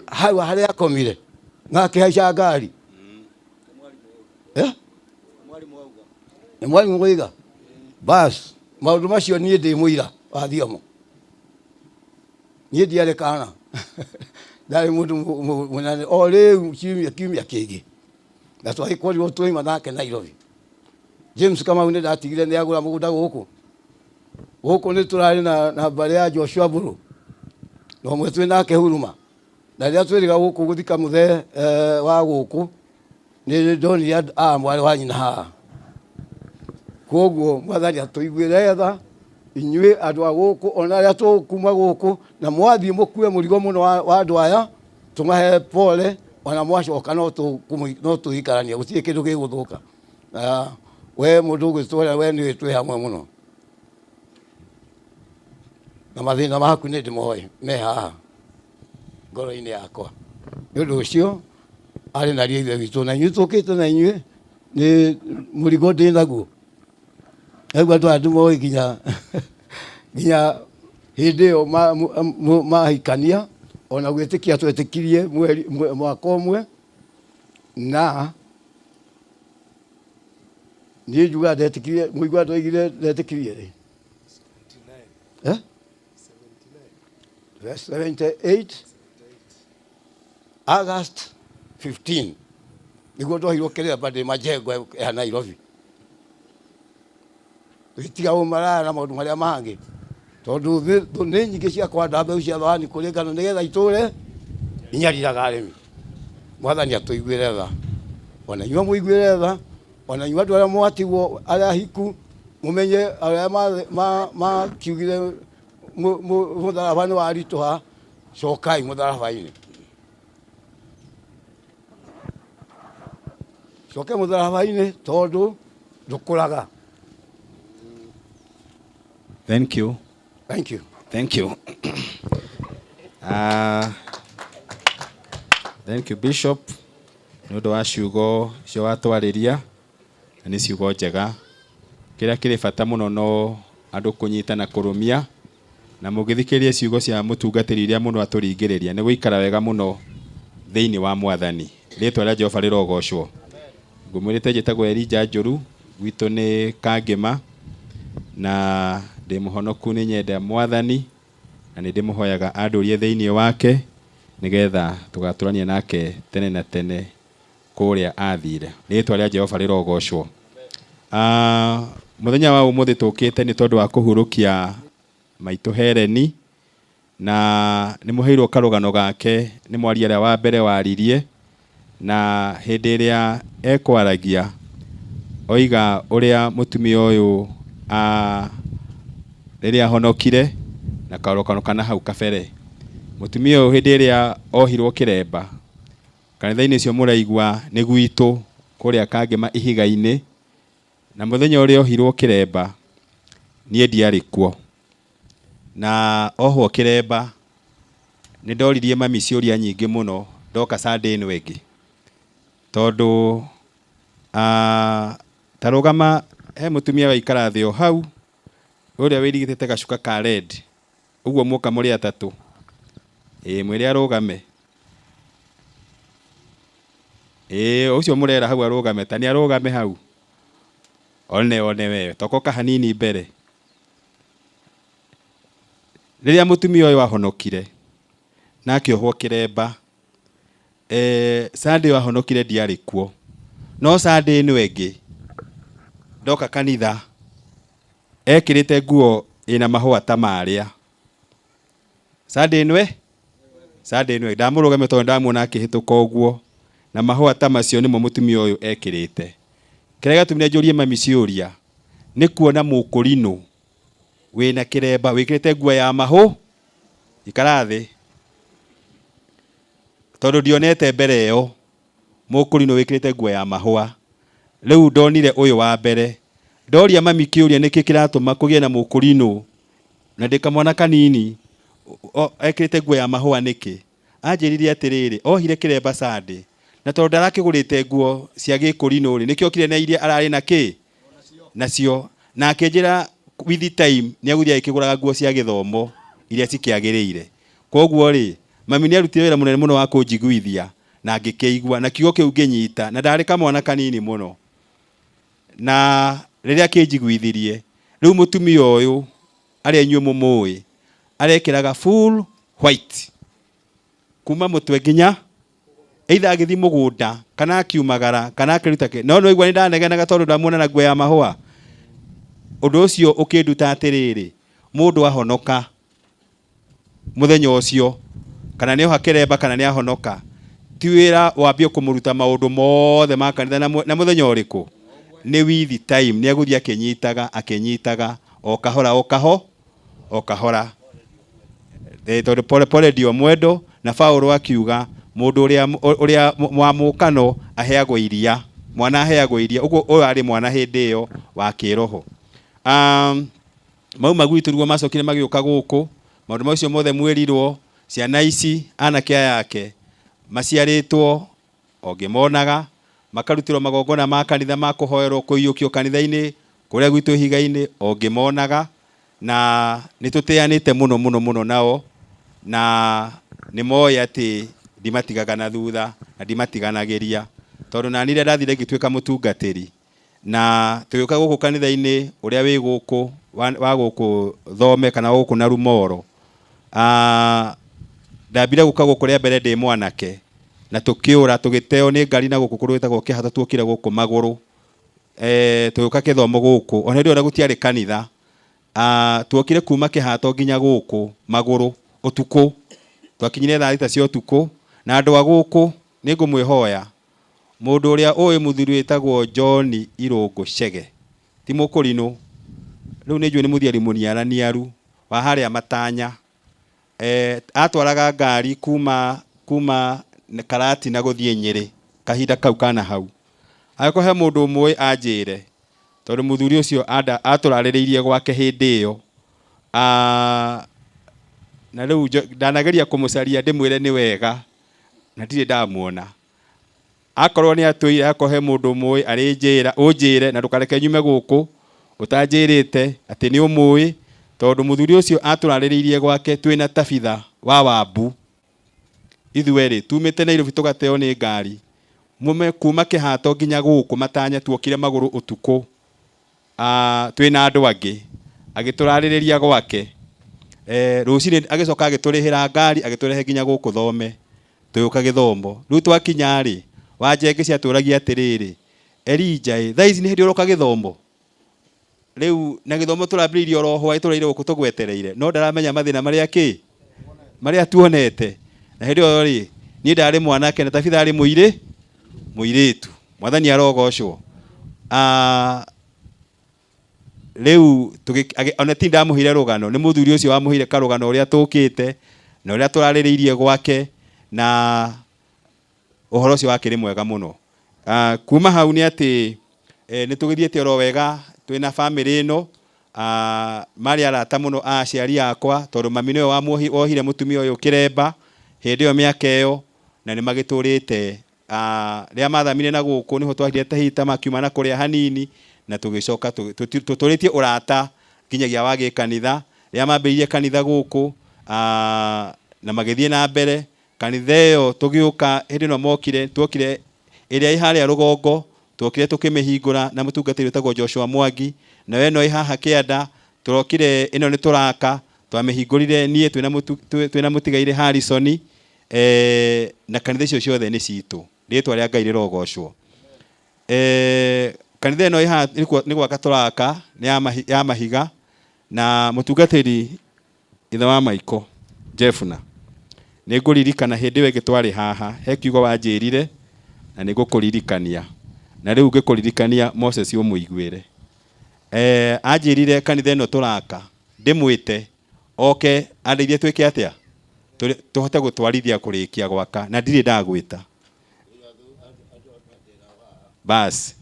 hau harĩa akomire na akĩhaica ngari nĩ mwarimũ waiga bas maũndũ macio niĩ ndĩ mũira wa thiomo niĩ ndiarĩ kana ndarĩ mũndũ mũnene o rĩu kiumia kĩngĩ na twagĩkorirwo twaima nake Nairobi. James Kamau nĩ ndatigire nĩ agũra mũgũnda gũkũ gũkũ nĩ tũrarĩ na mbarĩ ya Joshua Mbũrũ na ũmwe twĩ nake Huruma na rĩrĩa twĩrĩga gũkũ gũthika mũthee wa gũkũ nĩ ndonire a mwarĩ wa nyina haha. Koguo mwathani atũiguĩre tha inyuĩ andũ a gũkũ ona arĩa tũkuma gũkũ na mwathiĩ mũkue mũrigo mũno wa andũ aya tũmahe pole ona mwacoka no tũikaranie gũtirĩ kĩndũ gĩgũthũka. We mũndũ ũgwĩtwo we nĩwe twĩ hamwe mũno na mathĩna maku nĩ ndĩmoĩ me haha ngoro-inĩ yakwa. Nĩ ũndũ ũcio arĩ na ithe witũ na inyuĩ tũkĩte na inyuĩ nĩ mũrigo ndĩ naguo naguo andũ aya ndĩmoĩ nginya hĩndĩ ĩyo mahikania ona gwĩtĩkia twetĩkirie mwaka ũmwe na niĩ njugaga ndetĩkirie mũigua ndoigire ndetĩkirie rĩ 78 August 15 nĩguo ndohirwo kĩrĩra ndĩ majengo ya Nairobi tũgĩtiga ũmaraya na maũndũ marĩa mangĩ. Tondũ thũ nĩ nyingĩ cia kũhanda mbeũ cia thani kũrĩ ngano nĩgetha itũre inyariraga arĩmi. Mwathani atũiguĩre tha, ona inyuĩ mũiguĩre tha, ona inyuĩ andũ arĩa mwatigwo arĩa ahiku mũmenye arĩa makiugire mũtharaba nĩ waritũha, cokai mũtharaba-inĩ. Coke mũtharaba-inĩ tondũ ndũkũraga. Thank you. Thank you. Thank you. Thank you Bishop nĩ ũndũ wa ciugo icio watwarĩria, na nĩ ciugo njega. Kĩrĩa kĩrĩ bata mũno no andũ kũnyita na kũrũmia, na mũgĩthikĩrĩrie ciugo cia mũtungatĩri iria mũno atũringĩrĩria nĩ gũikara wega mũno thĩinĩ wa Mwathani. Rĩtwa rĩa Jehova rĩrogocwo. Ngũmwĩrĩte njĩtagwo Elijah Njũru, gwitũ nĩ Kangĩma, na ndĩ mũhonoku, nĩ nyenda Mwathani, na nĩ ndĩmũhoyaga andũrie thĩinĩ wake nĩgetha tũgatũrania nake tene na tene kũrĩa athire. Rĩtwa rĩa Jehova rĩrogocwo. Mũthenya wa ũmũthĩ tũkĩte nĩ tondũ wa kũhurũkia maitũ Hereni, na nĩ mũheirwo karũgano gake nĩ mwaria ũrĩa wa mbere waririe, na hĩndĩ ĩrĩa ekwaragia oiga ũrĩa mũtumia ũyũ rĩrĩa ahonokire na karũgano kana hau kabere. Mũtumia ũyũ hĩndĩ ĩrĩa ohirwo kĩremba kanitha-inĩ ũcio mũraigua nĩ gwitũ kũrĩa Kangĩma ihiga-inĩ, na mũthenya ũrĩa ohirwo kĩremba niĩ ndiarĩ kuo. Na ohwo kĩremba nĩ ndoririe mami ciũria nyingĩ mũno ndoka Sunday ĩno ĩngĩ, tondũ ta rũgama he mũtumia waikara thĩ o hau ũrĩa wĩrigitĩte gacuka ka red ũguo muoka mũrĩ atatũ, ĩĩ mwĩre arũgame, ĩĩ ũcio mũrera hau arũgame, ta nĩ arũgame hau, one one wewe tokoka hanini mbere. Rĩrĩa mũtumia ũyũ ahonokire na akĩohwo kĩremba, Sunday ahonokire ndiarĩ kuo, no Sunday ĩno ĩngĩ ndoka kanitha ekĩrĩte nguo ĩna mahũa ta marĩa. Sunday ĩno Sunday ĩno ndamũrũgamia tondũ ndamuona akĩhĩtũka ũguo, na mahũa ta macio nĩmo mũtumia ũyũ ekĩrĩte. Kĩrĩa gĩatũmire njũrie mami ciũria nĩ kuona mũkũrinũ wĩna kĩremba wĩkĩrĩte nguo ya mahũ, ikara thĩ, tondũ ndionete mbere ĩyo mũkũrinũ wĩkĩrĩte nguo ya mahũa. Rĩu ndonire ũyũ wa mbere, ndoria mami kĩũria nĩkĩ kĩratũma kũgĩe na mũkũrinũ na ndĩ kamwana kanini ekĩrĩte nguo ya mahũa nĩkĩ? Anjĩrire atĩrĩrĩ, ohire kĩremba Sunday, na tondũ ndarakĩgũrĩte nguo cia gĩkũrinũ rĩ, nĩkĩo okire na iria ararĩ na kĩ nacio, na akĩnjĩra with time nĩ egũthiĩ agĩkĩgũraga nguo cia gĩthomo iria cikĩagĩrĩire. Koguo rĩ, mami nĩ arutire wĩra mũnene mũno wa kũnjiguithia na ngĩkĩigua, na kiugo kĩu ngĩnyita, na ndarĩ kamwana kanini mũno. Na rĩrĩa akĩnjiguithirie, rĩu mũtumia ũyũ arĩa inyuĩ mũmũĩ arekĩraga full white kuma mũtwe nginya either agĩthiĩ mũgũnda kana akiumagara kana akĩruta kĩ, no nĩwaigua nĩ ndanegenaga tondũ ndamuona na nguo ya mahũa. Ũndũ ũcio ũkĩnduta atĩrĩrĩ, mũndũ ahonoka mũthenya ũcio kana nĩ oha kĩremba kana nĩ ahonoka, ti wĩra wambie kũmũruta maũndũ mothe ma kanitha na mũthenya ũrĩkũ, nĩ with time, nĩ egũthiĩ akĩnyitaga akĩnyitaga o kahora o kaho o kahora, tondũ pole pole ndio mwendo. Na Paulo akiuga mũndũ ũrĩa wa mũkano aheagwo iria, mwana aheagwo iria, ũguo ũyũ arĩ mwana hĩndĩ ĩyo wa kĩroho. Mauma gwitũ nĩguo macokire magĩũka gũkũ, maũndũ macio mothe mwĩrirwo, ciana ici anake aya ake maciarĩtwo o ngĩmonaga, makarutĩrwo magongona ma kanitha ma kũhoerwo kũiyũkio kanitha-inĩ kũrĩa gwitũ ihiga-inĩ o ngĩmonaga, na nĩ tũteanĩte mũno mũno mũno nao, na nĩ moĩ atĩ ndimatigaga na thutha na ndimatiganagĩria, tondũ nani rĩrĩa ndathire ngĩtuĩka mũtungatĩri na tũgĩũka gũkũ kanitha-inĩ ũrĩa wĩ gũkũ wa gũkũ Thome kana gũkũ na Rumoro, ndambire gũka gũkũ rĩa mbere ndĩ mwanake, na tũkĩũra tũgĩteo nĩ ngari na gũkũ kũndũ gwĩtagwo Kĩhata, tuokire gũkũ magũrũ, tũgĩũka kĩthomo gũkũ, ona hĩndĩ ĩyo ona gũtiarĩ kanitha, Tuokire kuma Kĩhato nginya gũkũ magũrũ ũtukũ, twakinyire thaa 6 cia ũtukũ, na andũ a gũkũ nĩ ngũmwĩhoya mũndũ ũrĩa ũĩ mũthuri wĩtagwo John Irũngũ Chege, ti mũkũrinũ, rĩu nĩ njũĩ nĩ mũthiari mũniaraniaru wa harĩa Matanya. Atwaraga ngari kuma Karatina gũthiĩ Nyĩrĩ kahinda kau kana hau. Angĩkorwo he mũndũ ũmũĩ anjĩre, tondũ mũthuri ũcio atũrarĩrĩirie gwake hĩndĩ ĩyo. Na rĩu ndanageria kũmũcaria ndĩmwĩre nĩ wega na ndirĩ ndamuona. Akorwo nĩ atũire, akorwo he mũndũ ũmũĩ arĩ njĩra, ũnjĩre na ndũkareke nyume gũkũ ũtanjĩrĩte atĩ nĩ ũmũĩ, tondũ mũthuri ũcio atũrarĩrĩirie gwake twĩna Tabitha wa Wambu. Ithuerĩ tumĩte Nairobi tũgateo nĩ ngari. Mume kuma Kĩhato nginya gũkũ Matanya tuokire magũrũ ũtukũ. Twĩna andũ angĩ. Agĩtũrarĩrĩria gwake. Rũcinĩ agĩcoka agĩtũrĩhĩra ngari agĩtũrehe nginya gũkũ Thome. Tũgĩũka gĩthomo. Rĩu twakinya rĩ, Wanjengĩ ciatũragia atĩrĩrĩ, Elijah ĩ, thaa ici nĩ hĩndĩ ũroka gĩthomo? Rĩu na gĩthomo tũrambĩrĩirie oro hwaĩ tũraire gũkũ tũgwetereire, no ndaramenya mathĩna marĩa kĩ? Marĩa tuonete. Na hĩndĩ ĩyo rĩ, niĩ ndarĩ mwanake na Tabitha arĩ mũirĩtu. Mwathani arogocwo. Rĩu ona ti ndamũheire rũgano, nĩ mũthuri ũcio wamũheire karũgano ũrĩa tũkĩte na ũrĩa tũrarĩrĩirie gwake, na ũhoro ũcio wakĩrĩ mwega mũno. Kuma hau nĩ atĩ nĩ tũgĩthiĩte oro wega twĩna bamĩrĩ ĩno. Marĩ arata mũno a aciari akwa, tondũ mami nĩwe wohire mũtumia ũyũ kĩremba hĩndĩ ĩyo mĩaka ĩyo, na nĩ magĩtũrĩte. Rĩrĩa mathamire na gũkũ nĩho twahire Tahita, makiuma na kũrĩa hanini, na tũgĩcoka tũtũrĩtie ũrata nginyagia wa gĩkanitha. Rĩrĩa mambĩrĩirie kanitha gũkũ, na magĩthiĩ na mbere kanitha ĩyo, tũgĩũka hĩndĩ ĩno mokire, tuokire ĩrĩa ĩ harĩa rũgongo, tuokire tũkĩmĩhingũra na mũtungatĩri wĩtagwo Joshua Mwangi, nayo ĩno ĩ haha kĩanda, tũrokire ĩno nĩ tũraka, twamĩhingũrire niĩ twĩna mũtigairĩ Harrison, na kanitha icio ciothe nĩ citũ. Rĩtwa rĩa Ngai rĩrogocwo. Kanitha ĩno ĩ haha nĩ gwaka tũraka, nĩ ya mahiga, na mũtungatĩri ithe wa Maiko Jeffna, nĩ ngũririkana hĩndĩ ĩyo ĩngĩ twarĩ haha, he kiugo wanjĩrire na nĩ ngũkũririkania, na rĩu ngĩkũririkania Moses ũmũiguĩre. Anjĩrire kanitha ĩno tũraka ndĩmwĩte oke andeithie twĩke atĩa, tũhote gũtwarithia kũrĩkia gwaka, na ndirĩ ndagwĩta. Bas.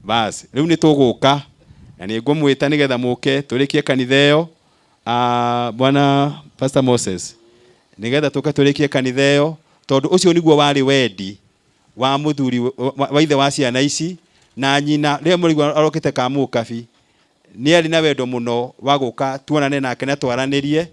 Bas, rĩu nĩ tũgũka na nĩ ngũmwĩta nĩgetha mũke tũrĩkie kanitha ĩyo. Bwana Pastor Moses, nĩgetha tũke tũrĩkie kanitha ĩyo, tondũ ũcio nĩguo warĩ wendi wa mũthuri wa ithe wa ciana ici na nyina. Rĩrĩa mũraigua arokĩte Kamũkabi, nĩ arĩ na wendo mũno wa gũka tuonane nake na twaranĩrie,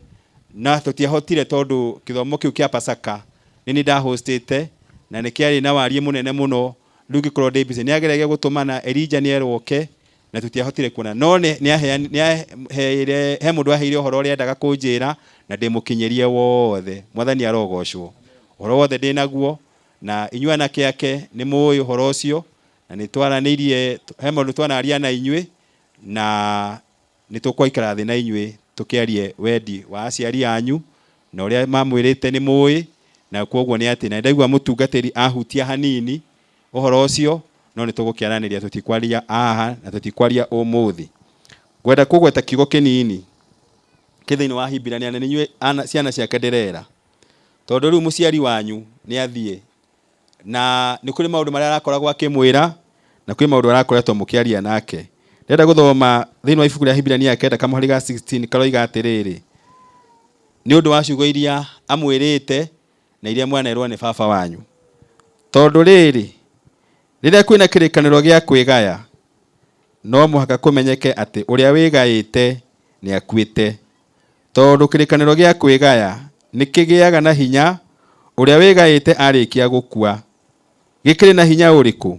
na tũtiahotire tondũ kĩthomo kĩu kĩa Pasaka nĩ niĩ ndahostĩte na nĩ kĩarĩ na wariĩ mũnene mũno. Rĩu ngĩkorwo ndĩ busy, nĩ ageragia gũtũmana Elijah nĩ erwo oke na tũtiahotire kuona, no nĩ aheire, he mũndũ aheire ũhoro ũrĩa endaga kũnjĩra na ndĩmũkinyĩrie wothe. Mwathani arogocwo. Ũhoro wothe ndĩnaguo, na inyuĩ anake ake nĩ mũĩ ũhoro ũcio, na nĩ twaranĩirie, he maũndũ twanaria na inyuĩ, na nĩ tũkwaikara thĩ na inyuĩ tũkĩarie wendi wa aciari anyu na ũrĩa mamwĩrĩte nĩ mũĩ, na kwoguo nĩ atĩ na ndaigua mũtungatĩri ahutia hanini ũhoro ũcio, no nĩ tũgũkĩaranĩria, tũtikwaria haha na tũtikwaria ũmũthĩ. Ngwenda kũgweta kiugo kĩnini kĩ thĩinĩ wa Hibirania, na nĩ inyuĩ ciana ciake ndĩrera, tondũ rĩu mũciari wanyu nĩ athiĩ, na nĩ kũrĩ maũndũ marĩa arakoragwo akĩmwĩra, na kwĩ maũndũ arakoretwo mũkĩaria nake. Ndĩrenda gũthoma thĩinĩ wa ibuku rĩa Hibirania 9 kamũhari ga 16, karoiga atĩrĩrĩ, nĩ ũndũ wa ciugo iria amwĩrĩte na iria mwanerwo nĩ baba wanyu, tondũ rĩrĩ, rĩrĩa kwĩna kĩrĩkanĩro gĩa kwĩgaya, no mũhaka kũmenyeke atĩ ũrĩa wĩgaĩte nĩ akuĩte, tondũ kĩrĩkanĩro gĩa kwĩgaya nĩ kĩgĩaga na hinya ũrĩa wĩgaĩte arĩkia gũkua. Gĩkĩrĩ na hinya ũrĩkũ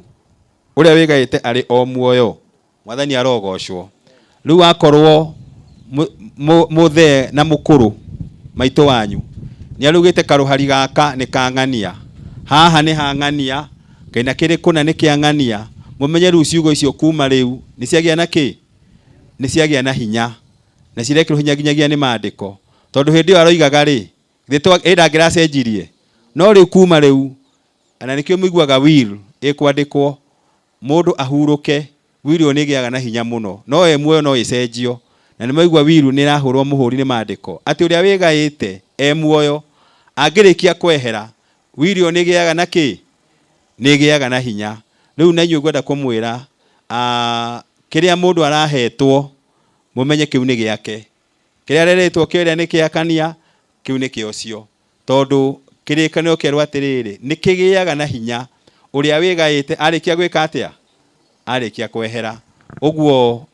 ũrĩa wĩgaĩte arĩ o muoyo? Mwathani arogocwo. Rĩu akorwo mũthee na mũkũrũ maitũ wanyu nĩ arugĩte karũhari gaka nĩ kang'ania, haha nĩ hang'ania, kĩna kĩrĩ kũna nĩ kĩang'ania, Mũmenye rĩu ciugo icio kuma rĩu nĩ ciagĩa na kĩ? Nĩ ciagĩa na hinya. Na cirekĩrwo hinya nginyagia nĩ maandĩko. Tondũ hĩndĩ ĩyo aroigaga rĩ, githĩ ĩ ndangĩracenjirie. No rĩu kuma rĩu, na nĩkĩo mũiguaga will ĩkwandĩkwo, mũndũ ahurũke, will ĩyo nĩ ĩgĩaga na hinya mũno. No ĩ muoyo no ĩcenjio. Na nĩ mwaigua will nĩ ĩrahũrwo mũhũri nĩ maandĩko. Atĩ ũrĩa wĩgaĩte e muoyo, angĩrĩkia kwehera, will ĩyo nĩ ĩgĩaga na kĩ? Nĩ ĩgĩaga na hinya. Rĩu na inyuĩ ngwenda kũmwĩra, kĩrĩa mũndũ arahetwo, mũmenye kĩu nĩ gĩake. Kĩrĩa arerĩtwo kĩrĩa nĩ kĩa kania, kĩu nĩ kĩa ũcio. Tondũ kĩrĩkanĩro kĩerwo atĩrĩrĩ, nĩ kĩgĩaga na hinya. Ũrĩa wĩgaĩte arĩkia gwĩka atĩa? Arĩkia kwehera. Ũguo,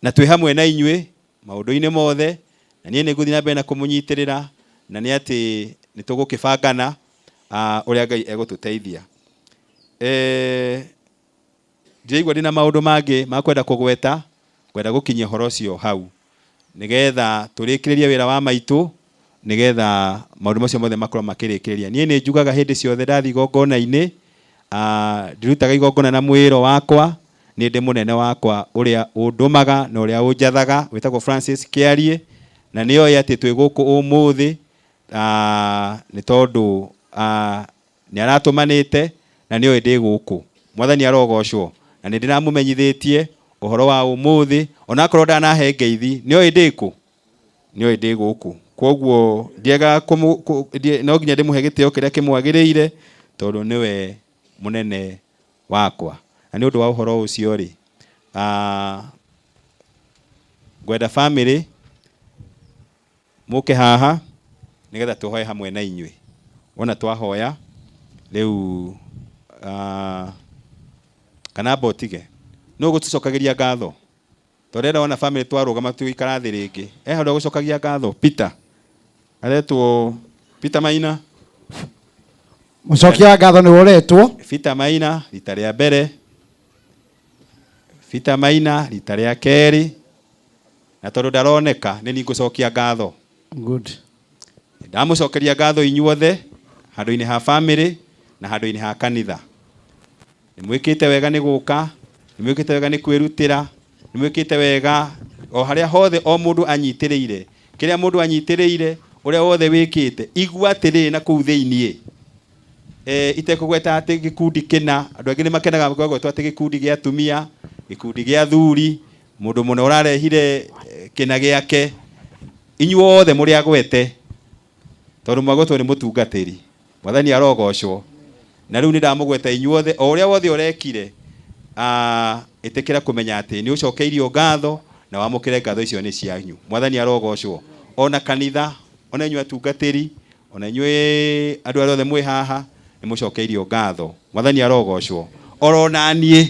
na twĩ hamwe na inyuĩ maũndũ-inĩ mothe, na niĩ nĩ ngũthiĩ na mbere na kũmũnyitĩrĩra, na nĩ atĩ nĩ tũgũkĩbangana ũrĩa Ngai egũtũteithia. Ndiraigua ndĩna maũndũ mangĩ ma kwenda kũgweta, ngwenda gũkinyia ũhoro ũcio hau, nĩgetha tũrĩkĩrĩrie wĩra wa maitũ, nĩgetha maũndũ macio mothe makorwo makĩrĩkĩrĩria. Niĩ nĩ njugaga hĩndĩ ciothe ndathiĩ igongona-inĩ, ndirutaga igongona na mwĩro wakwa, nĩ ndĩ mũnene wakwa ũrĩa ũndũmaga na ũrĩa ũnjathaga, wĩtagwo Francis Kĩarie, na nĩoĩ atĩ twĩ gũkũ ũmũthĩ, nĩ tondũ nĩ aratũmanĩte na nĩoĩ ndĩ gũkũ. Mwathani arogocwo, na nĩ ndĩramũmenyithĩtie ũhoro wa ũmũthĩ, onakorwo ndanahe ngeithi, nĩoĩ ndĩ kũ? Nĩoĩ ndĩ gũkũ. Kwoguo ndiendaga no nginya ndĩmũhe gĩtĩo kĩrĩa kĩmwagĩrĩire, tondũ nĩwe mũnene wakwa. Na nĩ ũndũ wa ũhoro ũcio rĩ, ngwenda family mũke haha nĩgetha tũhoe hamwe na inyuĩ. Wona twahoya rĩu, kana amba ũtige, nũ ũgũtũcokagĩria ngatho? Tondũ rĩrĩa wona family twarũgama tũgĩikara thĩ rĩngĩ, he handũ ũgũcokagia ngatho? Peter aretwo Peter Maina. Mũcokia wa ngatho nĩwe ũretwo. Peter Maina rita rĩa mbere, Peter Maina rita rĩa kerĩ, na tondũ ndaroneka nĩ niĩ ngũcokia ngatho. Good. Ndamũcokeria ngatho inyuothe handũ-inĩ ha family na handũ-inĩ ha kanitha. Nĩ mwĩkĩte wega nĩ gũka, nĩ mwĩkĩte wega nĩ kwĩrutĩra, nĩ mwĩkĩte wega o harĩa hothe o mũndũ anyitĩrĩire. Kĩrĩa mũndũ anyitĩrĩire, ũrĩa wothe wĩkĩte, igua atĩrĩrĩ na kũu thĩiniĩ. Itekũgweta atĩ gĩkundi kĩna, andũ aingĩ nĩ makenaga kwagwetwo atĩ gĩkundi gĩa atumia, gĩkundi gĩa athuri, mũndũ mũna ũrarehire kĩna gĩake. Inyuothe mũrĩ agwete, tondũ mwagwetwo nĩ mũtungatĩri. Mwathani arogocwo. Na rĩu nĩ ndamũgweta inyuothe, o ũrĩa wothe ũrekire, ĩtĩkĩra kũmenya atĩ nĩ ũcokeirio ngatho na wamũkĩre ngatho icio nĩ cianyu. Mwathani arogocwo. Ona kanitha, ona inyuĩ atungatĩri, ona inyuĩ andũ arĩa othe mwĩ haha, nĩ mũcokeirio ngatho. Mwathani arogocwo. Oro na niĩ.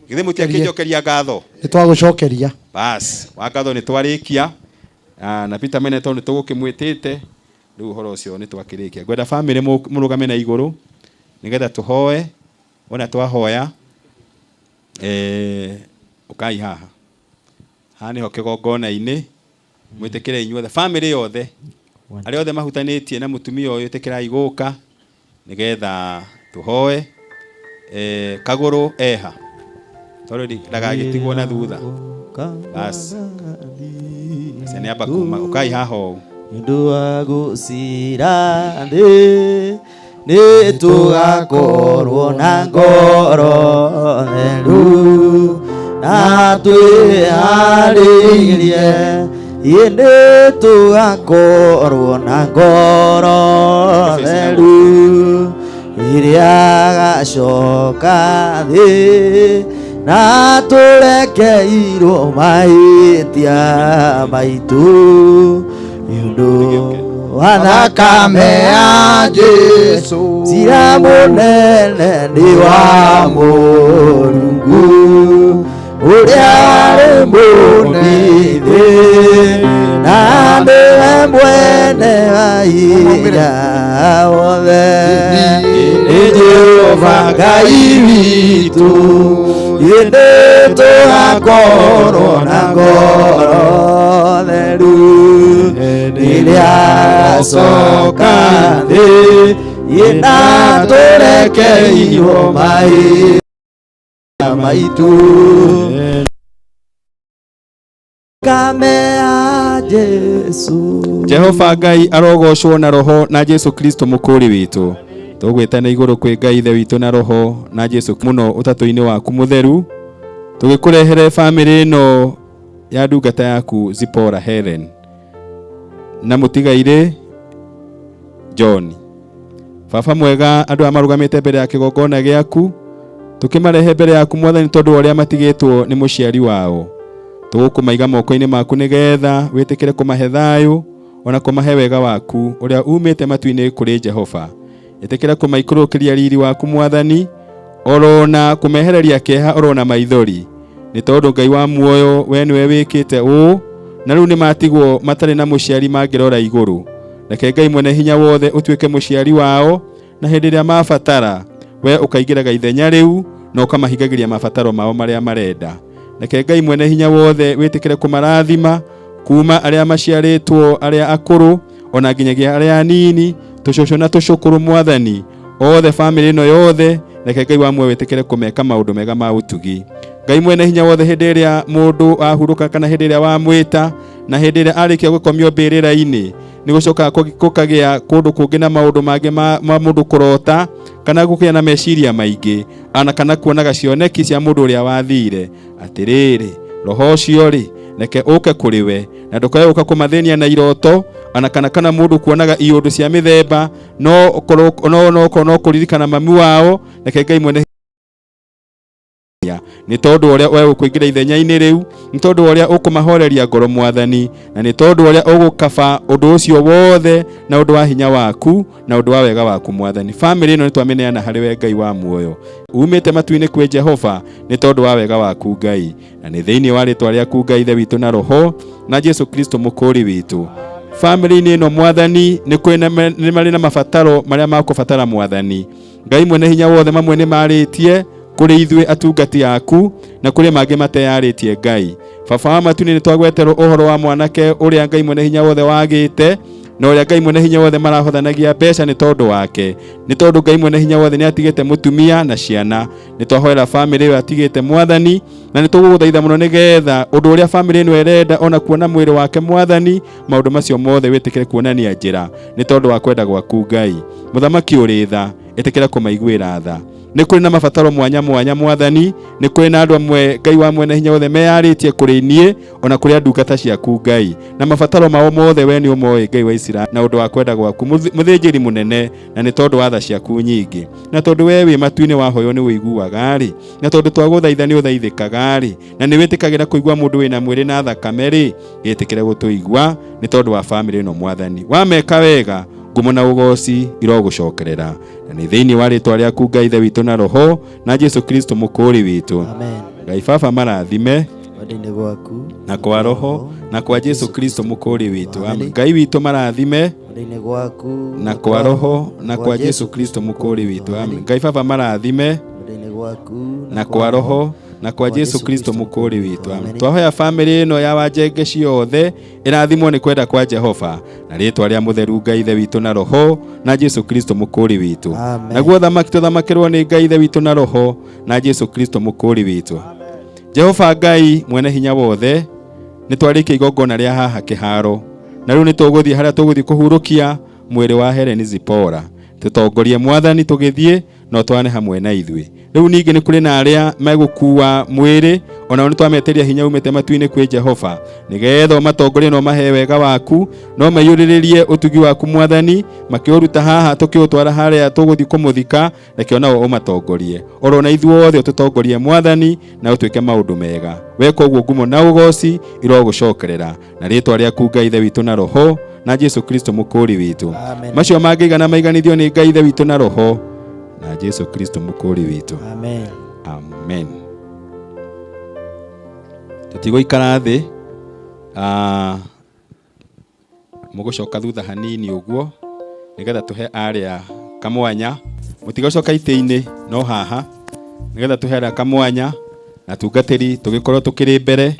Githĩ mũtiakĩnjokeria ngatho? Nĩ twagũcokeria. Bas, wa ngatho nĩ twarĩkia. Na Peter Mene tondũ nĩ tũgũkĩmwĩtĩte, rĩu ũhoro ũcio nĩ twakĩrĩkia. Ngwenda family mũrũgame na igũrũ nĩgetha tũhoe. Wona twahoya, ũkai haha. Haha nĩho kĩgongona-inĩ, mwĩtĩkĩre inyuothe, family yothe, arĩa othe mahutanĩtie na mũtumia ũyũ, ĩtĩkĩrai gũka nĩgetha tũhoe. Kagũrũ eha, tondũ ndagagĩtigwo na thutha. Bas, acio nĩ amba kuma, ũkai haha ũũ. Nĩ ũndũ wa gũcira thĩ, nĩ tũgakorwo na ngoro theru, na twĩharĩirie. Ĩ nĩ tũgakorwo na ngoro theru, ĩrĩa gacoka thĩ, na tũrekeirwo mahĩtia maitũ. Nĩ ũndũ wa thakame ya Jesũ, cira mũnene nĩ wa Mũrungu, ũrĩa arĩ mũnini, na nĩwe mwene mahinda mothe. Nĩ Jehova Ngai witũ, ĩndĩ tũgakorwo na ngoro theru, rĩrĩa acoka thĩ. Ĩna tũrekeirwo maĩ maitũ Kamea Jesu. Jehova Ngai arogocwo na roho na Jesu Kristo mũkũũri witũ. Tũgwĩtana igũrũ kwĩ Ngai ithe witũ na roho na Jesu mũno ũtatũ-inĩ waku mũtheru. Tũgĩkũrehere bamĩrĩ ĩno ya ndungata yaku Zipporah Helen na mũtigairĩ John. Baba mwega, andũ aya marũgamĩte mbere ya kĩgongona gĩaku, tũkĩmarehe mbere yaku mwathani tondũ wa ũrĩa matigĩtwo nĩ mũciari wao. Tũgũkũmaiga moko-inĩ maku nĩgetha wĩtĩkĩre kũmahe thayũ ona kũmahe wega waku ũrĩa umĩte matu-inĩ kũrĩ Jehova. Ĩtĩkĩra kũmaikũrũkĩria riri waku mwathani, orona kũmehereria kĩeha orona maithori, nĩ tondũ Ngai wa muoyo we nĩwe wĩkĩte ũũ, na rĩu nĩmatigwo matarĩ na mũciari mangĩrora igũrũ. Reke Ngai mwene hinya wothe ũtuĩke mũciari wao, na hĩndĩ ĩrĩa mabatara we ũkaingĩraga ithenya rĩu na ũkamahingagĩria mabataro mao marĩa marenda. Reke Ngai mwene hinya wothe wĩtĩkĩre kũmarathima kuma arĩa maciarĩtwo arĩa akũrũ ona nginyagia arĩa anini, tũcũcũ na tũcũkũrũ mwathani, othe bamĩrĩ ĩno yothe. Reke Ngai wa muoyo wĩtĩkĩre kũmeka maũndũ mega ma ũtugi. Ngai mwene hinya wothe, hĩndĩ ĩrĩa mũndũ ahurũka kana hĩndĩ ĩrĩa wamwĩta na hĩndĩ ĩrĩa arĩkia gũkomio mbĩrĩra-inĩ, nĩ gũcokaga gũkagĩa kũndũ kũngĩ na maũndũ mangĩ ma mũndũ kũrota kana gũkĩa na meciria maingĩ ana kana kuonaga cioneki cia mũndũ ũrĩa wathire. Atĩrĩrĩ, roho ũcio rĩ, reke ũke kũrĩ we na ndũkae gũka kũmathĩnia na iroto ana kana mũndũ kuonaga iũndũ cia mĩthemba, no korwo no no no kũririkana mami wao. Reke Ngai mwene nĩ tondũ ũrĩa we ũkũingĩra ithenya-inĩ rĩu, nĩ tondũ ũrĩa ũkũmahoreria ngoro mwathani, na nĩ tondũ ũrĩa ũgũkaba ũndũ ũcio wothe na ũndũ wa hinya waku na ũndũ wa wega waku mwathani. Bamĩrĩ ĩno nĩ twamĩneana harĩ we Ngai wa muoyo umĩte matu-inĩ kwĩ Jehova, nĩ tondũ wa wega waku Ngai, na nĩ thĩinĩ wa rĩtwa rĩaku Ngai Ithe witũ na roho na Jesu Kristo mũkũũri witũ. Bamĩrĩ-inĩ ĩno mwathani nĩ kũrĩ na nĩ marĩ na mabataro marĩa makũbatara mwathani. Ngai mwene hinya wothe, mamwe nĩ marĩtie kũrĩ ithuĩ atungati aku na kũrĩ mangĩ mateyarĩtie. Ngai baba wa matu-inĩ, nĩ twagweterwo ũhoro wa mwanake ũrĩa Ngai mwene hinya wothe wagĩte na ũrĩa Ngai mwene hinya wothe marahothanagia mbeca nĩ tondũ wake, nĩ tondũ Ngai mwene hinya wothe nĩ atigĩte mũtumia na ciana. Nĩ twahoera bamĩrĩ ĩyo atigĩte mwathani, na nĩ tũgũgũthaitha mũno nĩgetha ũndũ ũrĩa bamĩrĩ ĩno ĩrenda ona kuona mwĩrĩ wake mwathani, maũndũ macio mothe wĩtĩkĩre kuonania njĩra nĩ tondũ wa kwenda gwaku. Ngai mũthamaki ũrĩ tha, ĩtĩkĩra kũmaiguĩra tha. Nĩ kũrĩ na mabataro mwanya mwanya mwathani, nĩ kũrĩ na andũ amwe Ngai wa mwene hinya wothe meyarĩtie kũrĩ niĩ ona kũrĩ ndungata ciaku Ngai, na mabataro mao mothe we nĩ ũmoĩ Ngai wa Isiraeli, na ũndũ wa kwenda gwaku mũthĩnjĩri mũnene, na nĩ tondũ wa tha ciaku nyingĩ, na tondũ we wĩ matu-inĩ wahoywo nĩ ũiguaga rĩ, na tondũ twagũthaitha nĩ ũthaithĩkaga rĩ, na nĩ wĩtĩkagĩra kũigua mũndũ wĩna mwĩrĩ na thakame rĩ, gĩtĩkĩre gũtũigua nĩ tondũ wa bamĩrĩ ĩno mwathani. Wameka wega, ngumo na ũgoci irogũcokerera, na nĩ thĩinĩ wa rĩtwa rĩaku Ngai Ithe witũ na roho na Jesu Kristo mũkũũri witũ. Ngai baba marathime wendo-inĩ gwaku na kwa roho na kwa Jesu Kristo mũkũũri witũ. Amen. Ngai witũ marathime wendo-inĩ gwaku na kwa roho na kwa Jesu Kristo mũkũũri witũ. Amen. Ngai baba marathime wendo-inĩ gwaku na kwa roho na kwa Jesu Kristo mũkũũri witũ. Amen. Twahoya bamĩrĩ ĩno ya Wanjenge ciothe ĩrathimwo nĩ kwenda kwa Jehova na rĩtwa rĩa mũtheru Ngai Ithe witũ na roho na Jesu Kristo mũkũũri witũ. Naguo thamaki tũthamakĩrwo nĩ Ngai Ithe witũ na roho na Jesu Kristo mũkũũri witũ. Jehova Ngai mwene hinya wothe, nĩ twarĩkia igongona rĩa haha kĩharo, na rĩu nĩ tũgũthiĩ harĩa tũgũthiĩ kũhurũkia mwĩrĩ wa Helen Zipporah. Tũtongorie mwathani tũgĩthiĩ no twane hamwe na ithuĩ. Rĩu ningĩ nĩ kũrĩ na arĩa megũkua mwĩrĩ, onao nĩ twametĩria hinya umĩte matu-inĩ kwĩ Jehova, nĩgetha ũmatongorie na ũmahe wega waku, no maiyũrĩrĩrie ũtugi waku mwathani, makĩũruta haha tũkĩũtwara harĩa tũgũthiĩ kũmũthika. Reke onao ũmatongorie oro na ithuothe ũtũtongorie mwathani, na ũtwĩke maũndũ mega. Weka ũguo, ngumo na ũgoci irogũcokerera na rĩtwa rĩaku Ngai Ithe witũ na roho na Jesu Kristo mũkũũri witũ. Macio mangĩigana maiganithio nĩ Ngai Ithe witũ na roho na Jesu Kristo mũkũũri witũ. Amen. Amen. Tũtigũikara thĩ, mũgũcoka thutha hanini ũguo nĩgetha tũhe arĩa kamwanya. Mũtigũcoka itĩ-inĩ, no haha nĩgetha tũhe arĩa kamwanya na tungatĩri tũgĩkorwo tũkĩrĩ mbere.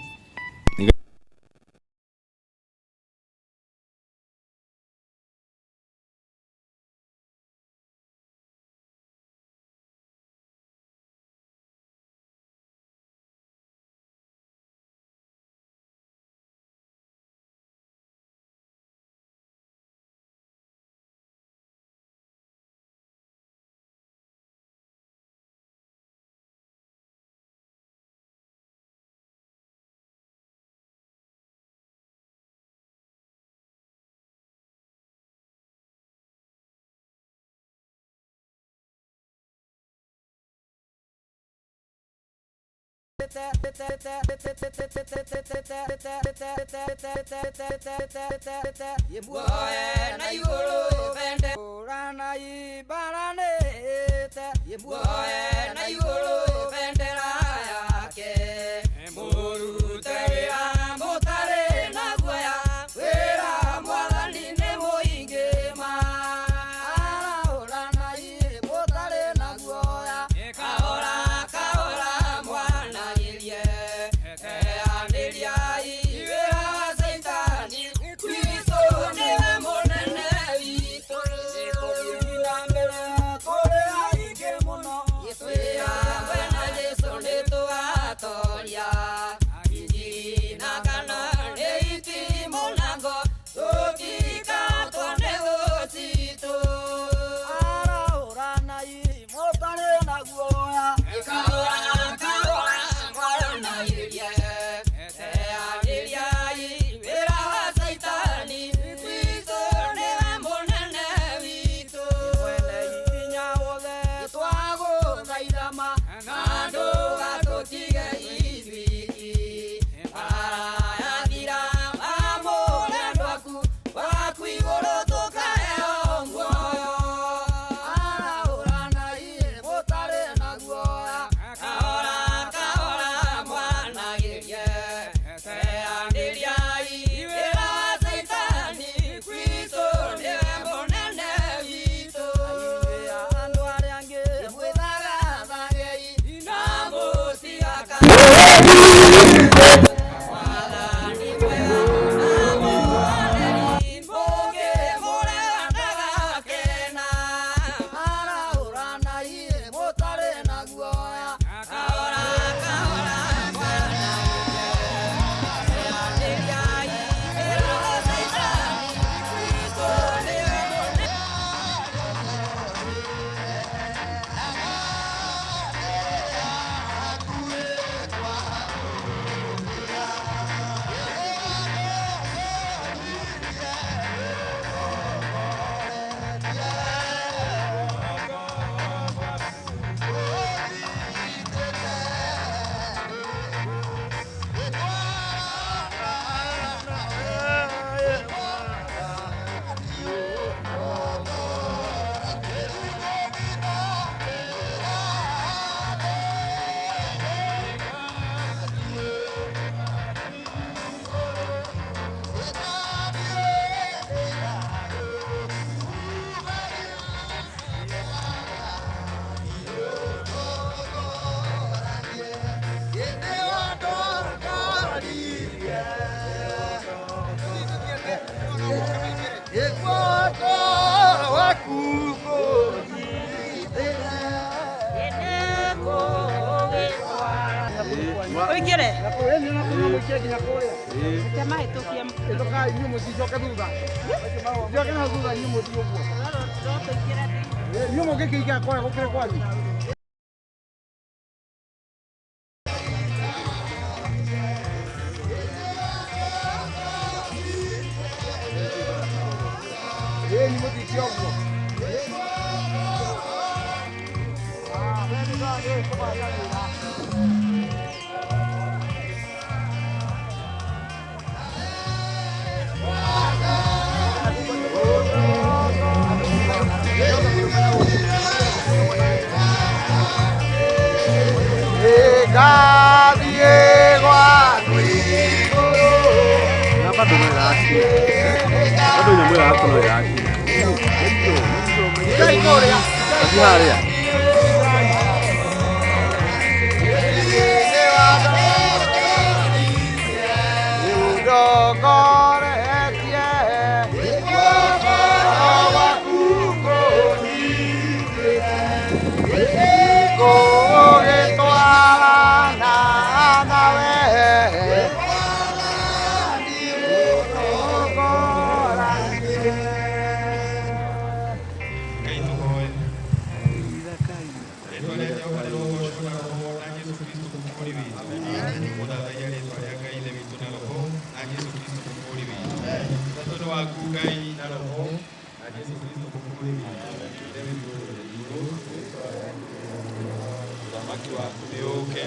Ũthamaki waku nĩ ũũke,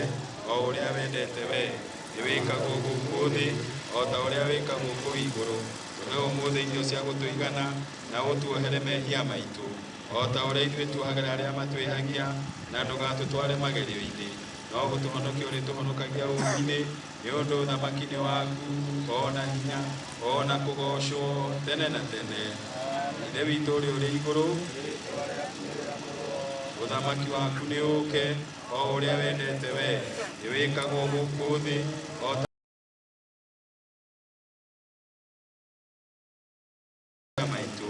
o ũrĩa wendete wee, nĩwĩkagwo gũkũ thĩ o ta ũrĩa wĩkagwo kũu igũrũ. Tũhe ũmũthĩ irio cia gũtũigana, na ũtuohere mehia maitũ o ta ũrĩa ithuĩ tuohagĩra arĩa matwĩhagia, na ndũgatũtware magerio-inĩ, no gũtũhonokia ũrĩtũhonokagia ũũru-inĩ, nĩ ũndũ ũthamaki nĩ waku, o na hinya, o na kũgoocwo tene na tene. Ithe witũ ũrĩa ũrĩ igũrũ, ũthamaki waku nĩ ũũke, o ũrĩa wendete wee, nĩwĩkagwo gũkũ thĩ o ta maitũ,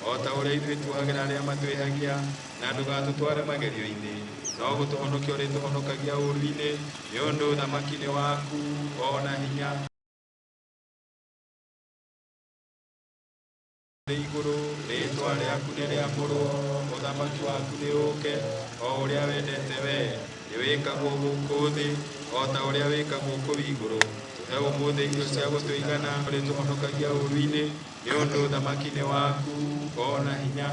o ta ũrĩa ithuĩ tuohagĩra arĩa matwĩhagia, na ndũgatũtware magerio-inĩ, no gũtũhonokia ũrĩtũhonokagia ũũru-inĩ, nĩ ũndũ ũthamaki nĩ waku, o na hinya ũrĩ igũrũ, rĩĩtwa rĩaku nĩ rĩamũrwo, ũthamaki waku nĩ ũũke, o ũrĩa wendete wee, nĩwĩkagwo gũkũ thĩ o ta ũrĩa wĩkagwo kũu igũrũ. Tũhe ũmũthĩ irio cia gũtũigana, ũrĩtũhonokagia ũũru-inĩ, nĩ ũndũ ũthamaki nĩ waku, o na hinya,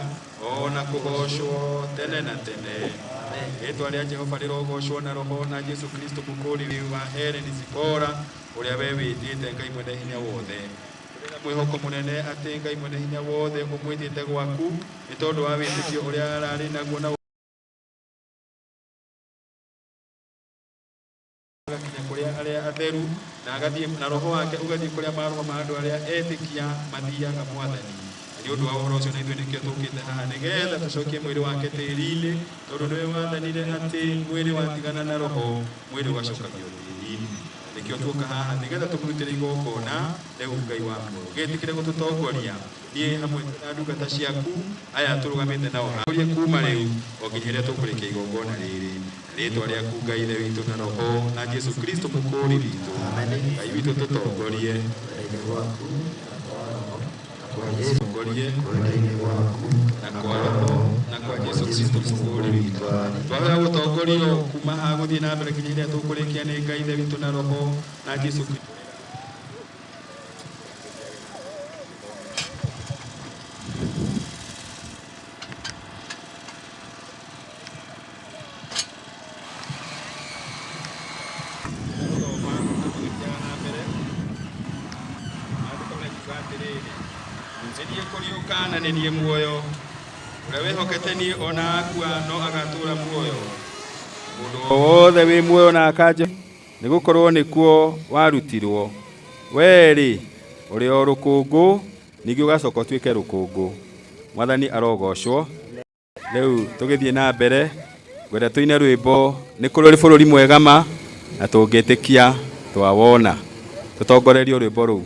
o na kũgoocwo tene na tene. Rĩĩtwa rĩa Jehova rĩrogocwo na Roho na Jesu Kristo mũkũũri wa Helen Zipporah, ũrĩa we wĩtĩte Ngai mwene hinya wothe. Tũrĩ na mwĩhoko mũnene atĩ Ngai mwene hinya wothe ũmwĩtĩte gwaku nĩ tondũ wa wĩtĩkio ũrĩa ararĩ naguo na ũgakinya kũrĩa arĩa atheru na agathiĩ na roho wake ũgathiĩ kũrĩa maroho ma andũ arĩa etĩkia mathiaga Mwathani. Na nĩ ũndũ wa ũhoro ũcio na ithuĩ nĩkĩo tũkĩte haha nĩgetha tũcokie mwĩrĩ wake tĩri-inĩ, tondũ nĩwe wathanire atĩ mwĩrĩ watigana na roho, mwĩrĩ ũgacokagio tĩri-inĩ. Nĩkĩo tuoka haha nĩgetha tũmũrutĩre igongona rĩu Ngai wa muoyo. Gĩtĩkĩre gũtũtongoria niĩ hamwe na ndungata ciaku aya tũrũgamĩte nao haha kuma rĩu o nginya rĩrĩa tũkũrĩkia igongona rĩrĩ. Rĩĩtwa rĩaku Ngai Ithe witũ na Roho na Jesu Kristo mũkũũri witũ. Ngai witũ tũtongorie. Tũtongorie na kwa Roho na kwa Jesu Kristo mũkũũri witũ. Twahoya gũtongorio kuma haha gũthiĩ na mbere nginya rĩrĩa tũkũrĩkia nĩ Ngai Ithe witũ na Roho na Jesu Kristo. Nĩ niĩ kũriũka na nĩ niĩ muoyo, ũrĩa wĩhokete niĩ ona akua no agatũũra muoyo. Mũndũ o wothe wĩ muoyo na akanje nĩ gũkorwo nĩkuo warutirwo. Wee-rĩ, ũrĩ o rũkũngũ, ningĩ ũgacoka ũtuĩke rũkũngũ. Mwathani arogocwo. Rĩu tũgĩthiĩ na mbere, ngwenda tũine rwĩmbo nĩ kũrĩ bũrũri mwega ma, na tũngĩtĩkia twawona. Tũtongorerio rwĩmbo rũu.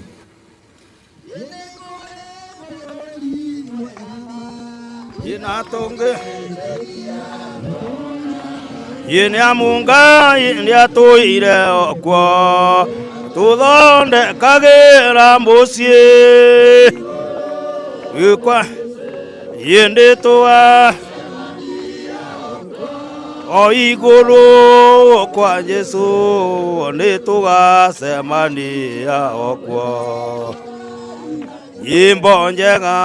Ye nĩ amu Ngai nĩatũire okuo tũthondekagĩra mũciĩ gĩkwa ye ndĩtũa o igũrũ kwa Jesu nĩtũgacemania okuo nyĩmbo njega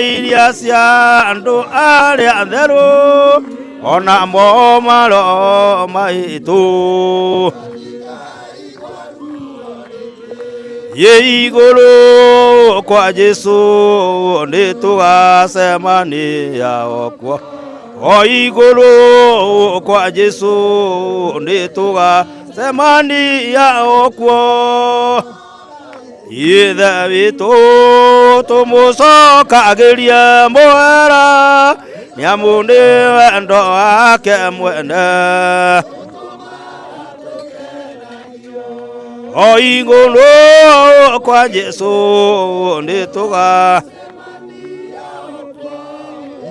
iria cia andũ arĩa atheru ona mo maroho maitũ ye igũrũ kwa Jesu nĩtũgacemania okuo o igũrũ kwa Jesu nĩtũgacemania okuo Ithe witũ tũmũcokagĩrie mũhera nĩamu nĩ wendo wake mwene o igũrũ kwa Jesu nĩtũga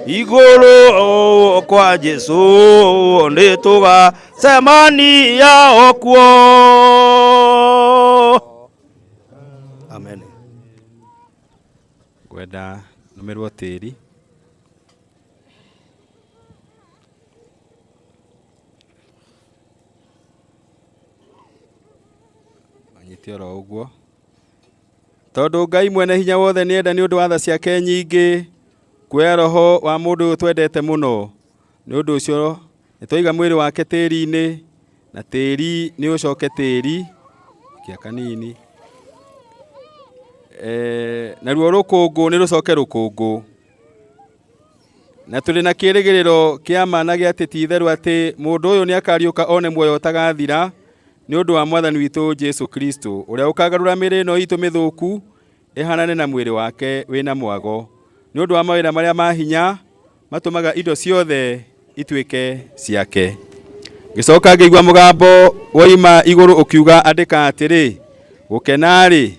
igũrũ kwa Jesu nĩtũgacemania okuo. Amen. Ngwenda nũmĩrwo tĩri. Anyite oro ũguo. Tondũ Ngai mwene hinya wothe nĩenda nĩ ũndũ wa tha ciake nyingĩ kuoya roho wa mũndũ ũyũ twendete mũno. Nĩ ũndũ ũcio nĩtwaiga mwĩrĩ wake tĩri-inĩ Na tĩri nĩ ũcoke tĩri kia kanini. Naruo rũkũngũ nĩ rũcoke rũkũngũ. Na tũrĩ na kĩrĩgĩrĩro kĩa ma na gĩa atĩ ti-itherũ atĩ mũndũ ũyũ nĩakariũka one muoyo ũtagathira nĩ ũndũ wa Mwathani witũ Jesu Kristo, ũrĩa ũkagarũra mĩĩrĩ ĩno itũ mĩthũku ĩhanane na mwĩrĩ wake wĩna mwago, nĩ ũndũ wa mawĩra marĩa ma hinya matũmaga indo ciothe ituĩke ciake. Ngĩcoka ngĩigua mũgambo woima igũrũ ũkiuga, andĩka atĩrĩ, gũkena-rĩ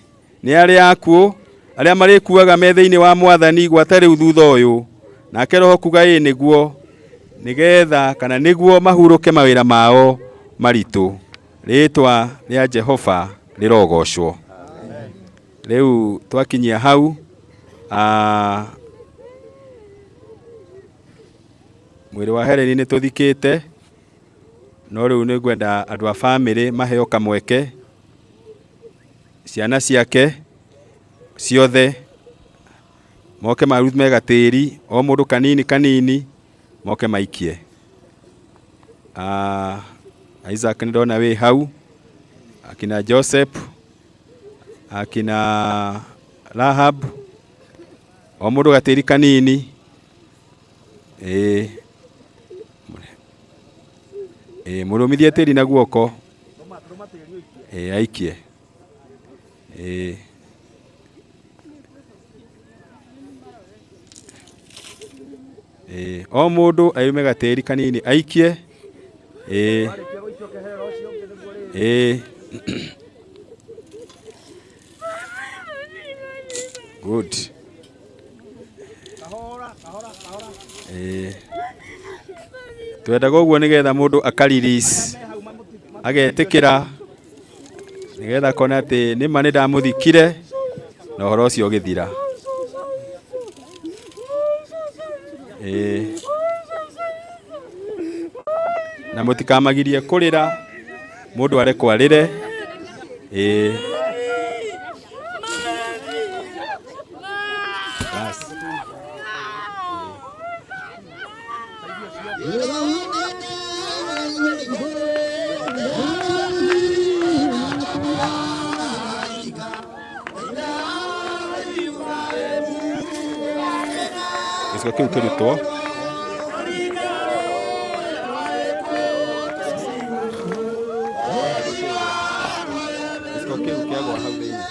nĩ arĩa akuũ arĩa marĩkuaga me thĩinĩ wa Mwathani gwata rĩu thutha ũyũ. Nake Roho kuga ĩĩ nĩguo, nĩgetha kana nĩguo mahurũke mawĩra mao maritũ. Rĩĩtwa rĩa Jehova rĩrogocwo. Rĩu twakinyia hau, mwĩrĩ wa Helen nĩ tũthikĩte, no rĩu nĩ ngwenda andũ a bamĩrĩ maheo kamweke, ciana ciake ciothe moke marume gatĩri o mũndũ kanini kanini moke maikie. Isaac nĩ ndona wĩ hau, akina Joseph, akina Rahab, o mũndũ gatĩri kanini. Mũrũmithie tĩri na guoko. Aikie. O mũndũ airume gatĩri kanini aikie. Good. Twendaga ũguo nĩgetha mũndũ aka release, agetĩkĩra nĩgetha akona atĩ nĩma nĩ ndamũthikire na ũhoro ũcio ũgĩthira. Na mũtikamagirie kũrĩra, mũndũ arekwo arĩre. Bas. Gĩcigo kĩu kĩrutwo. Gĩcigo kĩu kĩagwa hau thĩinĩ.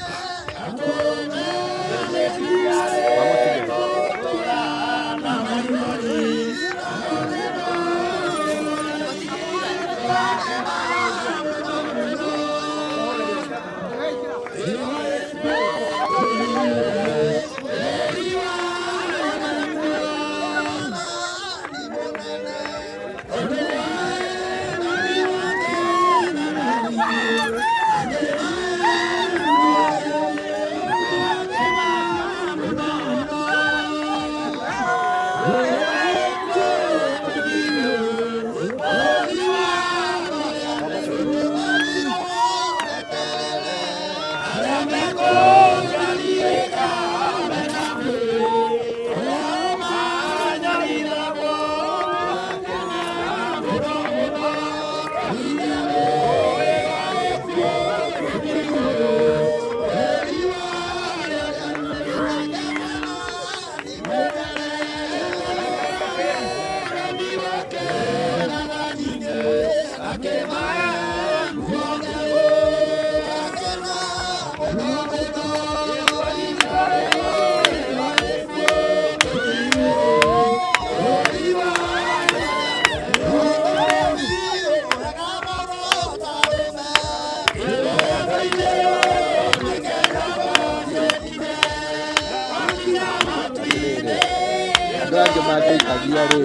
Andũ angĩ mangĩikagia rĩ,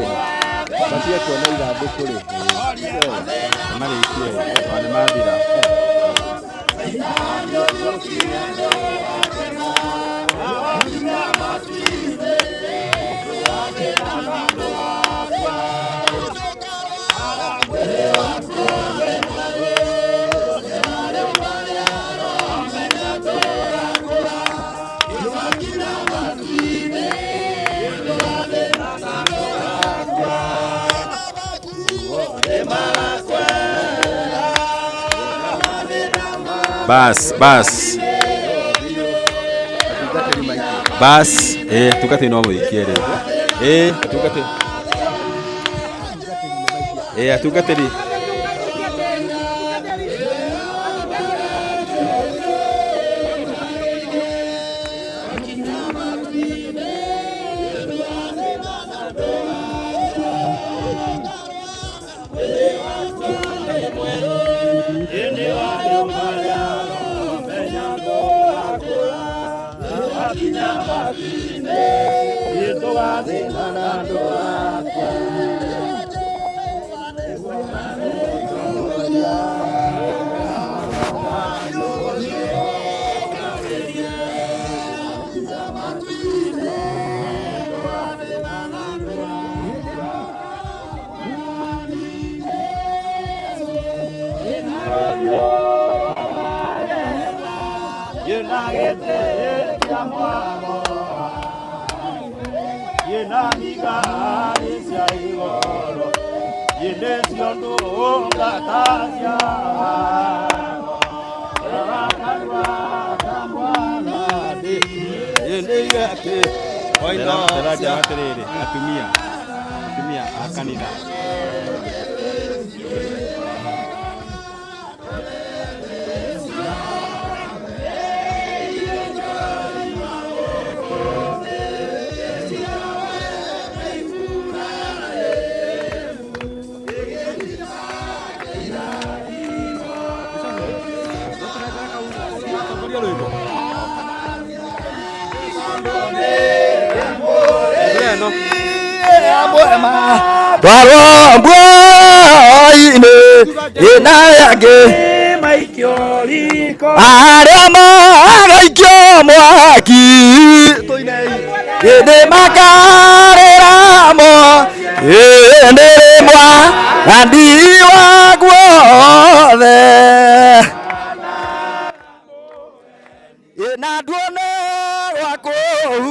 matige kuona ithandũkũ rĩ. Marĩkie, tondũ nĩ mathira. Bas, bas. Bas, tungatĩri no mũikie rĩu. Atungatĩri. Atungatĩri. Ndĩranja atĩrĩrĩ, atumia, atumia a kanitha. Twarwo mbua-inĩ ĩna yangĩ arĩa magaikio mwaki ĩndĩ makarĩramo ĩndĩ rĩmwa na ndiwa guothe ĩna nduone rwa kũu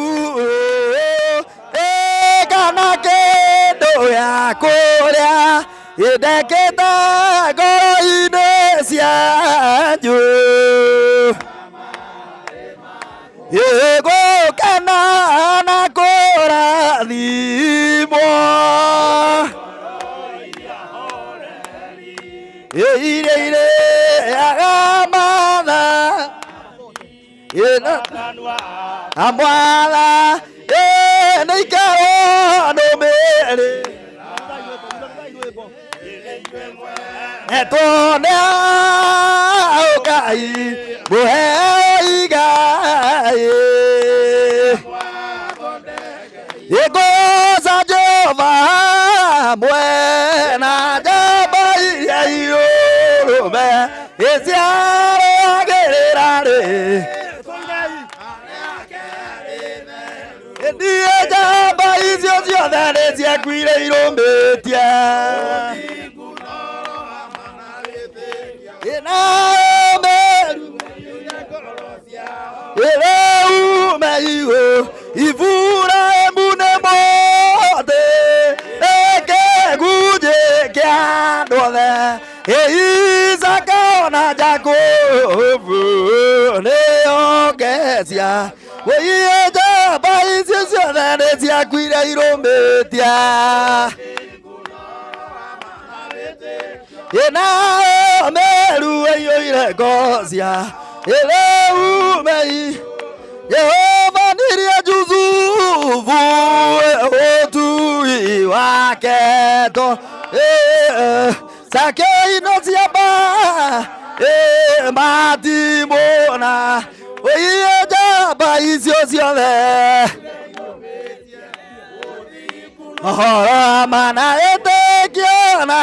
kana kĩndũ ya kũrĩa ĩndekĩte ngoro-inĩ cianyu ĩgũkena na kũrathimwo iria irĩaga matha ĩna amwatha nĩikarwo nũmĩrĩ etwo nĩ Ngai mũheo igai ĩgũca Jehova mwena njamba iria irũrũme ĩciaragĩrĩra rĩ Ndiĩ njamba icio ciothe nĩ ciakuire irũmĩtie ĩraume igũ Iburahĩmu nĩ mothe ĩkĩgunjĩ kĩa andũ othe Isaka ona Jakubu nĩongecia wĩiye njamba icio ciothe nĩ ciakuire irũmĩtie ĩna ũmĩru ĩiyũire ngocia ĩrĩume Jehova nirie Jusufu ũtui wake to sake ino ciamba matimũna wĩiye njamba icio ciothe Mohoro mana ĩtĩkio na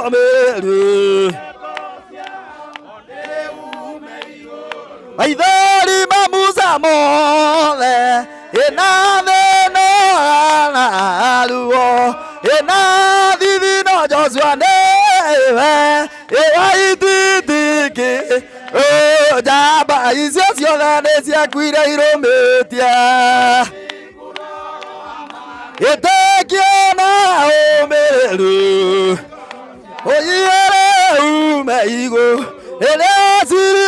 ũmĩru maithori ma Musa mothe ĩna thĩna na ruo ĩna thithino Joshua nĩwe ĩwaititiki njamba icio ciothe nĩ ciakuire irũmĩtie ĩtĩkio na ũmĩrĩru ũiyũre ume igũ rĩrĩa ciri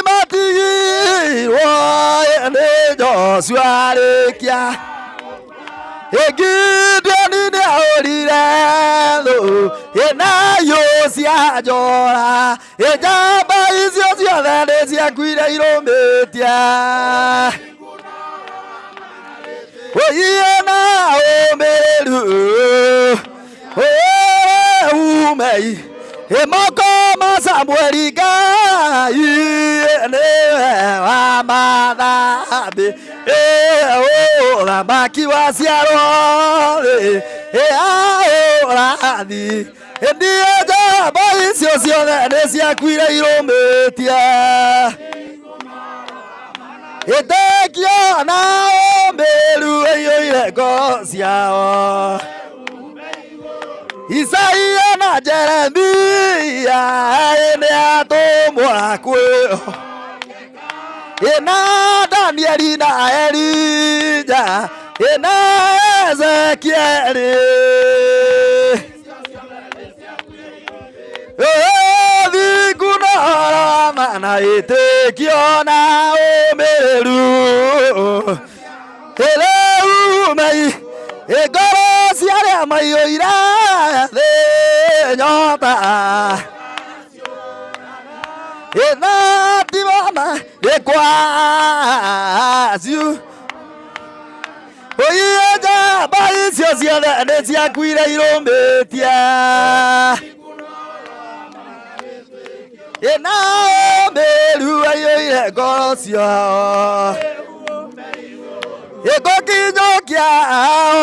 Nĩorirwo nĩ Joshua arĩkia. Gideoni nĩahũrire thũ ĩna hiũ cia njora. Njamba icio ciothe nĩciakuire irũmĩtie. Ũiye na ũmĩrĩru umei moko ma Samueli Ngai nĩwe wa mathambi ũthamaki waciarwo rĩ aũrathi niĩ njamba icio ciothe nĩciakuire irũmĩtie. Ĩtĩkio na ũmĩrĩru ĩiyũire ngoro ciao. Isaia na Jeremia nĩ atũmwo kwĩo. Ĩna Danieli na Elija ĩna Ezekieli. Thingu na ũhoro na ĩtĩkio na ũmĩrĩru. Rĩu mei ngoro cia arĩa maiyũire thĩ nyota. Ĩna tibona gĩkwaciu. Ũiye njamba icio ciothe nĩciakuire irũmĩtie. Ĩna ũmĩrĩru aiyũire ngoro ciao. Ĩgũkinyũkia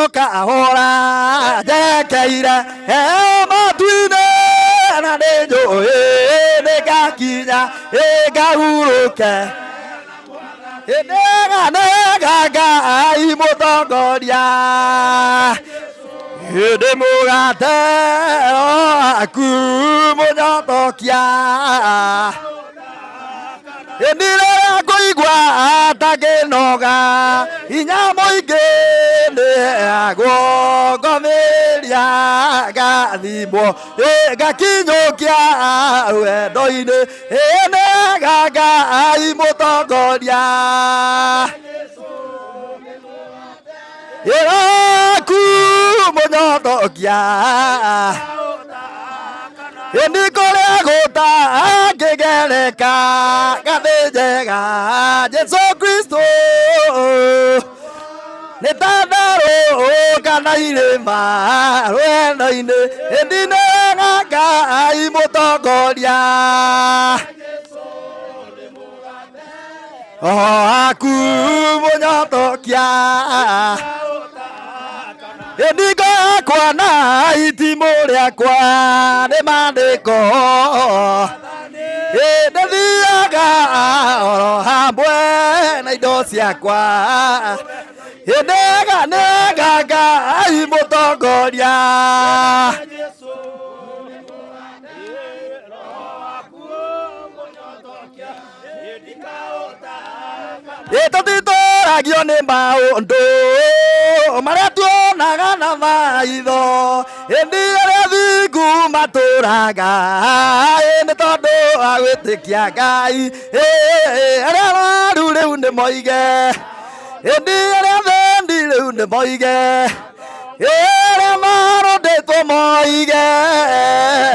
o kahora njekeire matu-inĩ na nĩnjũĩ nĩngakinya ngahurũke. Nĩga nĩga Ngai mũtongoria ndĩ mũgate waku mũnyotokia. Ĩni rĩrĩa ngũigua ta ngĩnoga hinya mũingĩ nĩheagwo ngomĩria ngathimwo ngakinyũkia wendo-inĩ. Nĩga Ngai mũtongoria ĩraku mũnyotokia. Ĩni kũrĩa gũtangĩgereka ngathĩ njega Jesũ Kristo nĩ ta ndarũ kana irĩma rwendo-inĩ. Ĩni nĩga Ngai mũtongoria o aku mũnyotokia. Ĩndingo yakwa na itimũ rĩakwa nĩ maandĩko. Ndĩthiaga oro hamwe na indo ciakwa. Nĩga nĩga Ngai mũtongoria. Tũtitũragio nĩ maũndũ marĩa tuonaga na maitho. Ĩndĩ arĩa thingu matũraga nĩ tondũ wa gwĩtĩkia Ngai. Arĩa arwaru rĩu nĩ moige. Ĩndĩ arĩa thendi rĩu nĩ moige. Arĩa marũndĩtwo moige.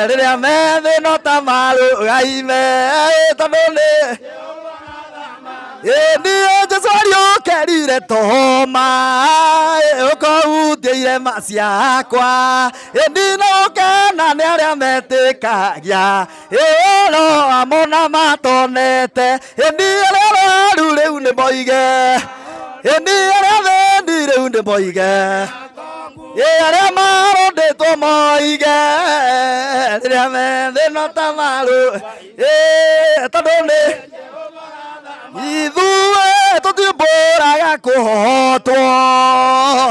Rĩrĩa me thĩ no ta marũgaime tondũ nĩ Niĩ Jesũ ariũkĩrire Toma ũkũhutia irema ciakwa. Ĩni no gũkena nĩ arĩa metĩkagia ĩno amona matonete. Ĩni arĩa arwaru rĩu nĩ moige. Ĩni arĩa thĩni rĩu nĩ moige. Arĩa marũndĩtwo moige rĩrĩa me thĩ no ta marũ tondũ nĩ ithuĩ tũtimbũraga kũhotwo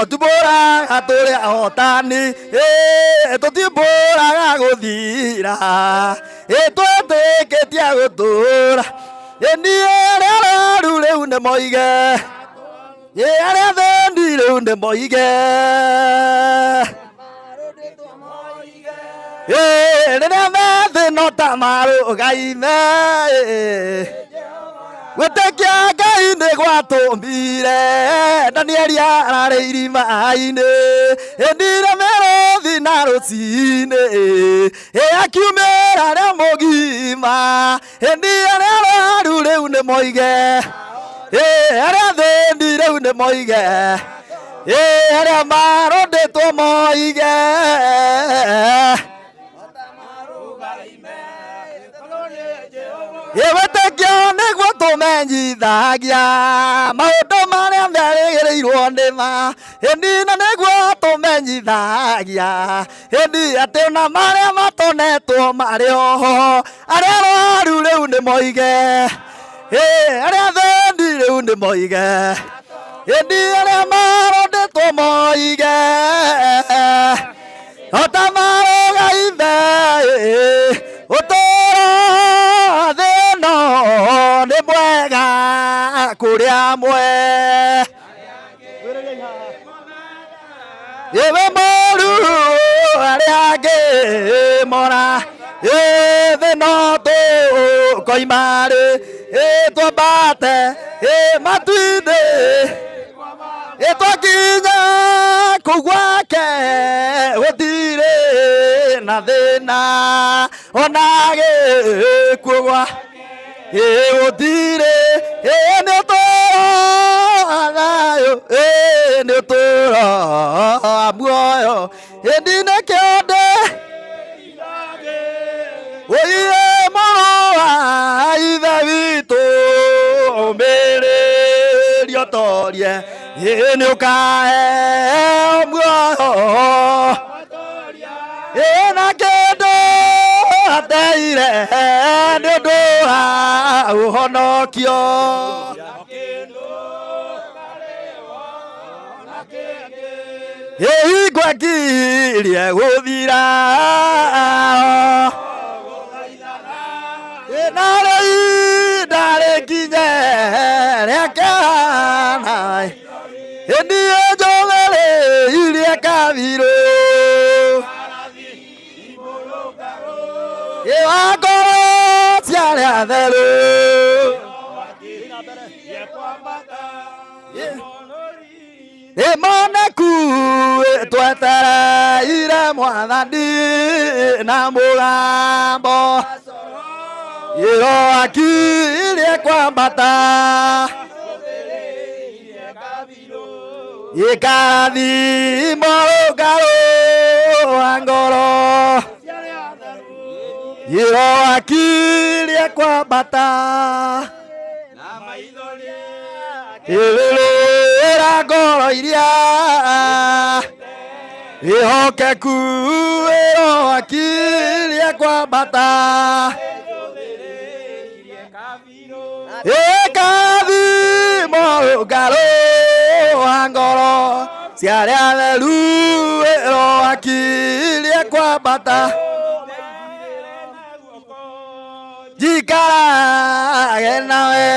tumbũraga tũrĩ ahotani tũtimbũraga gũthira twĩtĩkĩtie gũtũra. Niĩ arĩa arwaru rĩu nĩ moige. Arĩa thĩni rĩu nĩ moige. Rĩrĩa me thĩ no ta marũgaime. Gwĩtĩkia Ngai nĩ gwatũmbire Danieli ararĩ irima-inĩ ĩndire mĩrũthi na rũcinĩ ĩ akiumĩra rĩa mũgima ĩndi arĩa arwaru rĩu nĩ moige ĩ arĩa athĩni rĩu nĩ moige ĩ arĩa marondĩtwo moige. Wĩtĩkio nĩguo tũmenyithagia maũndũ marĩa merĩgĩrĩirwo nĩ ma ĩndi na nĩguo tũmenyithagia ĩndi atĩ ona marĩa matonetwo marĩ oho arĩa arwaru rĩu nĩ moige ĩ arĩa athĩni rĩu nĩ moige ĩndi arĩa marondĩtwo moige ota marũga ithe ũtũũro thĩ ĩno nĩ mwega kũrĩ amwe ĩwe mũru arĩa angĩ mora ĩ thĩ no tũkoima rĩ ĩ twambate ĩ matu-inĩ ĩ twakinya kũu gwake gũtirĩ na thĩna ona gĩkuũ gwa ĩ gũtirĩ ĩ nĩ ũtũũro wa thayũ ĩ nĩ ũtũũro wa muoyo ĩndi nĩkĩo ndĩ ũiye mũrũ wa ithe witũ ũmĩrĩrie ũtorie ĩ nĩ ũkaheo muoyo ĩ na kĩndũ ateire nĩ ũndũ wa ũhonokio. Ĩhingwo ngirie gũthira narĩ ihinda rĩkinye rĩakana ĩniĩ njũthĩrĩirie kabirũ ĩ wa ngoro cia arĩa atheru ĩmoneku twetereire mwathani na mũgambo ĩro akirie kwambata ĩkathimo rũngarũ wa ngoro ĩro akirie kwambata ĩrĩrĩra ngoro iria ĩhokeku ĩro akirie kwambata ĩkathimo rũngarũ wa ngoro cia arĩa atheru ĩro akirie kwambata njikarage nawe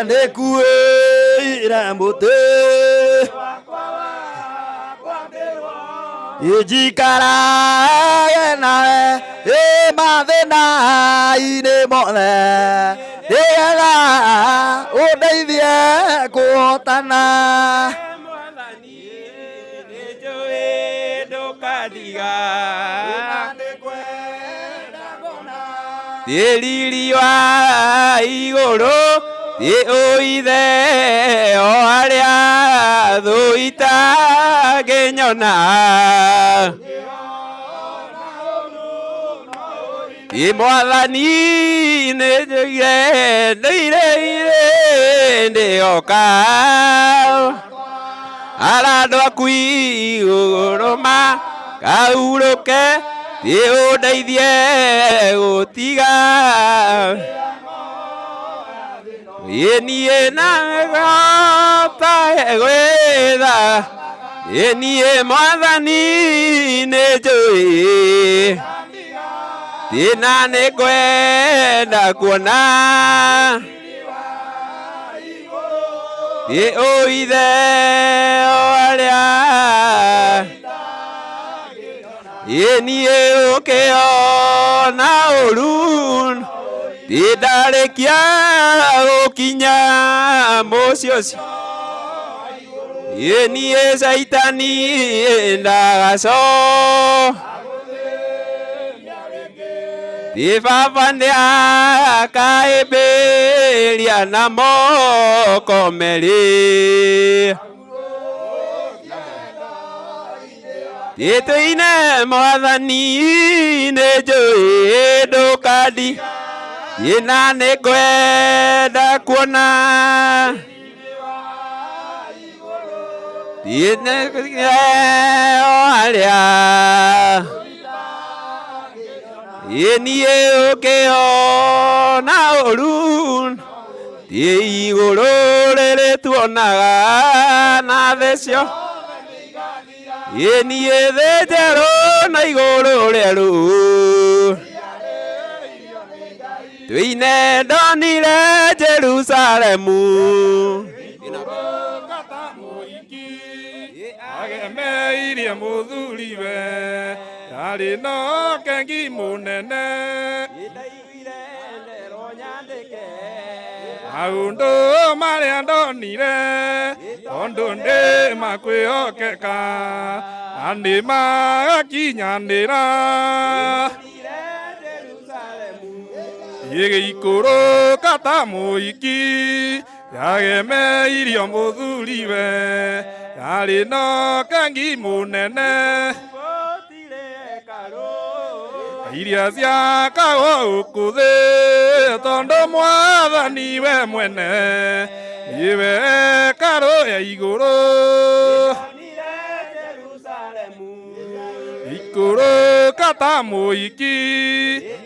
nĩkuĩire mũtĩ njikarage nawe ĩ mathĩna-inĩ mothe nĩgetha ũndeithie kũhotana. Riri wa igũrũ ĩ ũithe o arĩa thũ itangĩnyona ĩ mwathani nĩ njũire ndũire ndĩoka arandũ aku igũrũ makaurũke ĩ ũndeithie gũtiga ĩ niĩ nagota gwĩtha ĩ niĩ mwathani nĩ njũĩ thĩna nĩ ngwenda kuona ĩ ũithe o arĩa ĩ niĩ ũkĩona ũru Ndarĩkia gũkinya mũciĩ ũcio ĩ niĩ caitani ndagaco Ĩ baba nĩakaĩmbĩria na moko merĩ Ĩtũine mwathani nĩ njũĩ ndũkandi ĩna nĩ ngwenda kuona o arĩa ĩ niĩ ũkĩona ũru ĩ igũrũ rĩrĩ tuonaga na thĩ cio ĩ niĩ thĩ njerũ na igũrũ rĩerũ twĩine ndonire Jerusalemu agemeirie muthuriwe yarĩ na kengi mũnene maũndũ marĩa ndonire tondũ ndĩ makwĩhokeka na nĩ magakinyanĩra gĩgĩikũrũka ta mũhiki yagemeirio mũthuriwe yarĩ na kengi mũnene iria ciakagwo gũkũ thĩ tondũ mwathani we mwene nĩwe hekarũ ya igũrũ ikũrũka ta mũhiki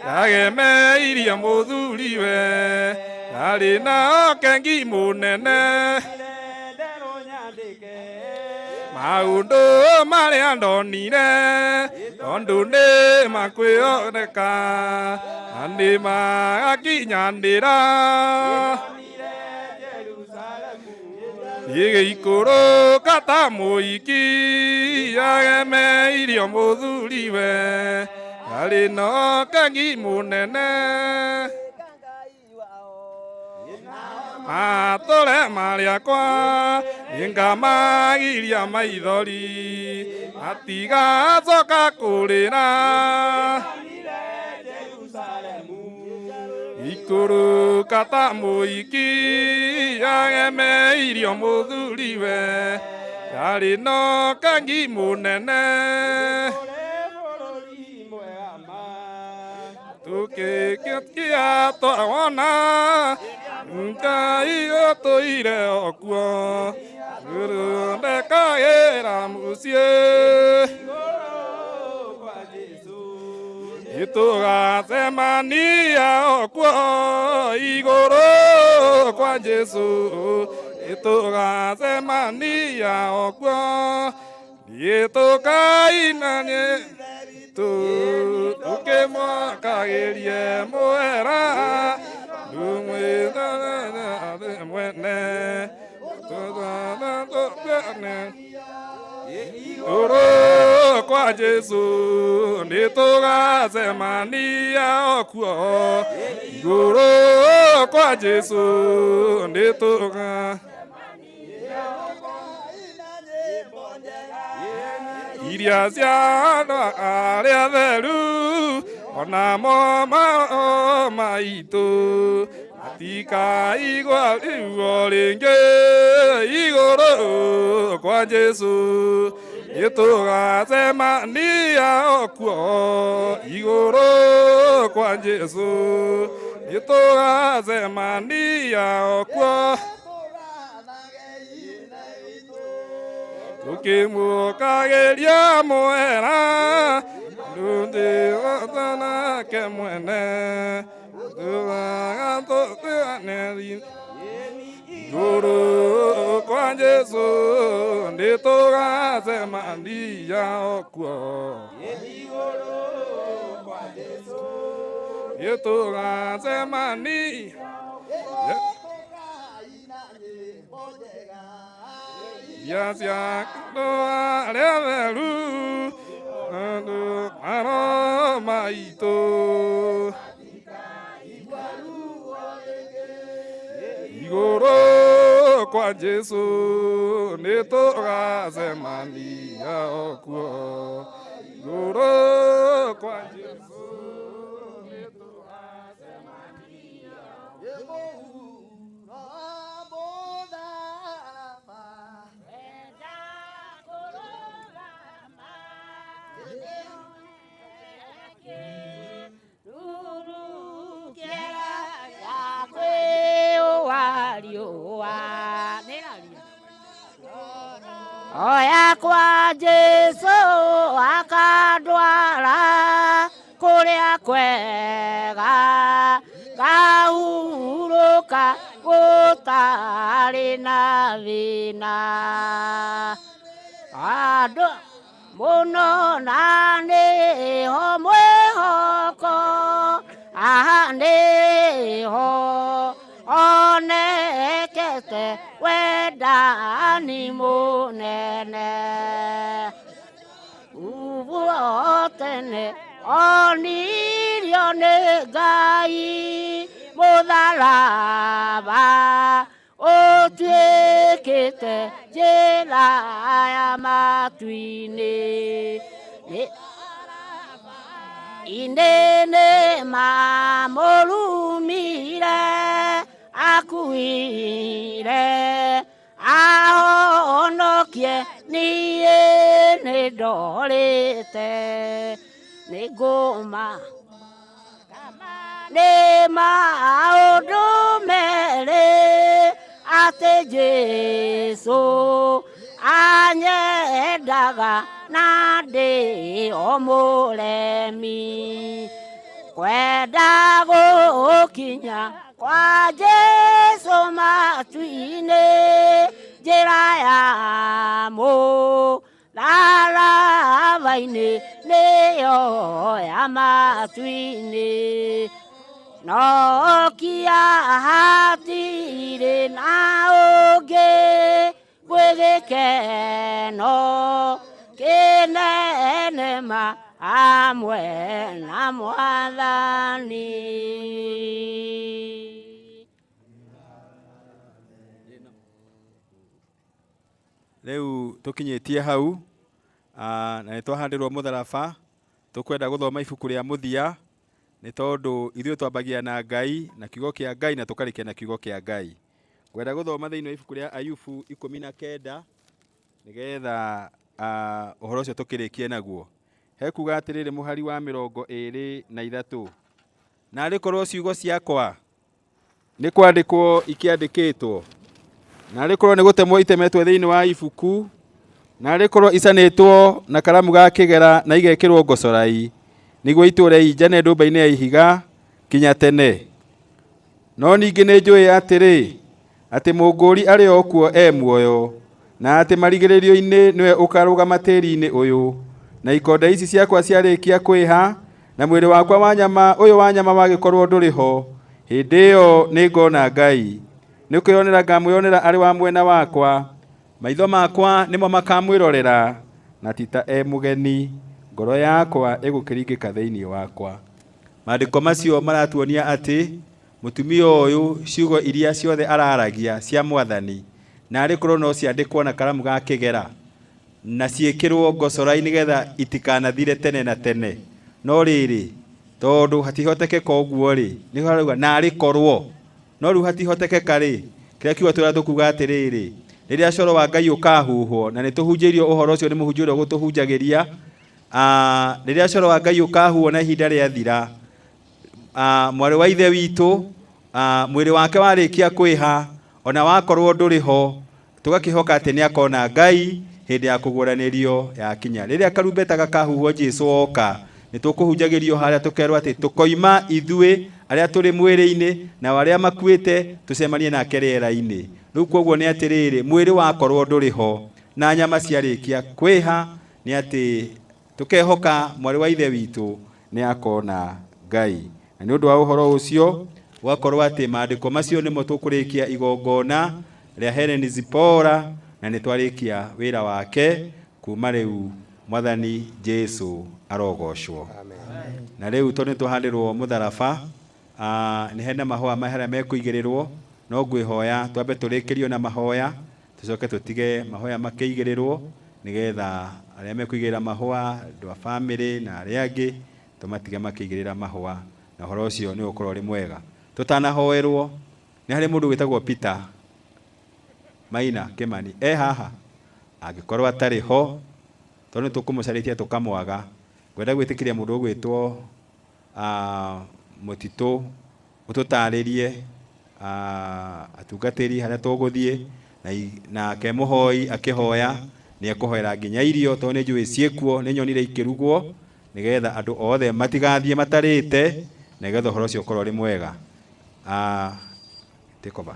yagemeirie mũthuriwe yarĩ na kengi mũnene maũndũ marĩa ndonire tondũ nĩ makwĩoneka na nĩ magakinyanĩra gĩgĩikũrũka ta mũhiki yagemeirio mũthuriwe yarĩ na kengi mũnene matũre marĩakwa nĩngamagiria maithori matigacoka kũrĩra ikũrũka ta mũhiki yagemeirio mũthuriwe yarĩ na kengi mũnene tũkĩkia twawona Ngai ũtũire okuo ndekagĩra mũciĩ nĩtũgacemania okuo igũrũ kwa Jesũ nĩtũgacemania okuo nĩtũkainanie tũkĩmwakagĩrie mũhera Igũrũ kwa Jesũ nĩtũgacemania okuo igũrũ kwa Jesũ nĩtũga iria cia andũ arĩa theru onamo maitũ matikaigua ruo rĩngĩ igũrũ kwa Jesũ nĩtũgacemania okuo igũrũ kwa Jesũ nĩtũgacemania okuo tũkĩmũkagĩria mũhera ndũndĩ nake mwene igũrũ kwa Jesũ nĩtũgacemania okuo nĩtũgacemania iria cia andũ arĩa theru andũ maro maitũ Kwa Jesu nĩ tũgacemania kuo. Igũrũ kwa Jesu. Oya kwa Jesu akandwara kuria kwega ngahurũka gũtarĩ na thĩna andũ mũno na nĩho mwĩhoko aha nĩho onekete wendani mũnene uguo tene onirio nĩ Ngai mũtharaba ũtuĩkĩte njĩra ya matu-inĩ inene mamũrumire akuire ahonokie niĩ nĩndorĩte nĩngũma nĩ maũndũ merĩ atĩ Jesũ anyendaga na ndĩ o mũremi kwenda gũkinya kwa Jesũ matu-inĩ njĩra ya mũtharaba-inĩ nĩyo ya matu-inĩ nokia hatirĩ na ũngĩ gwĩ gĩkeno kĩnene ma hamwe na Mwathani. Rĩu tũkinyĩtie hau na nĩ twahandĩrwo mũtharaba tũkwenda gũthoma ibuku rĩa mũthia nĩ tondũ ithuĩ twambagia na Ngai na kiugo kĩa Ngai na tũkarĩkia na kiugo kĩa Ngai. Ngwenda gũthoma thĩinĩ wa ibuku rĩa Ayubu 19 nĩgetha ũhoro ũcio tũkĩrĩkie naguo. Hekuga atĩrĩrĩ mũhari wa 23 narĩ korwo ciugo ciakwa nĩ kwandĩkwo ikĩandĩkĩtwo narĩ korwo nĩ gũtemwo itemetwo thĩinĩ wa ibuku narĩ korwo icanĩtwo na karamu ga kĩgera na igekĩrwo ngocorai nĩguo itũũre injane ndũmba-inĩ ya ihiga kinya tene. No ningĩ nĩ njũĩ atĩrĩ atĩ mũngũri arĩ o kuo e muoyo na atĩ marigĩrĩrio-inĩ nĩwe ũkarũgama tĩri-inĩ ũyũ na ikonde ici ciakwa ciarĩkia kwĩha na mwĩrĩ wakwa wa nyama ũyũ wa nyama wagĩkorwo ndũrĩ ho hĩndĩ ĩyo nĩngona Ngai nĩ kwĩyonera ngamwĩonera arĩ wa mwena wakwa maitho makwa nĩmo makamwĩrorera na ti ta e mũgeni ngoro yakwa ĩgũkĩringĩka thĩinĩ wakwa. Maandĩko macio maratuonia atĩ mũtumia ũyũ ciugo iria ciothe araragia cia Mwathani narĩ korwo no ciandĩkwo na karamu ga kĩgera na ciĩkĩrwo ngocorai nĩgetha itikanathire tene na tene. No rĩrĩ tondũ hatihotekeka ũguo rĩ nĩho harauga narĩ korwo no rĩu hatihotekeka rĩ kĩrĩa kiugo tũrĩa tũkuga atĩrĩrĩ rĩrĩa coro wa Ngai ũkahuhwo na nĩtũhunjĩirio ũhoro ũcio nĩ mũhunjia ũrĩa ũgũtũhunjagĩria rĩrĩa coro wa Ngai ũkahuhwo na ihinda rĩathira mwarĩ wa ithe witũ mwĩrĩ wake warĩkia kwĩha ona wakorwo ndũrĩ ho tũgakĩhoka atĩ nĩakona Ngai hĩndĩ ya kũguũranĩrio yakinya. Rĩrĩa karumbeta gakahuhwo Jesũ oka nĩtũkũhunjagĩrio harĩa tũkerwo atĩ tũkoima ithuĩ arĩa tũrĩ mwĩrĩ-inĩ na arĩa makuĩte tũcemanie nake rĩera-inĩ. Rĩu koguo nĩ atĩrĩrĩ mwĩrĩ wakorwo ndũrĩ ho na nyama ciarĩkia kwĩha nĩ atĩ tũkehoka mwarĩ wa ithe witũ nĩ akona Ngai. Na nĩ ũndũ wa ũhoro ũcio gwakorwo atĩ maandĩko macio nĩmo tũkũrĩkia igongona rĩa Helen Zipporah na nĩ twarĩkia wĩra wake kuma rĩu Mwathani Jesũ arogocwo. Na rĩu tondũ nĩ twahandĩrwo mũtharaba nĩ hena mahũa harĩa mekũigĩrĩrwo No ngwĩhoya twambe tũrĩkĩrio na mahoya, tũcoke tũtige mahoya makĩigĩrĩrwo nĩgetha arĩa mekũigĩrĩra mahũa, andũ a bamĩrĩ na arĩa angĩ, tũmatige makĩigĩrĩra mahũa, na ũhoro ũcio nĩ ũgũkorwo ũrĩ mwega. Tũtanahoerwo, nĩ harĩ mũndũ wĩtagwo Peter Maina Kimani e haha? Angĩkorwo atarĩ ho, tondũ nĩ tũkũmũcarĩtie tũkamwaga, ngwenda gwĩtĩkĩria mũndũ ũgwĩtwo Mũtitũ ũtũtarĩrie atungatĩri harĩa tũgũthiĩ, nake mũhoi akĩhoya nĩ ekũhoera nginya irio, tondũ nĩ njũĩ ciĩkuo, nĩ nyonire ikĩrugwo, nĩgetha andũ othe matigathiĩ matarĩte, nĩgetha ũhoro ũcio ũkorwo ũrĩ mwega. Take over.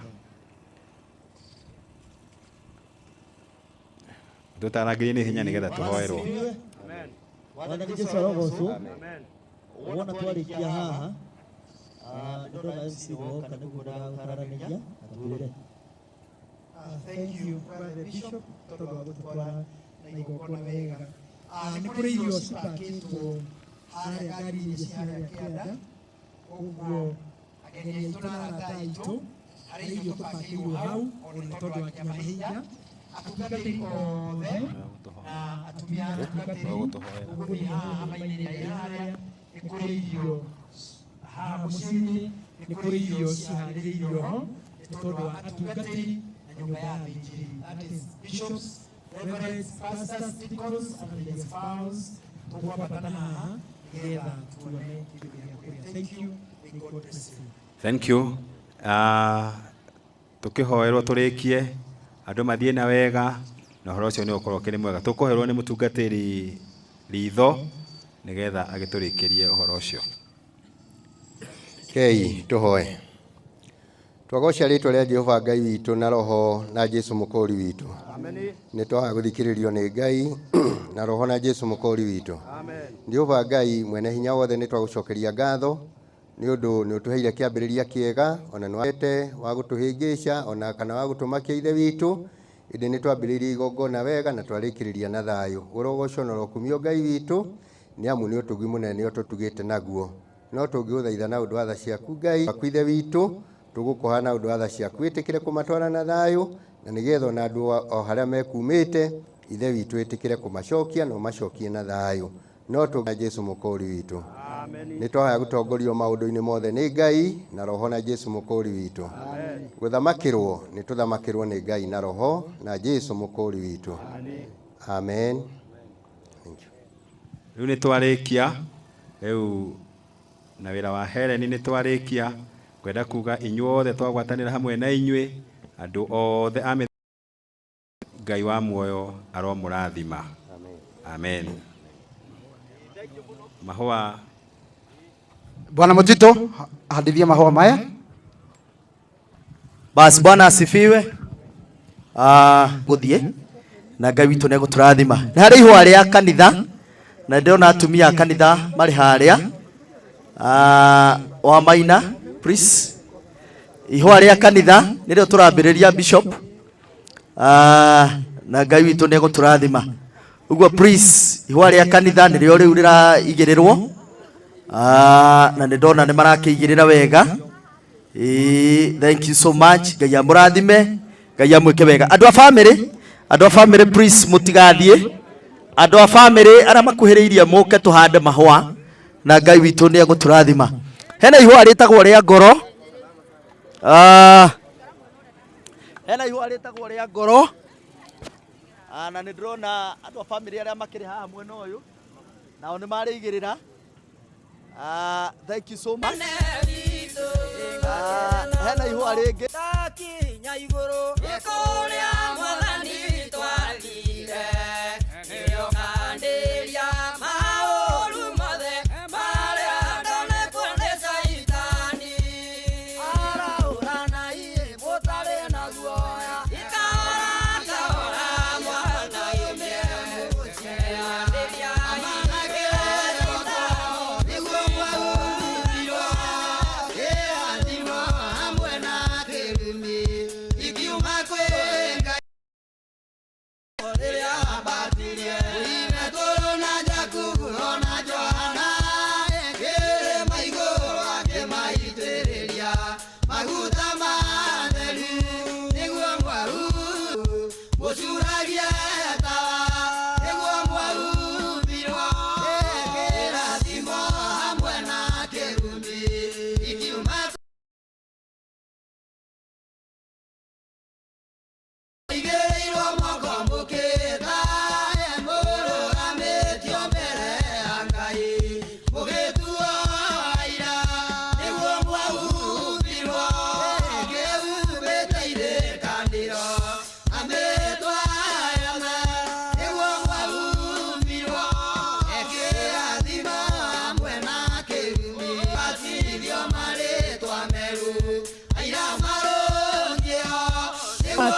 Tũtarangĩrie nĩ hinya nĩgetha tũhoerwo. Mwathani Jesu arogocwo. Wona twarĩkia haha, nĩ ndona MC woka nĩguo ndagagũtaranĩria atwĩre. Thank you, Brother Bishop, tondũ wa gũtũtwara na igongona wega. Nĩ kũrĩ irio cipakĩtwo harĩa ngari-inĩ cia harĩa kĩanda, ũguo ageni aitũ na arata aitũ, harĩ irio tũpakĩirwo hau, ona nĩ tondũ wa kinya mahinda. Atungatĩri othe na atumia a atungatĩri, ũgũthiĩ haha hama-inĩ ĩrĩa ĩ harĩa, nĩ kũrĩ irio haha mũciĩ-inĩ, nĩ kũrĩ irio ciharĩrĩirio ho nĩ tondũ wa atungatĩri na nyũmba ya athĩnjĩri. That is bishops, reverends, pastors, deacons and their spouse. Tũkwambatana haha nĩgetha tuone kĩndũ gĩa kũrĩa. Thank you. May God bless you. Thank you. Tũkĩhoerwo tũrĩkie, andũ mathiĩ na wega, na ũhoro ũcio nĩ ũgũkorwo ũkĩrĩ mwega. Tũkũhoerwo nĩ mũtungatĩri Ritho nĩgetha agĩtũrĩkĩrie ũhoro ũcio. Kei tũhoe. Twagoca rĩtwa rĩa Jehova Ngai witũ na Roho na Jesu mũkũri witũ. Nĩ twaga gũthikĩrĩrio nĩ Ngai na Roho na Jesu mũkũri witũ. Jehova Ngai mwene hinya wothe, nĩ twagũcokeria ngatho nĩ ũndũ nĩ ũtũheire kĩambĩrĩria kĩega, ona nĩ wete wa gũtũhĩngĩca ona kana wa gũtũmakia Ithe witũ, ĩndĩ nĩ twambĩrĩirie igongona wega na twarĩkĩrĩria na thayũ. Ũrogocwo na ũrokumio Ngai witũ, nĩ amu nĩ ũtugi mũnene nĩ ũtũtugĩte naguo. No tũngĩgũthaitha na ũndũ wa tha ciaku Ngai waku Ithe witũ, tũgũkũhoya na ũndũ wa tha ciaku wĩtĩkĩre kũmatwara na thayũ, na nĩgetha ona andũ o harĩa mekumĩte Ithe witũ ĩtĩkĩre kũmacokia na ũmacokie na thayũ. No tũnga Jesu mũkũri witũ. Nĩ twahoya gũtongorio maũndũ-inĩ mothe nĩ Ngai na Roho na Jesu mũkũri witũ. Gũthamakĩrwo nĩ tũthamakĩrwo nĩ Ngai na Roho na Jesu mũkũri witũ. Amen. Thank you. Rĩu nĩ twarĩkia, rĩu na wĩra wa Helen nĩ twarĩkia. Ngwenda kuga inyuothe twagwatanĩra hamwe na inyuĩ, andũ othe a Ngai wa muoyo aromũrathima. Amen. Mahũa. Bwana Mutito, hadithia mahũa maya. Basi Bwana asifiwe. Guthie na Ngai witũ nĩ egũtũrathima. Nĩ harĩ ihũa rĩa kanitha na ndĩrona atumia a kanitha marĩ harĩa. Wa Maina, please. Ihũa rĩa kanitha nĩrĩo tũrambĩrĩria bishop. Na Ngai witũ nĩ egũtũrathima. Ũguo please, ihũa rĩa kanitha nĩrĩo rĩu rĩraigĩrĩrwo. Na nĩ ndona nĩ marakĩigĩrĩra wega. Thank you so much. Ngai amũrathime, Ngai amwĩke wega. Andũ a family, andũ a family please mũtigathiĩ. Andũ a family arĩa makuhĩrĩirie mũke tũhande mahũa na Ngai witũ nĩ egũtũrathima. Hena ihũa rĩtagwo rĩa ngoro. Hena ihũa rĩtagwo rĩa ngoro. Na nĩ ndĩrona andũ a family arĩa makĩrĩ haha mwena ũyũ nao nĩ marĩigĩrĩra. Thank you so much. Hena ihũa rĩngĩ. Ndakinya igũrũ nĩ kũrĩa Mwathani twathire, nĩrĩo kandĩria maũru mothe marĩa ndonekwo nĩ Caitani. Arahũrana iĩ mũtarĩ na guoya, ikahora kahora mwana-inĩ mũceanĩria nĩguo mwahurirwo kĩrathimo hamwe na kĩrumi ikiuma kwĩ Ngai.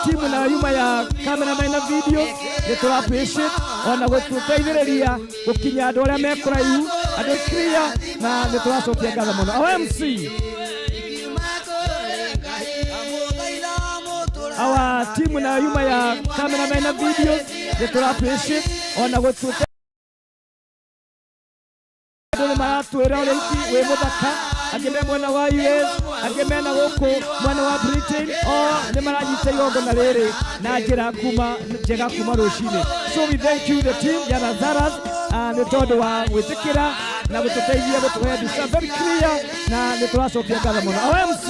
Team na yuma ya cameraman na video nĩ tũra appreciate ona gũtũteithĩrĩria gũkinya andũ arĩa me kũraihu, andũ clear, na nĩ tũracokia ngatho mũno. Our MC, our team na yuma ya cameraman na video nĩ tũra appreciate ona gũtũteithĩrĩria. Andũ nĩ maratwĩra ũrĩa iki wĩ mũthaka, angĩ me mwena wa US, angĩ mena gũkũ mwena wa Britain, o nĩ maranyita igongona rĩrĩ na njĩra kuma njega kuma rũcinĩ. So we thank you the team ya Lazarus nĩ tondũ wa gwĩtĩkĩra na gũtũteithia gũtũhe mbica very clear, na nĩ tũracokia ngatho mũno. Our MC,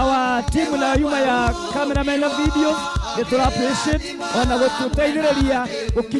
our team na yuma ya cameraman na video nĩ tũra appreciate ona gũtũteithĩrĩria gũkinya.